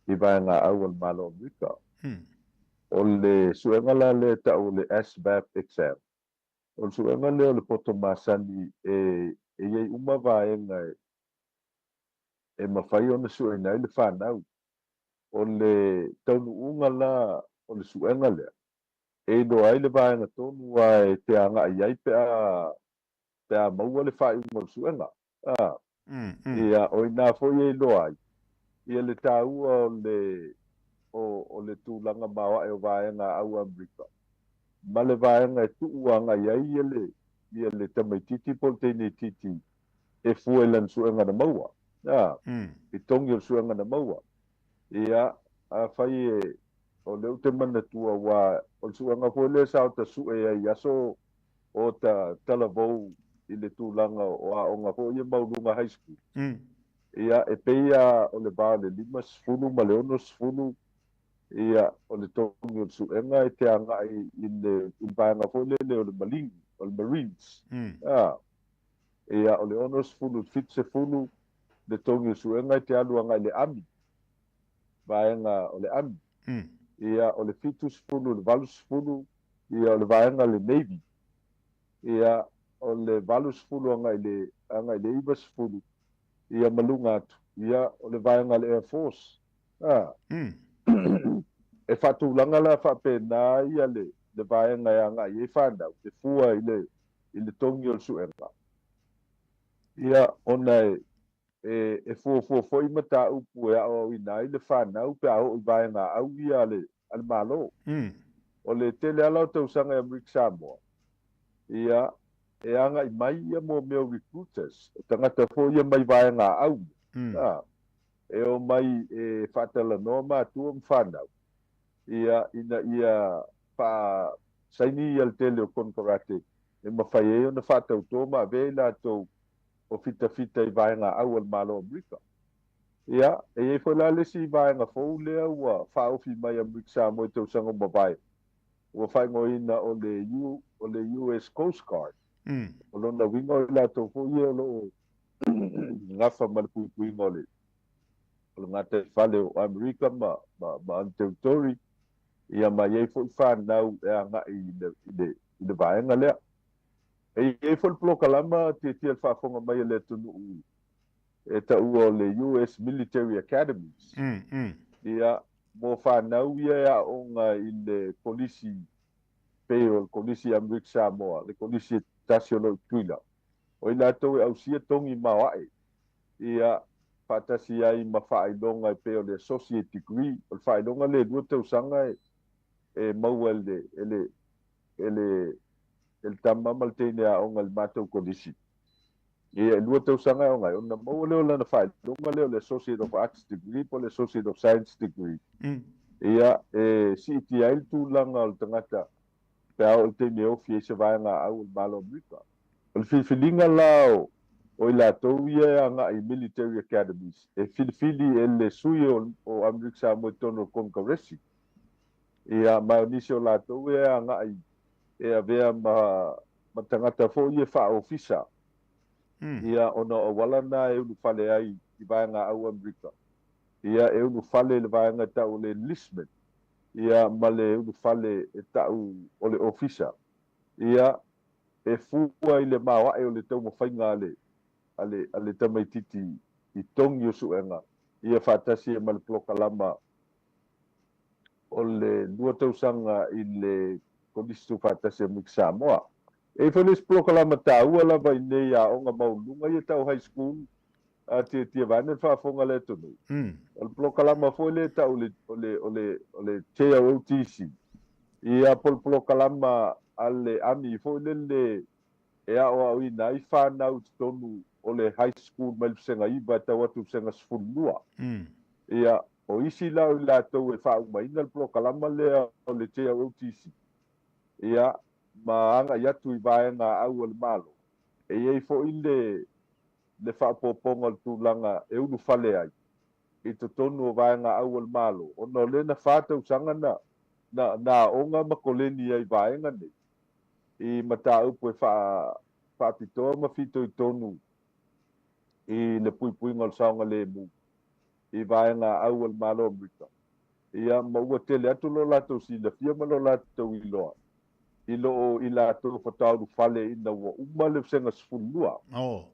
i vaegaau a le Malo o Amerika. O le suega la lea e tau o le ASVAB exam. O le suega lea o le poto masani e e i ai uma vaega e mafai ona sueina ai le fanau. O le taunuuga la o le suega lea, e iloa ai le vaega tonu a e te agai i ai pe a pe a maua le faaiuga o le suega. A, ia, o i ina foi e iloa ai ia le taua o le, o, o le tulaga maoae o vaega a au Amerika, ma le vaega e tuu agai ai ia le, ia le tamaitiiti po o le teineitiiti e fua i lana suega na maua. A, i togi o le suega na maua. Ia, afai e, o lea ou te manatua aua o le suega foi lea sa ota sue ai i aso o ta talavou i le tulaga o aoga foi ia maualuga high school. Ia, e pei lava o le va o le 50 ma le 60, ia, o le togi o le suega e te agai i le, i le vaega foi lele o le maligi, o le Marines. A, ia, o le 60 i le 70 le togi o le suega e te alu agai i le Army, vaega o le Army. Ia, o le 70 i le 80, ia, o le vaega o le Navy. Ia, o le 80 agai i le, agai i le 90, ia, ma luga atu, ia, o le vaega a le Air Force. A. E faatulaga la faapena ia le, le vaega e agai i ai fanau, e fua i le, i le togi o le suega. Ia, ona e, e, e fuafua foi mataupu e aoaoina ai le fanau pe a oo i vaega au ia a le, a le Malo. O le tele lava la o tausaga i Amerika Samoa, ia, e agai mai ia mo mea o recruiters, o tagata foi ia mai vaega au ia, a, e omai e faatalanoa matua ma fanau, ia, ina ia faa saini ia le tele o konekarate e mafai ai ona faatauto ma avea i latou o fitafita i vaega au a le Malo o Amerika. Ia, e i ai foi la le isi vaega fou lea ua faaofi mai Amerika Samoa i tausaga ua mavae, ua faaigoaina o le U, o le US Coast Guard. O lona uiga o i latou foi ia o lo o gafa ma le puipuiga o le, o le gataifale o Amerika ma, ma, ma ana territory, ia ma i ai foi fanau e agai i le, i le, i le vaega lea. E i ai foi le polokalama tiatia i le faafofoga mai a le atunuu e taua o le US Military Academies. Ia, mo fanau ia e aooga i le kolisi pei o le kolisi Amerika Samoa, le kolisi e tasi o lo o i Tutuila. O i latou e ausia togi maoae, ia, faatasi ai ma faailoga e pei o le Associate Degree, o le faailoga lea e lua tausaga e, e maua e le, e le, e le, e le tama ma le teine aoga i le matou kolisi. Ia, e lua tausaga e aoga ai, ona maua lea o lana faailoga lea o le Associate of Arts Degree po o le Associate of Science Degree. Ia, e siitia ai le tulaga o le tagata pe a oo i le taimi e ofi ai se vaega au o le Malo o Amerika. O le filifiliga la o o i latou ia e agai i Military Academies, e filifili e le sui o o Amerika Samoa i totonu o le Konekaresi. Ia, ma o nisi o latou e agai e avea ma ma tagata foi ia faa-ofisa, ia, ona o auala na e ulufale ai i vaega au Amerika. Ia, e ulufale i le vaega e tau o le enlistment, ia, ma le ulufale e tau o le ofisa. Ia, e fua i le maoae o le taumafaiga a le, a le, a le tamaitiiti i togi o suega, ia faatasi ai ma le polokalama o le lua tausaga i le Kolisi Tuufaatasi a Amerika Samoa. E i ai foi le isi polokalama taua lava i nei aoga maualuluga ia tau high school a tiatia vaeane le faafofoga a le atunuu. O le polokalama foi lea e tau o le, o le, o le, o le JROTC, ia po o le polokalama a le Army foi lele e aoaoina ai fanau i totonu o le high school mai le vasega 9 e tau atu i le vasega 12. Ia, o isi la o i latou e faaumaina le polokalama lea o le JROTC, ia, ma agai atu i vaega au a le Malo, e i ai foi le, le faaopoopoga o le tulaga e ulufale ai i totonu o vaega au a le Malo, ona o lea na fa tausaga na, na, na aoga ma koleni ai i vaega nei, i mataupu e faa, faapitoa ma fitoitonu i le puipuiga o le saogalemu i vaega au a le Malo o Amerika. Ia, ma ua tele atu lo latou silafia ma lo latou iloa i lo o i latou faatoa ulufale ina ua uma le vasega 12.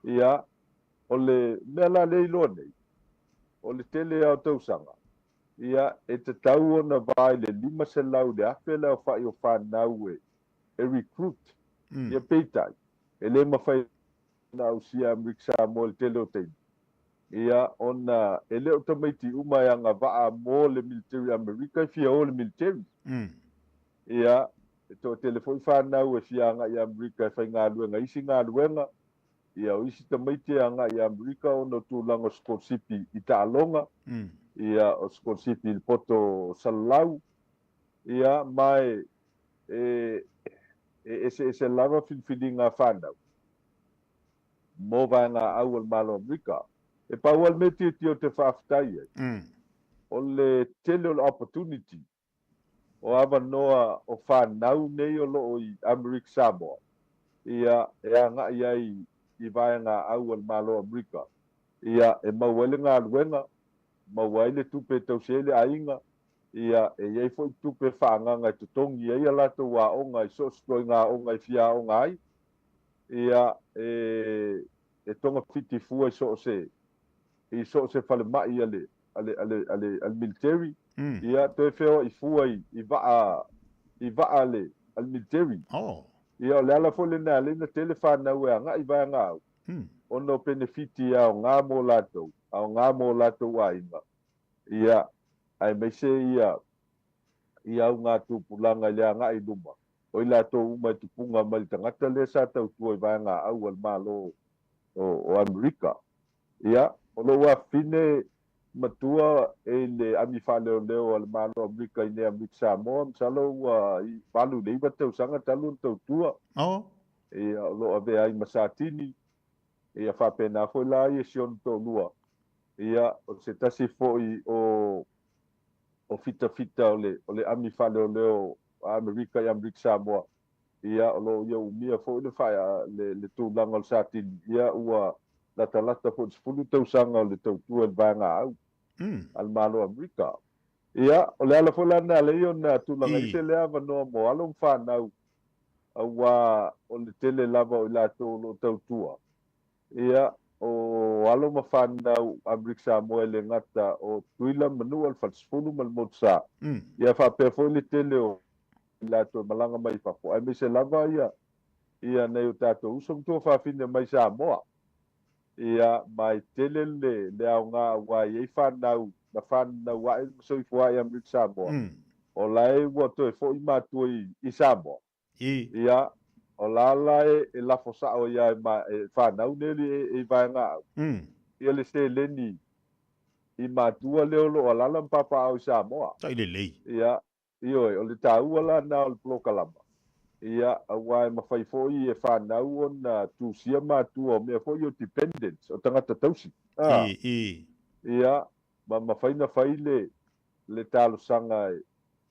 Ia, o le mea la lea e iloa nei, o le tele lava o tausaga, ia, e tatau ona va i le 500 i le 1000 le aofai o fanau e recruit. Ia, peitai, E le mafai ona ausia e Amerika Samoa i le tele o taimi, ia, ona e le o tamaiti uma e agavaa mo le military a Amerika e fia o i le military. Ia, e toatele foi fanau e fia agai i Amerika e faigaluega i isi galuega, ia, o isi tamaiti e agai i Amerika ona o tulaga o sikolasipi i taaloga, ia, o sikolasipi i le poto o Salalau, ia, ma e, e, e eseese lava filifiliga a fanau mo vaegaau a le Malo o Amerika. E pau lava le mea tietie ou te faafetai ai, o le tele o le opportunity o avanoa o fanau nei o lo o i Amerika Samoa, ia, e agai ai i vaegaau a le Malo o Amerika, ia, e maua ai le galuega, maua ai le tupe e tausi ai le aiga, ia, e i ai foi tupe faaagaaga e totogi ai a latou aoga i so o se ituaiga aoga e fia aoga ai, ia, e, e togafiti fua i so o se, i so o se falemai a le, a le, a le, a le, a le military, ia, toe feoai fua i, i vaa, i vaa a le, a le military. Oh. Ia, o le ala foi lena e ala ai ona tele fanau e agai i vaega au, ona o penefiti e aoga mo latou, aoga mo latou aiga, ia, aemaise ia, ia augatupulaga i le agai i luma, o i latou uma e tupuga mai le tagata lea sa tautua i vaegaau a le Malo o, o Amerika. Ia, o lou afafine matua e i le ami faaleoleo a le Malo o Amerika i nei Amerika Samoa, masalo ua 8 i le 9 tausaga talu ona tautua. Oh. Ia, o lo o avea ai ma Satini, ia faapena foi la ia si ona toalua. Ia, o se tasi foi o o fitafita o le o le ami faaleoleo a Amerika i Amerika Samoa, ia, o lo o ia umia foi le fae le le tulaga o le Satini, ia, ua latalata foi i le 10 tausaga o le tautua i le vaega au a le Malo o Amerika. Ia, o le ala foi la lena e ala ai ona tulaga ese lea avanoa mo alo ma fanau, aua o le tele lava o i latou o lo o tautua, ia, o alo ma fanau Amerika Samoa e le gata o Tutuila, Manua, le Falesefulu ma le Motusa, ia faapea foi le tele o i latou e malaga mai fafo, aemaise lava ia ia nai o tatou uso ma tuafafine mai Samoa. Ia, ma e tele le le aoga aua e i ai fanau na fanau ae ma soifua ae i Amerika Samoa, o la e ua toe foi matua i i Samoa. Ia, o la la e e lafo sao ai lava e ma e fanau nei e i vaega au, ia le seleni i matua lea o lo o alaala ma papaaao i Samoa. Tai lelei. Ia, Ioe, o le taua la lena o le polokalama, ia, aua e mafai foi e fanau ona tusia matua o mea foi ia o dependents, o tagata tausi, a, ia, ma mafai ona fai le, le talosaga e,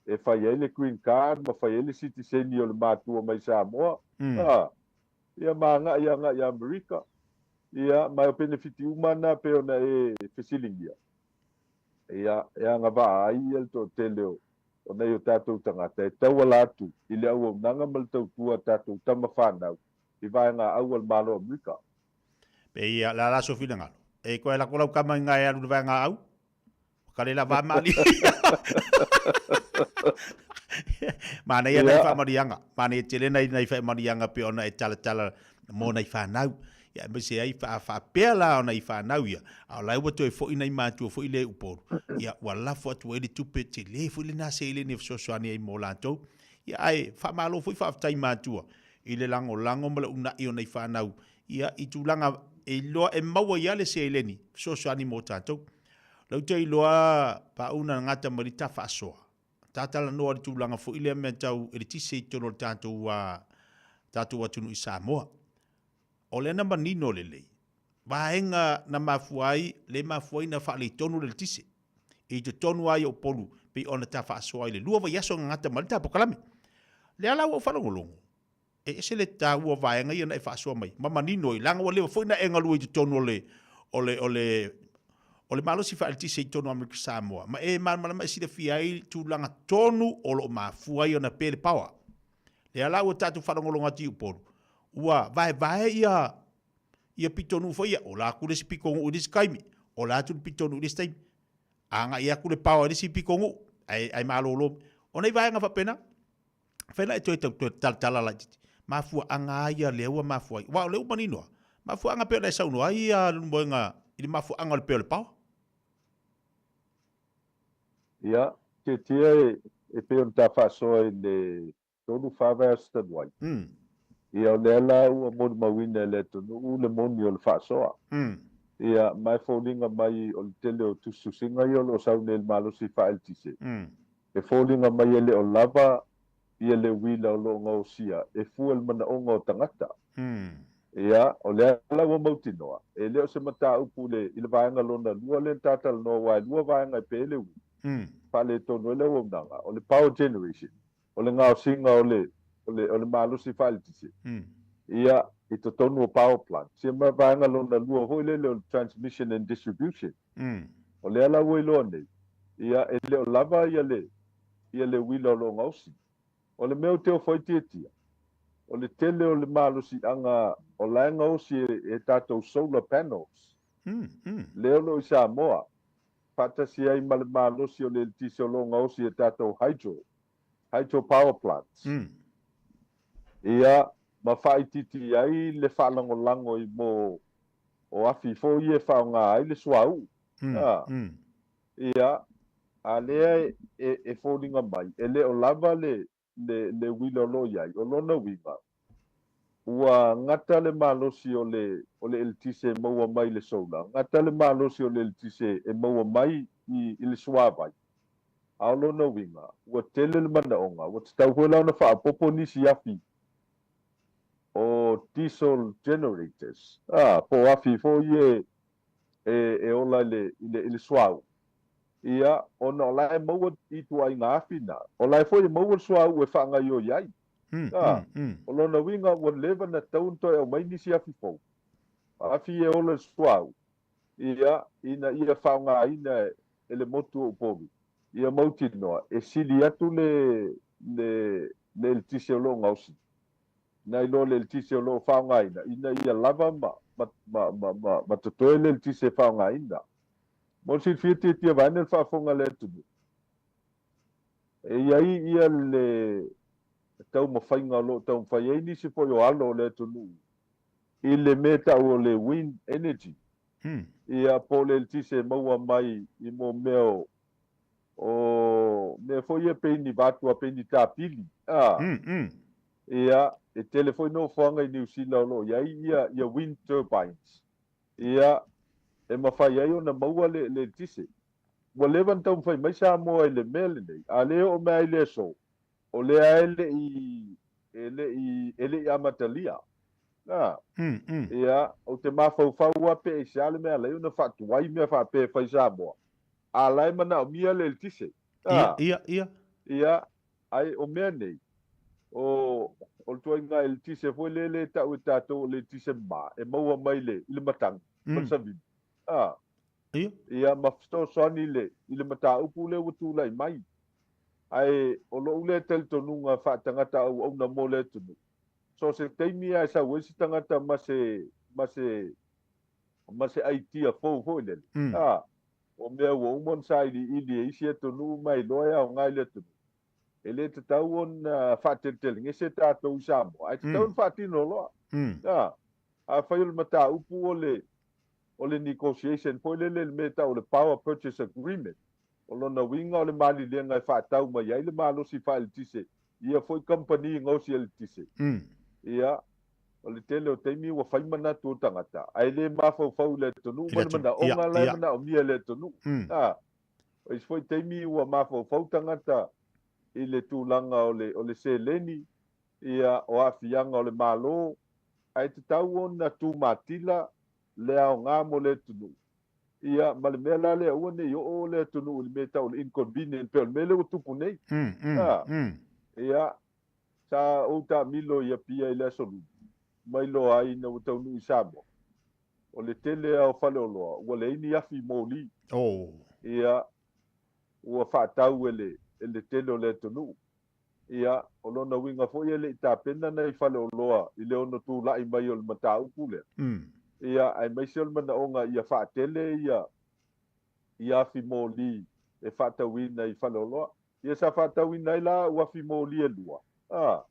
e fai ai le green card ma fai ai le sitiseni o le matua mai Samoa, a, ia, ma agai agai i Amerika, ia, ma o penefiti uma na pei ona e fesiligia. Ia, e agavaa ai ia le toatele o o nai o tatou tagata e tauala atu i le auaunaga ma le tautua a tatou tama fanau i vaega au a le Malo o Amerika. Pe ia, le a la sou finagalo? E koe lako lau kama i nga e alu i le vaega au? Ka le lava maali. Manaia nai faamanuiaga. Manaia tele nai nai faamanuiaga pei ona e talatala mo nai fanau. Ia aemaise ai fa faapea la ona i fanau ia, a o la e ua toe foi nai matua foi lea i Upolu, ia ua lafo atu ai le tupe tele foi lena seleni e fesoasoani ai mo latou. Ia ae faamalo foi faafetai matua i le lagolago ma le uunai o nai fanau ia i tulaga e iloa e maua ai lava le seleni fesoasoani mo tatou. Lau te iloa paau na gata mai le ta faasoa. Ta talanoa i le tulaga foi lea mea tau eletise i totonu o le tatou, tatou atunuu i Samoa. O lea na manino lelei, vaega na mafua ai, le mafua ai na faaletonu le eletise i totonu lava ia Upolu pei ona ta faasoa i le 2 vaiaso na gata mai ai le ta polokalame. Lea la ua ou faalogologo, e ese le taua o vaega ia na e faasoa mai ma manino ai, leaga ua leva foi ona e galue i totonu o le, o le, o le, o le malosi faaeletise i totonu o Amerika Samoa, ma e malamalama e silafia ai tulaga tonu o lo o mafua ai ona pe le power. Lea la ua tatou faalogologo atu i Upolu, ua vaevae ia ia pitonuu foi ia, ola atu le isi pitonuu i le isi taimi, ola atu le pitonuu i le isi taimi, agai atu le power i le isi pitonuu, ae, ae malolo. O nei vaega faapena, fai la e toe tau toe talatala laitiiti. Mafuaaga a ia lea ua mafua ai. Aua o lea ua manino lava, mafuaaga pei ona e saunoa ai Leulumoega i le mafuaaga o le pē o le paoa. Ia, tietie e pei ona ta faasoa i le 3, 4 vaiaso talu ai. Ia, o lea la ua molimauina e le atunuu le moni o le faasoa. Ia, ma e foliga mai o le tele o tusitusiga ia o lo o sau nei i le malosi faa-eletise, e foliga mai e le o lava ia le uila o lo o gaosia e fua i le manaoga o tagata. Ia, o lea la ua mautinoa, e le o se mataupu i le vaega lona lua lea na tatalanoa aua e lua vaega e pē le uila, faaletonu ai le auaunaga, o le power generation, o le gaosiga o le, o le, o le malosi faaeletise, ia, i totonu o power plants. Ia ma vaega lona lua foi lele o le transmission and distribution. O lea la ua iloa nei, ia, e le o lava ia le, ia le uila o lo o gaosi. O le mea ou te ofo ai Tiatia, o le tele o le malosiaga o la e gaosi e tatou solar panels, lea o lo o i Samoa, faatasi ai ma le malosi o le eletise o lo o gaosi e tatou hydro, hydro power plants. Ia, ma faaitiiti ai le faalagolago i mo o afi foi ia e faaaoga ai le suauu. Ia, a lea e foliga mai, e le o lava le le uila o lo o i ai, o lona uiga, ua gata le malosi o le o le eletise e maua mai i le solar, gata le malosi o le eletise e maua mai i le suavai. A o lona uiga, ua tele le manaoga, ua tatau foi la ona faaopoopo nisi afi o diesel generators, po o afi foi ia e ola i le suauu, ia, ona o la e maua ituaiga afi na, o la e foi e maua le suauu e faagaoioi ai. O lona uiga ua leva ona tatau ona toe aumai nisi afi fou, afi e ola i le suauu, ia, ina ia faaaogaina e le motu o Upolu, ia mautinoa e sili atu le le eletise o lo o gaosi, nai lo le eletise o lo o faaaogaina, ina ia lava ma ma ma ma ma totoe le eletise e faaaogaina. Mo le silafia tiatia vaeane le faafofoga a le atunuu, e i ai ia le taumafaiga o lo o taumafai ai nisi foi o alo o le atunuu i le mea e tau o le wind energy, ia po o le eletise e maua mai i mo mea o o mea foi ia pei ni vatua pei ni tapili, a. Ia, e tele foi nofoaga i Niu Sila o lo o i ai ia ia wind turbines, ia, e mafai ai ona maua le le eletise. Ua leva ona taumafai mai Samoa i le mea lenei, a le oo mai lava i le aso, o lea e le i e le i e le i amatalia. A. Ia, ou te mafaufau lava pe aisea le mea alai ona faatuai mea faapea e fai i Samoa, a la e manaomia le eletise. A. Ia, ia. Ia, ae o mea nei, o, o le tuaiga eletise foi lele e tau e tatou o le eletise mama, e maua mai le, i le matagi ma le savili. A. Ia. Ia, ma fesoasoani i le, i le mataupu lea ua tulai mai. Ae o lou lea talitonuga faatagata auauna mo le atunuu, so o se taimi lava e sau ai se tagata ma se, ma se, ma se aitia fou foi lele, a, o mea ua uma ona sailiili e isi atunuu ma iloa e aoga i le atunuu, e le tatau ona faateletelegese tatou i Samoa, ae tatau ona faatino loa. A, afai o le mataupu o le, o le negotiation foi lele i le mea e tau o le Power Purchase Agreement, o lona uiga o le malilega e faatau mai ai le malosi faaeletise i ia foi kamupani gaosi eletise. Ia, o le tele o taimi ua fai manatu o tagata, ae le mafaufau i le atunuu ma le manaoga la e manaomia e le atunuu. A, o isi foi taimi ua mafaufau tagata i le tulaga o le, o le seleni, ia, o aafiaga o le Malo, ae tatau ona tumatila le aoga mo le atunuu. Ia, ma le mea la lea, aua ne i oo le atunuu i le mea e tau o le inconvenient, pei o le mea lea ua tupu nei. A, ia, sa ou taamilo i Apia i le Aso Lulu, ma iloa ai ina ua taunuu i Samoa, o le tele lava o faleoloa ua leai ni afi moli. Ia, ua faatau e le, e le tele o le atunuu. Ia, o lona uiga foi e le i tapena nai faleoloa i le ono tulai mai o le mataupu lea. Ia, aemaise o le manaoga ia faatele ia ia afi moli e faatauina i faleoloa. Ia sa faatauina ai la au afi moli e lua, a.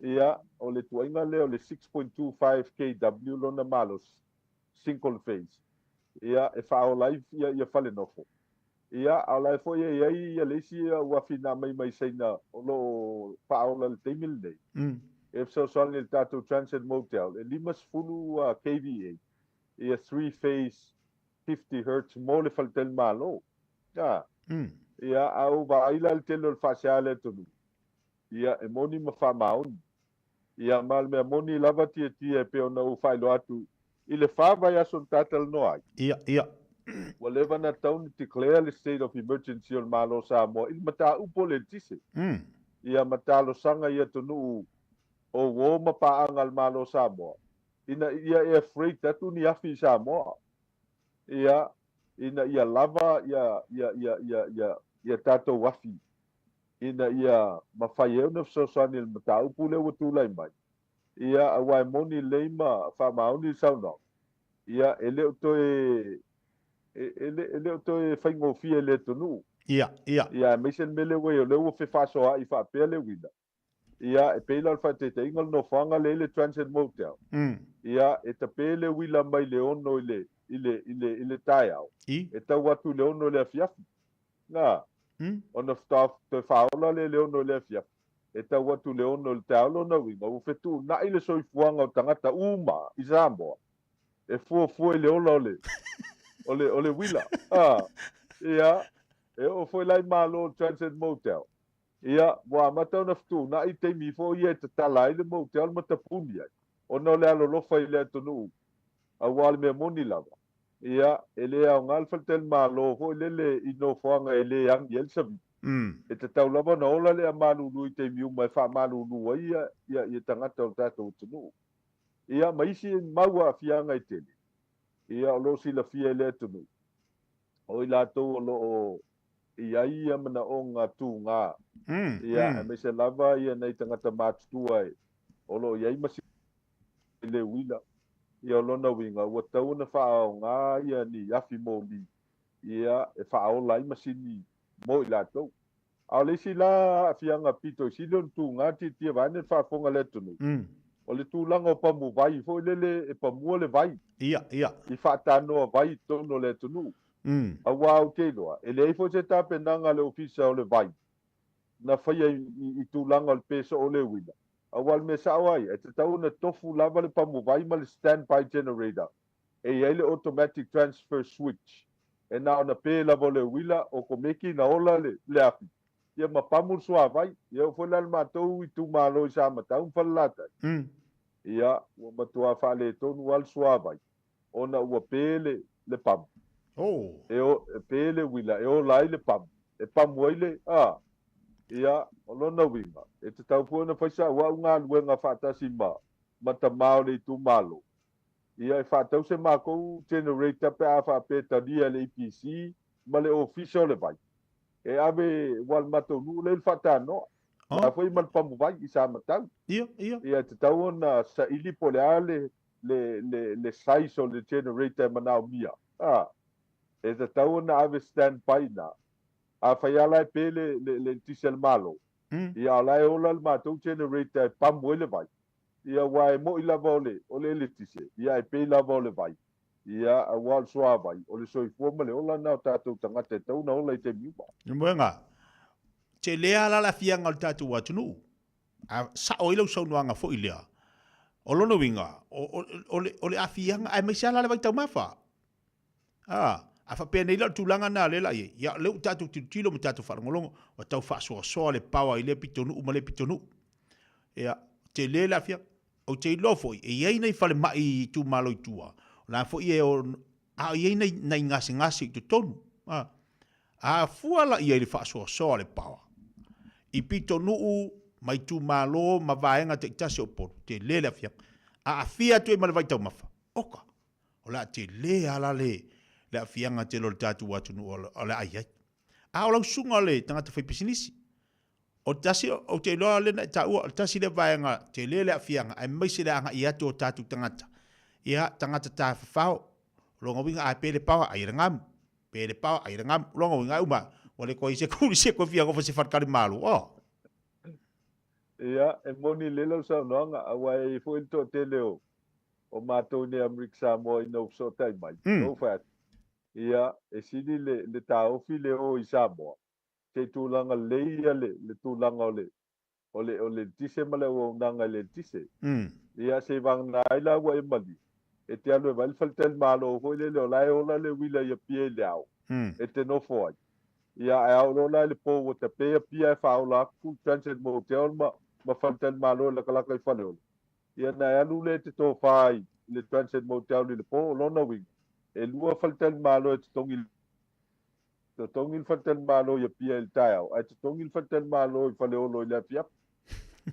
Ia, o le tuaiga lea o le 6.25 kW lona malosi, single phase, ia, e faaola ai ia, ia fale nofo. Ia, a o la e foi e i ai ia le isi uafi na aumai mai Saina o lo o faaola i le taimi lenei, e fesoasoani i le tatou Transit Motel, e 50 kVA, ia three phase 50 hertz mo le faletalimalo. A, ia, a ou vaai la i le tele o le faasea a le atunuu, Ia, e moni ma faamaoni. Ia, ma o le mea moni lava Tiatia e pei ona ou faailoa atu i le fa vaiaso na tatalanoa ai. Ia, ia. Ua leva ona tatau ona declare le state of emergency o le Malo o Samoa i le mataupu o le eletise. Ia, ma talosaga i atunuu o uo ma paaga a le Malo o Samoa ina ia air freight atu ni afi i Samoa. Ia, ina ia lava ia, ia, ia, ia, ia, ia tatou afi ina ia mafai ai ona fesoasoani i le mataupu lea ua tulai mai, ia, aua e moni lelei ma faamaoni le saunoaga, ia, e le o toe, e, le, e le o toe faigofie i le atunuu. Ia, ia. Ia, aemaise le mea lea ua i ai, o lea ua fefaasoaai faapea le uila. Ia, e pei la o le faataitaiga o le nofoaga lea i le Transit Motel. Ia, e tape le uila mai le 6 i le, i le, i le, i le taeao, I? e tau atu i le 6 i le afiafi. Na, ona faatoa toe faaola lea i le 6 i le afiafi, e tau atu i le 6 i le taeao. Lona uiga, ua fetuunai le soifuaga o tagata uma i Samoa e fuafua i le ola o le, o le, o le uila. A, ia, e oo foi la i Malo o Transit Motel. Ia, ua amata ona fetuunai taimi foi ia e tatala ai le motel ma tapuni ai, ona o le alolofa i le atunuu, aua o le mea moni lava, ia, e le aoga le faletalimalo foi lele i nofoaga e le agi ai le savili. E tatau lava ona ola le amalulu i taimi uma e faamalulu ai ia, ia, ia tagata o le tatou atunuu. Ia, ma isi mau aafiaga e tele, ia, o lo o silafia e le atunuu, o i latou o lo o i ai ia manaoga tugā, ia, aemaise lava ia nai tagata matutua e, o lo o i ai masini le uila, ia o lona uiga ua tatau ona faaaoga ia ni afi moli, ia, e faaola ai masini mo i latou. A o le isi la aafiaga pito i sili ona tugā tiatia vaeane le faafofoga a le atunuu, o le tulaga o pamu vai foi lele e pamua le vai, Ia, ia. i faatanoa vai i totonu o le atunuu. Aua ou te iloa, e leai foi se tapenaga a le Ofisa o le Vai na faia i tulaga o le pe soo o le uila. Aua o le mea sao lava ia, e tatau ona tofu lava le pamuvai ma le standby generator e i ai le automatic transfer switch e na ona pe lava o le uila okomeki na ola le afi ia ma pamu le suavai. Ia oo foi la i le matou itumalo i Samatau ma Falelatai, ia ua matua faaletonu lava le suavai ona ua pe le, le pamu. Oh. E, o, e pe le uila, e ola ai le pamu. E pamu ai le, a, ia, o lona uiga, e tatau foi ona fai sa au galuega faatasi ma, ma tama o le itumalo. Ia, e faatau se makou generator pe a faapea e talia e le EPC ma le Ofisa o le Vai. E ave, ua le matou nuu lea i le faatanoa. Oh. La foi ma le pamu vai i Samatau. Ia, ia. Ia, e tatau ona saili po o le a le, le, le, le size o le generator e manaomia, a, e tatau ona ave stand by na. Afai lava la e pe le, le, le eletise a le Malo, ia a o la e ola le matou generator e pamu ai le vai, ia aua e mo'i lava o le, o le eletise, ia e pei lava o le vai, ia aua o le suavai, o le soifua ma le ola na o tatou tagata e tatau ona ola i taimi uma. Moega, tele lava la le afiaga o le tatou atunuu. A sao ai lau saunoaga foi lea, o lona uiga, o, o, le, o le aafiaga, aemaise lava la le vaitaumafa. A, a faapea nei la o le tulaga lena lea la i ai, ia lea ua tatou tilotilo ma tatou faalogologo, ua tau faasoasoa le power i lea pitonuu ma lea pitonuu. Ia, tele le aafiaga. Ou te iloa foi, e i ai nai falemai i itumalo i tua, o la foi e a o i ai nai, nai gasegase i totonu. A, a fua la i ai le faasoasoa a le power i pitonuu ma itumalo ma vaega taitasi o Upolu, tele le afiaga. A aafia atu ai ma le vaitaumafa, oka, o le a tele lava la le, le aafiaga tele o le tatou atunuu o le a i ai. A o lau susuga le tagata faipisinisi, O le tasi, ou te iloa lea na e taua, o le tasi lea vaega tele le aafiaga, aemaise le agai atu o tatou tagata, ia, tagata tafafao. O lona uiga a pe le paoa, ai e le gamu. Pe le paoa, ai e le gamu. O lona uiga e uma, ua le toe i se kuli se koe fia ofa se faletali malo. Oh. Ia, e moni lelei lau saunoaga, aua e i ai foi le toatele o, o matou i nei Amerika Samoa ina ua fesootai mai, mm. ou fai atu, ia, e sili le, le taofi le o i Samoa, se i tulaga lelei ia le, le tulaga o le, o le, o le eletise ma le auaunaga i le eletise. Mm. Ia, se i vagana ai la ua e malie, e te alu e vaai le faletalimalo foi lele o la e ola le uila i Apia i le ao, mm. e te nofo ai. Ia, ae ao loa la i le po ua tape Apia ae faaola atu Transit Motel ma, ma faletalimalo e lakalaka i Faleolo. Ia, na e alu lea e te tofa i le Transit Motel i le po, o lona uiga, e lua faletalimalo e totogi Totogi le faletalimalo i Apia i le taeao, ae totogi le faletalimalo i Faleolo i le afiafi.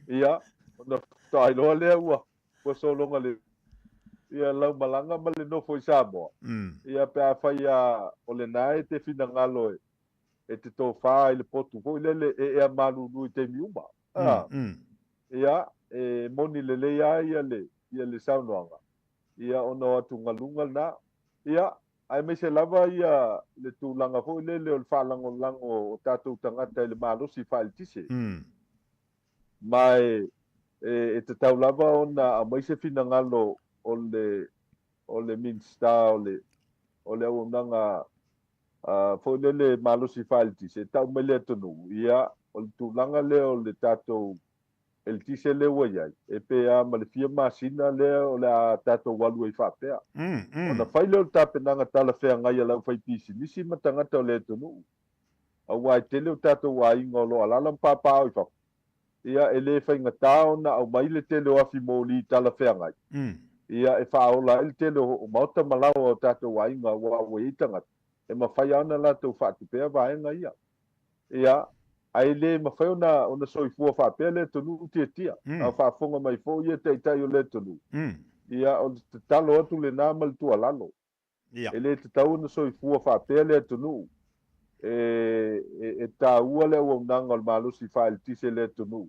Ia, ona faatoa iloa lea ua, ua sologa le ia lau malaga ma le nofo i Samoa. Mm. Ia, pe afai lava o lena e te finagalo e, e te tofa i le potu foi lele e ea malulu i taimi uma. Mm, mm. Ia, e moni lelei lava ia le, ia le saunoaga. Ia, ona o atugaluga lena. Ia, aemaise lava ia le tulaga foi lele o le faalagolago o tatou tagata i le malosi faaeletise. Ma e, e, e tatau lava ona aumai se finagalo o le, o le Minisita o le, o le auaunaga uh, foi lele malosi faaeletise, e tau mai le atunuu, ia, o le tulaga lea o le tatou eletise lea ua i ai, e pe a ma le fia masina lea o le a tatou alu ai faapea. Ona fai lea o le tapenaga talafeagai a le aufaipisinisi ma tagata o le atunuu, aua e tele o tatou aiga o lo o alaala ma papaaao i fafo, ia e le faigata ona aumai le tele o afi moli talafeagai, ia e faaola ai le tele o maota ma laoa o tatou aiga aua ua i ai tagata e mafai lava ona latou faatupea vaega ia. Ia, ae le mafai ona, ona soifua faapea le atunuu tiatia. Mm. A o faafofoga mai foi ia taitai o le atunuu. Mm. Ia, o le tatalo atu lena ma le tuualalo. Ia. E le tatau ona soifua faapea le atunuu. E, e, e taua le auaunaga o le malosi faaeletise i le atunuu.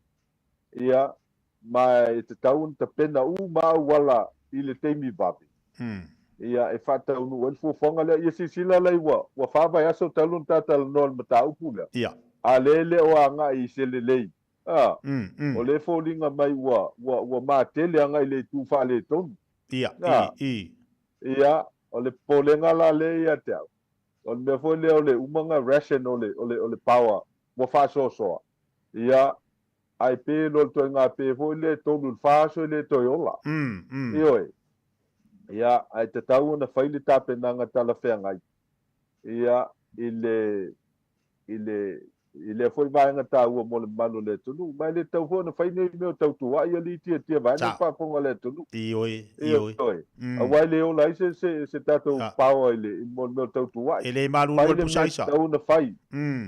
Ia, ma e tatau ona tapena uma auala i le taimi vave. Mm. Ia, e faataunuu ai le fuafuaga lea. Ia silasila la ua, ua fa vaiaso talu ona ta talanoa i le mataupu lea. Ia. A lea e le o agai i se lelei. A, mm, mm. O lea e foliga mai ua, ua, ua matele agai i le itu faaletonu. Ia, A, i, i. Ia, o le popolega la lea ia te au, o le mea foi lea o le umaga ration o le, o le, o le power ua faasoasoa. Ia, Ae pe loa le ituaiga pe foi lea e tolu i le fa aso e le toe ola. Ioe. Ia, ae tatau ona fai le tapenaga talafeagai, ia, i le, i le, i lea foi vaega taua mo le mamalu o le atunuu. Ma e le tatau foi ona fai nei mea o tautuai alii tiatia vaeane le faafofoga a le atunuu. Ioe, ioe. Ioe. Aua e le ola ai se, se, se tatou power i le, mo le mea o tautuai. E le malulu ai le pusa aisa. Fai le mea tatau ona fai,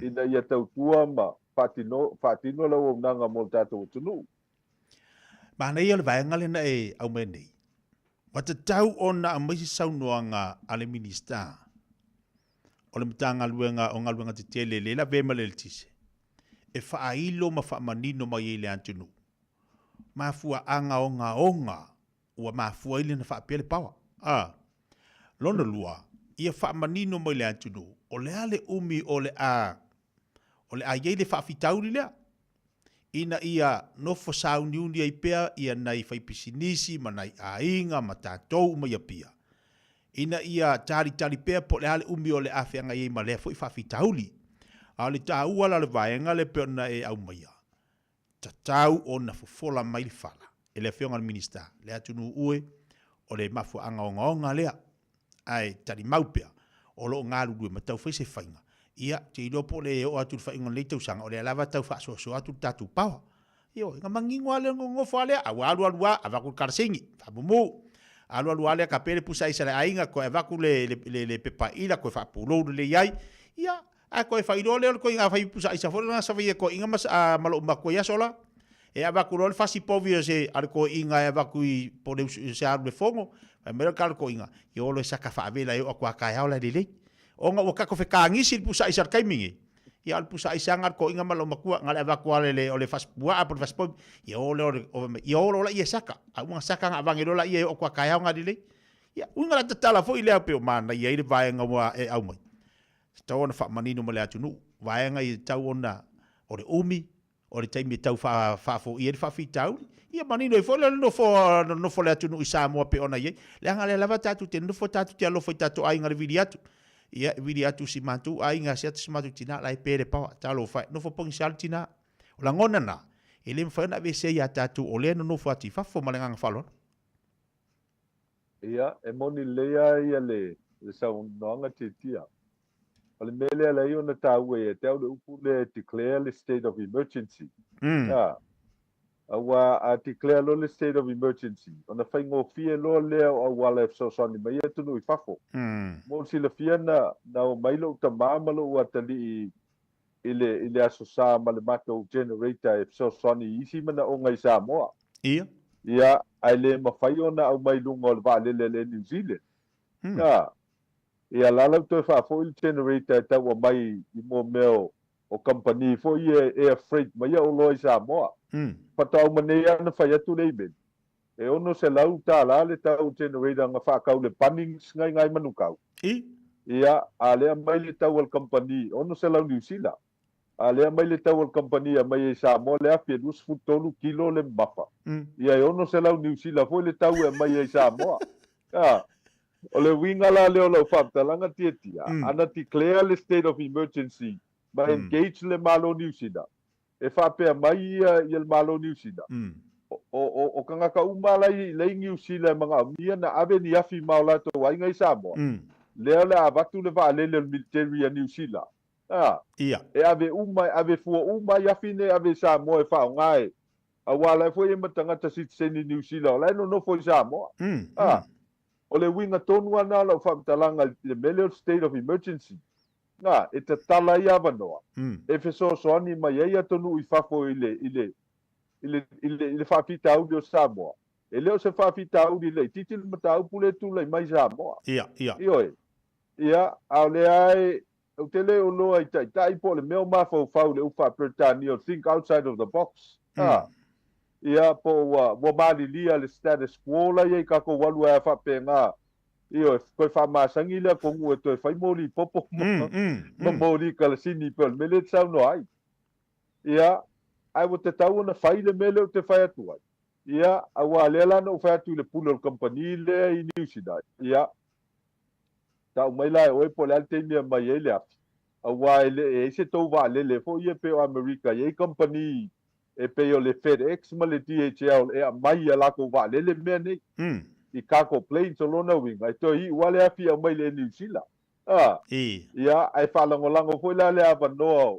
ina ia tautua ma faatino, faatino le auaunaga mo le tatou atunuu. Manaia le vaega lea na e aumai nei. Ua tatau ona aumai se saunoaga a le Minisita o le Matagaluega o Galuega Tetele le lavea ma le eletise e faailo ma faamanino mai ai le atunuu mafuaaga ogaoga ua mafua ai lena faapea le pawa. A. Lona lua, ia faamanino mai le atunuu o le a le umi o le a o le a i ai le faafitauli lea, ina ia nofo sauniuni ai pea ia nai faipisinisi ma nai aiga ma tatou uma i Apia, ina ia talitali pea po o le a le umi o le a feagai ai ma lea foi faafitauli. A o le taua la o le vaega lea pei ona e aumaia, tatau ona fofola mai le fala e le Afioga i le Minisita, le atunuu e, o le mafuaaga ogaoga lea, ae talimau pea, o lo o galulue ma taufai se faiga, ia, ou te iloa po o le oo atu i le faaiuga o lenei tausaga, o lea lava e tau faasoasoa atu le tatou power. Ioe, ona manino lava lea, ona nonofo lava lea, a ua alu alu lava, avatu le kalasini, faamumu. Alu alu lava lea, tape le pusa aisa a le aiga, toe avatu le, le, le, le pepa ila, toe faapulou lelei ai, ia, Ae toe faailoa lea o le toeaina fai pusa aisa foi lena sa faia e toeaina ma, ma lou matua i aso la. E avatu loa le fasi povi o se a le toeaina e avatu i po o le se alu le fono, fai mai loa le tala a le toeaina, io loa e saka faavela e oo atu a taeao la e lelei. Ona ua tatou fetagisi i le pusa aisa i le taimi nei, ia o le pusa aisa lena a le toeaina ma lou matua, na o le avatu lava o le fasi puaa po o le fasi povi, ia o lea o le, ia o loa laia e saka. A uma ona saka ona avane loa laia e oo atu a taeao na lelei. Ia, uiga la tatala foi lea pei o manaia ai le vaega ua e aumai. Tatau ona faamanino ma le atunuu, vaega ia tatau ona o le umi, O le taimi e tau faafoia ai le faafitauli, ia manino ai foi lea o le nofo, nonofo o le atunuu i Samoa pei ona i ai. Leaga lea lava tatou te nonofo tatou te alofa i tatou aiga i le vili atu. Ia, e vili atu si matou aiga, asi atu si matou tina, la e pe le paoa, talofa e, nofo pogisa le tina. O lagona na, e le mafai ona aveesea ia tatou o lea e nonofo atu i fafo ma le agaga faaaloalo. Ia, e moni lelei lava ia le saunoaga Tiatia. O le mea lea leai ona taua ia te au le upu lea e declare le state of emergency. A, aua a declare loa le state of emergency, ona faigofie loa lea o auala e fesoasoani mai ai atunuu i fafo. Mo le silafia na, na omai lou tama ma lou atalii i le, i le Aso Sa ma le matou generator e fesoasoani i isi manaoga i Samoa. Ia. Ia, ae le mafai ona aumai i luga o le vaalele a le Air New Zealand. A, Ia la la ua toe faafoi le generator e tau aumai i mua mea o kamupani foi ia e air freight mai ia oloa i Samoa. Faatoa uma nei lava ona fai atu le email, e $600 le tau o le generator na faatau i le Bunnings ngai ngai Manukau. Ia, a lea aumai le tau a le kamupani, $600 Niu Sila. A lea aumai le tau a le kamupani e aumai ai i Samoa le afi e 23 kilo le mamafa. Ia e $600 Niu Sila foi le tau e aumai ai i Samoa. A, o le uiga la lea o lau faamatalaga Tiatia, ana declare le state of emergency ma engage le Malo Niu Sila, e faapea mai ia le Malo Niu Sila, o tagata uma la i i Niu Sila e manaomia na ave ni afi ma o latou aiga i Samoa, lea o le a avatu le vaalele o le military a Niu Sila. A, e ave uma, e ave fua uma ai afi nei e ave i Samoa e faaaoga e, aua la e foi e ma tagata sitiseni Niu Sila o la e nonofo i Samoa. A, o le uiga tonu lava lena o lau faamatalaga i le mea lea o le state of emergency. A, e tatala ai avanoa e fesoasoani mai ai atunuu i fafo i le, i le, i le, i le, i le faafitauli o Samoa. E le o se faafitauli laitiiti le mataupu lea e tulai mai i Samoa. Ia, ia. Ioe. Ia, a o lea e, Ou te le iloa i taitai po o le mea o mafaufau i le upu faa-Peretania o think outside of the box, a, ia, po o ua, ua malilia le status quo la i ai tatou alu ai a faapena, ioe, toe faamasani le atunuu e toe fai moli popo ma, ma moli kalasini pei o le mea lea e te saunoa ai. Ia, ae ua tatau ona fai le mea lea ou te fai atu ai. Ia, aua lea la na ou fai atu i le pule o le kamupani lea i Niu Sila, ia, Tau mai la e oe po o le a le taimi e aumai ai le afi, aua e le i ai se tou vaalele foi ia pei o Amerika, e i ai kamupani e pei o le FedEx ma le DHL e aumai i a latou vaalele mea nei, i cargo planes. O lona uiga, e toe iu lava le afi e aumai i le Niu Sila. A, ia, ae faalagolago foi la le avanoa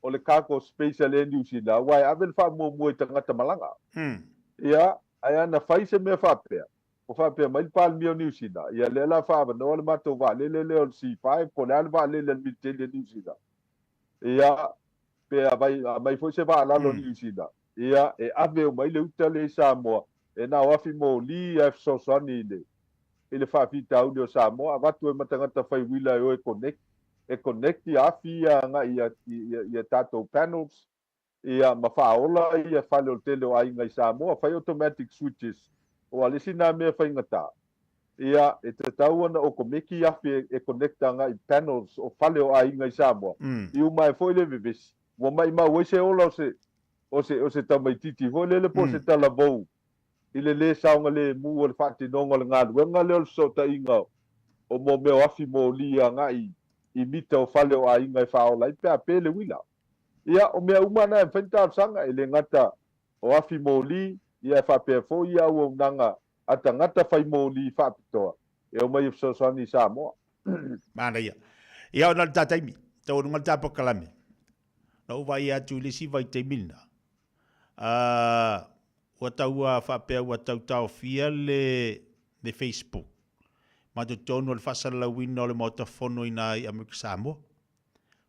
o le cargo space a le Niu Sila, aua e ave le faamuamua i tagata malaga. Ia, ae ana fai se mea faapea, Ua faapea mai le Palemia o Niu Sila, ia lea la faaavanoa le matou vaalele lea o le C5, po o le a le vaalele a le militeli a Niu Sila, ia, pe aumai foi se vaalalo a Niu Sila, ia, e ave uma ai le uta lea i Samoa, e na o afi moli ae fesoasoani i le, i le faafitauli o Samoa, avatu ai ma tagata fai uila e o e connect, e connect ia afi ia agai i a tatou panels, Ia, ma faaola ia fale o le tele o aiga i Samoa, fai automatic switches, aua o le isi na mea faigata, ia, e tatau ona okomeki afi e connect agai i panels o fale o aiga i Samoa, i uma ai foi le vevesi, ua maimau ai se ola o se, o se, o se tamaititi foi lele po o se talavou i le lē saogalemu o le faatinoga o le galuega lea o le fesootaiga o mo mea o afi moli agai i mita o fale o aiga e faaola ai pe a pe le uila. Ia, o mea uma na e mafai ona talosaga, e le gata o afi moli, ia e faapea foi ia auaunaga a tagata fai moli faapitoa e omai e fesoasoani i Samoa. Manaia. Ia, ona o le ta taimi, taualuga le ta polokalame, na ou vaai atu i le isi vaitaimi lena, ua tau faapea ua tau taofia le, le Facebook ma totonu o le faasalalauina o le Maota Fono i ina i Amerika Samoa.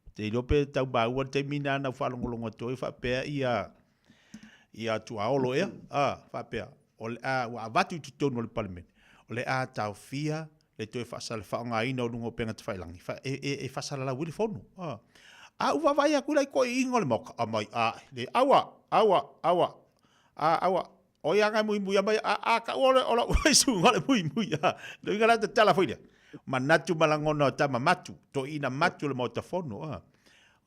Ou te iloa pe tau maua le taimi lena na ou faalogologo atu ai faapea ia ia Tuaolo ea, a, faapea, o le a, ua avatu i totonu o le Palemene, o le a taofia le toe faasala, faaaogaina o luga o upega tafailagi fa, e, e, e faasalalau ai le fono. A, a ua vaavaai atu la i toeaiina o le Maota, aumai, a, le, aua, aua, aua, a, aua, O ia ngai muimui mai a a ka o le o lau susuga o le muimui a. Le uiga la tatala foi lea. Manatu ma lagona o tama matu, toeaina matu o le Maota Fono a.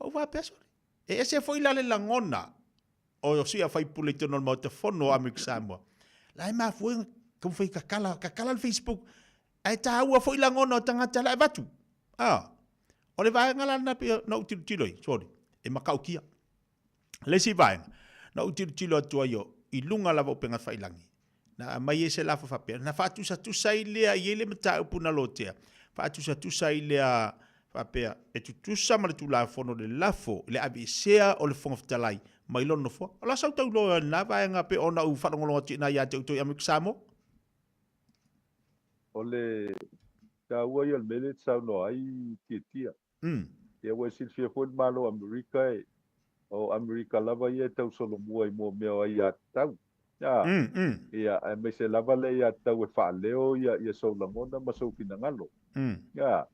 Ou faapea sole. E ese foi la le lagona o sui a faipule i totonu o le Maota Fono o Amerika Samoa, la e mafua ai ona taumafai e tatala, tatala le Facebook, ae taua foi lagona o tagata la e avatu. A, o le vaega la lena pei na ou tilotilo ai, sorry, e matautia. Le isi vaega, na ou tilotilo atu ai o, i luga lava o upega tafailagi, na aumai ai se lafo faapea, na faatusatusa ai lea, e i ai le mataupu na lotea, faatusatusa ai lea faapea, e tutusa ma le Tulafono le lafo i le aveesea o le Fofoga Fetalai mai lona nofoa. O le a sau tauloa i lena vaega pei ona ou faalogologo atu i ina ia te outou i Amerika Samoa? O le taua ia o le mea lea e te saunoa ai Tiatia. Ia ua e silafia foi le Malo o Amerika e, o Amerika lava ia e tausolomua i mua mea o aiatatau. A, ia, aemaise lava le aiatatau e faaleo ia, ia sou lagona ma sou finagalo. A,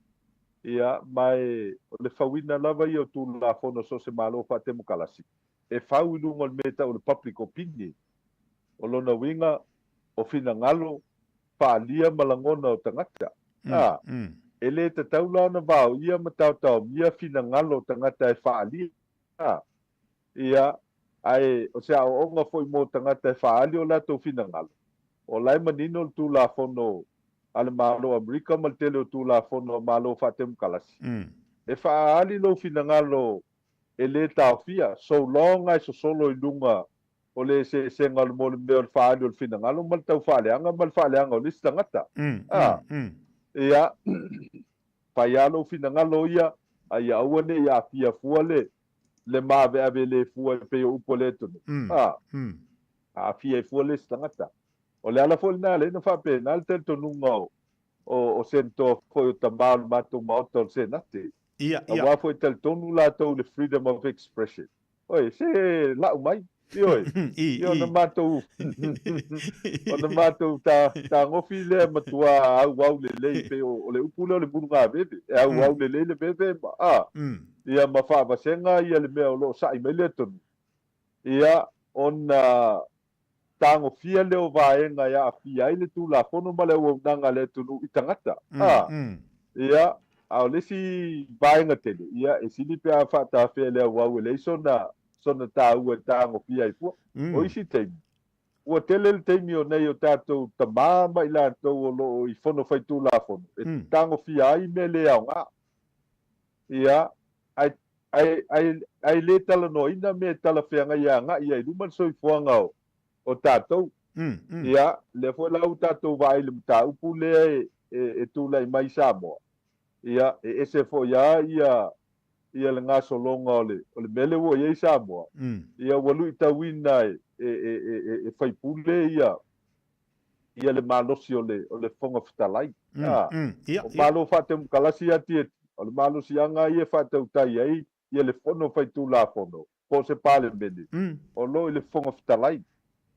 ia, ma e, o le fauina lava ia o Tulafono so o se Malo faatemokalasi, e fau i luga o le mea e tau o le public opinion. O lona uiga, o finagalo faaalia ma lagona o tagata. A, e lē tatau la ona vaoia ma taotaomia finagalo o tagata e faaalia. A, ia, ae o se aoaoga foi mo tagata e faaali o latou finagalo, o la e manino le Tulafono a le Malo o Amerika ma le tele o Tulafono a Malo faatemokalasi, e faaali lou finagalo e lē taofia, so long a e sosolo i luga o le eseesega o le mo le mea o le faaali o le finagalo ma le tau faaleaga ma le faaleaga o le isi tagata. A, ia, fai lava lou finagalo ia, a ia aua ne i aafia fua le, le maaveave le fua e pei o upu a le atunuu. A, aafia ai fua le isi tagata. O le ala foi lena lea na faapena le talitonuga o, o, o Senatoa foi o tama o le matou Maota o le Senate. Ia, ia. Aua foi e talitonu latou i le freedom of expression. Oi, se lau mai. Ioe. Ia ona matou ona matou ta tagofi lea matua auau lelei pei o le upu lea o le mulugaveve. E auau lelei le veve ma a. Ia ma faavasega ia le mea o lo o sa'i mai le atunuu. Ia ona tagofia lea o vaega e aafia ai le Tulafono ma le auaunaga a le atunuu i tagata. A, ia, a o le isi vaega tele, ia, e sili pe a faatafea le auau e leai sona, sona taua e tagofia ai fua. O isi taimi, ua tele le taimi o nei o tatou tamā ma i latou o lo o i Fono Faitulafono e tagofia ai mea le aoga. Ia, ae, ae, ae, ae le talanoaina mea e talafeagai e agai ai i luma le soifuaga o, o tatou. Ia, lea foi la ua tatou vaai i le mataupu lea e, e, e tulai mai i Samoa. Ia, e ese foi lava ia, ia le gasologa o le, o le mea lea ua i ai Samoa. Ia, ua luitauina e, e, e, e, e, e faipule ia, ia le malosi o le, o le Fofoga Fetalai. A, o Malo faatemokalasi ia Tiatia, o le malosiaga ia e faatautai ai ia le Fono Faitulafono po o se Palemene o lo o i le Fofoga Fetalai.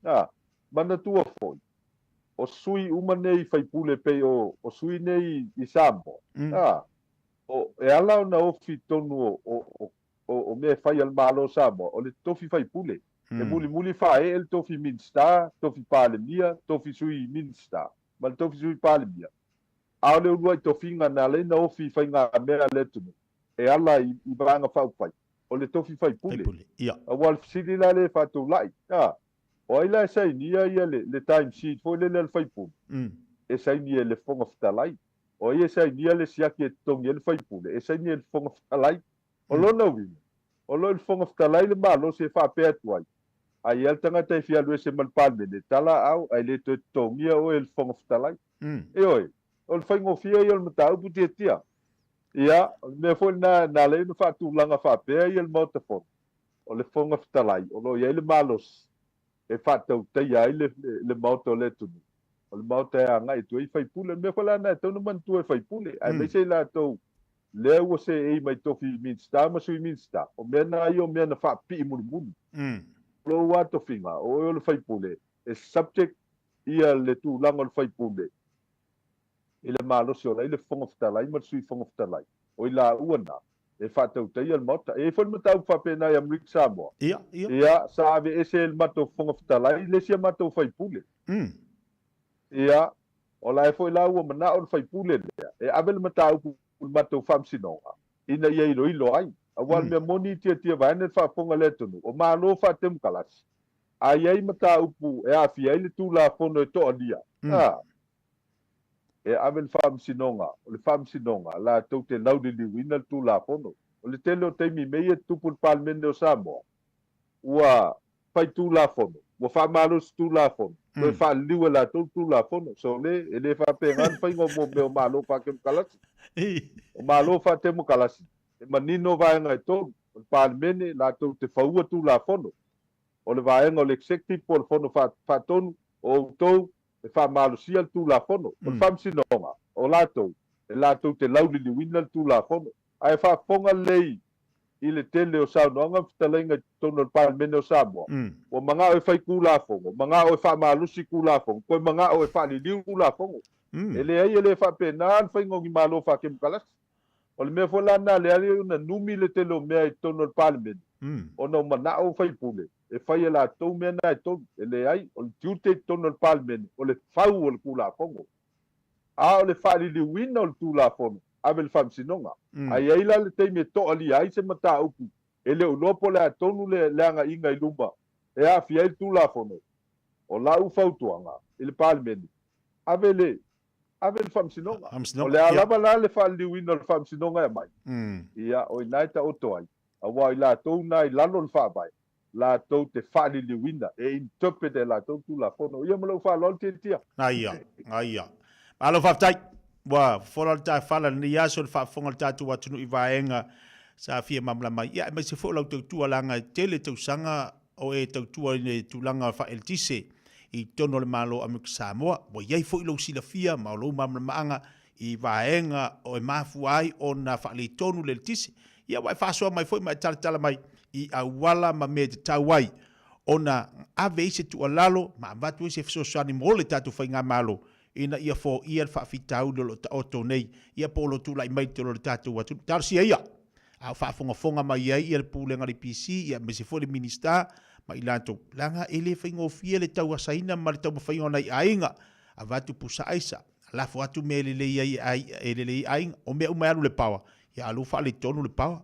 A, manatua foi, o sui uma nei faipule pei o, o sui nei i Samoa, a, o, e ala ona ofi i totonu o, o, o o mea e fai a le Malo o Samoa, o le tofi faipule. E mulimuli faaee le tofi Minisita, tofi Palemia, tofi Sui Minisita, ma le tofi Sui Palemia. A o le uluai tofiga na ala ai na ofi i faigamea a le atunuu e ala i Vaega Faaupufai, o le tofi faipule. Aua o le fesili la lea e faatulai, a, o ai la e sainia ia le time sheet foi lele a le faipule? E sainia e le Fofoga Fetalai. O ai e sainia le siaki e totogi ai le faipule? E sainia e le Fofoga Fetalai. O lona uiga, o lo o i le Fofoga Fetalai le malosi e faapea atu ai, A i ai le tagata e fia alu ese ma le Palemene, tala aao, ae le toe totogia oe e le Fofoga Fetalai. Ioe, o le faigofie ia o le mataupu tiatia. Ia, o le mea foi lena na ala ai ona faatulaga faapea ia le Maota Fono, o le Fofoga Fetalai o lo o i ai le malosi e faatautaia ai le, le Maota o le atunuu. O le Maota e agai atu ai faipule. O le mea foi la lena e tatau ona manatua e faipule, aemaise i latou lea ua seei mai tofi Minisita ma Sui Minisita, o mea na ia o mea na faapipii mulimuli. O lou lava tofiga, o oe o le faipule, e subject ia le tulaga o le faipule i le malosi o la i le Fofoga Fetalai ma le Sui Fofoga Fetalai. O i laua na e faatautaia le Maota. E i ai foi le mataupu faapena i Amerika Samoa. Ia, sa aveese e le matou Fofoga Fetalai le isi a matou faipule. Ia, o la e foi la ua manao le faipule lea e ave le mataupu i le matou faamasinoga ina ia iloilo ai. Auā o le mea moni i tiatia vaeane le faafofoga a le atunuu, o Malo faatemokalasi, a i ai mataupu e aafia ai le Tulafono e toalia, a, e ave le Faamasinoga, o le Faamasinoga latou te lauliliuina le Tulafono. O le tele o taimi i mea ia e tutupu i le Palemene o Samoa, ua fai Tulafono, ua faamalosi Tulafono, toe faaliliu e latou le Tulafono. Sole, e le faapena le faiga o mea o Malo faatemokalasi. O Malo faatemokalasi, e manino vaega e tolu, o le Palemene latou te faua Tulafono, o le vaega o le Executive po o le Fono Faatonu, o outou e faamalosia le Tulafono. O le Faamasinoga, o latou, e latou te lauliliuina le Tulafono. Ae faafofoga lelei i le tele o saunoaga ma fetalaiga i totonu o le Palemene o Samoa, ua manao e fai Tulafono, manao e faamalosi Tulafono, toe manao e faaliliu Tulafono. E leai, e le faapena le faiga o ni Malo faatemokalasi. O le mea foi la lena lea e ona numi le tele o mea i totonu o le Palemene, ona o manao o faipule e fai e latou mea na e tolu. E leai, o le tiute i totonu o le Palemene, o le fau o le Tulafono. A o le faaliliuina o le Tulafono, ave i le Faamasinoga. A i ai la le taimi e toalia ai se mataupu e le o iloa po o le a tonu le agaiga i luma e aafia ai le Tulafono, o lau fautuaga i le Palemene, ave le ave i le Faamasinoga. O le a lava la le faaliliuina o le Faamasinoga e aumai, ia, o i ina e taoto ai, aua o i latou na i lalo o le Faavae, latou te faaliliuina, e interpret e latou Tulafono. Ia ma lou faaaloalo Tiatia. Aia, aia. Malo faafetai. Ua fofola le taefala i lenei aso i le faafofoga a le tatou atunuu i vaega sa fia malamalama ai. Ia aemaise foi o lau tautua leaga e tele tausaga o e tautua i le tulaga faaeletise i totonu o le Malo o Amerika Samoa. Ua i ai foi lou silafia ma lou malamalamaaga i vaega o e mafua ai ona faaletonu le eletise. Ia ua e faasoa mai foi ma e talatala mai i auala ma mea e tatau ai ona ave ai se tuualalo ma avatu ai se fesoasoani mo le tatou faigamalo ina ia foia le faafitauli o lo o taoto nei, ia po o lo o tulai mai i totonu o le tatou atunuu. Talosia ia, a o faafogafoga mai ai le Pulega a le EPC, ia aemaise foi le Minisita ma i latou, leaga e le faigofie le tauasaina ma le taumafaiga o nai aiga, avatu pusa aisa, lafo atu mea e lelei ai e e lelei ai aiga, o mea uma e alu i le power, ia a o lea ua faaletonu le power,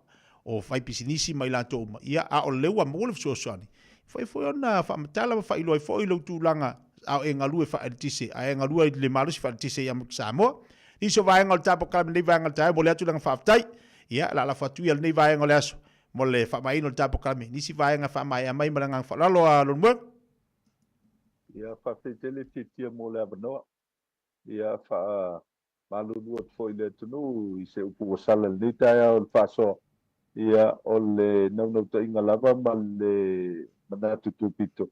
o faipisinisi ma i latou uma, ia a o lea ua maua le fesoasoani, Mafai foi ona faamatala ma faailoa ai foi lou tulaga a o e galue faaeletise, a e galue i le malosi faaeletise ia Samoa. Nisi o vaega o le tapokala lenei vaega o le taeao, momoli atu le agaga faafetai. Ia, o le a lafo atu ia lenei vaega o le aso mo le faamaeaina o le tapokalame. Nisi vaega e faamaea mai ma le agaga faaaloalo a Leulumoega. Ia, faafetai tele Tiatia mo le avanoa. Ia, faa Malulu atu foi i le atunuu i se upu ua sala i lenei taeao i le faasoa, ia, o le naunautaiga lava ma le manatu tupito,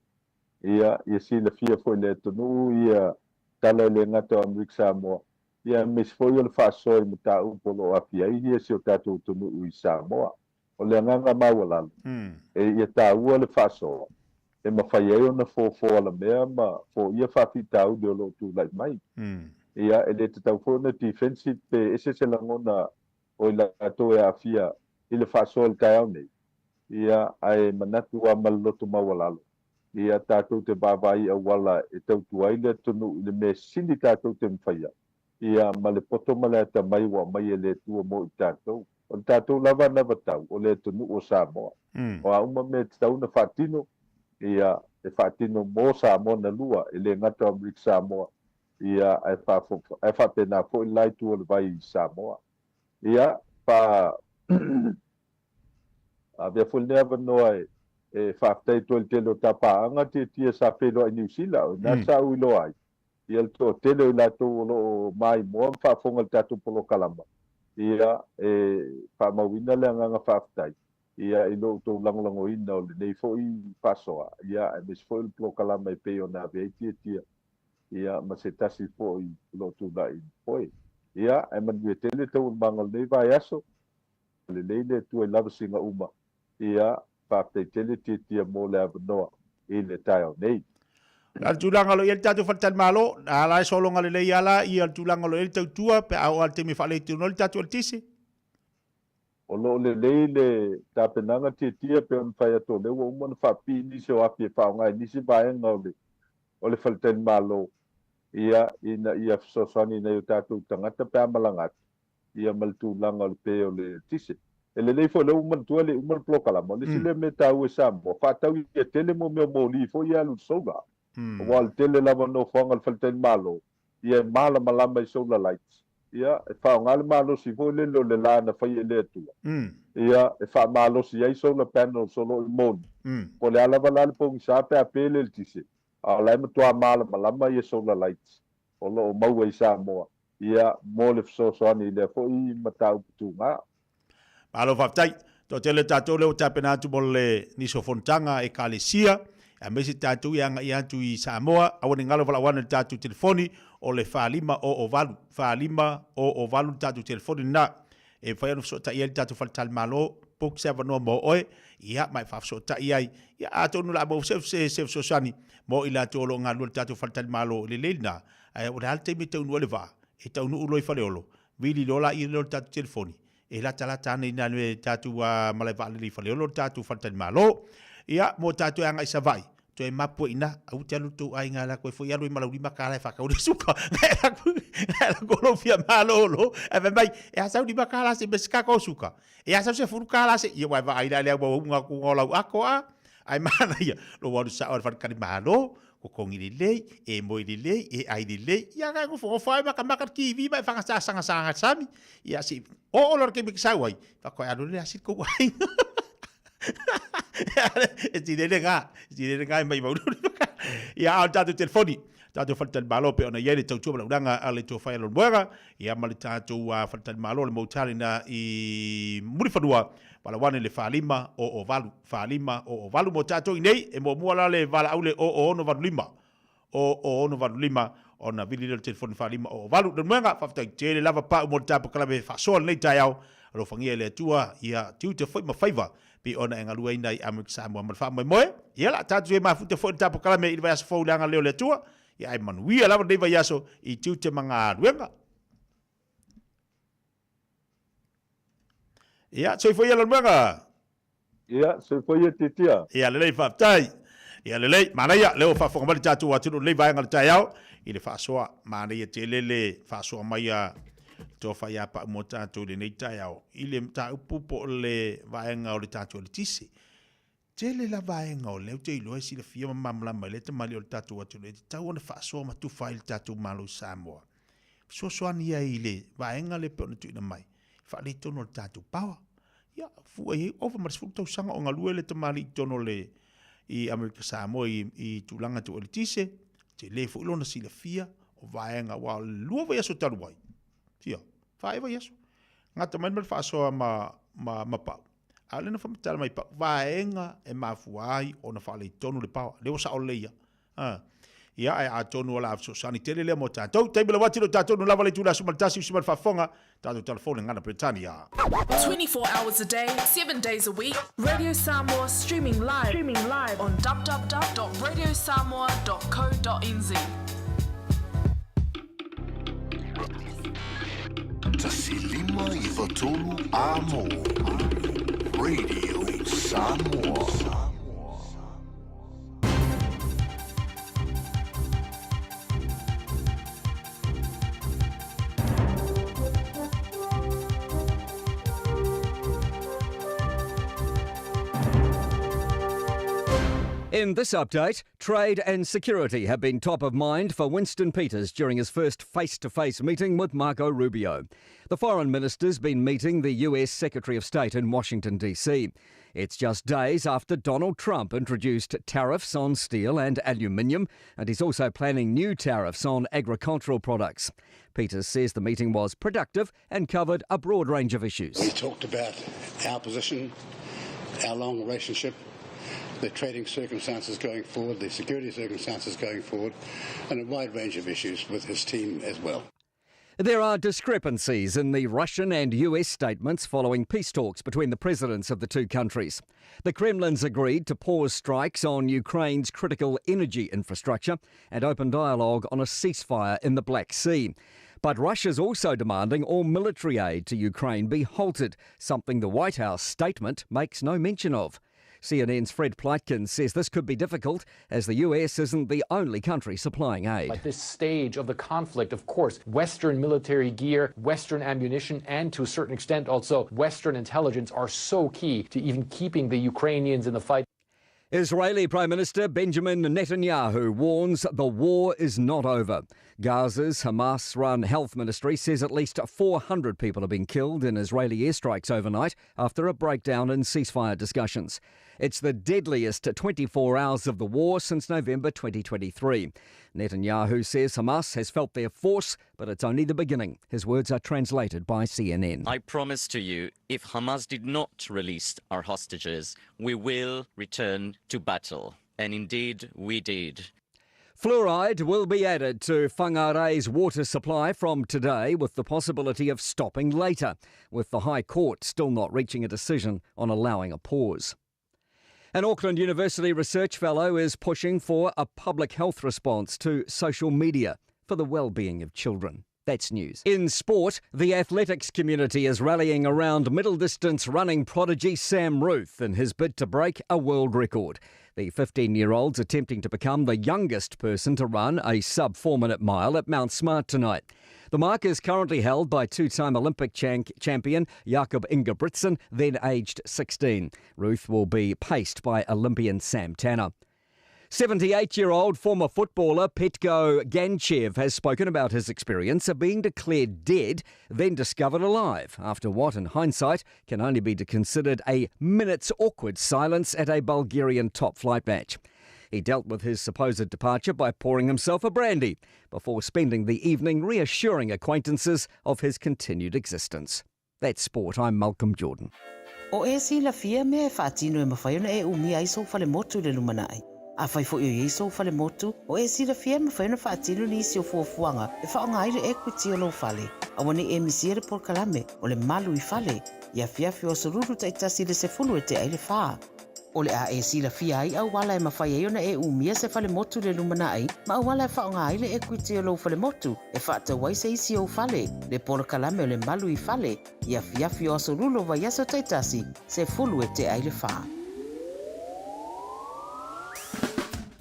ia, ia silafia foi e le atunuu ia tala e le gata o Amerika Samoa, ia aemaise foi o le faasoa i mataupu o lo o aafia ai ia si o tatou atunuu i Samoa. O le agaga maualalo, e ia taua le faasoa e mafai ai ona fofo alamea ma foia faafitauli o lo o tulai mai. Ia, e le tatau foi ona defensive pe ese se lagona o i latou e aafia i le faasoa i le taeao nei, ia, ae manatu lava ma le loto maualalo, ia, tatou te vaavaai i auala e tautua ai le atunuu i le mea sili tatou te mafaia, ia, ma le poto ma le atamai ua aumai e le Atua mo i tatou. O le tatou lava anavatau, o le atunuu o Samoa. O a uma mea e tatau ona faatino, ia, e faatino mo Samoa na lua, e le gata o Amerika Samoa, ia, ae ae faapena foi le la itu o le vai i Samoa. Ia, fa avea foi lenei avanoa e e faafetai atu ai i le tele o tapaaga tiatia sa feiloai i Niu Sila, o i ina sa ou iloa ai, ia le toatele o i latou o lo o maimoa ma faafofoga i le tatou polokalama, ia, e faamauina le agaga faafetai, ia, i lo outou lagolagoina o lenei foi faasoa, ia, aemaise foi o le polokalama e pei ona ave ai tiatia, ia, ma se tasi foi o lo o tulai i foe. Ia, ae manuia tele taualumaga o lenei vaiaso, lelei le Atua i lavasiga uma, Ia, faafetai tele Tiatia mo le avanoa i le taeao nei. A o le tulaga o lo o i ai le tatou faletalimalo, a la e sologa lelei lava la ia le tulaga o lo o i ai le tautua pe a oo lava i le taimi e faaletonu ai le tatou eletise. O lo o lelei le tapenaga Tiatia pei ona fai atu o lea ua uma ona faapipii nisi o afi e faaaoga i nisi vaega o le o le faletalimalo, ia, ina ia fesoasoani i nai o tatou tagata pe a malaga atu, ia ma le tulaga o le pe o le eletise. E lelei foi lea ua manatua e le i uma le polokalama, o le isi lea mea taua i Samoa, faatau ia tele mo mea o moli foi ia alu i le solar. Aua o le tele lava o nofoaga o le faletalimalo, ia e malamalama i solar lights. Ia, e faaaoga le malosi foi lele o le la na faia e le Atua, ia, e faamalosi ai solar panels o lo o i moli. Po o le a lava la le pogisa pe a pe le eletise, a o la e matua malamalama ia solar lights o lo o maua i Samoa, ia, mo le fesoasoani i lea foi mataupu tuga. Malo faafetai. Toatele tatou lea ua tapena atu mo le nisi o fonotaga a Ekalesia, aemaise tatou ia agai atu i Samoa, aua ne i galo valaau ane i le tatou telefoni o le 4508, 4508 le tatou telefoni lena e mafai ona fesootai ai le tatou faletalimalo, book se avanoa mo oe, ia ma e faafesootai ai. Ia atonu o le a maua se fesoasoani mo i latou o lo o galulue i le tatou faletalimalo, e lelei lena, ae o le a le taimi e taunuu ai le vaa? E taunuu loa i Faleolo, vili loa laia lea o le tatou telefoni, e latalata ane i ina i le tatou malae vaalele i Faleolo le tatou faletalimalo. Ia, mo tatou e agai i Savaii, toe mapu ai i ina, aua te alu le tou aiga e alu atu ai foi alu ai ma lau $5 e faatau le suka. Ngai alu atu lou fia malolo, ae fai mai, e a sau $5 se mea se tatou suka? E a sau $10 se, ia ua e vaai la i le auauauga atu o lau ato a? Ae manaia, lou alu sao i le faletalimalo, totogi lelei, e moe lelei, e ai lelei, ia ka nofonofo ai makamaka le TV ma e fagasasaga sami, ia si oo loa le taimi e te sau ai, faatoa e alu le asi le tou aiga. E tine lena, e tine lena e maimau Ia a o le tatou telefoni, tatou faletalimalo pei ona i ai le tautua ma le auaunaga a le Tofa ia Leulumoega, ia ma le tatou faletalimalo le motel ina i Mulifanua, valaau ane i le 45 00 45 00 mo tatou i nei, e muamua la le valaau le 0085 0085 ona vili lea o le telefoni 45 00. Leulumoega, faafetai tele lava Pau mo le tapokalabe faasoa lenei taeao, alofagia e le Atua ia tiute foi ma faiva pei ona e galueaina i Amerika Samoa ma le faamoemoe. Ia la tatou mafuta foi le tapokalame i le vaiaso fou i le agalelei o le Atua. Ia ae manuia lava lenei vaiaso i tiute ma galuega. Ia, soifua ia Leulumoega. Ia, soifua ia Tiatia. Ia, lelei, faafetai. Ia, lelei, manaia, lea ua faafofoga mai le tatou atunuu i lenei vaega o le taeao i le faasoa. Manaia tele le faasoa mai a le Tofa ia Pau mo tatou i lenei taeao i le mataupu po o le vaega o le tatou eletise. Tele la vaega o lea ou te iloa e silafia ma malamalama ai le tamalii o le tatou atunuu e tatau ona faasoa ma tufa ai le tatou Malo i Samoa. Fesoasoani ai i le vaega lea pei ona tuuina mai, faaletonu o le tatou power. Ia, fua i ai, ova ma le 10 tausaga o galue le tamalii i totonu o le i Amerika Samoa i, i tulaga tau eletise, tele foi lona silafia o vaega, aua o le 2 vaiaso talu ai, sia, 4 vaiaso, gata mai ma le faasoa ma, ma, ma Pau. A o lea na faamatala mai Pau, vaega e mafua ai ona faaletonu le power, lea ua sao lelei ia. A. Ia, ae atonu o le a fesoasoani tele lea mo tatou. Taimi lau atu i lo tatou nu lava le itula 11 usi mai le faafofoga, tatou telefoni gana Peretania. 24 hours a day, 7 days a week, Radio Samoa streaming live, streaming live on www.radiosamoa.co.nz. 1593 Amo Radio Samoa. In this update, trade and security have been top of mind for Winston Peters during his first face to face meeting with Marco Rubio. The foreign minister's been meeting the US Secretary of State in Washington, D.C. It's just days after Donald Trump introduced tariffs on steel and aluminium, and he's also planning new tariffs on agricultural products. Peters says the meeting was productive and covered a broad range of issues. We talked about our position, our long relationship, the trading circumstances going forward, the security circumstances going forward, and a wide range of issues with his team as well. There are discrepancies in the Russian and US statements following peace talks between the presidents of the two countries. The Kremlin's agreed to pause strikes on Ukraine's critical energy infrastructure and open dialogue on a ceasefire in the Black Sea. But Russia's also demanding all military aid to Ukraine be halted, something the White House statement makes no mention of. CNN's Fred Pleitgen says this could be difficult as the US isn't the only country supplying aid. At this stage of the conflict, of course, Western military gear, Western ammunition, and to a certain extent also Western intelligence are so key to even keeping the Ukrainians in the fight. Israeli Prime Minister Benjamin Netanyahu warns the war is not over. Gaza's Hamas run health ministry says at least 400 people have been killed in Israeli airstrikes overnight after a breakdown in ceasefire discussions. It's the deadliest 24 hours of the war since November 2023. Netanyahu says Hamas has felt their force, but it's only the beginning. His words are translated by CNN. I promise to you, if Hamas did not release our hostages, we will return to battle. And indeed, we did. Fluoride will be added to Whangarei's water supply from today with the possibility of stopping later, with the High Court still not reaching a decision on allowing a pause. An Auckland University research fellow is pushing for a public health response to social media for the well-being of children. That's news. In sport, the athletics community is rallying around middle distance running prodigy Sam Ruthe in his bid to break a world record. The 15 year old's attempting to become the youngest person to run a sub four minute mile at Mount Smart tonight. The mark is currently held by two time Olympic champion Jakob Ingebrigtsen, then aged 16. Ruthe will be paced by Olympian Sam Tanner. 78 year old former footballer Petko Ganchev has spoken about his experience of being declared dead, then discovered alive, after what, in hindsight, can only be considered a minute's awkward silence at a Bulgarian top flight match. He dealt with his supposed departure by pouring himself a brandy before spending the evening reassuring acquaintances of his continued existence. That's sport. I'm Malcolm Jordan. O e silafia mea e faatino e mafai ona e umia ai sou falemotu i le lumanai. Afai foi o i ai sou falemotu, o e silafia e mafai ona faatino nisi o fuafuaga e faaaoga ai le ekuiti o lou fale. Aua ne i e misia le polokalame o le Malu i Fale i afiafi o Aso Lulu taitasi i le 10 e tea i le fa. O le a e silafia ai auala e mafai ai ona e umia se falemotu i le lumanai ma auala e faaaoga ai le ekuiti o lou falemotu e faatau ai se isi ou fale, le polokalame o le Malu i Fale i afiafi o Aso Lulu o vaiaso taitasi, 10 e tea i le fa.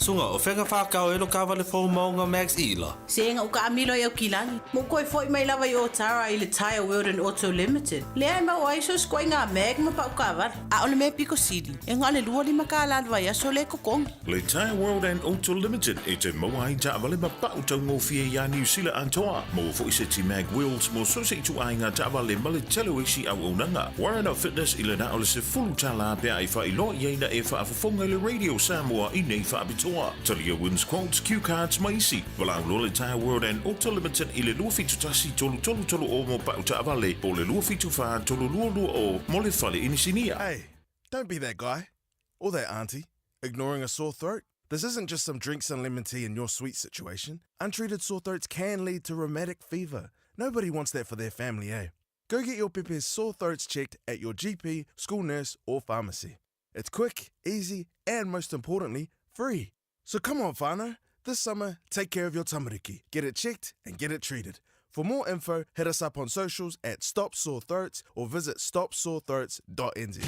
Suga, o fea ka whākau e lo kāwale fou maunga Max Ila? Se ga u kaamilo i Aukilani, ma u koe foi mai lava i Otara i le Tyre World and Auto Limited, lea e maua ai so se ikoaiga mag ma pau kaavale. A o le mea piko sili, e na o le 25 kālā le vaiaso lea e totogi. Le Tyre World and Auto Limited e te maua ai taavale ma pau taugofie iā Niu Sila atoa. Maua foi seti mag wheels mo so se ituaiga taavale ma le tele o isi auaunaga. Warren Fitness i le na o le $10 pe a e faailoa i ai na e faafofoga i le Radio Samoa i nei faapitoa. Talia Wins Quotes, Cue Cards ma isi. Valaau loa le Tyre World and Auto Limited i le 271 333 o mo pau taavale po o le 274 322 mo le fale inisinia. Hey, don't be that guy. Or that auntie. Ignoring a sore throat? This isn't just some drinks and lemon tea in your sweet situation. Untreated sore throats can lead to rheumatic fever. Nobody wants that for their family, eh? Go get your pepe's sore throats checked at your GP, school nurse, or pharmacy. It's quick, easy, and most importantly, free. So come on, whānau. This summer, take care of your tamariki. Get it checked and get it treated. For more info, hit us up on socials at Stop Sore Throats or visit stopsorethroats.nz.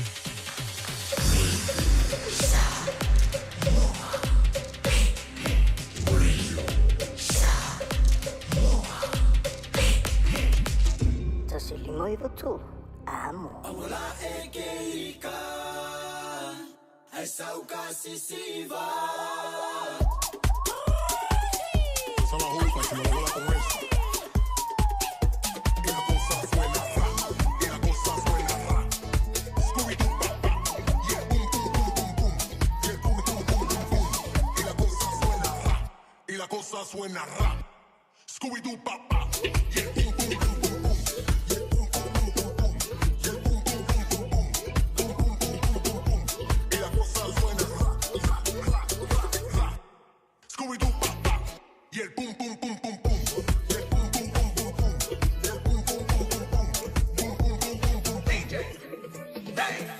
1 5 3, Amo. Y la cosa suena rap. Scooby-Doo, pa, pa. Yeah, boom, boom, boom, boom, boom. Yeah, boom, boom, boom, boom, boom. Yeah, boom, boom, boom, boom, boom. Boom, boom, boom, boom, boom, boom. Y la cosa suena rap, rap, rap, rap, rap. Scooby-Doo, pa, pa. Yeah, boom, boom, boom, boom, boom. Yeah, boom, boom, boom, boom, boom. Yeah, boom, boom, boom, boom, boom. Boom, boom, boom, boom, boom. DJ. Hey.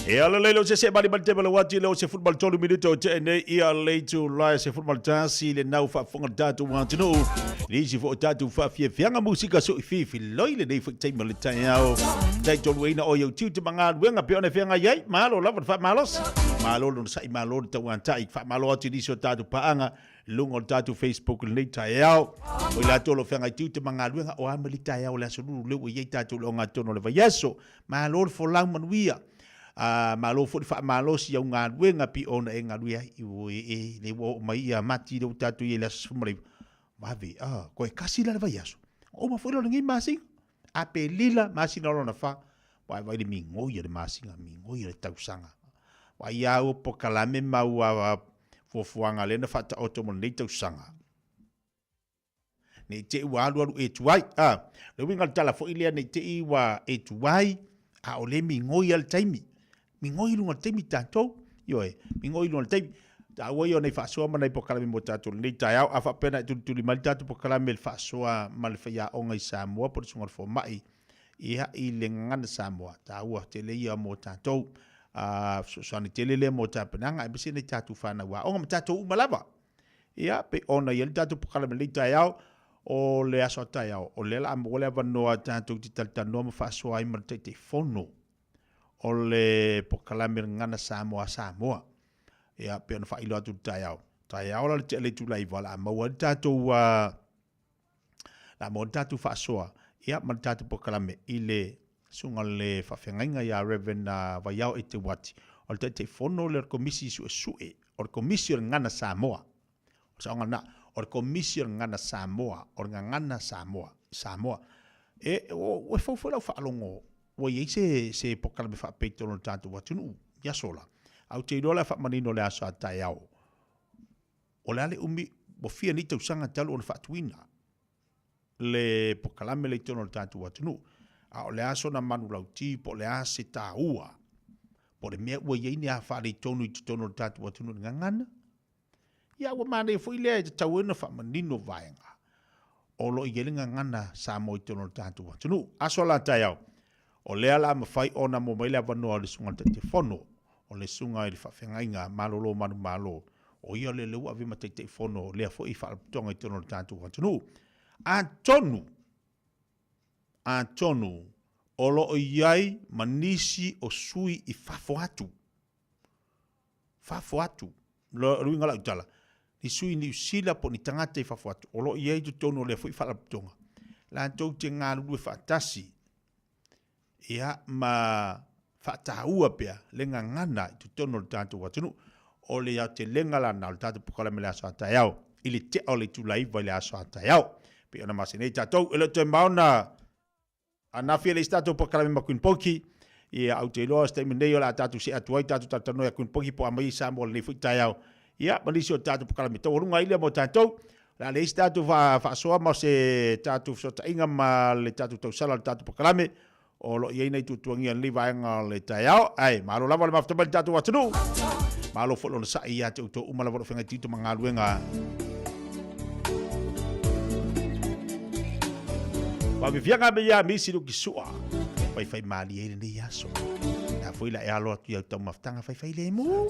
E ala lei lo se se mali mali te mala wati lo se football tolu minuto o te nei ia lei tu lai se football tasi le nau faafofoga le tatou atunuu. Nisi foi o tatou faafiafiaga musika soififi loi lenei foi taimi o le taeao. Taitoluina o i au tiute ma galuega pei ona e feagai ai, malo lava le faamalosi. Malo le onosai, malo le tauatai. Faamalo atu i nisi o tatou paaga i luga o le tatou Facebook i lenei taeao. O i latou o lo o feagai tiute ma galuega o a ma le taeao o le aso lulu lea ua i ai tatou i le ogatotonu o le vaiaso. Malo le folau manuia. A, malo foi le faamalosi i au galuega pei ona e galue ai. Ioe e, lea ua oo mai ia Mati lea ua tatou i ai i le aso 19. Vave, a, toe tasi la le vaiaso. Uma foi lea o lenei masina. Aperila, masina o lona fa. Ua e vaai le migoi o le masina, migoi o le tausaga. Vaai a ua polokalame ma ua fuafuaga lea na faataoto mo lenei tausaga. Ne i te i ua alualu e tuai. A, le uiga o le tala foi lea, ne i te i ua e tuai, a o lea e migoi lava le taimi. Migoi i luga o le taimi tatou. Ioe, migoi i luga o le taimi. Taua ia o nei faasoa ma nai polokalame mo tatou i lenei taeao. A faapea na e tulituli mai le tatou polokalame i le faasoa ma le faiaoga i Samoa po o le susuga i le fomai, ia, i le Gagana Samoa, taua tele ia mo tatou. A, fesoasoani tele lea mo tapenaga aemaise nai tatou fanau aoga ma tatou uma lava. Ia, pei ona i ai le tatou polokalame i lenei taeao, o le aso a taeao, o lea o le a maua le avanoa tatou te talatalanoa ma faasoa ai ma le Taitaifono o le polokalame Gagana Samoa a Samoa. Ia, pei ona faailoa atu i le taeao. Taeao la le tea le itula 9, o le a maua ai le tatou, o le a maua ai le tatou faasoa, ia, ma le tatou polokalame i le susuga o le faafeagaiga ia Reverend Vaiao Eteuati, o le Taitaifono lea o le Komisi Suesue, o le Komisi o le Gagana Samoa. O le saoga lena, o le Komisi o le Gagana Samoa, o le Gagana Samoa, Samoa. E, ua fou foi lau faalogo, ua i ai se, se polokalame faapea i totonu o le tatou atunuu i aso la. Ae ou te iloa o le a faamanino i le aso a taeao. O le a le umi, ua fia nei tausaga talu ona faatuina le polokalame lea i totonu o le tatou atunuu. A o le a sona manulauti po o le a se taua, po o le mea ua i ai ni a faaletonu i totonu o le tatou atunuu i le gagana, ia ua manaia foi lea e tatau ai ona faamanino vaega o lo o i ai le gagana Samoa i totonu o le tatou atunuu. Aso la taeao, o lea la mafai ona maua mai le avanoa o le Susuga i le Taitaifono, o le Susuga i le Faafeagaiga Malolo Manumalo, o ia lea ua ave ma Taitaifono o lea foi Faalapotopotoga i totonu o le tatou atunuu. Atonu, atonu o lo o i ai ma nisi o sui i fafo atu, fafo atu, le uiga o lau tala, ni sui Niu Sila po o ni tagata i fafo atu, o lo o i ai i totonu o lea foi Faalapotopotoga, latou te galulue faatasi, ia, ma faataua pea le gagana i totonu o le tatou atunuu. O le aotelega lana o le tatou polokalame i le aso a taeao, i le tea o le itula 9 i le aso a taeao. Pei ona masani ai tatou, e le o toe mao ona Anafia e leai se tatou polokalame ma Queen Poki, ia ou te iloa o se taimi nei o le a tatou see atu ai tatou talatalanoa ia Queen Poki po o a mai i Samoa lenei foi taeao. Ia, ma nisi o tatou polokalame taualuga ai lea mo tatou. O le a leai se tatou faasoa ma se tatou fesootaiga ma le tatou tausala o le tatou polokalame o lo o i ai nai tuatuagia i lenei vaega o le taeao. Ae, malo lava le mafuta mai le tatou atunuu. Malo foi le onosai ia te outou uma lava o lo o feagai tiute ma galuega. Faafiafiaga me ia misi luki sua. Faifai malie ai lenei aso. La foi la e alo atu i au taumafataga faifai lemu.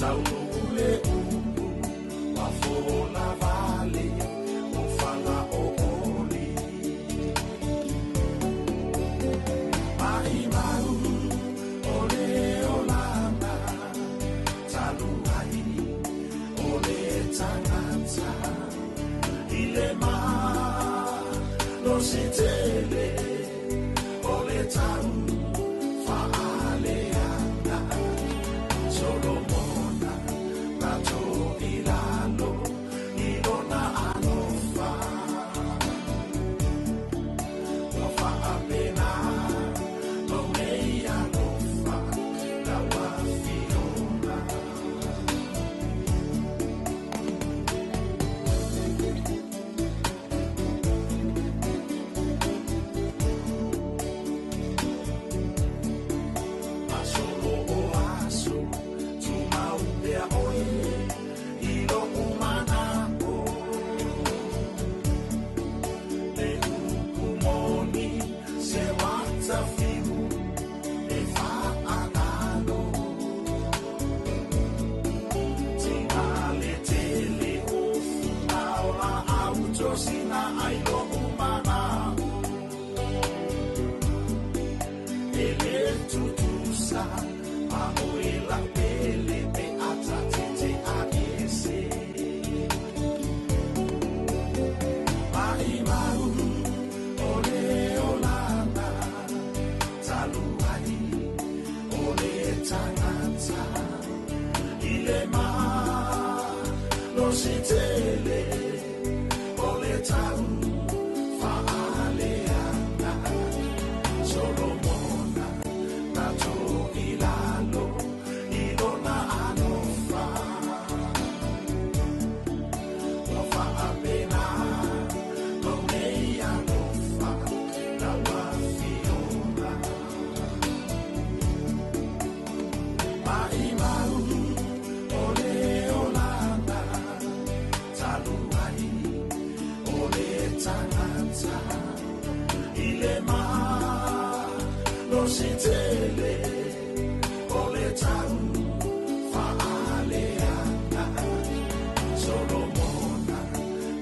Taunuu le upu ua fola vale o fagaooli. Maʻimau o le olaga talu ai o le tagata i le malosi tele o le tau faaleaga. Solomona na toʻilalo i lona alofa ua faapena mau nei alofa lau afioga. Masolo o aso tumau pea oe i loʻu manaʻo. Le upu moni se wata fiu e faagalo. Tiga le tele o fuga o laau tosina ai loʻu manaʻo. E le tutusa ma oe lau pele pe ata tete a ese. Maʻimau o le olaga talu ai o le tagata i le malosi tele o le tau faaleaga. Solomona na toʻilalo i lona alofa ua faapena mau nei alofa lau afioga. Maʻimau o le olaga talu ai o le tagata i le malosi tele o le tau faaleaga. Solomona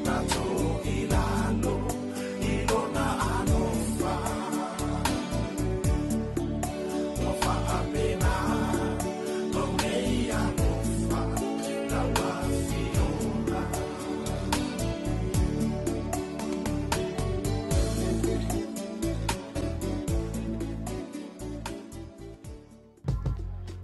na toʻilalo i lona alofa ua faapena mau nei alofa lau afioga.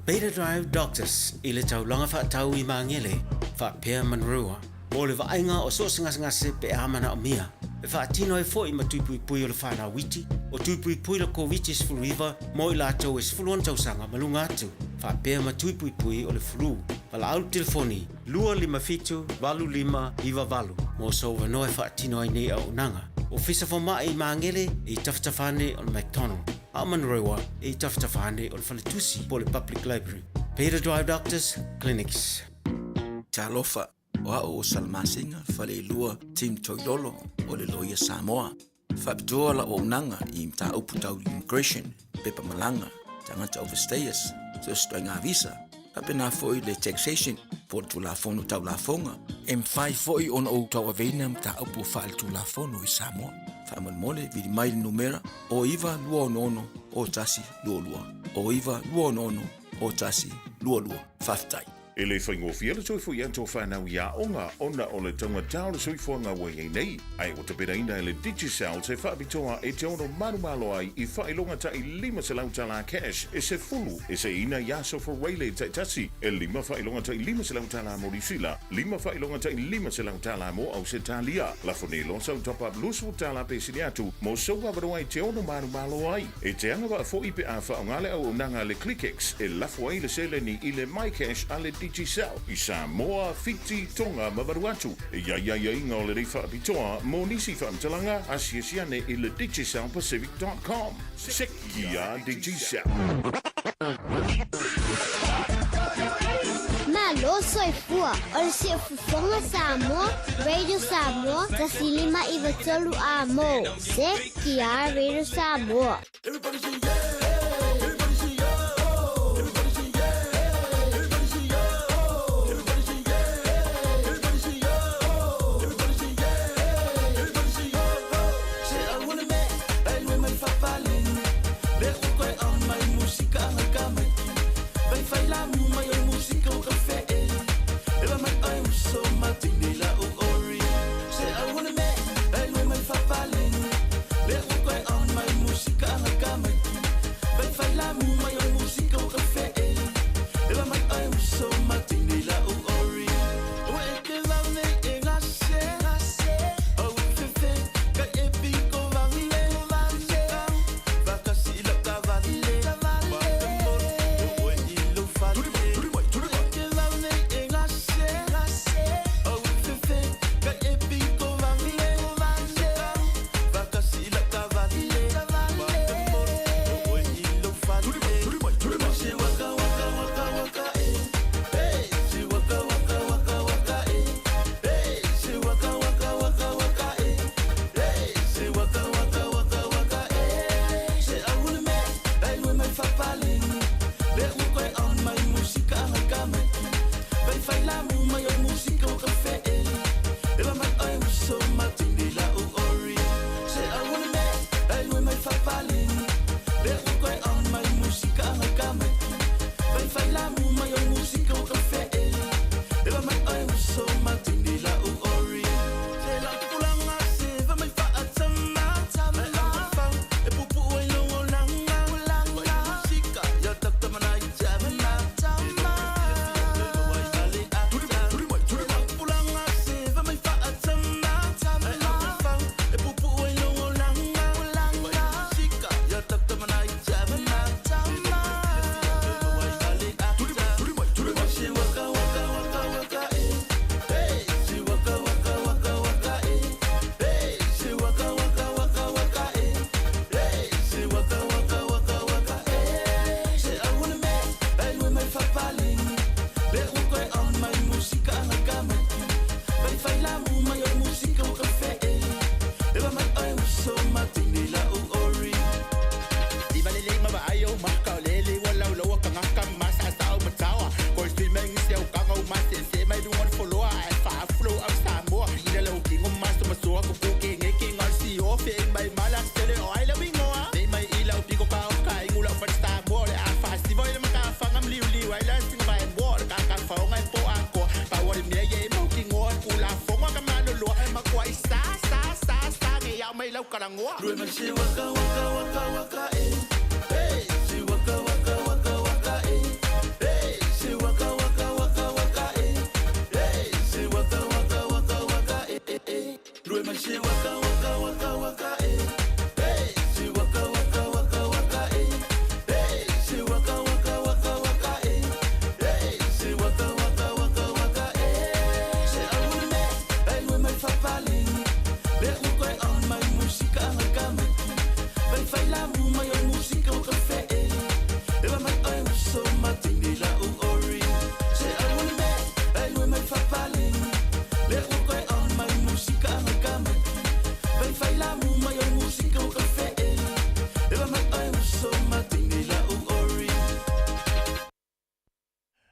Beta Drive Doctors i le taulaga faatau i Magele, faapea Manurewa, mo le vaaiga o so o se gasegase pe a manaomia. E faatino ai foi ma tui puipui o le faanauiti, o tui puipui le Koviti-19 mo i latou e 16 tausaga ma luga atu, faapea ma tui puipui o le flu. Valaau le telefoni 257 8598 mo sou avanoa e faatino ai nei auaunaga. Ofisa Fomai i Magele e i tafatafa ane o le McDonald, a o Manurewa e i tafatafa ane o le Faletusi po o le Public Library. Beta Drive Doctors Clinics. Talofa, o au o Salamasina Faleilua Tim Toilolo o le Loia Samoa. Faapitoa lau auaunaga i mataupu tau immigration, pepa malaga, tagata overstayers, so o se ituaiga visa, faapena foi le taxation po o le Tulafono Tau Lafoga. E mafai foi ona ou tauaveina mataupu faaletulafono i Samoa. Faamolemole, vili mai le numera o 9266 0122, o 9266 0122. Faafetai. E le faigofie le toe foi atu o fanau i aoga ona o le taugata o le soifuaga ua i ai nei, ae ua tapenaina e le Digicel se faapitoa e te ono malomalo ai i faailoga taʻi $500 tala cash e sefulu e seiina i aso Fureile taitasi, e lima faailoga taʻi $500 tala mo Niusila, lima faailoga taʻi $500 tala mo Ausetalia. Lafo nei loa sau top up $20 tala pe sili atu mo sou avanoa e te ono malomalo ai. E te agavaa foi pe a faaaoga le auaunaga a le ClickX e lafo ai le seleni i le MyCash a le Digicel i Samoa, Fiti, Tonga ma Vanuatu. E i ai aiaiga o lenei faapitoa mo nisi faamatalaga, asiasi ane i le digicelpacific.com. Seki a Digicel. Malo soifua, o le Siufofoga Samoa, Radio Samoa, 105 93 A mo. Se ki a Radio Samoa.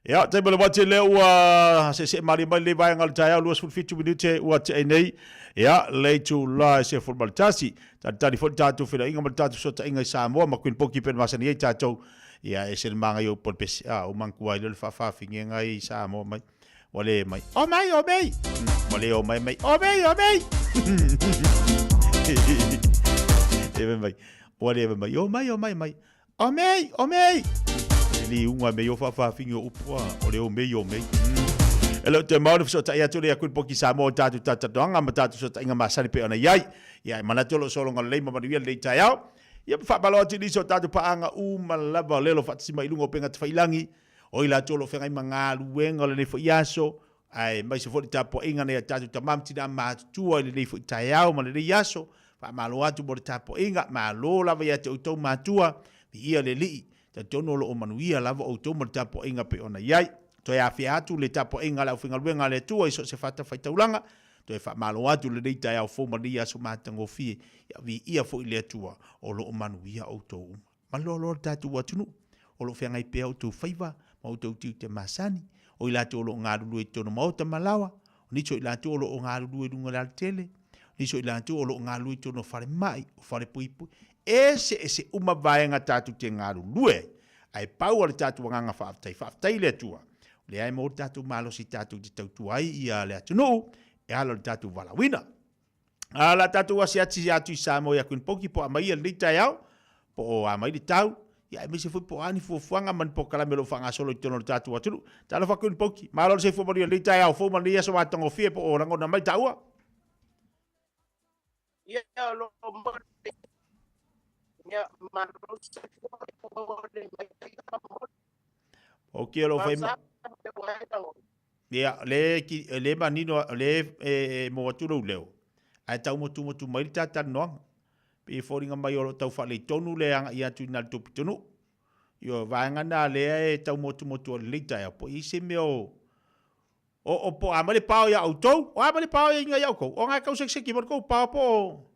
Ia, taimi o le wati lea ua seesee malie mai lenei vaega o le taeao, 27 minute ua tea nei, ia, le itula e 11. Talitali foi le tatou feiloaiga ma le tatou fesootaiga i Samoa ma Queen Poki pei ona masani ai tatou, ia, e ese le manaia o upu o le pese, a, ua manatua ai lea o le faafafine i Samoa mai. Ua le mai, o mai, o mei. Ua le o mai mai, o mei, o mei. E mai mai, ua le mai mai, o mai, o mai, mai. O mei, o mei. E li unga mei o faafaafine o upu a, o le o mei, o mei. E le o toe mau le fesootai atu lea Queen Poki Samoa o tatou talatalanoaga ma tatou fesootaiga masani pei ona i ai. Ia, e manatu o lo o sologa lelei ma manuia lenei taeao. Ia, ma faamalo atu i nisi o tatou paaga uma lava o lea o lo o faatasi mai i luga o upega tafailagi, o i latou o lo o feagai ma galuega o lenei foi aso, aemaise foi le tapuaiga nai a tatou tama ma tina matutua i lenei foi taeao ma lenei aso. Faamalo atu mo le tapuaiga, malo lava ia te outou matua, viia le Alii, talitonu o lo o manuia lava outou ma le tapuaiga pei ona i ai. Toe afea atu le tapuaiga a le aufaigaluega a le Atua i so o se fatafaitaulaga, toe faamalo atu lenei taeao fou ma lenei aso matagofie, ia viia foi le Atua o lo o manuia outou uma. Malolo le tatou atunuu, o lo o feagai pea outou faiva ma outou tiute masani, o i latou o lo o galulue i totonu o maota ma laoa, o nisi o i latou o lo o galulue i luga o le alatele, o nisi o i latou o lo o galulue i totonu o falemai, o falepuipui, eseese uma vaega tatou te galulue ai. Ae pau o le tatou agaga faafetai, faafetai i le Atua, o lea e maua le tatou malosi tatou te tautua ai ia le atunuu e ala i le tatou valaauina. A la tatou asiasi atu i Samoa ia Queen Poki po o a mai ia lenei taeao, po o a mai le tau, ia aemaise foi po o a ni fuafuaga ma ni polokalame o lo o faagasolo i totonu o le tatou atunuu. Talofa Queen Poki, malo le soifua manuia i lenei taeao fou ma lenei aso matagofie po o lagona mai taua. Ia o lo o maua ia malo soifua le mai O ki o lo fai ma... Ia, le, ki, le manino, le e, e mo atu lou leo, ae tau motumotu mai le tatalanoaga. Pe i foliga mai o lo tau faaletonu le agai atu i na le tou pitonuu. Ioe, vaega na lea e tau motumotu o lelei taeao, po i ai se mea o, o, o po a mai le pao ia outou, o a mai le pao ia inga ia outou, o nga e tau sekiseki mai le kou pao po o...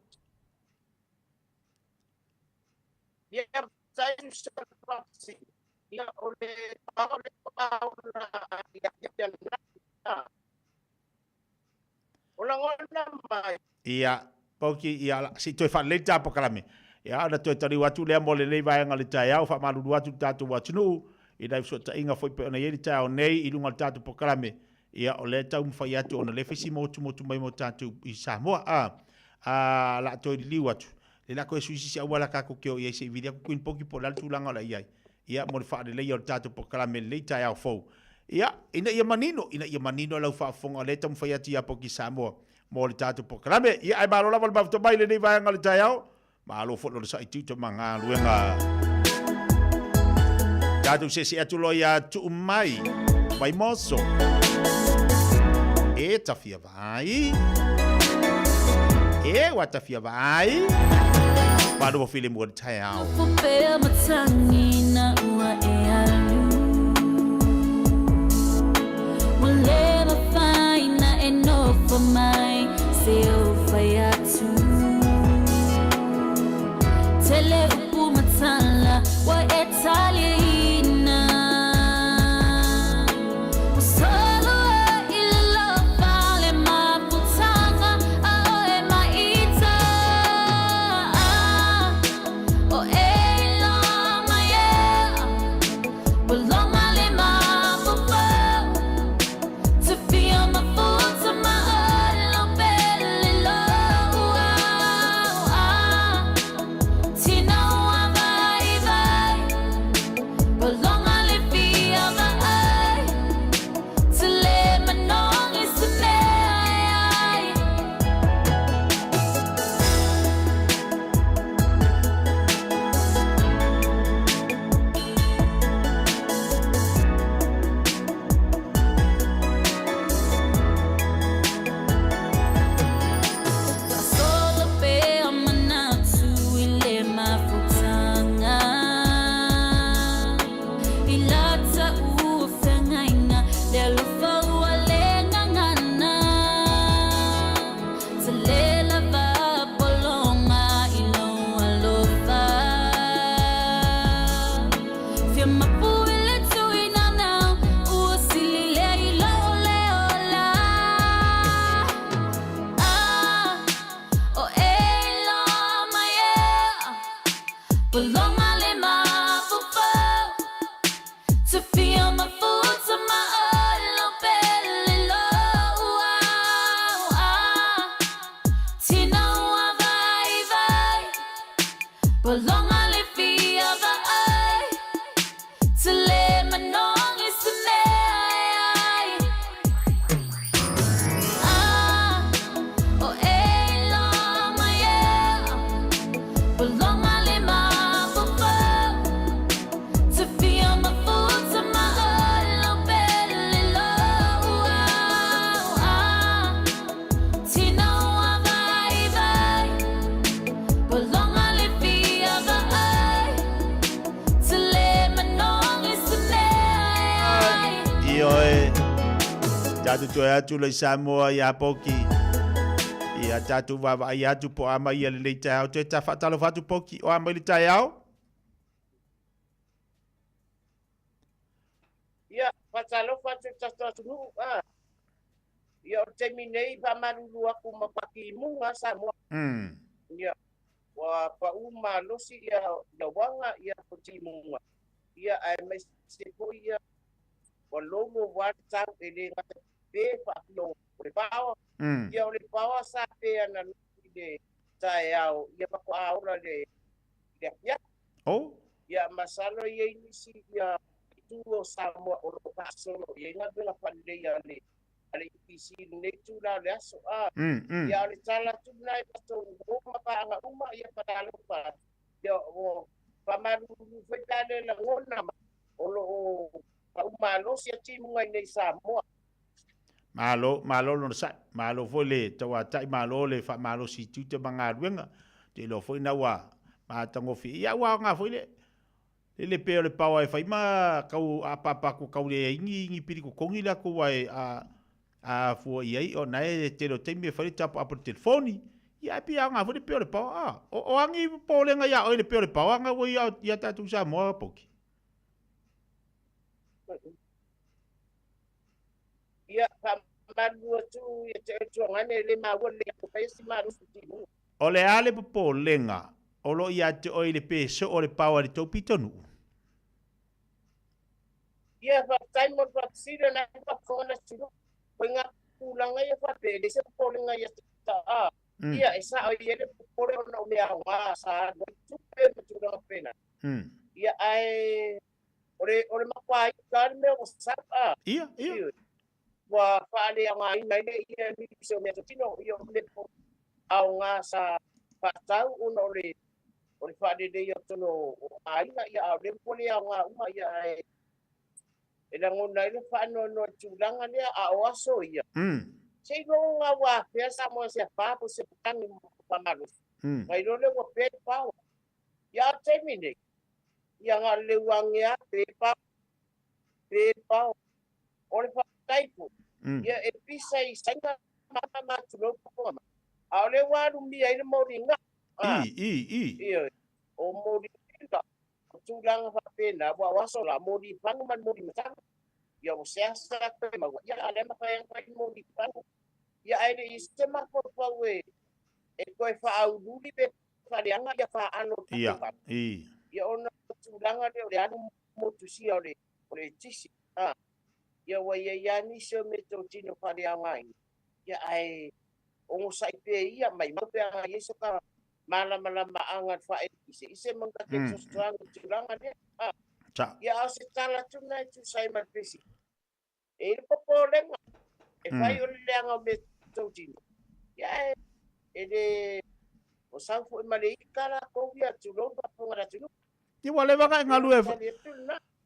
Ia, ia o le pao le pao na ia ia na o lagona mai. Ia, Poki, ia, se i toe faalelei le ta polokalame. Ia, ona toe taliu atu lea mo lenei vaega o le taeao, faamalulu atu i le tatou atunuu i nai fesootaiga foi pei ona i ai le taeao nei i luga o le tatou polokalame. Ia, o lea e taumafai atu ona o lea e fai si motumotu mai mo tatou i Samoa. A, a, o le a toe liliu atu, lea o le a toe sui se isi auala tatou te o i ai se i vili atu Queen Poki po o le a le tulaga o le a i ai. Ia, mo le faaleleia o le tatou polokalame i lenei taeao fou. Ia, ina ia manino, ina ia manino lau faafofoga o lea e taumafai atu ia Poki Samoa mo le tatou polokalame. Ia, ae malo lava le mafuta mai i lenei vaega o le taeao. Malo foi le onosai tiute ma galuega. Tatou seese atu loa ia tuu mai Vaimoso. E tafia vaai. E ua tafia vaai. Whānau o While mua le taeao. Pea matangi na ua e alu Ua le mawhai na e nofo mai Se o whai atu Tele upu matala ua e taliaina Ua solo ai i le lofa le mafutaga a oe maita O e iloa mai e Ua longa le mafaufau To feel my futa ma olo pele loa Tina ua vai vai Ua longa le fia vaai To le manongi se mea e ai. Faasolo pea manatu i le mafutaga I lata ua feagaiga le alofa ua le gagana Tele lava pologa i lou alofa Fia mapu i le tuinanau ua sili lea i lou le ola Ah, o e iloa mai e Ua longa le mafaufau To feel my futa ma olo pele loa Ah, tina ua vai vai Ua longa le fia vaai To le manongi se mea e ai Ah, o e iloa mai e Ua longa le mafaufau To feel my futa ma olo pele loa Ah, tina ua vai vai Ua longa le fia vaai To le manongi se mea e ai Ioe, tatou toe atu loa i Samoa ia Poki. Ia tatou vaavaai atu po o a mai ia lenei taeao. Toe ta faatalofa atu Poki, o a mai le taeao? Ia, faatalofa atu i le tatou atunuu. A. Ia, o le taimi nei, faamalulu atu ma Paki Muga Samoa. Ia, ua pau malosi ia lauaga ia Paki Muga. Ia aemaise foi ia ua louloua le tau e le gata pe faafia o le paoa. Ia o le paoa sa pe ananafi i le taeao ia faatoa ola i le afiafi. Oh. Ia masalo e i ai nisi ia itu o Samoa o lo o faasolo i ai galuega faalelei a le a le EPC i lenei itula o le aso. A Ia o le tala atu lena i matou uo ma paaga uma ia faatalofa atu. Ia o faamalulu foi pe a le lagona ma o lo o pau malosi a timuga i nei Samoa. Malo, malo le onosai, malo foi le tauatai, malo le faamalosi i tiute ma galuega. Ou te iloa foi na ua matagofie. Ia ua aoga foi le le le pe o le paoa e fai ma kau apaapa atu kau leai ni ni pili totogi latou aua e a a fua i ai ona e tele o taimi e fai le top up o le telefoni. Ia ae pei e aoga foi le pe o le paoa. A o o a ni popolega ia oe i le pe o le paoa na ua ia ia tatou Samoa Poki? Ia faamalu atu ia te oe Tuagane e le maua lelei atu fai si malosi timuga. O le a le popolega o lo o ia te oe i le pe soo o le paoa i le tou pitonuu? Ia faafetai mo le faafesili o na e faafofoga na tino. Ko ngā tulaga ia faapea e leai se popolega ia te ta. Ia e sao e i ai le popole ona o mea aoga sa alu ai tupe ma tulaga faapena. Ia ae O le, o le makuaika le mea ua sau a. Ia, ia. Ua faaleaogaina ai le ia nisi o meatotino, ia o mea aoga sa faatau ona o le o le faaleleia o totonu o aiga, ia a o lea ua le aoga uma, ia ae e lagona ai le faanoanoa i tulaga lea, a o aso ia, seiloga ua afea Samoa se afa po o se matagi faamalosi, nai lo lea ua pe le paoa. Ia a o le taimi nei, Ia na o le ua age lava pe pao, pe pao. O le faafetai foi, ia e pisa i Saina ma ma tulou faafofoga mai. A o lea ua alumia ai le moliga. I, i, i. Ioe. O moliga, o tulaga faapena, aua o aso la, moli fagu ma le moli matagi. Ia ua seasea toe maua, ia a o lea e mafai ona fai le moli fagu. Ia ae le i se mafaufau e toe faauluuli pe faaleaga ia faano o Ia, i. Ia ona o tulaga lea o le alu motusia o le o le tisi. A, ia ua i ai lava nisi o meatotino faaleaogaina, ia ae onosai pea ia, maimau pe ana i ai so ta malamalamaaga i le faaeleiseise ma ta te fesoasoani i le tulaga lea. A, ia a o se tala atu lena e tusa ai ma le pesi. E i ai le popolega, e fai o le leaga o meatotino, ia ae e le o sau foi ma le ika latou ia, tulou le faafofoga a le atunuu. Ia ua leva ona e galue,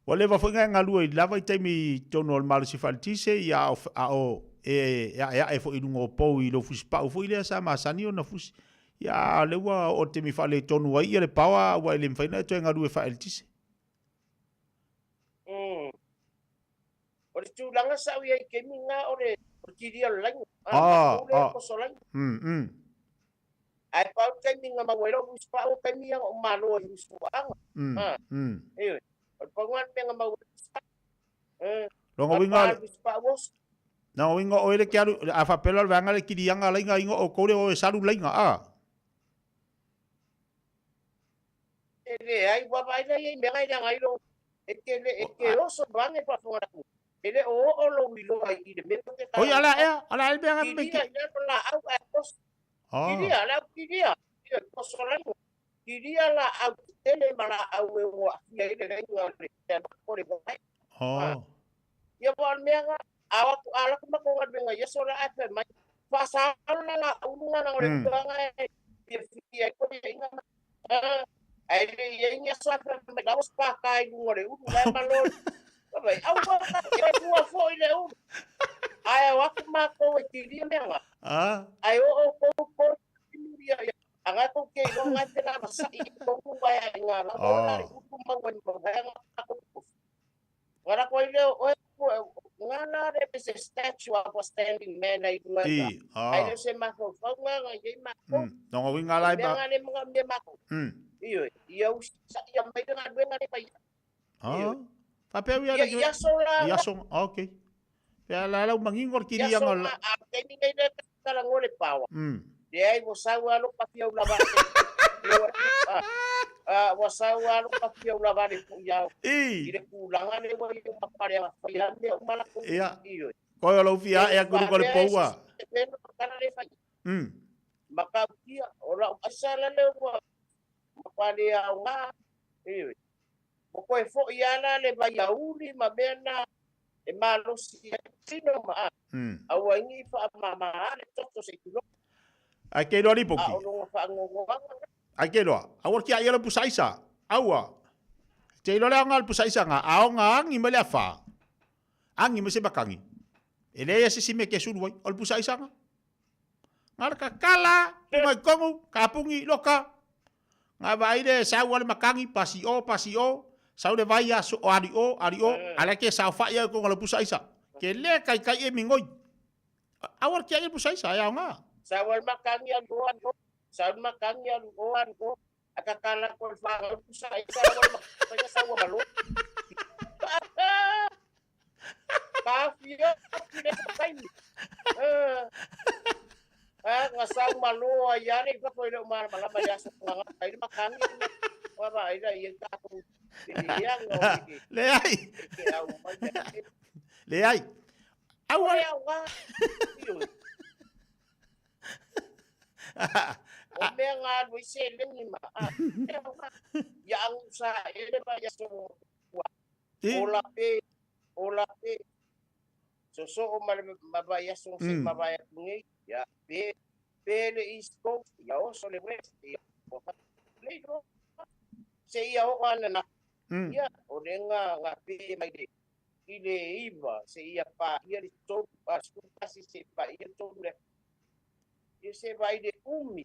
ua leva foi ona e galue i le la vaitaimi i totonu o le malosi faaletise, ia a o, a o e aeae foi i luga o pou i lou fusipau foi lea sa masani ona fusi. Ia a o lea ua oo i le taimi faaletonu ai ia le paoa ua e le mafai ona e toe galue faaeletise. O le tulaga sa ou i ai i taimi na o le kilia o le laina. Ah, ah. Le poso laina. Ae pau le taimi na maua ai lou usipaʻu o taimi ia na ou malo ai i usuaga. Ioe. O le pau lena o le mea na maua ai lou usipaʻu. Lona uiga, lona uiga o oe le ke alu, a faapea la o le vaega le kiliaga laina inga o outou le o e salu laina, a? E leai, ua vaai la i mea na e leaga ai lou, e te le, e te oso vaeane faafofoga atu, e le o oo lou iloa i le mea lea e Oi, ala ea, ala ea le mea na me Kilia i lalo laau ae oso. Kilia, lau kilia, ioe, oso laina. Kilia laau tetele ma laau e ono aafia ai le laina o le o le vai. Ia po o le mea na, a o atu, a alu atu matou galuega i aso la ae fai mai, faasao la laau luga na o le ulaga e fiafia ai koe i na Ae le i ai ni aso ae fai mai la ua spaka i luga o le ulu la e malo. Fai mai, aua e tua foi le ulu. Ae o atu matou e kilia mea na. Ae o outou ko ia a tou te iloa na e felavasai i totonu ae i ngā lava o la le ulu maua i mawhea ngā tatou. Nga la koe leo oe nga la le se statue of a standing man ai lunga i Ai le se mafaufauga nga i ai matou. Nonga winga lai ma. Nga le mga mea matou. Ioe, ia usa ia mai le galuega le fai. Ah. Faapea ui ala. Ia aso la. Ia aso, okay. Pea la lau mangingo le kiri anga la. A taimi nei le tala ngo le pawa. Leai ua sau alo pa fiau lava. A ua sau lava lou fia ulavale foi au i le tulaga lea ua i ai ma pale fai lava mea uma latou. Ia. Ioe. Koe o lou fia ae atu i luga o le poua. Matautia, o lau aisa la lea ua matua le aoga. Ioe. Ua toe foi lava la le vaiauli ma mea na e malosi ai le tino ma a, aua ai ne i faamama le toto se i tulou. Ae ke iloa lipoti. A o lona faanoanoaga lea. Ae ke iloa, aua le tiai o le pusa aisa. Aua. Te iloa le aoga o le pusa aisa nga, aoga agi mai le afa. Agi mai se makagi. E leai se isi mea e te sulu ai, o le pusa aisa nga. Nga le kakala, punga i tonu, kapuni, loka. Nga vaai le sau a le makagi, pasi o, pasi o, sau le vai a, o ali o, ali o, a lea ke saofai au i tonu o le pusa aisa. Ke le kaikai e migoi. Aua le tiai le pusa aisa, e aoga. Sau a le makagi alu o, alu o, sau le makagi alu o, alu o, a kakala ko le whanau pusa aisa, aua le makagi sau a malo. Ka whio ki le taimi. Ah, nga sau malo ai ale i fafo i le o malamalama i aso nga ai le makangi wa ba ai la i ta ku ia ngo ki. Leai. Ke au mai. Leai. Aua le au O mea ngā alu i seleni ma a. Ia angu sa ele ma ia so ua. Ola pe, ola pe. Sosoo ma le vaiaso se mavae atu nei. Ia pe, pe le East Coast, ia oso le West, ia lei loa. Se ia oo ana na. Ia, o le nga, nga pe mai le i le iva, se ia pa ia le tolu, a 11 se pa ia tolu le. Ia se vai le umi,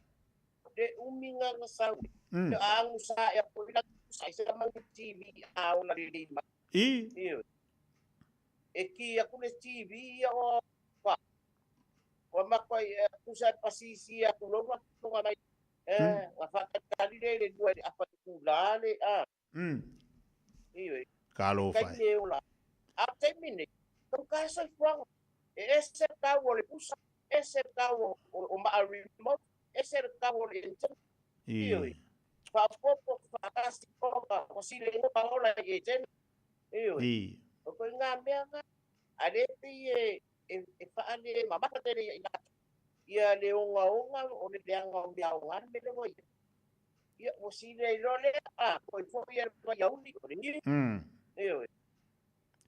le umi nga nga sau. Ia angu sa ia po ila sa isa mau TV a ola le lima. I. Ia. E ki aku le TV ia o pa. O makua ia kusa pasisi aku loma tonga mai. Eh, nga whakatali le le lua i apa ku la le a. Ioe. Ka alofa e. Kai ola. A te mine, kau ka soifuaga. E ese le tau o le pusa, ese le tau o maa remote, ese le tau o le antenna. Ioe. Faaopoopo faatasi oka o sile oka ola i antenna. Ioe. O koe ngā mea ngā, a le pei e, e, e whaale mamata tele ia i latou. Ia le ogaoga o le leaga o mea o ngā me le wai. Ia, ua sile ai loa lea, a, koe foi ia le vaiauli, o le niu. Ioe.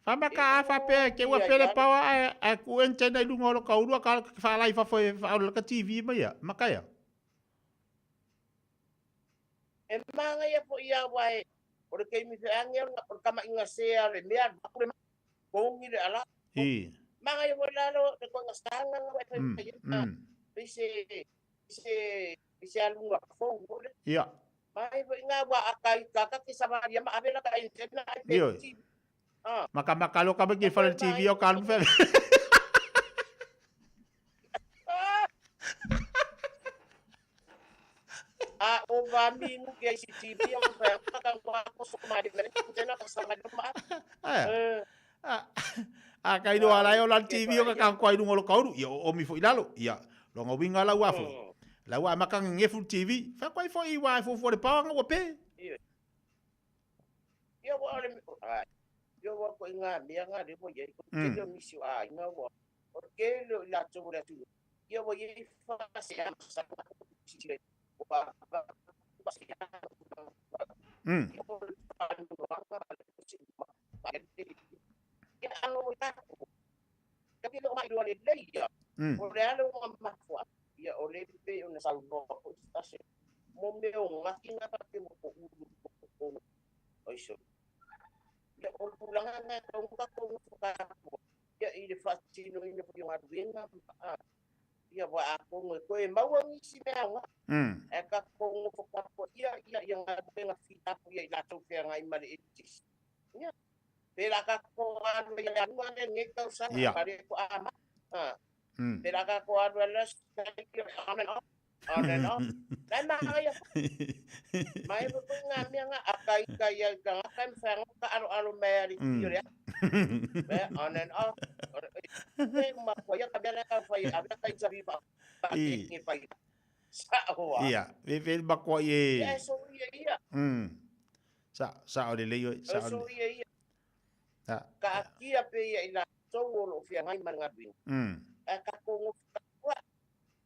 Whamaka a whapea ke ua pele pawa ae ae ku antenna i lunga o lo ka urua ka whaalai fafo e whaola ka TV mai ia, makaia. E māngaia foi ia wae o le keimi feange o le kamaʻiga sea o le mea alu le kongi le ala. I. Māngaia foi lalo le koinga sanga nga wae fai mai mm. I se i se i se alunga fou o le. Ia. Mai foi ngā wā a kai kaka ke savaria ma avela ka antenna ai pe TV. Ah. Maka maka lo ka mai ke whare TV o ka alu whare. A o va mingu ke si TV o fa ka wa ko so mai le tena ka sa mai ma. A kai loa lai o la TV o ka ka koa i lunga o lo kauru. Ia o mi foi lalo. Ia longa winga lau a foi. Lau a maka ngefu TV. Fa koe foi i wa e fuafua le paoanga ua pe. Ia wa le ia wa ko ngā mea ngā le mo ia ko te leo nisi o āinga wa o ke leo i latou o le atunuu ia wa ia i fa se a sa si le wa wa se a ia alo i tatou ka pilo mai lua le lei ia o le alo o mafua ia o le pe o na saunoa ko ase mo mea o ngaki ngā pa te mo ko ulu ko aiso ia o le tulaga lena e tau tatou whakaako ia i le faatinoina foi o galuega ma ia ua atonu e toe maua nisi mea aoga ae tatou nofo tapuaia ia ia galuega fitapu ia i latou feagai ma le eletisi. Ia, pēlā tatou alu ai i le aluga lea lenei tausaga ma le toa ma. Pēlā tatou alu ai le on and off, on and off. La e manaia foi. Ma e foi ngā mea ngā a kai kai ai tangata e mawhai anō ka aloalo mai a le tiki o le ahi. Mea, on and off. E ma koia ka mea lea ka whai, a mea kai tahi pa, pa ke whai. Sa'o a. Ia, ve makoa i e. Ia e soia ia. Sa sa'o lelei oe, E sa'o. soia ia. Sa. Kaatia pea ia i latou o lo o feagai ma le galuega. Ae tatou gofa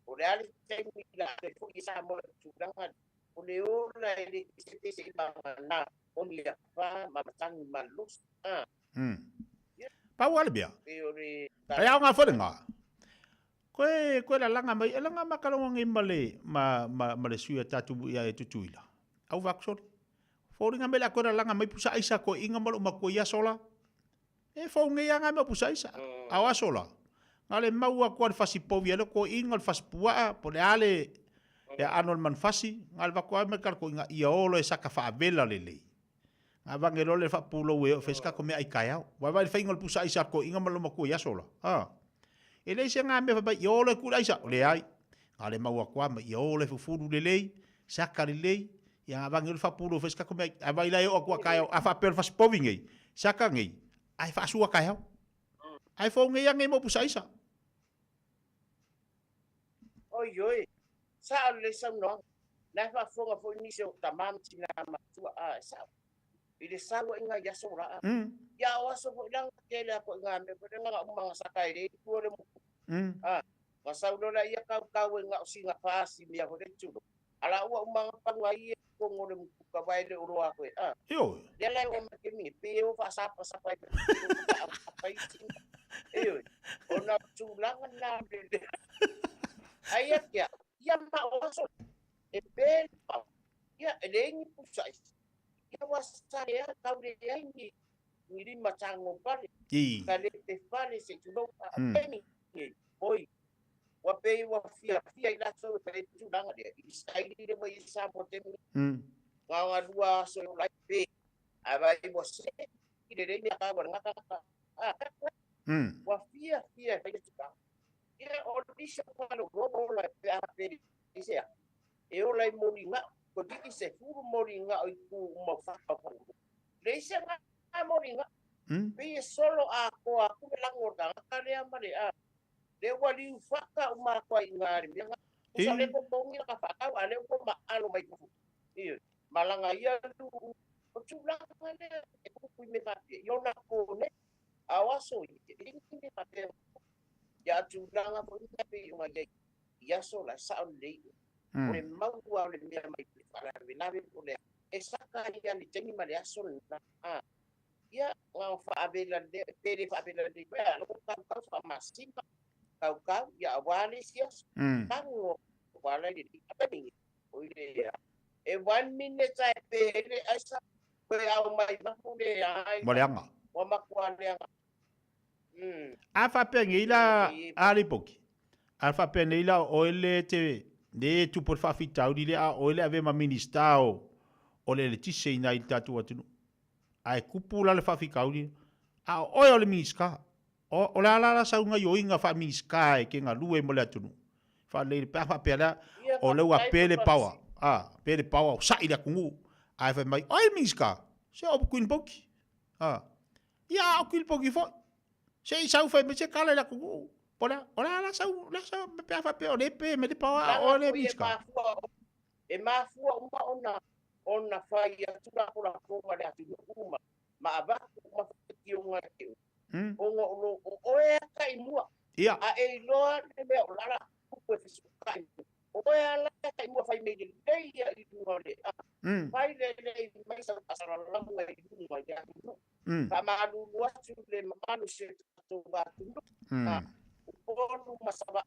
o le a le taimi i latou e foi i Samoa i le tulaga lea. O le ola e le tesetese i magana o ni afa ma matagi malosi. A. Ia. Pau a le mea. Pei o le. Ai aoga foi lena. Koe koe lalaga mai e laga ma kalonga ngai ma le ma ma ma le sui a tatou ia e Tutuila. Au vaku sole. Foliga mai la koe lalaga mai pusa aisa koe inga ma lou makua i aso la. E fou nei a ngai ma pusa aisa. A o aso la. Nga le mau aku a le fasi povi a le koe inga le fasi puaa po le a le le aano le manufasi nga le vaku ai mai kala koe inga ia olo e saka faavela lelei. Nga vange loa le faapulou e o fes kako mea ai kaeao. Vaivai le fainga o le pusa aisa a le koe inga ma lou makua i aso la. Ha. E leai se nga mea fai mai ia olo e ku le aisa. O leai. Nga le mau aku a mai ia olo e fufulu lelei, saka lelei, ia nga vange loa le faapulou e fes kako mea ai. Ae vai la e oo aku a kaeao a faapea o le fasi povi nei, saka nei, ae faasua kaeao. Ae fou nei a nei mo pusa aisa. Oi oi, sa'o lelei saunoaga. La e faafofoga foi nisi o tama ma tina matua a e sa'o. I le sauaiga i aso la. Ia o aso foi la tele a ko ngā mea foi nga umanga saka e le tua le muku. A nga sau lola ia kau kau e nga o singa whaasi mea foi le tulo. Ala ua umanga panga i e kongo le muku ka vai le oroa koe. A. Io. Lea lai o ma ke mi pe o whaasapa sapa i pe o whaasapa i tinga. Io. O na tūlanga nā le le. Ai a kia. Ia ma o aso. E pe pa. Ia e le ingi pusa i. Ia wa sa le a kau le ai ni ni rima tango pale. I. Ka le te fale se tulo a peni. Oi. Wa pe wa fia fia i lato e pe tūlanga le. I saili le mai sa mo te mi. Ngā ngā lua aso e o lai pe. A vai wa se. I le reini a ka wa ngā ka. A ka koe. Wa fia fia e pe tūlanga. Ia o lisa palo robo la pe a pe i se a. E ola i mori ngā, ko di i se furu mori ngā o i ku uma whaka whangu. Le ise ngā mori ngā, pe e solo a koa kure lango o ngā karea mare a. Le ua liu whaka o mā koa i ngā re mea ngā. Usa le ko tongi ka whakau, a le ua ma alo mai kufu. Iyo, malanga ia lu, o tūlanga lea, e kuku i me whapia. Iona kōne, a oaso i te ringi me whapia. Ia tūlanga po i ngā pe i ngā iei. Ia so la sao lei. O le maua o le mea mai le wharawelawe o le e saka ia ni tengi ma le aso na. A. Ia ngā whaawela le, pere whaawela le, pea, loko kau kau whamasima, kau kau, ia wale si aso. Tango, wala le li, apa ni? O i le ia. E 1 minute ai pere, ai sa, koe au mai mahu le ai. Mo le anga. Wa makua le anga. A whapea nei la, a le poki. A whapea nei la, o ele te, ne tupo le whaafitauri le a o ele ave ma minista o, o le eletise ina i le tātou atunu. A e kupu la le whaafikauri. A o oe o le minista. O, o le ala la saunga i oinga wha minista e ke ngā lue mo le atunu. Wha le pea whapea lea, Ia, o le ua whapea pele i pawa. A, pele pawa o sai le akungu. A e whai mai, oi minista, se o Queen Poki. A, ia o Queen Poki foi. Se i sau whai me se kala le akungu. O la, o la, la sau, la sau, me pea whapea o le pe, me le pawa, Langa o le foi e minista. mafua o, e mafua uma ona, ona whai atu la ko la konga le atu uma. Ma avaku uma whai o ngā te u. O ngā o lo, o oe ata i mua. Ia. A e iloa le mea o lala kupu e whisuka i mua. O oe ala ata i mua whai mei le lei ia i lunga o le a. Whai le lei mai sa asara langa i lunga i atu nu. Ka malulu atu le mamalu se tatou atu nu. A, upolu masawa.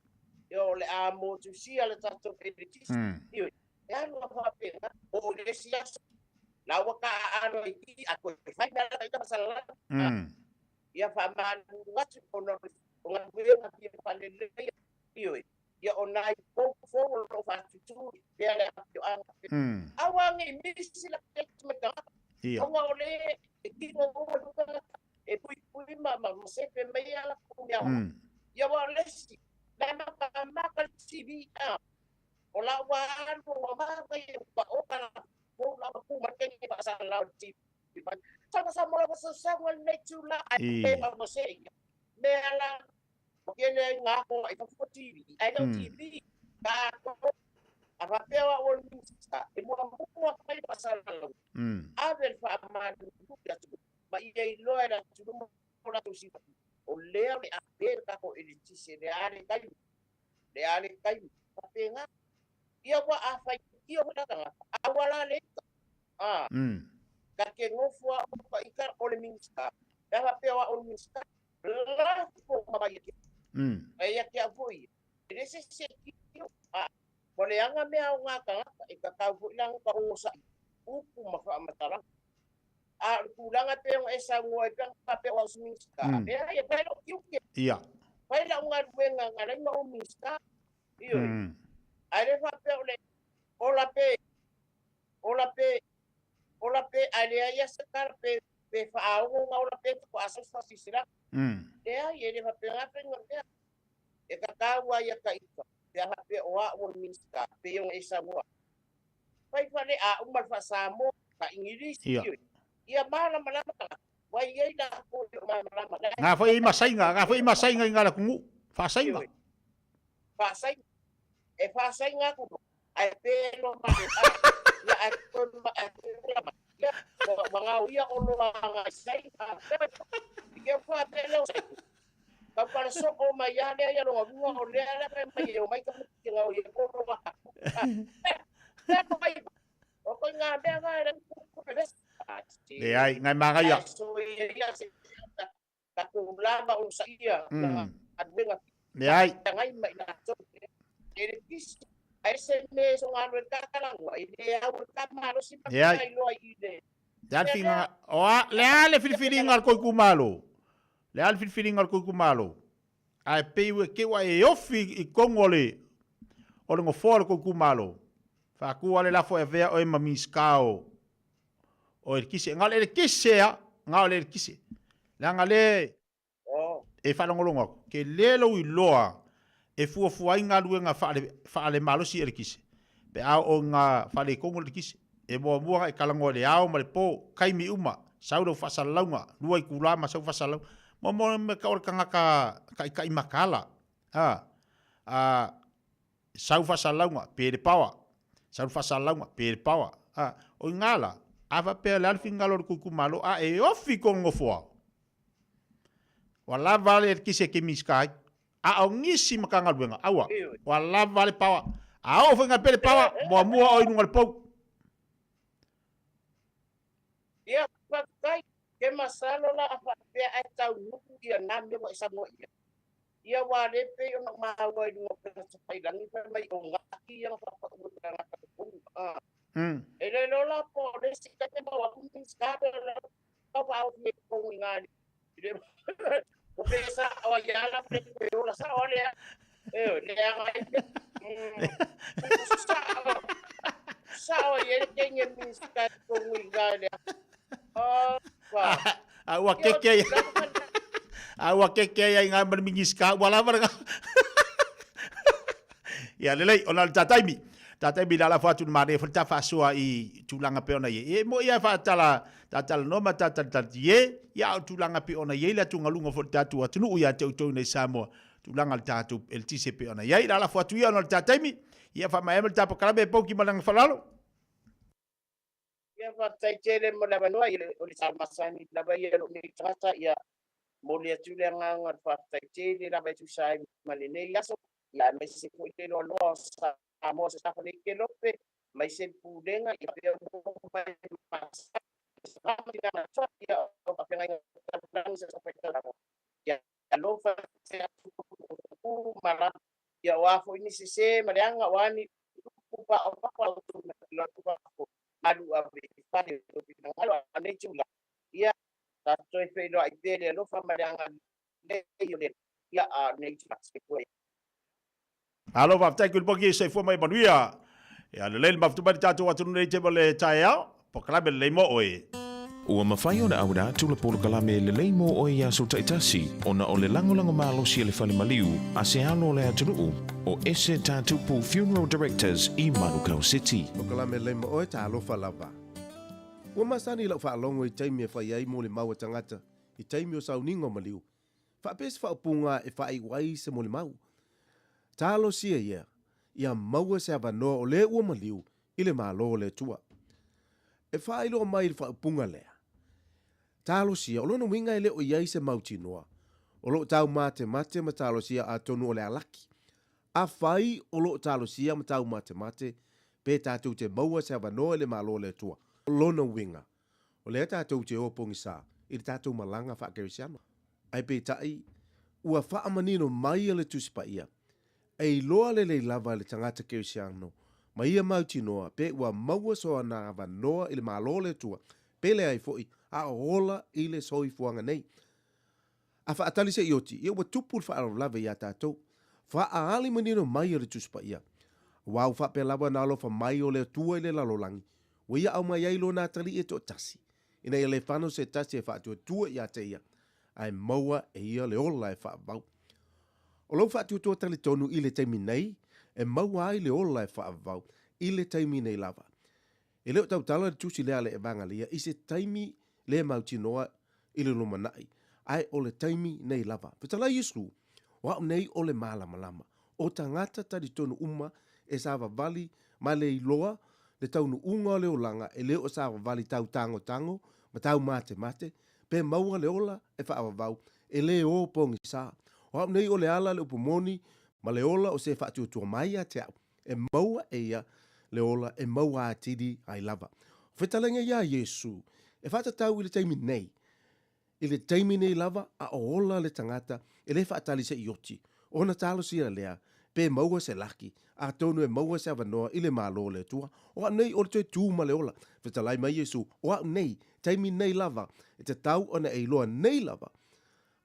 E o le a motu sia le tatou eletisi. Io, e alu a whapenga, o le siasa. La ua ka a ano i ki, a koe whai mea la ita masala la. Ia wha malulu atu o na o ngā whenga ki e whale lei. Io, ia o nai pou fō o lo whatutu, pea le apio anga. Awa ngi misi la te me tangata. Ia. O ngā o le, e ki ngā o luka, e pui pui ma, ma, ma sepe mei ala ku mea hoa. Ia wa lesi, la maka maka TV a. O la wa anu wa maka i wa o ka la po la ku ma te ni pa sa la o TV. Sa sa mo la sa sa wa le tu la a I. te ma mo se ia. Me ala o ke le ngā ko i fa TV. Ai no TV ka ko A faapea o au o le Minisita, e muamua fai le faasalalauga, ave le faamalu i le atunuu, ma ia iloa e le atunuu ma o latou silafia, o lea o le a pe le tatou eletise i le a le taimi, le a le taimi, faapena. Ia aua a faitio foi la tagata, aua la le ita. A, ta te nofo lava o ta ita o le Minisita, pe a faapea o au o le Minisita, lafo mai ia te au. Ae ia te au foi ia, e le se isi e tio. A, ua leaga mea o nā tagata, e tatau foi la ona onosai upu ma faamatalaga. A o le tulaga e pei ona e saunoa ai pe ana faapea o au o se Minisita, leai, e fai lou tiute. Fai lau galuega na ala ai ona ou Minisita. Ioe. Ae le faapea o le ola pe, ola pe, ola pe, ae leai lava se tala pe, pe faaono ona ola pe faatoa sau se faasilasilaga. Leai, e le faapena faiga o le mea. E tatau lava ia ta ita, pe a faapea o au o le Minisita, pei ona e saunoa. Fai fale a uma le faa-Samoa, faa-Igilisi, ia malamalama tagata, ua i ai latou e le o malamalama. Ngā foi i masaiga, ngā foi i masaiga i ngā laku nuu, faasaiga. Faasaiga, e faasaiga atu loa, ae pe loa ma le a, ia ae toe ma, ae toe ola mai. Ia, ua gaoia oloa ngai saiga, i ke faapea lea o saiga. Tau pale soo mai ia lea ia longa lua o lea lea fai mai e o mai ka muki ngau ia ko loa. Lea ko mai o ko ngā mea ngā e ku pe vesa. Leai, ngai magaia. So ia ia se ta ko lava o sa ia nga aduenga. Leai. Ngai mai na to. E le kisi ai se me so ngā le kakalangua i le au ka malo si pa kai loa i le. Le a finga o a le a le filifiliga o le koikumalo. Le a le filifiliga o le koikumalo. Ae pei ua ke ua e ofi i tonu o le o le nofoa o le koikumalo. Faatu ale lafo e avea oe ma Minisita o o eletise. Na o le eletise a, na o le eletise. Leaga le e faalogologo atu, ke le lou iloa e fuafua ai galuega faale, faalemalosi eletise, pe a oo ina faaletonu le eletise. E muamua ona e talanoa i le ao ma le po, taimi uma, sau lau faasalalauga, lua itula ma sau faasalalauga. Muamua mea tau o le tagata taitai mataala, a, a, sau faasalalauga, pe le power, sau le faasalalauga, pe le power. A, o i ina la, a faapea o le a le finagalo o le itumalo, a e ofi i kona nofoa, ua lava le eletise e te Minisita ai. A o nisi Matagaluega, aua, ua lava le power. A oo foi pea le power, muamua oe i luga o le pou. Ia, faafetai. Ke masalo la a faapea ae taunuu ia na mea ua e saunoa i ai. Ia aua le pei ona ou maua i luga o upega tafailagi fai mai o gaki ia na faapau e tagata totonu. E le iloa la po o le isi taimi e maua atu Minisita pe o le tau faaofi ai totonu i ina i le o pe sao ai lava la pe toe ola sao lava lea. Ioe, leaga ai pea. Sao, sao ai le teine Minisita i totonu i ina i le A ua keke ai. A ua keke ai ai ngā ma le Minisita, ua lava le Ia lelei, ona o le tā taimi. Tā taimi la lafo atu le manaia foi le tā faasoa i tulaga pei ona i ai. E moni lava faatala, talanoa ma tā talitali ie, ia a o tulaga pei ona i ai le atugaluga foi o le tatou atunuu ia te outou nei Samoa, tulaga o le tatou eletise pei ona i ai. La lafo atu ia ona o le tā taimi, ia faamaea mai le tā polokalame e Pouki ma le agaga faaaloalo. Ia faafetai tele mo le avanoa ia o le sa masani lava ia lou nei tagata ia momoli atu le agaga o le faafetai tele lava e tusa ai ma lenei aso ia aemaise foi le loaloa o Samoa se tafa nei Kelope aemaise le Pulega ia faapea uma mai ma ia o faafeagaiga taulagi sa faitau ia alofa se atu ma lava ia o a foi ni sese ma leaga o a ni upu paopapa o outou malu ave i fale o lou finagalo a nei tulaga, ia tatou toe feiloai pea i le alofa ma le agalelei o le Atua, ia a nei tulaga. Soifua ia. Malo faafetai Tulipoki, soifua ma ia manuia. Ia lelei le mafuta mai le tatou atunuu nei te ma le taeao, polokalame lelei mo oe. Ua mafai ona auina atu le polokalame lelei mo oe i aso taitasi ona o le lagolago malosi a le Fale Maliu a se alo o le atunuu, o Ese Tatupu Funeral Directors i Manukau City. Polokalame lelei mo oe, talofa lava. Ua masani lau faalogo i taimi e fai ai mo le mau a tagata i taimi o sauniga o maliu. Faapea se faaupuga e faaiu ai se molimau. Talosia ia. ia maua se avanoa o le ua maliu i le Malo o le Atua. E faailoa mai i le faaupuga lea, Talosia, o lona uiga e le o i ai se mautinoa, o lo o taumatemate ma talosia atonu o le a laki. Afai o lo o talosia ma taumatemate, pe tatou te maua se avanoa i le Malo o le Atua, o lona uiga, o lea tatou te o pogisa i le tatou malaga faakerisiano. Ae peitai, ua faamanino mai e le Tusi Paia, e iloa lelei lava e le tagata kerisiano ma ia mautinoa pe ua maua soana avanoa i le Malo o le Atua, pe leai foi, a o ola i le soifuaga nei. A faatali se i oti, ia ua tupu le faalavelave iā tatou. Faaali manino mai e le Tusi Paia, Aua ua faapea lava ona alofa mai o le Atua i le lalolagi, ua ia aumai ai lona atalii e toatasi, ina ia le fano se tasi e faatuatua ia te ia, ae maua e ia le ola e faavavau. O lou faatuatua talitonu i le taimi nei, e maua ai le ola e faavavau i le taimi nei lava. E le o tautala le tusi lea a le Evagalia i se taimi le mautinoa i le lumanai, ae o le taimi nei lava. Fetalai Iesu, o au nei o le malamalama, o tagata talitonu uma e savavali ma le iloa le taunuuga o le olaga e le o savavali tau tagotago ma tau matemate, pe maua le ola e faavavau, e le o pogisa. O au nei o le ala le upu moni ma le ola o se faatuatua mai ia te au, e maua e ia le ola e maua atili ai lava. O fetalaiga iā Iesu, e faatatau i le taimi nei, I le taimi nei lava a o ola le tagata e le faatali se i oti, ona talosia lea pe maua se laki, atonu e maua se avanoa i le Malo o le Atua. O au nei o le toe tu ma le ola. Fetalai mai Iesu, o au nei, taimi nei lava, e tatau ona e iloa nei lava,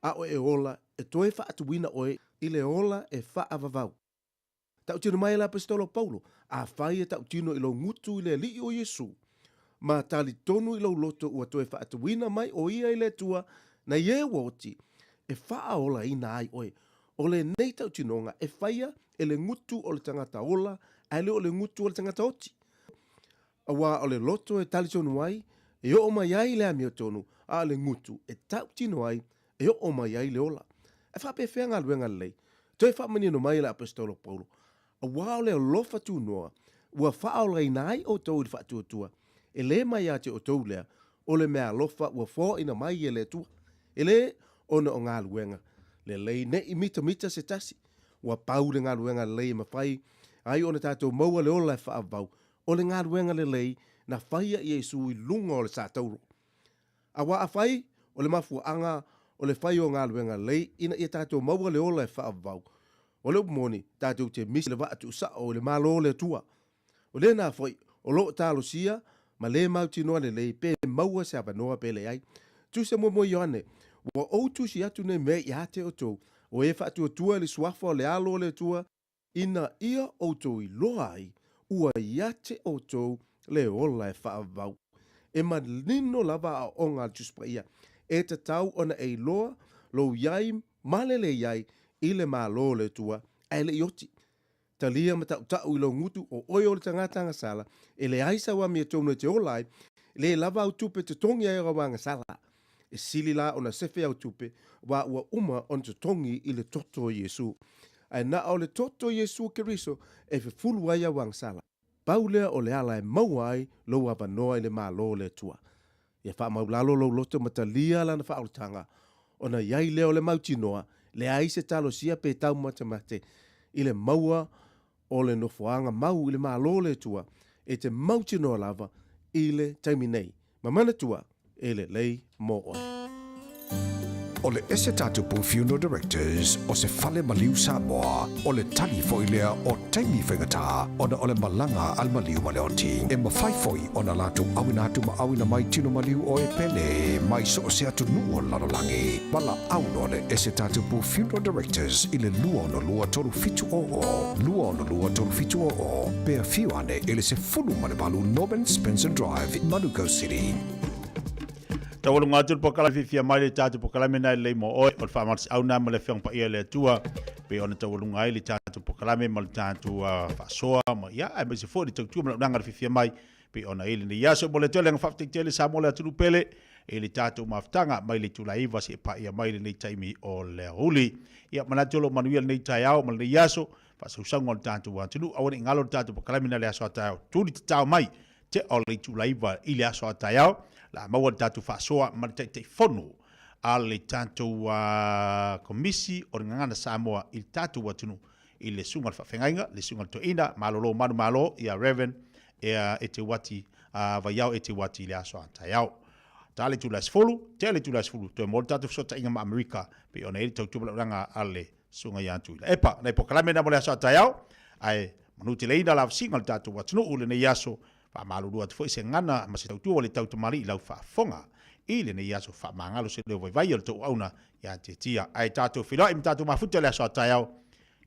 a o e ola, e toe faatuina oe i le ola e faavavau. Tautino mai e le Aposetolo Paulo, Afai e tautino i lou gutu i le Alii o Iesu, ma talitonu i lou loto ua toe faatuina mai o ia i le Atua, na ie ua oti, e faaolaina ai oe. O lenei tautinoga e faia e le gutu o le tagata ola, ae le o le gutu o le tagata oti. Aua o le loto e talitonu ai, e oo mai ai le amiotonu, a o le gutu e tautino ai, e oo mai ai le ola. E faapefea galuega lelei? Toe faamanino mai e le Aposetolo Paulo, Aua o le alofa tunoa ua faaolaina ai outou i le faatuatua, e le mai ia te outou lea, o le meaalofa ua foaina mai e le Atua, e le ona o galuega lelei ne i mitamita se tasi. Ua pau le galuega lelei e mafai ai ona tatou maua le ola e faavavau, o le galuega lelei na faia e Iesu i luga o le satauro. Aua afai o le mafuaaga o le fai o galuega lelei ina ia tatou maua le ola e faavavau, o le upu moni, tatou te misi le vaa tuusao i le Malo o le Atua. O lena foi o lo o talosia ma le mautinoa lelei pe maua se avanoa pe leai. Tusa muamua Ioane, ua ou tusi atu nei mea ia te outou, o e faatuatua i le suafa o le Alo o le Atua, ina ia outou iloa ai ua ia te outou le ola e faavavau. E manino lava aoaoga a le Tusi Paia, e tatau ona e iloa lou iai ma le le iai i le Malo o le Atua, ae le i oti. Talia ma taʻutaʻu i lou gutu o oe o le tagata agasala, e leai sau amiotonu e te ola ai, le lava au tupe totogi ai au agasala. E sili la ona sefe au tupe, aua ua uma ona totogi i le toto o Iesu. Ae na o le toto o Iesu Keriso e fefulu ai au agasala. Pau lea o le ala e maua ai lou avanoa i le Malo o le Atua. Ia faamaulalo lou loto ma talia lana faaolataga, ona i ai lea o le mautinoa, leai se talosia pe taumatemate i le maua o le nofoaga mau i le Malo o le Atua, e te mautinoa lava i le taimi nei. Ma manatua, e lelei mo oe. O le ese tatupu Funeral Directors o se fale maliu Samoa, o le tali foi lea o taimi faigata ona o le malaga a le maliu ma le oti. E mafai foi ona latou auina atu ma auina mai tino maliu o e pele mai so o se atunuu o le lalolagi. Valaau loa le ese tatupu Funeral Directors i le 262 3700, 262 3700, pe afio ane i le 18 Norman Spencer Drive, Manukau City. Taualuga atu le polokalame fiafia mai le tatou polokalame na e lelei mo oe, o le faamalosiau na ma le Afioga Paia le Atua, pei ona taualuga ai le tatou polokalame ma le tatou faasoa ma ia aemaise foi le tautua ma le auaunaga le fiafia mai pei ona i lenei aso. Mo le Atua le agaga faafetai tele Samoa le atunuu pele i le tatou mafutaga mai le itula e 9 seia paia mai lenei taimi o le aoauli. Ia manatu o lo o manuia lenei taeao ma lenei aso. faasausauga o le tatou atunuu. Aua ne i galo le tatou polokalame na le aso a taeao, tuli tatao mai te o le itula 9 i le aso a taeao, la maua le tatou faasoa ma le Taitaifono a le tatou Komisi o le Gagana Samoa i le tatou atunuu i le Susuga i le Faafeagaiga, le Susuga i le Toeaina Malolo Manumalo ia Rev. Eteuati Vaiao Eteuati i le aso a taeao. Ta le itula e 10, tea le itula e 10, toe maua le tatou fesootaiga ma Amerika, pei ona i ai le tautua valaauina a le Susuga ia Tuilaepa. Nai polokalame na mo le aso a taeao, ae manuteleina le avasiga o le tatou atunuu i lenei aso. Faamalulu atu foi se gagana ma se tautua ua le tautamalii i lau faafofoga i lenei aso faamagalo se leo vaivai o le tou auauna ia Tietia. Ae tatou feiloai ma tatou mafuta i le aso a taeao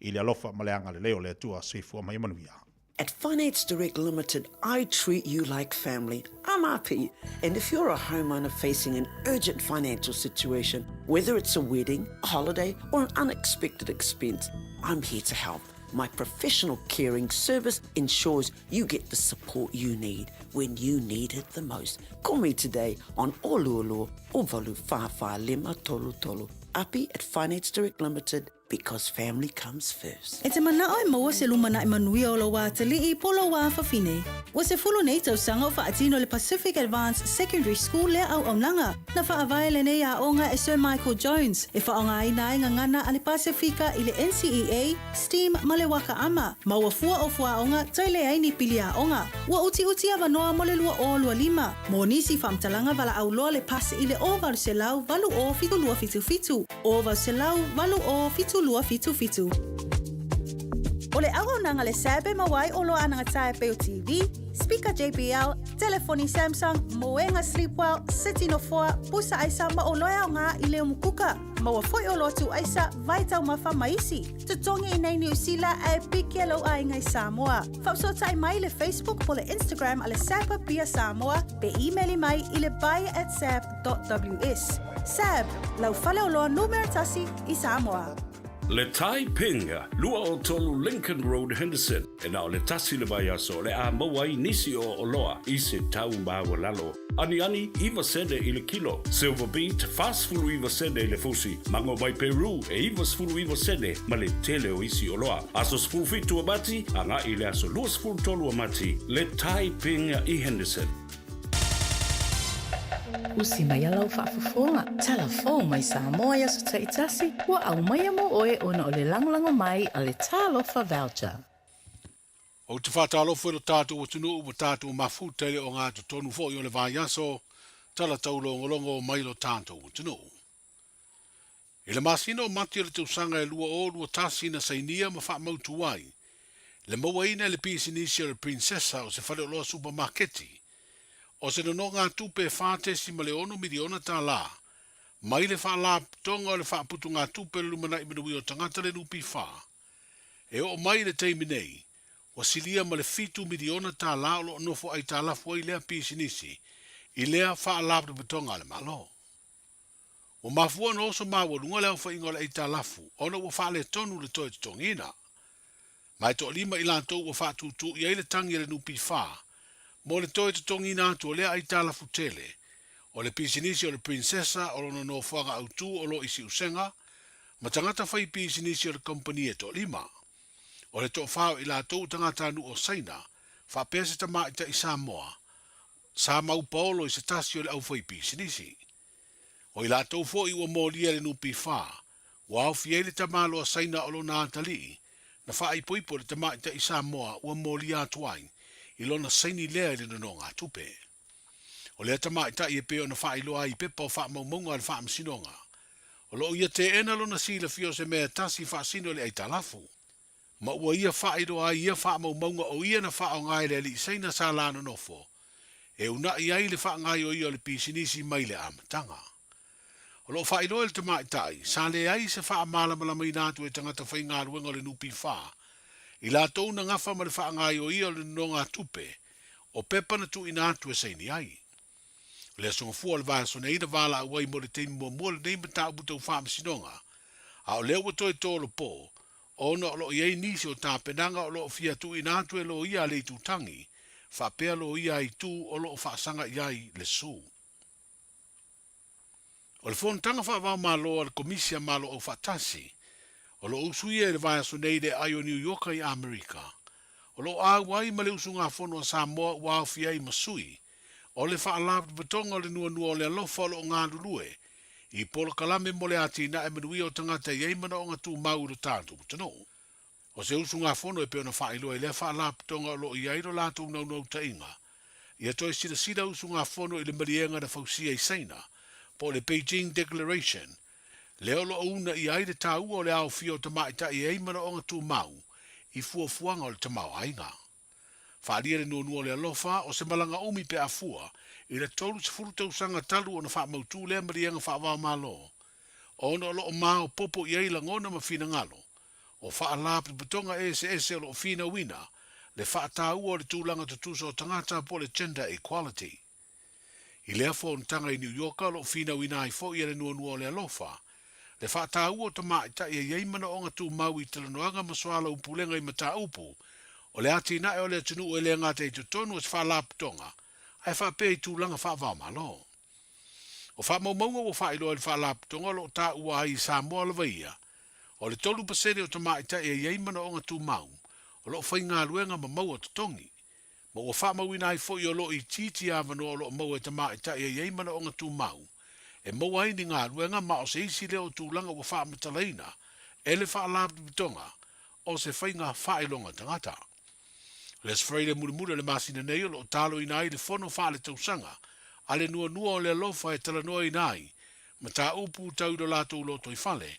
i le alofa ma le agalelei o le Atua. Soifua ma ia manuia. At Finance Direct Limited, I treat you like family. I'm Api, and if you're a homeowner facing an urgent financial situation, whether it's a wedding, a holiday, or an unexpected expense, I'm here to help. My professional caring service ensures you get the support you need when you need it the most. Call me today on Oluolu o Valu Whawha Lima Tolu Tolu. Api at Finance Direct Limited because family comes first. E te mana'o e maua se lumana'i manuia o lou atalii po lou afafine. Ua 10 nei tausaga o faatino le Pacific Advanced Secondary School lea auaunaga. Na faavae lenei aoga e Sir Michael Jones e faaaogaina ai gagana a le Pasefika i le NCEA, STEAM ma le Waka Ama. Maua fua o fuaoga toe leai ni pili aoga. Ua utiuti avanoa mo le 2025. Mo nisi faamatalaga valaau loa le PAS i le 0800 80 7277. 0800 80 7277. O le auaunaga le SAB e maua ai oloa anagata e pei o TV, speaker JBL, telefoni Samsung, moega Sleepwell, seti nofoa, pusa aisa ma oloa e aoga i le umukuka. Maua foi oloa tuu aisa, vai taumafa ma isi. Totogi i nei Niu Sila ae piki lou aiga i Samoa. Faafesootai mai i le Facebook po le Instagram a le SAB Apia Samoa pe imeli mai i le buy at sab.ws. SAB, lau faleoloa numera tasi i Samoa. Le Tai Ping, 23 Lincoln Road, Henderson, e na o le tasi le vaiaso o le a maua ai nisi o oloa i se tau maualalo. Aniani, iva sene i le kilo. Silver beet, 49 sene i le fusi. Mango mai Peru, e 99 sene ma le tele o isi oloa. Aso 17 o Mati, agai i le aso 23 o Mati, le Tai Ping i Henderson. Usi mai a lau faafofoga, tala fou mai Samoa i aso taitasi, ua aumaia mo oe ona o le lagolago mai a le Talofa Voucher. Ou te faatalofa i lo tatou atunuu ua tatou mafuta i le ogatotonu foi o le vaiaso tala taulogologo mai lo tatou atunuu. I le masina o Mati o le tausaga e 2021 na sainia ma faamautu ai le mauaina e le pisinisi o le Princessa o se faleoloa supamaketi o se nonogatupe e $4.6 miliona tālā mai le Faalapotopotoga o le Faaputugatupe o le Lumanai Manuia o Tagata le NPF. E oo mai i le taimi nei, ua silia ma le $7 miliona tālā o lo o nofo aitalafu ai lea pisinisi i lea Faalapotopotoga a le Malo. Ua mafua ona oso maualuga le aofaiga o le aitalafu ona ua faaletonu le toe totogiina. Ma e toalima i latou ua faatūtū i ai le tagi a le NPF mo le toe totogiina atu o lea aitalafu tele o le pisinisi o le Princessa o lona nofoaga autū o lo i Siusega ma tagata fai pisinisi o le kamupani e toalima. O le toafā o i latou o tagatanuu o Saina faapea se tamaitai Samoa sa mau paolo i se tasi o le aufaipisinisi. O i latou foi ua molia e le NPF, ua aofia ai le tamaloa Saina o lona atalii, na faaipoipo i le tamaitai Samoa ua molia atu ai i lona saini lea i le nonogatupe. O lea tamaitai e pei ona faailoa ai i pepa o faamaumauga a le Faamasinoga, o lo o ia teena lona silafia o se mea e tasi faasino i le aitalafu, ma ua ia faailoa ai ia faamaumauga o ia na faaaoga e le alii Saina sa la nonofo e unaʻi ai le faagaoioia o le pisinisi mai le amataga. O lo o faailoa e le tamaitai, sa leai se faamalamalamaina atu e tagata faigaluega o le NPF i latou na gafa ma le faagaoioia o le nonogatupe o pepa na tuuina atu e saini ai. O le aso gafua o le vaiaso nei na valaau ai mo le taimi muamua lenei mataupu tau faamasinoga, a o lea ua toe tolopo ona o lo o i ai nisi o tapenaga o lo o fia tuuina atu e loia a le itutagi faapea loia a itu o lo o faasaga i ai le su. O le fonotaga faavaomalo a le Komisi a Malo Aufaatasi, O lo o usuia i le vaiaso nei le aai o Niu Ioka i Amerika. O lo o auai ma le usugafono a Samoa ua aofia ai ma sui o le Faalapotopotoga o le Nuanua o le Alofa o lo o galulue i polokalame mo le atinae manuia o tagata e i ai manaoga tumau i lo tatou atunuu. O se usugafono e pei ona faailoa i lea Faalapotopotoga o lo o i ai lo latou naunautaiga ia toe silasila usugafono i le maliega na fausia i Saina po o le Beijing Declaration lea o lo o uunaia ai le taua o le aofia o tamaitai e ai manaoga tumau i fuafuaga o le tamaoaiga. Faaalia le nuanua o le alofa o se malaga umi pe a fua i le 30 tausaga talu ona faamautu lea maliega faava-o-Malo, ona o lo o maopoopo i ai lagona ma finagalo o faalapotopotoga eseese o lo o finauina le faataua o le tulaga tutusa o tagata po o le gender equality. I lea fonotaga i Niu Ioka o lo o finauina ai foi e le nuanua o le alofa le faataua o tamaitai e i ai manaoga tumau i talanoaga ma soalaupulega i mataupu o le atinae o le atunuu e le gata i totonu o se faalapotopotoga ae faapea i tulaga faava-o-Malo. O faamaumauga ua faailoa e le Faalapotopotoga o lo o taua ai i Samoa lava ia, o le 3% o tamaitai e i ai manaoga tumau o lo o faigaluega ma maua totogi, ma ua faamauina ai foi o lo o itiiti avanoa o lo o maua e tamaitai e i ai manaoga tumau e maua ai ni galuega ma o se isi lea o tulaga ua faamatalaina e le Faalapotopotoga o se faiga faailoga tagata. O le Aso Faraile mulimuli o le masina nei o lo o taloina ai le fono faaletausaga a le nuanua o le alofa e talanoaina ai mataupu tau i lo latou lotoifale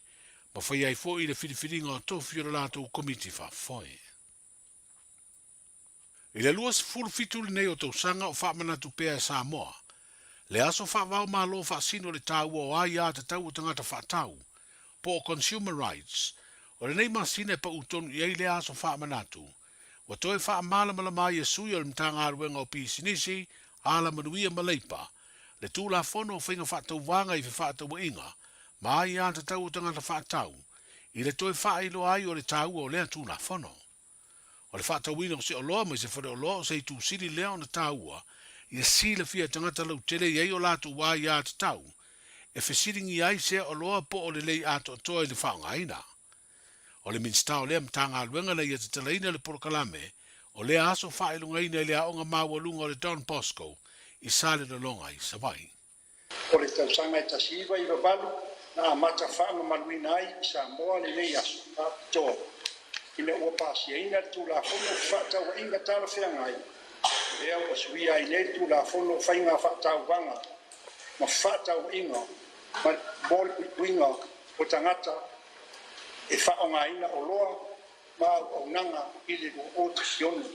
ma fai ai foi le filifiliga o tofi o le latou komiti faafoe. I le 27 lenei o tausaga o faamanatu pea e Samoa le aso faava-o-Malo faasino le taua o aia tatau o tagata faatau po o Consumer Rights, o lenei masina e pau tonu i ai lea aso faamanatu, ua toe faamalamalama ai e sui o le Matagaluega o Pisinisi, Alamanuia ma Leipa, le Tulafono o Faiga Faatauvaga i Fefaatauaiga ma Aiatatau o Tagata Faatau, i le toe faailoa ai o le taua o lea Tulafono. O le faatauina o se oloa mai se faleoloa o se itu sili lea ona taua ia silafia e tagata lautele i ai o latou aiatatau e fesiligia ai sea oloa po o lelei atoatoa i le faaaogaina. O le Minisita o lea Matagaluega na ia tatalaina le polokalame o lea aso faailogaina i le aoga maualuga o le Don Bosco i Salelologa i Savaii. O le tausaga e 1998 na amata faamamaluina ai i Samoa lenei aso faapitoa ina ua pasiaina le Tulafono o Fefaatauaiga Talafeagai, lea ua suia ai nei le Tulafono o Faiga Faatauvaga ma Fefaatauaiga mo le Puipuiga o Tagata e Faaaogaina Oloa ma Auaunaga i le 2016.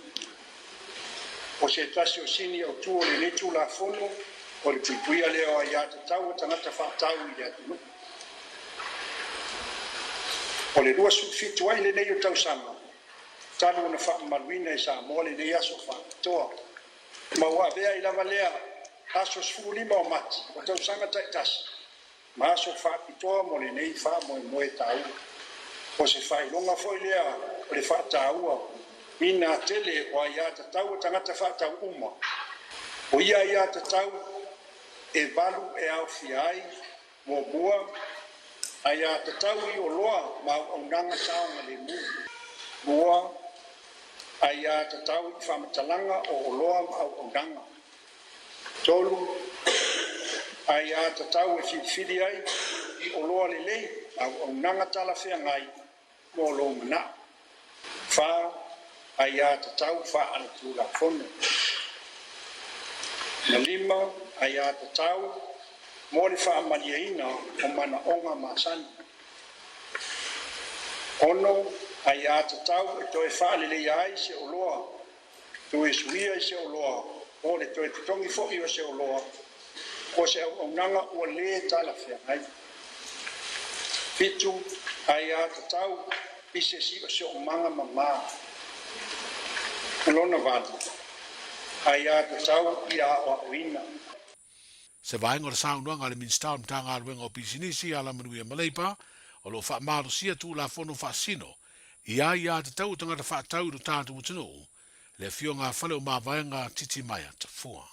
O se tasi o sini autu o lenei Tulafono, o le puipuia lea o aiatatau a tagata faatau i le atunuu. O le 27 ai lenei o tausaga talu ona faamamaluina e Samoa lenei aso faapitoa, ma ua avea ai lava lea aso 15 o Mati o tausaga taitasi ma aso faapitoa mo lenei faamoemoe taua. O se faailoga foi lea o le faataua ina tele o aiatatau a tagata faatau uma. O ia aiatatau e valu e aofia ai, muamua, aiatatau i oloa ma auaunaga saogalemu, lua, aiatatau i faamatalaga o oloa ma auaunaga, 3, Aiatatau e filifili ai i oloa lelei ma auaunaga talafeagai mo lou manao. 4, Aiatatau faale-Tulafono. Na 5, Aiatatau mo le faamalieina o manaoga masani. 6, Aiatatau e toe faaleleia ai se oloa Toe suia i se oloa po o le toe totogi foi o se oloa po o se auaunaga ua lē talafeagai. 7, Aiatatau i se siosiomaga mamā. Lona 8, Aiatatau i aoaoina. Se vaega o le saunoaga a le Minisita o le Matagaluega o Pisinisi, Alamanuia ma Leipa, o lo o faamalosia Tulafono faasino i aiatatau o tagata faatau i lo tatou atunuu, le Afioga a Faleomavaega Titimaea Tafua.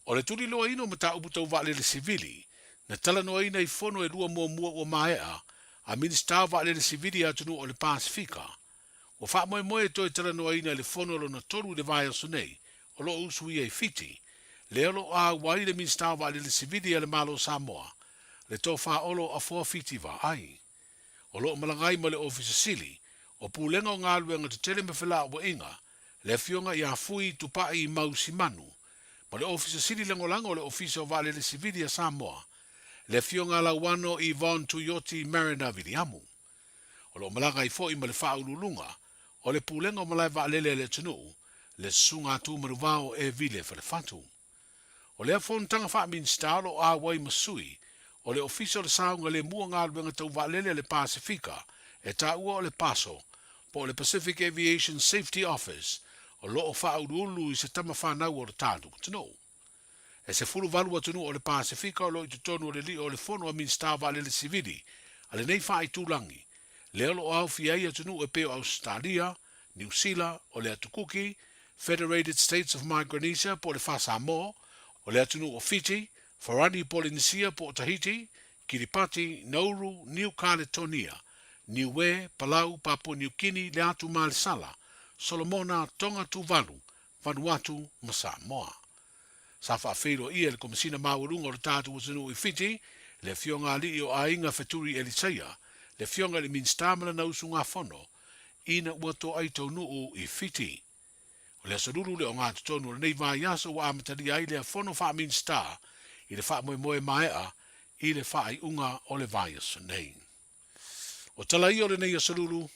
O le tuliloaina o mataupu tau vaalele sivili, na talanoaina i fono e lua muamua ua maea, a Minisita o Vaalele Sivili a atunuu o le Pasefika, ua faamoemoe e toe talanoaina i le fono lona tolu i le vaiaso nei o lo o usuia i Fiti, lea o lo o āua ai le Minisita o Vaalele Sivili a le Malo o Samoa, le Tofa Olo Afoa Fiti Vaai. O lo o malaga ai ma le Ofisa Sili o Pulega o Galuega Tetele ma Felauaiga, le Afioga ia Fui Tupai Mau Simanu, ma le Ofisa Sili Lagolago o le Ofisa o Vaalele Sivili a Samoa, le Afioga Lauano Yvonne Tuioti Mariner Viliamu. O lo o malaga ai foi ma le Faauluuluga o le Pulega o Malae Vaalele a le atunuu, le Susuga a Tuumanuvao E Vile Falefatu. O lea fonotaga faa-Minisita o lo o auai ma sui o le Ofisa o le Saogalemu o Galuega Tau Vaalele a le Pasefika e taua o le PASO po o le Pacific Aviation Safety Office o lo o faauluulu i se tama fanau o le tatou atunuu. E 18 atunuu o le Pasefika o lo o i totonu o le lio o le Fono a Minisita o Vaalele Sivili a lenei faaitulagi, lea o lo o aofia ai atunuu e pei o Ausetalia, Niu Sila, o le Atu Kuki, Federated States of Micronesia po o le Faa-Samoa, o le atunuu o Fiti, Farani Polenisia po o Tahiti, Kiripati, Nauru, Niu Kaletonia, Niue, Palau, Papua Niu Kini, le Atu Malesala, Solomona, Tonga, Tuvalu, Vanuatu ma Samoa. Sa faafeiloaia e le Komesina Maualuga o le tatou atunuu i Fiti, le Afioga Alii o Aiga Feturi Elisaia, le Afioga i le Minisita ma lana usugafono, ina ua toai taunuu i Fiti. O le aso lulu le ogatotonu o lenei vaiaso ua amatalia ai lea fono faa-Minisita i le faamoemoe maea i le faaiuga o le vaiaso nei. O tala ia o lenei aso lulu,